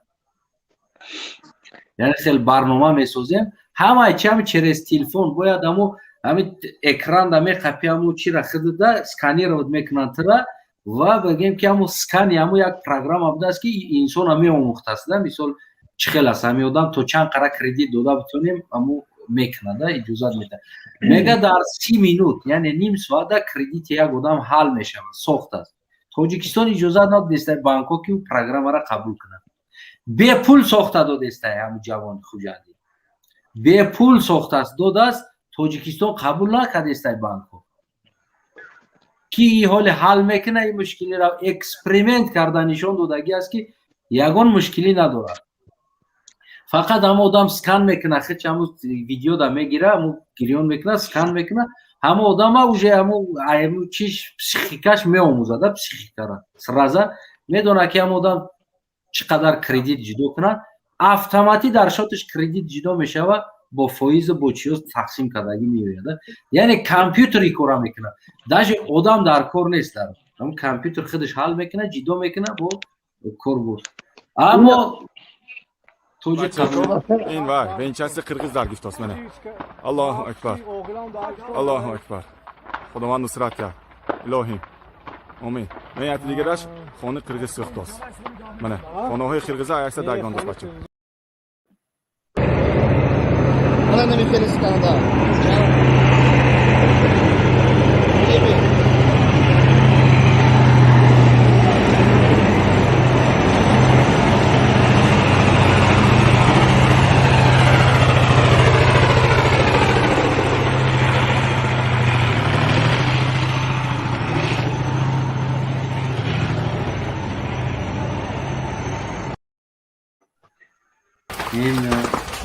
Яъне хел барнома месозем, ҳамаи чи ҳами через телефон бояд амо ҳами экранда меқапи, ҳамо чира хидида сканировать мекунанд тира ва бигем ки ҳамо скани ҳамо як программа будааст, ки инсона меомӯхтааст да, мисол, чӣ хел аст ҳами одам, то чанд қара кредит дода битонем, ҳамо мекунада, иҷозат медиҳад. Мега дар 30 минут, яъне ним соата кредити як одам ҳал мешавад. Сохтааст. Тоҷикистон иҷозат надодеста банкҳо, ки программаро қабул кунанд. Бепул сохта додеста, ҳамун ҷавони хуҷандӣ бепул сохтааст, додааст. Тоҷикистон қабул накардеста банкҳо, ки ҳоли ҳал мекунад ин мушкилиро. Эксперимент карда нишон додагӣ аст, ки ягон мушкилӣ надорад. Фақат ҳама одам скан мекунад, хеч ҳаму видеода мегира, ҳаму гирён мекунад, скан мекунад, ҳама одама уже ҳаму чиш психикаш меомӯзада, психикара сразу медонад, ки ҳама одам чӣ қадар кредит ҷудо кунад, автоматӣ дар счёташ кредит ҷудо мешавад, бо фоизу бо чиёз тақсим кардагӣ меояд. Яъне компютери кора мекунад, даже одам дар кор нест, дар компютер худаш ҳал мекунад, ҷудо мекунад, бо кор буд. Аммо Ин вай венчаси қирғиз дар гифтост. Мана, Аллоҳу акбар, Аллоҳу акбар, Худованд нусрат кард, илоҳим, омин. Ман яти дигараш хони қирғиз сӯхтост. Мана, хонаҳои қирғиза якса даргондост, бача. Мана намефелистанда.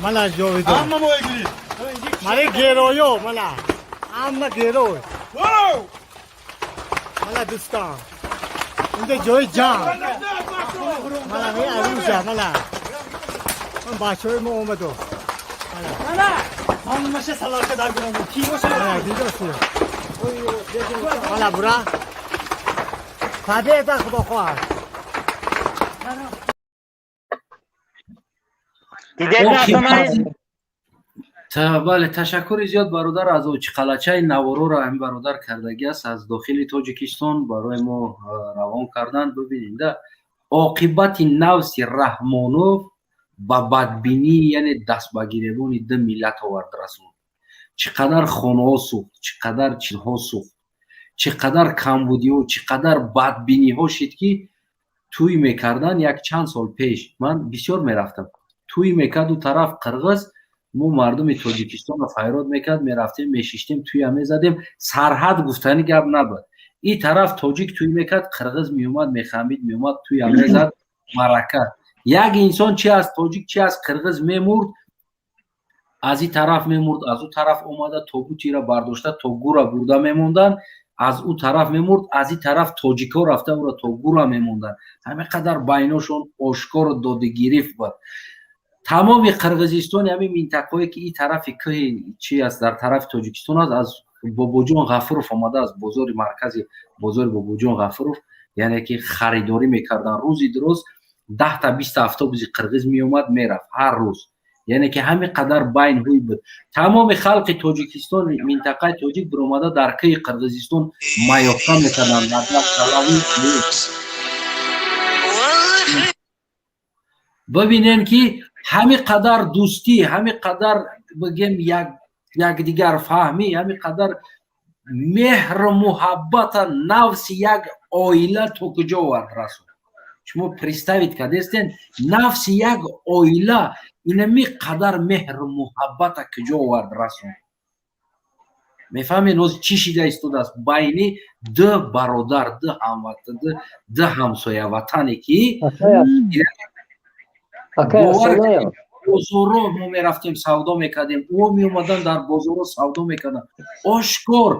Мана ҷовидон. Ҳама моегирӣ. Мана геройо, мана. Ҳама герой. Мана дӯстон. Инҷа ҷои ҷанг. Мана ми арӯза, мана. Ман бачаҳои мо омаду. Мана. Ҳамаша салака дар гурам. Ки боша? Мана дидоси. Мана бура. Победа, худо хоҳад. Дидед? Бале, ташаккури зиёд, бародар. Аз Очиқалачаи навороро ҳамин бародар кардагӣ аст, аз дохили Тоҷикистон барои мо равон карданд. Бибинед, оқибати навси Раҳмонов ба бадбинӣ, яъне дастбагиребони ду миллат овард расонд. Чӣ қадар хонаҳо сӯхт, чӣ қадар чизҳо сӯхт, чӣ қадар камбудиҳо, чӣ қадар бадбиниҳо шид, ки тӯй мекарданд. Як чанд сол пеш ман бисёр мерафтам, тӯй мекард ду тараф қирғиз, мо мардуми Тоҷикистонро файрод мекард, мерафтем, мешиштем, тӯя мезадем. Сарҳад гуфтани гап набуд. И тараф тоҷик тӯй мекард, қирғиз меомад, мехамид, меомад, тӯя мезад, марака. Як инсон, чи аз тоҷик, чи аз қирғиз мемурд, аз и тараф мемурд, аз ӯ тараф омада тобутиро бардошта то гура бурда мемонданд. Аз ӯ тараф мемурд, аз и тараф тоҷикҳо рафта ӯро то гура мемонданд. Ҳамин қадар байношон ошкоро додигирифт буд. Тамоми Қирғизистони ҳамин минтақаое ки и тарафи кӯҳи чи аст, дар тарафи Тоҷикистон аст, аз Бобоҷон Ғафуров омада, аз бозори маркази бозори Бобоҷон Ғафуров, яъне ки харидорӣ мекарданд. Рӯзи дуруст 10-та, 20-та автобуси қирғиз меомад, мерафт ҳар рӯз. Яъне ки ҳамин қадар байн ҳуй буд. Тамоми халқи Тоҷикистон, минтақаи тоҷик биромада дар кӯҳи Қирғизистон маёфта мекарданд дар. Бибинем, ки ҳами қадар дӯстӣ, ҳами қадар, бигем, якдигар фаҳмӣ, ҳами қадар меҳру муҳаббата нафси як оила то куҷо овард, расонд. Шумо представить кардестен, нафси як оила инами қадар меҳру муҳаббата куҷо овард, расонд? Мефаҳмед, ҳозир чӣ шида истодааст байни ду бародар, ду ҳамватан, ду ҳамсояватане, ки бозоро мо мерафтем, савдо мекардем, ӯ меомадан, дар бозоро савдо мекарданд. Ошкор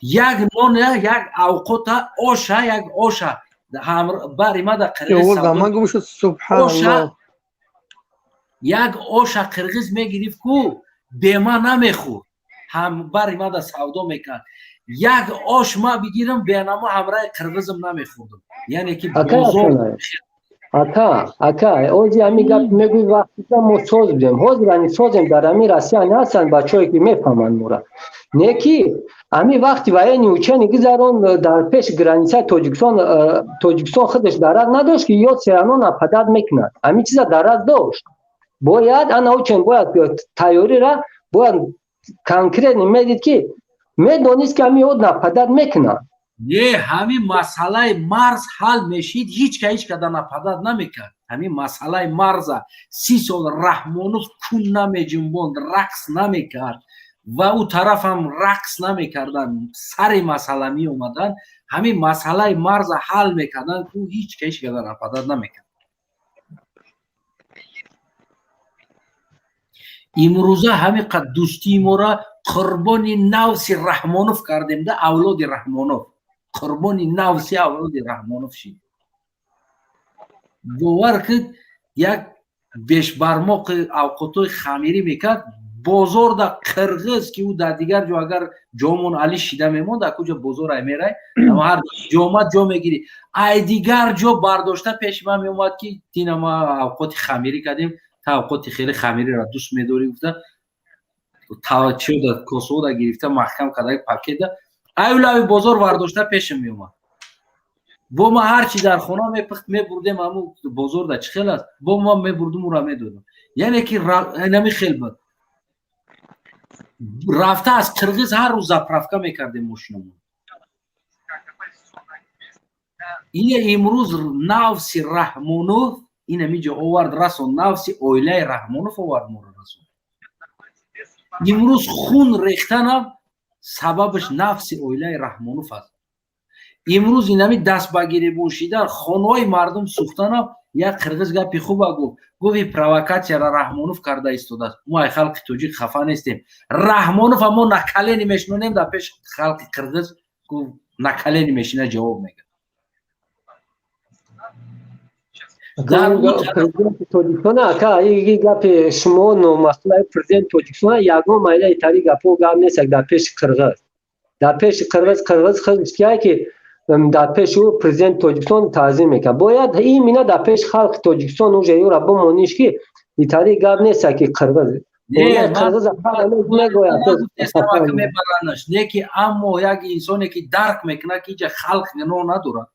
як нон, як авқота, оша, як оша бари ма да қирғиз, як оша қирғиз мегирифт, ку бема намехӯрд, ҳам бари ма да савдо мекард. Як ош ма бигирам, бенамо ҳамраи қирғизм намехӯрдам, яъне ки бозор. Ака, ака, ози ҳами гап мегӯй, вақтида мо соз будем, ҳозир ани созем. Дар ҳами Россия ҳастанд бачаҳое, ки мефаҳманд мора. Не ки ҳами вақти военный учение гузарон дар пеши границаи Тоҷикистон, Тоҷикистон худаш дарак надошт, ки ё всё равно нападать мекунад. Ҳамин чиза дарак дошт. Бояд ана учен, бояд тайёрира, бояд конкретно медид, ки медонист, ки ҳами ё нападать мекунад. Не, ҳамин масъалаи марз ҳал мешид, ҳеч ка ҳеч када нападать намекард. Ҳамин масъалаи марза 30 сол Раҳмонов кун намеҷунбонд, рақс намекард ва ӯ тарафам рақс намекарданд, сари масъала меомаданд, ҳамин масъалаи марза ҳал мекарданд, ӯ ҳеч ка ҳеч када нападать намекард. Имрӯза ҳамин қад дӯстии мора қурбони навси Раҳмонов кардем да, авлоди Раҳмонов қурбони навси авлоди Раҳмонов шид. Бовар кид, як бешбармоқи авқотҳои хамирӣ мекард бозорда қирғиз, ки ӯ дар дигар ҷо агар ҷомон али шида мемонд, акуҷа бозор ай мерай, ҳар ҷомад ҷо мегирӣ, ай дигар ҷо бардошта пеши ман меомад, ки тина ма авқоти хамирӣ кардем, та авқоти хеле хамириро дӯст медорӣ, гуфта, чида косода гирифта, маҳкам карда, пакета ай лави бозор вардошта пешам меомад. Бо ма ҳарчи дар хона мепухт, мебурдем. Ҳаму бозорда чӣ хел аст, бо ма мебурдум, ура медодам. Яъне ки инами хел буд. Рафта аз қирғиз ҳар рӯз заправка мекардем мошинамон. Ина имрӯз нафси Раҳмонов инамиҷо овард, расон, нафси оилаи Раҳмонов овард, моро расон. Имрӯз хун рехтанам сабабаш нафси оилаи Раҳмонов аст. Имрӯз инами даст ба гиребон шидан, хонаҳои мардум сӯхтанам, як қирғиз гапи хуба гуфт, гуфт: «Провокатсияра Раҳмонов карда истодааст, мо ай халқи тоҷик хафа нестем, Раҳмонов мо на колени мешинонем дар пеши халқи қирғиз». Гуфт, на колени мешина, ҷавоб мегӯяд. Президенти Тоҷикистон, ака, и гапи шумо номасъулаи президенти Тоҷикистон, ягон майла итари гапо гап нест. Дар пеши қирғиз, дар пеши қирғиз, қирғиз худаш кия, ки дар пеши ӯ президенти Тоҷикистон таъзим мекард? Бояд имина дар пеши халқи Тоҷикистон уже ӯра бимониш, ки итари гап нест, ки қирғиз. Мебаранаш, не ки, аммо як инсоне ки дарк мекунад, ки иҷа халқ гуноҳ надорад,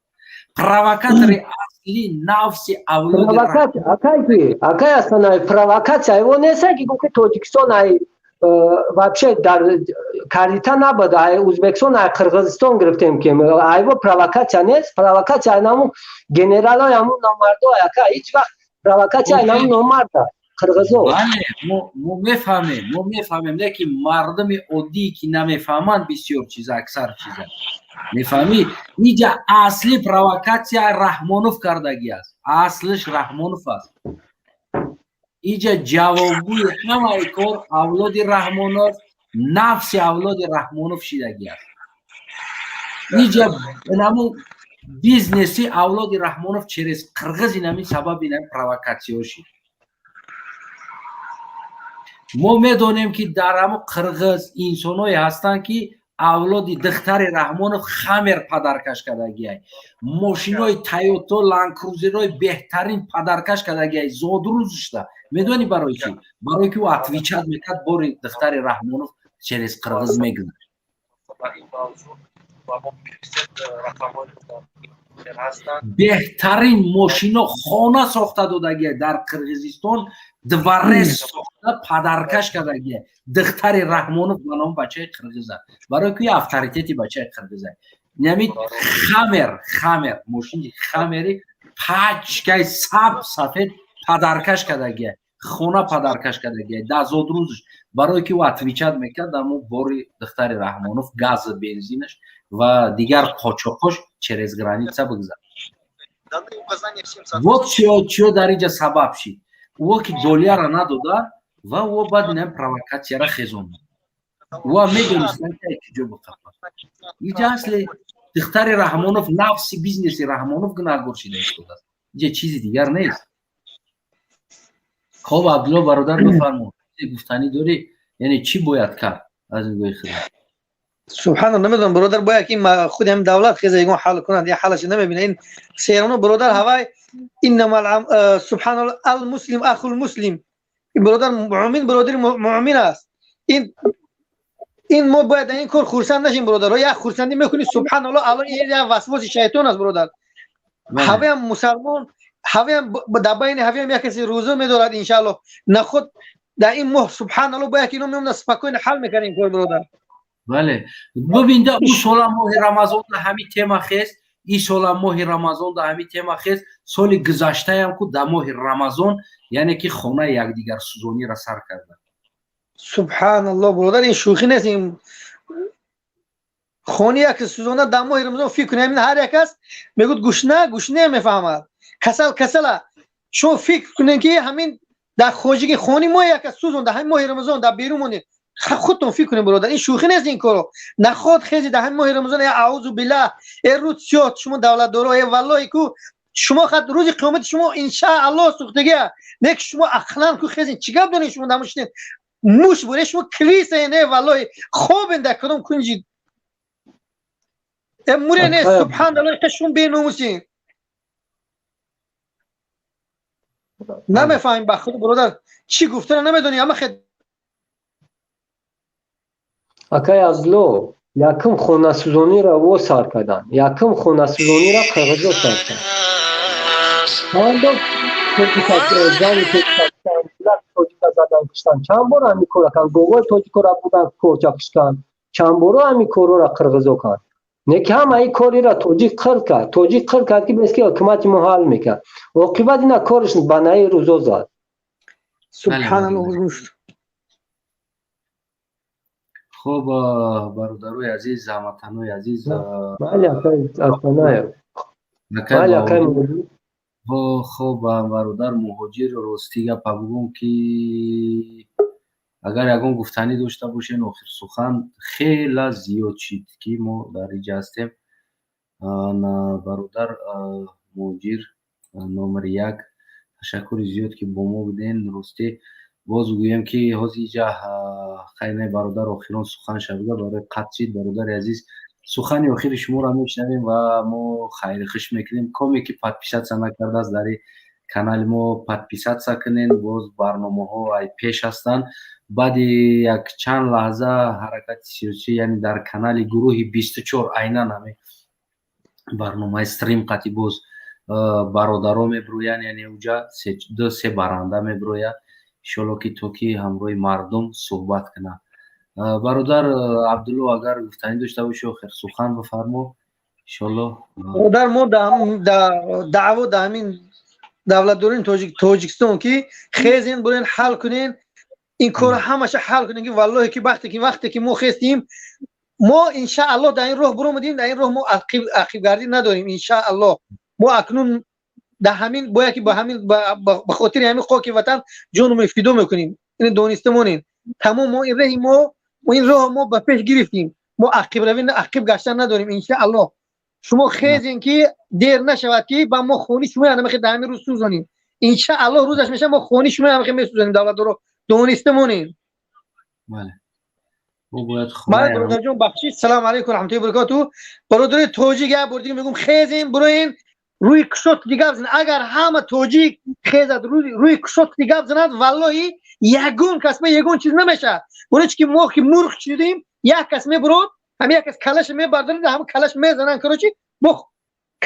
провокатори аслӣ нафси авлоди. Акай астана, провокатсия его нест, ки гуфти Тоҷикистон ай вообще дар карита набуд, ай Узбекистон, ай Қирғизистон гирифтем, ки айво провокатсия нест. Провокатсия наму генералои ҳамун номардо, ака, ҳеҷ вақт провокатсия наму номарда қирғизо. Бале, мо мефаҳмем, мо мефаҳмем, лекин мардуми оддие ки намефаҳманд бисёр чиза, аксар чиза мефаҳмӣ. Иҷа асли провокатсия Раҳмонов кардагӣ аст, аслиш Раҳмонов аст. Иҷа ҷавобгӯи ҳамаи кор авлоди Раҳмонов, нафси авлоди Раҳмонов шидагӣ аст. Иҷа наму бизнеси авлоди Раҳмонов через қирғиз инами сабаби инами провокатсияҳо шид. Мо медонем, ки дар ҳамо қирғиз инсоное ҳастанд, ки авлоди духтари Раҳмонов хамер падаркаш кардагиай, мошинои Тойото, Ландкрузерҳои беҳтарин падаркаш кардагиай зодрӯзшда. Медонӣ барои чӣ? Барое ки ӯ отвечать мекард, бори духтари Раҳмонов через қирғиз мегузашт. Ба мо бифиристед рақамҳои ҳастанд. Беҳтарин мошино, хона сохта додагия дар Қирғизистон, дворец сохта падаркаш кардагия духтари Раҳмонов ба номи бачаи қирғиза, барои ки авторитети бачаи қирғиза. Нами Хаммер, мошини Хаммери пачкаи саб сафед падаркаш кардагия, хона падаркаш кардагия дар зодрӯзш, барое ки ӯ отвечать мекард амо бори духтари Раҳмонов газ, бензинаш ва дигар қочоқош через граница бигзар. Вот чиё дар инҷа сабаб шид. Ӯ ки долияра надода ва ӯ баъд инам провокатсияра хезонд. Ӯ медонистанд, ки куҷо биқапад. Инҷа асли духтари Раҳмонов, нафси бизнеси Раҳмонов гунаҳгор шида истодааст, инҷа чизи дигар нест. Хоб, Абдулло бародар, бифармо, гуфтанӣ дорӣ? Яъне чӣ бояд кард аз нигоҳи худо? Субҳана, намедонам, бародар, бояд ки худи ҳам давлат хеза ягон ҳал кунад, я ҳалаш намебина. Ин серано, бародар, ҳавай иннама субҳаналлоҳ, алмуслим ахул муслим. Ин бародар, муъмин бародари муъмин аст. Ин мо бояд ин кор хурсанд нашем, бародар. Як хурсандӣ мекунӣ, субҳаналлоҳ, алло, ин як васвоси шайтон аст, бародар. Ҳаваям мусалмон, ҳаваям дар байни ҳаваям як касе рӯза медорад, иншааллоҳ, нахуд дар ин моҳ, субҳаналлоҳ, бояд ки ино меомада спокойно ҳал мекард ин кор, бародар. Бале, бибинда, ӯ сола моҳи Рамазон да ҳами тема хест, ин сола моҳи Рамазон да ҳами тема хест, соли гузаштаям ку дар моҳи Рамазон, яъне ки хонаи якдигар сӯзонира сар карда. Субҳаналлоҳ, бародар, ин шӯхӣ нест. Ин хони як сӯзонда дар моҳи Рамазон, фикр кунед, ҳамин ҳар як аст мегӯяд гушна гушна мефаҳмад, касал касала. Шумо фикр кунед, ки ҳамин дар хоҷагӣ хони мо як аст сӯзонда ҳамин моҳи Рамазон дар берун монед. Худтон фикр кунед, бародар, ин шӯхӣ нест. Ин корро наход хези дар ҳамин моҳи Рамазон, э аузу биллаҳ, э рӯз сиёҳ шумо давлатдоро, э валлоҳи ку шумо хат рӯзи қиёмати шумо иншааллоҳ сӯхтагия. Не ки шумо ақлан ку хезин, чӣ гап доред шумо? Дамушинед муш буре, шумо крыса, не, валлоҳи, хобен дар кадом кунҷи, э муре, не, субҳаналлоҳ, шумо беномусин. Намефаҳмем, ба худо, бародар, чӣ гуфтана намедонӣ, ама хед. Акай Азло, якум хонасӯзониро во сар карданд, якум хонасӯзониро қирғизо сар кард. Чанд тоҷика задан, куштан, чанд бор ҳамин корро кард, говои тоҷикоро бурдан, корча куштан, чанд боро ҳамин корҳоро қирғизо кард. Не ки ҳама ин корира тоҷик қир кард, тоҷик қир кард, ки бес ки ҳукумати мо ҳал мекард. Оқибат ина кориш ба наи рӯзо зад. Субҳаналлоҳ. Хуб, бародарои азиз, ҳамватанои азиз. Бале, акай Астанаев. Бале, акай. Хуб, бародар Муҳоҷир, ростӣ гапа бугум, ки агар ягон гуфтанӣ дошта бошен, охир сухан хела зиёд шид, ки мо дар инҷа ҳастем. Бародар Муҳоҷир номери як, ташаккури зиёд, ки бо мо буден. Ростӣ боз гӯем, ки ҳозир инҷа хайне бародар охирон сухан шавида барои қатъ шид. Бародари азиз, сухани охири шуморо мешунавем ва мо хайрихуш мекунем. Коме ки подписаться накардааст, дар канали мо подписаться кунен. Боз барномаҳо ай пеш ҳастанд. Баъди як чанд лаҳза ҳаракати сиёсӣ, яъне дар канали гурӯҳи 24, айнан ҳамин барномаи стрим қатӣ боз бародаро мебироянд, яъне уҷа ду се баранда мебирояд, иншоалло, ки то ки ҳамроҳи мардум суҳбат кунад. Бародар Абдулло, агар гуфтанӣ дошта бошӣ, охир сухан бифармо, иншоалло. Бародар, мо даъво дар ҳамин давлатдорини Тоҷикистон, ки хезен, бурен, ҳал кунен ин корро, ҳамаша ҳал кунем, ки валлоҳе ки вақте ки мо хестем, мо иншааллоҳ дар ин роҳ биромадем, дар ин роҳ мо ақибгардӣ надорем, иншааллоҳ. Мо акнун дар ҳамин бояд ки ба ҳамин ба хотири ҳамин хоки ватан ҷонумон фидо мекунем. Ин дониста монем, тамом. Мо ин роҳи мо, ин роҳ мо ба пеш гирифтем, мо ақибравӣ, ақиб гаштан надорем, иншааллоҳ. Шумо хезен, ки дер нашавад, ки ба мо хони шумо ҳамахе дар ҳамин рӯз сӯзонем. Иншааллоҳ, рӯзаш мешавад, мо хони шумо ҳамахе месӯзонем, давлатдоро, дониста монем. Бале, ман, бародарҷон, бахшиш. Салому алайкум раҳматуллоҳи баракоту. Бародари тоҷик, як бор дига мегӯм, хезем, бироен, рӯи кушод гап занад. Агар ҳама тоҷик хезад, рӯи кушод гап занад, валлоҳи, ягон кас ба ягон чиз намешавад. Барои чи ки мо ки мурғ шудем, як кас мебурод. Ҳами як кас калаша мебардорад, ҳама калаш мезананд, короче, бо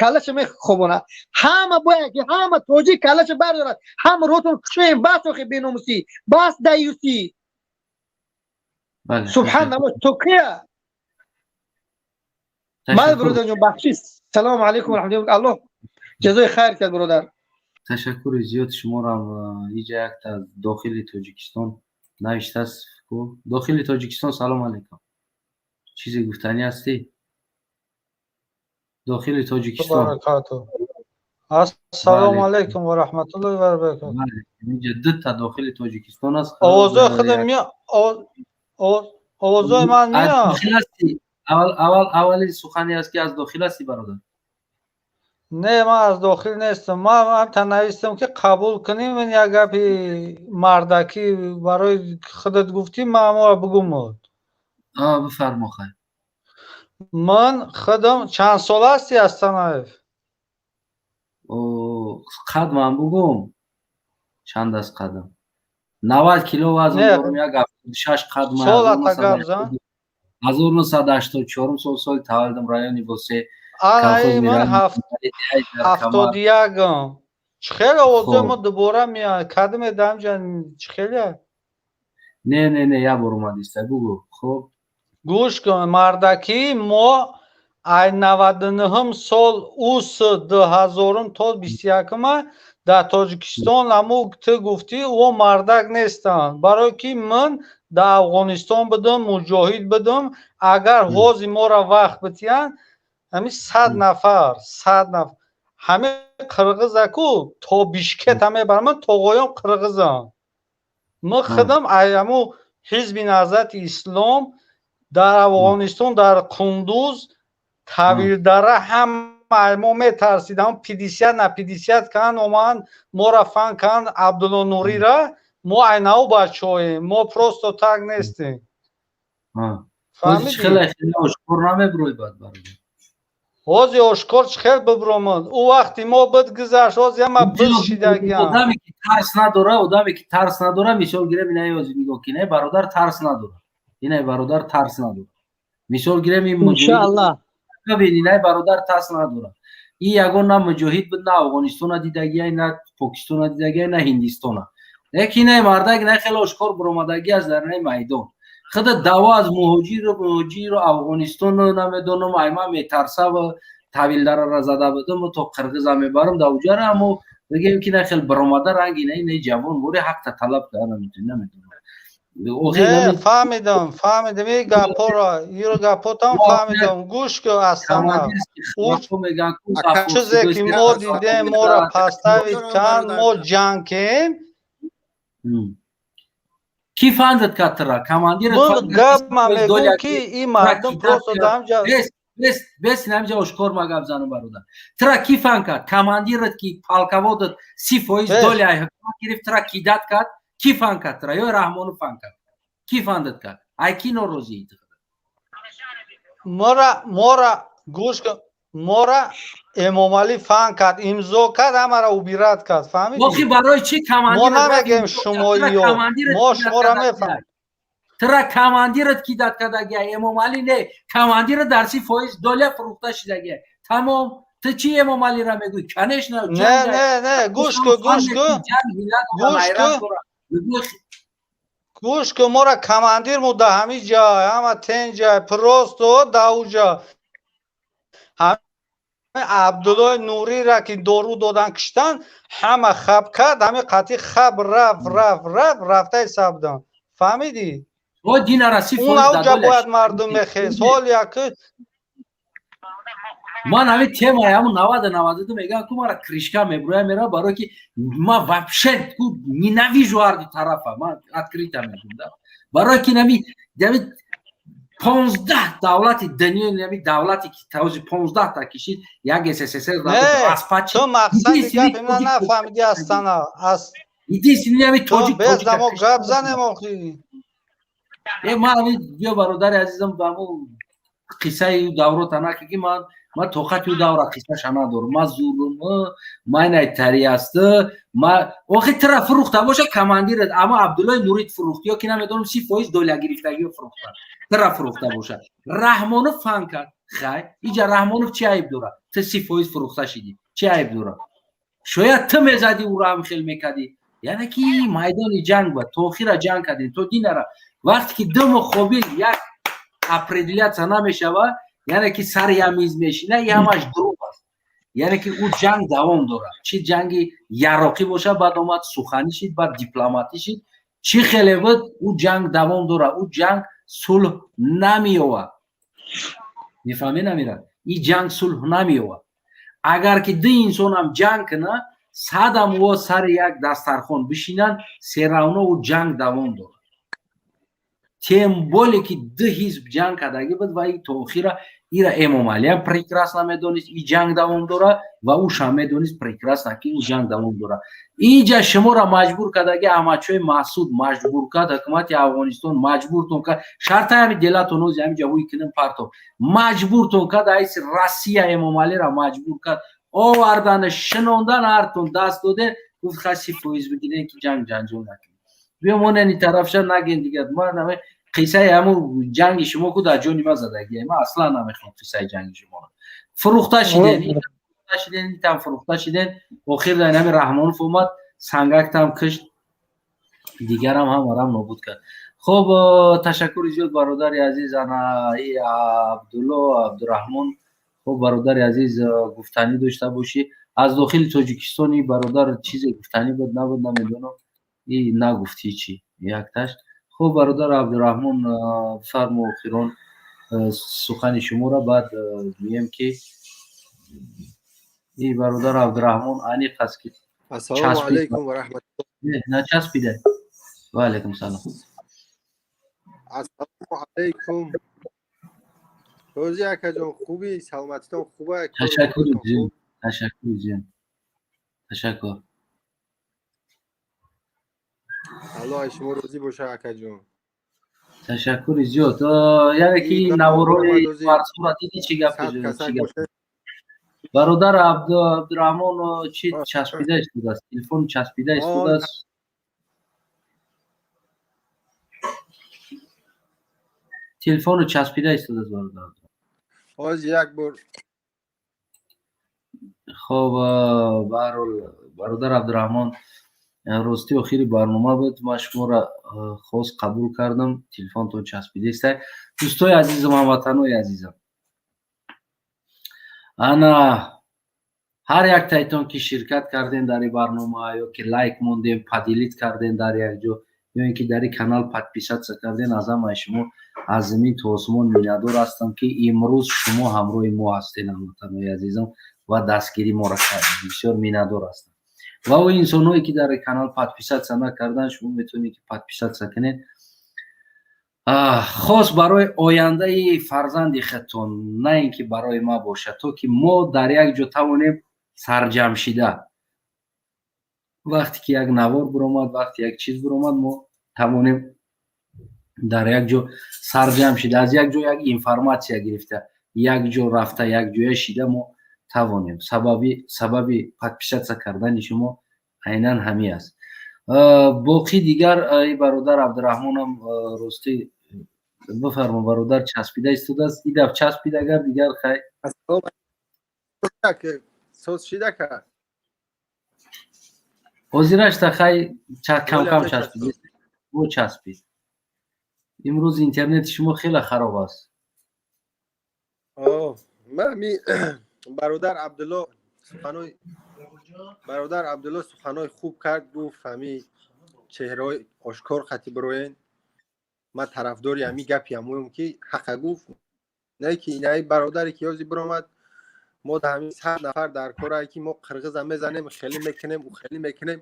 калаша мехобонад. Ҳама бояд ки ҳама тоҷик калаша бардорад, ҳама ротон кушоем. Бас, охи беномусӣ, бас, даюсӣ. Субҳаналлоҳ, то кия? Ман, бародарҷон, бахшиш. Салому алайкум ва раҳматуллоҳ. Аллоҳ ҷазои хайр кард, бародар. Ташаккури зиёд шуморам. Иҷа якта дохили Тоҷикистон навиштааст. Дохили Тоҷикистон, салом алайкум, чизе гуфтанӣ ҳастӣ? Дохили Тоҷикистон. Ассалому алайкум ва раҳматуллоҳи ва баракатуҳ. Инҷа дута дохили Тоҷикистон аст. Овозои худам мео, овозои ман мео? Аввал, аввал, аввали сухане аст, ки аз дохил ҳастӣ, бародар? Не, ман аз дохил нестам. Ман ҳамта навистам, ки қабул кунем. Ин як гапи мардакӣ барои худат гуфтӣ, ман ҳаморо бугум. Бифармо, хайр. Ман худам, чанд сола ҳастӣ, Астанаев? Қад ман бугум, чанд аст қадам? 90 кило вазн дорам, як 76 қад. Солата гап зан. 1984-ум сол, соли таваллудам, райони Восе. Анаи ман 71-м. Чӣ хеле овозои мо дубора меояд? Кадиме дамҷа, чӣ хеле? Не, не, не, як бор омадиста, бугӯ, хуб. Гӯш кун, мардакӣ, мо ай 99-ум сол, ус 2000-ум то 21-ума дар Тоҷикистон, аму ту гуфтӣ, о мардак нестанд, барое ки ман дар Афғонистон будам, муҷоҳид будам. Агар ҳози моро вақт битиҳанд, ҳамин 100 нафар, 100 нафар ҳамин қирғизаку то Бишкета мебарам. Ман тоғоём қирғизам. Ман худам аму Ҳизби Наҳзати Ислом дар Афғонистон, дар Қундуз, Тавилдара, ҳама мо метарсидам. 50 на 50 кан оманд, мора фан кан, Абдулло Нурира. Мо айнау бачаҳоем, мо просто так нестем. Ошкор намебурӯй баъд, бародар. Ҳози ошкор чӣ хел бибуромад? Ӯ вақти мо буд, гузашт, ҳози ҳама биз шидагиам. Одаме ки тарс надора, одаме ки тарс надора, мисол гирем, инаи ҳози нигоҳ ки, инаи бародар тарс надора, инаи бародар тарс надора. Мисол гирем, ин Иншааллоҳ. Бибин, инаи бародар тарс надора. Ин ягон на муҷоҳид буд, на Афғонистона дидагиай, на Покистона дидагиай, на Ҳиндистона. Лекин инаи мардак инаи хеле ошкор буромадагӣ аст дар инаи майдон. Худа даъво аз муҳоҷиру муҳоҷиру Афғонистону намедонам, айма метарсава, Тавилдарара зада будам, то қирғиза мебарам дар уҷара. Аммо бигем ки на хел баромада, ранги на ҷавон бори ҳақта талаб карда наметавонӣ, намедонам. Не, фаҳмидам, фаҳмидам ин гапҳоро, иро гапҳотам фаҳмидам. Гӯш кун, Астана, чизе ки мо дидем, моро поставить кан, мо ҷанг кем. Ки фандат катра командир? Гап ман мегӯм, ки ин мардум просто дамҷа Бес, бес, инамҷа ошкор ма гап занам, бародар. Тра ки фан кард? Командират ки полководат 30% доля ҳукумат гирифт, тра кидать кард? Ки фан кард тра? Ё Раҳмону фан кард? Ки фандат кард? Ай ки норозӣ? Мора гӯш кун, мора Эмомалӣ фан кард, имзо кард, ҳамаро убирать кард, фаҳмидӣ? Охи, барои чӣ командир? Мо намегем шумоиё, мо шуморо мефаҳмем. Тра командират кидать кардагия, Эмомалӣ не. Командира дар 30% доля фурӯхта шидагия, тамом. Ту чӣ Эмомалиро мегӯӣ? Конечно. Не, не, не, гӯш кун, гӯш кун, гӯш кун, гӯш кун. Мора командир мо да ҳамин ҷай, ҳама тенҷай, просто да уҷа Абдуллои Нурира ки дору додан, киштан, ҳама хаб кард, ҳами қатъи хаб рафт, рафт, рафт, рафтаи сабдан, фаҳмидӣ? Он ауҷа бояд мардум мехез ҳол як. Ман ҳамин темаи ҳамун наваду 92 мегӯям, ку мара крышка мебуроя, мера, барое ки ман вообще ку ненавижу ҳар ду тарафа. Ман открыто мегӯм да, барое ки нами 15 давлати дунё, нами давлате ки тавзи 15-та кишид, як СССР. Ту мақсади гапи ман нафаҳмидӣ, Астана. Единственный ҳами тоҷик. Без дамо гап занем охи. Э, ман ҳами, биё, бародари азизам, ба ҳамун қиссаи даврота наки, ки ман Ман тоқати ӯ давра қиссаша надорам. Ма зурум, ма инай тари аст, ма охи тира фурӯхта боша командират, аммо Абдуллои Нурид фурӯхт ё ки намедонам, 30% доля гирифтагиё фурӯхта, тира фурӯхта боша. Раҳмонов фан кард. Хай, иҷа Раҳмонов чӣ айб дорад? Ту 30% фурӯхта шидӣ, чӣ айб дорад? Шояд ту мезадӣ, ӯро ҳам хел мекардӣ. Яъне ки майдони ҷанг ба то охира ҷанг кардем, то динара. Вақте ки ду муқобил як определяться намешавад, яъне ки сари як миз мешина, и ҳамаш дурӯғ аст. Яъне ки ӯ ҷанг давом дорад, чӣ ҷанги яроқӣ бошад, баъд омад суханӣ шид, баъд дипломатӣ шид, чӣ хеле буд, ӯ ҷанг давом дорад. Ӯ ҷанг сулҳ намеёвад, мефаҳмӣ, намирад? И ҷанг сулҳ намеёвад. Агар ки ду инсонам ҷанг кунад, садам ӯ сари як дастархон бишинанд, всё равно ӯ ҷанг давом дорад. Тем более ки ду ҳизб ҷанг кардагӣ буд ва и то охира ира Эмомалиам прекрасно медонист, и ҷанг давом дорад, ва ӯшам медонист прекрасно, ки ӯ ҷанг давом дорад. Иҷа шуморо маҷбур кардаги Аҳмадшоҳи Маҳсуд маҷбур кард, ҳукумати Афғонистон маҷбуртон кард. Шарта ҳами делатон ози ҳамиҷа ҳуй кунем, партов, маҷбуртон кард. Айси Россия Эмомалиро маҷбур кард, овардана шинондан, ҳартон даст доден, гуфт: «Хай, 30% бигирен, ки ҷанг ҷанҷол накунем, биё монени тарафша наген дигар». Ман қиссаи ҳамун ҷанги шумо ку дар ҷони ман задагия, ман аслан намехоҳам қиссаи ҷанги шуморо. Фурӯхта шиден, шиден, там фурӯхта шиден. Охир дар ҳами Раҳмонов омад, сангактам кишт, дигарам ҳамарам нобуд кард. Хуб, ташаккури зиёд, бародари азиз, ана Абдулло Абдураҳмон. Хуб, бародари азиз, гуфтанӣ дошта бошӣ аз дохили Тоҷикистони, бародар, чизе гуфтанӣ буд, набуд, намедонам, и нагуфтӣ чӣ якташ. Хуб, бародар Абдураҳмон, фарму охирон сухани шуморо, баъд мегӯем ки и бародар Абдураҳмон аниқ аст ки Ассалому алайкум ва раҳматуллоҳ. Начаспида. Ва алайкум салом. Ассалому алайкум. Рӯзи акаҷон, хубӣ? Саломатитон хуба? Ташаккур, зиёд, ташаккур зиёд, ташаккур. Аллоҳ аз шумо розӣ боша, акаҷон. Ташаккури зиёд. Яъне ки наворҳои барсура дидӣ, чӣ гап, чӣ гап, бародар Абдураҳмон? Чӣ часпида истодааст, телефон часпида истодааст, телефону часпида истодааст, бародар. Ҳозир як бор. Хоб, баҳрол, бародар Абдураҳмон, рости охири барнома буд, ман шуморо хос қабул кардам, телефонтон часпида истай. Дӯстои азизам, ҳамватанои азизам, ана ҳар яктаитон ки ширкат кардем дар ин барнома ё ки лайк мондем, поделить кардем дар як ҷо, ё ин ки дар ин канал подписаться кардем, аз ҳамаи шумо аз замин то осмон миннатдор ҳастам, ки имрӯз шумо ҳамроҳи мо ҳастед, ҳамватанои азизам, ва дастгирӣ моро кардем. Бисёр миннатдор ҳастам. Ва ӯ инсонҳое ки дар канал подписаться накардан, шумо метавонед ки подписаться кунед, хос барои ояндаи фарзанди худтон, на ин ки барои ма бошад, то ки мо дар як ҷо тавонем сарҷамшида, вақте ки як навор биромад, вақте як чиз биромад, мо тавонем дар як ҷо сарҷамъ шида, аз як ҷо як информатсия гирифта, як ҷо рафта, як ҷоя шида мо тавонем. Сабаби подписаться кардани шумо айнан ҳамин аст. Боқӣ дигар и бародар Абдураҳмонам, ростӣ, бифармо, бародар, часпида истодааст, и даф часпид, агар дигар хай. Соз шида ка? Ҳозирашта хай, камкам часпид, бо часпид. Имрӯз интернети шумо хеле хароб аст. Ми бародар Абдулло суханои, бародар Абдулло суханои хуб кард, гуфт ҳами чеҳраҳои ошкор хати бироен. Ман тарафдори ҳами гапи ҳамоем, ки ҳақа гуфт, не ки инаи бародаре ки ҳози биромад, мо да ҳамин 100 нафар дар корае ки мо қирғиза мезанем, хеле мекунем, ӯ хеле мекунем.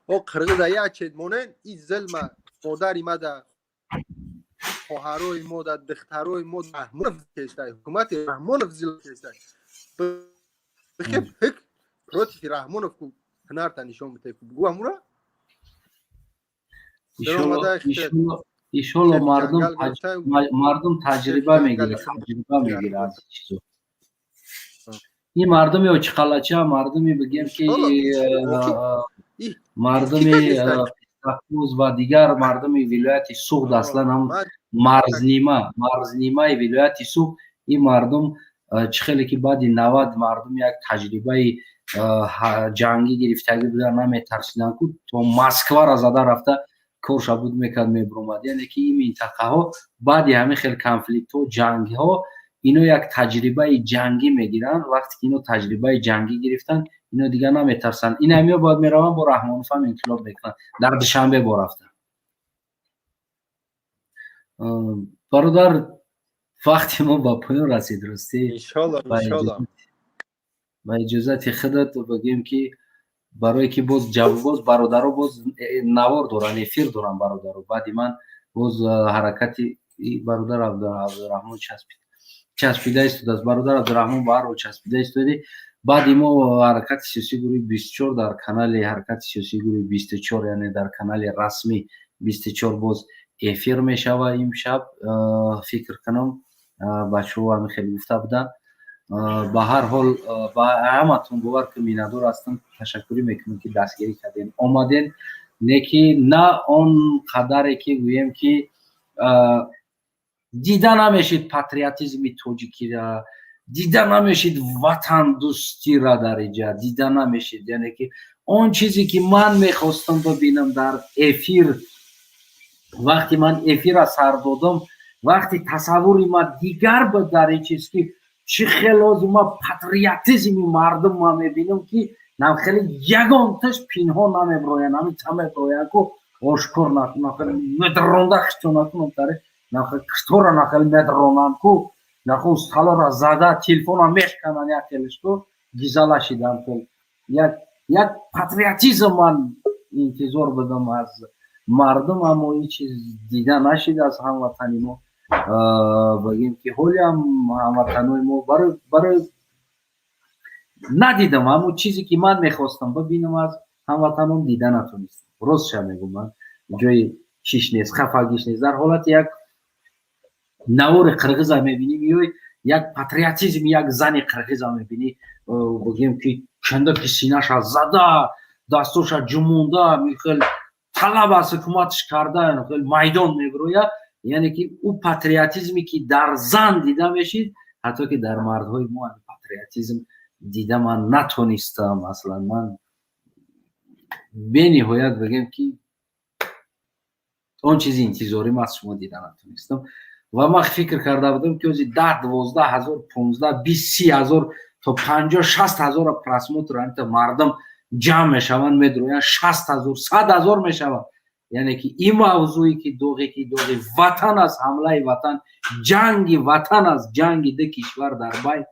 О қирғиза як чед монен, и зилма модари мада, хоҳарои мо да, духтарои мо Раҳмонов кештай, ҳукумати Раҳмонов зилм кештай. Бихеб ҳик против Раҳмонов ку ҳунарта нишон бите, гу амура. Ишолло, мардум таҷриба мегирад, таҷриба мегирад аз чизо. Ин мардуми Очиқалача, мардуми, бигем ки, мардуми Қиссақӯз ва дигар мардуми вилояти Суғд, аслан ҳам марзнимаи вилояти Суғд. Ин мардум чӣ хеле ки баъди 90 мардум як таҷрибаи ҷангӣ гирифтагӣ буда, наметарсиданд ку, то Москваро зада рафта корша буд мекард, мебуромад. Яъне ки ин минтақаҳо баъди ҳамин хел конфликтҳо, ҷангҳо ино як таҷрибаи ҷангӣ мегиранд. Вақте ки ино таҷрибаи ҷангӣ гирифтанд, ино дигар наметарсанд. Ин ҳамиё бояд мераванд, бо Раҳмонов ҳам инқилоб мекунанд дар Душанбе бо рафта. Бародар, вақти мо ба поён расид, ростӣ. Ба иҷозати худат бигем ки барое ки боз боз бародаро боз навор доранд, эфир доранд бародаро. Баъди ман боз ҳаракати бародар Абдураҳмон часпида истодааст. Бародар Абдураҳмон, ба ҳар часпида истоди. Баъди мо ҳаракати сиёсии гурӯҳи 24 дар канали ҳаракати сиёсии гурӯҳи 24, яъне дар канали расмӣ 24 боз эфир мешава имшаб, фикр кунам, бачаҳо ҳамин хеле гуфта буданд. Ба ҳар ҳол, ба ҳаматон, бовар ки, миннатдор ҳастам, ташаккурӣ мекунам ки дастгирӣ кардем, омадем. Не ки на он қадаре ки гӯем ки дида намешид патриотизми тоҷикира, дида намешид ватандӯстира, дар иҷа дида намешид. Яъне ки он чизе ки ман мехостам бибинам дар эфир, вақте ман эфира сар додам, вақти тасаввури ман дигар буд дар ин чиз ки чӣ хел ҳозир ман патриотизми мардум ман мебинам ки нам хеле ягонташ пинҳон намеброянд, ҳамин та меброянд ку ошкор нахел медронда хитонакунам таре нахел китора нахел медронанд ку нахел столора зада телефона мешкананд, як хелеш ку гизала шидам хел як патриотизм ман интизор будам аз мардум, аммо ин чиз дида нашид аз ҳамватани мо. Бигем ки ҳолиам ҳамватанои мо барои надидам ҳамон чизе ки ман мехостам бибинам, аз ҳамватанон дида натонистам. Ростша мегӯм, ман ҷои чиш нест, хафагиш нест. Дар ҳолати як навори қирғиза мебинӣ, меёй як патриотизми як зани қирғиза мебинӣ, бигем ки чанда ки синаша зада, дастоша ҷумонда, михел талаб аз ҳукуматш карда, хел майдон мебирояд. Яъне ки ӯ патриотизме ки дар зан дида мешид, ҳатто ки дар мардҳои мо патриотизм дида ман натонистам. Аслан ман бениҳоят, бигем ки, он чизи интизорим аз шумо дида натонистам. Ва ман фикр карда будам ки ози 10, 12 ҳазор, 15, 20, 30 ҳазор то 50, 60 ҳазора просмотр ҳамита мардум ҷамъ мешаванд, медроянд, 60 ҳазор, 100 ҳазор мешаванд. Яъне ки ин мавзӯе ки доғе ки доғи ватан аст, ҳамлаи ватан, ҷанги ватан аст, ҷанги ду кишвар дар байн,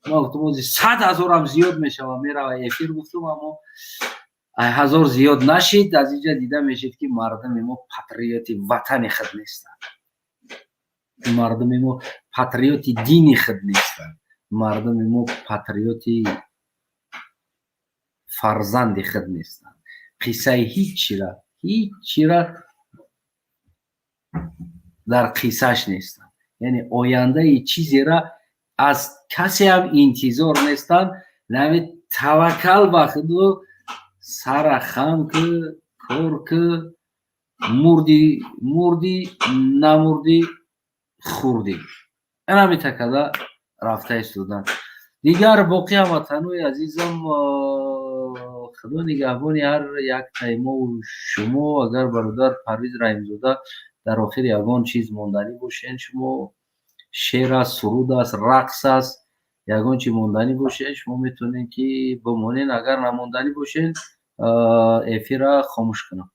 ма гуфтам ози 100 ҳазорам зиёд мешава, мерава эфир, гуфтам, аммо ҳазор зиёд нашид. Аз инҷа дида мешид ки мардуми мо патриоти ватани худ нестанд, мардуми мо патриоти дини худ нестанд, мардуми мо патриоти фарзанди худ нестанд. Қиссаи ҳиччира дар қиссаш нестанд, яъне ояндаи чизера аз касе ҳам интизор нестанд. Нами таваккал ба худу сара хам ки, кор ки, мурдӣ мурдӣ, намурдӣ хурдӣ, инами такада рафта истодан. Дигар боқӣ, ҳамватанои азизам, Худо нигаҳбони ҳар яктаи мову шумо. Агар бародар Парвиз Раҳимзода дар охир ягон чиз монданӣ бошен, шумо, шеър аст, суруд аст, рақс аст, ягон чи монданӣ бошен, шумо метавонед ки бимонен. Агар намонданӣ бошен, эфира хомӯш кунам.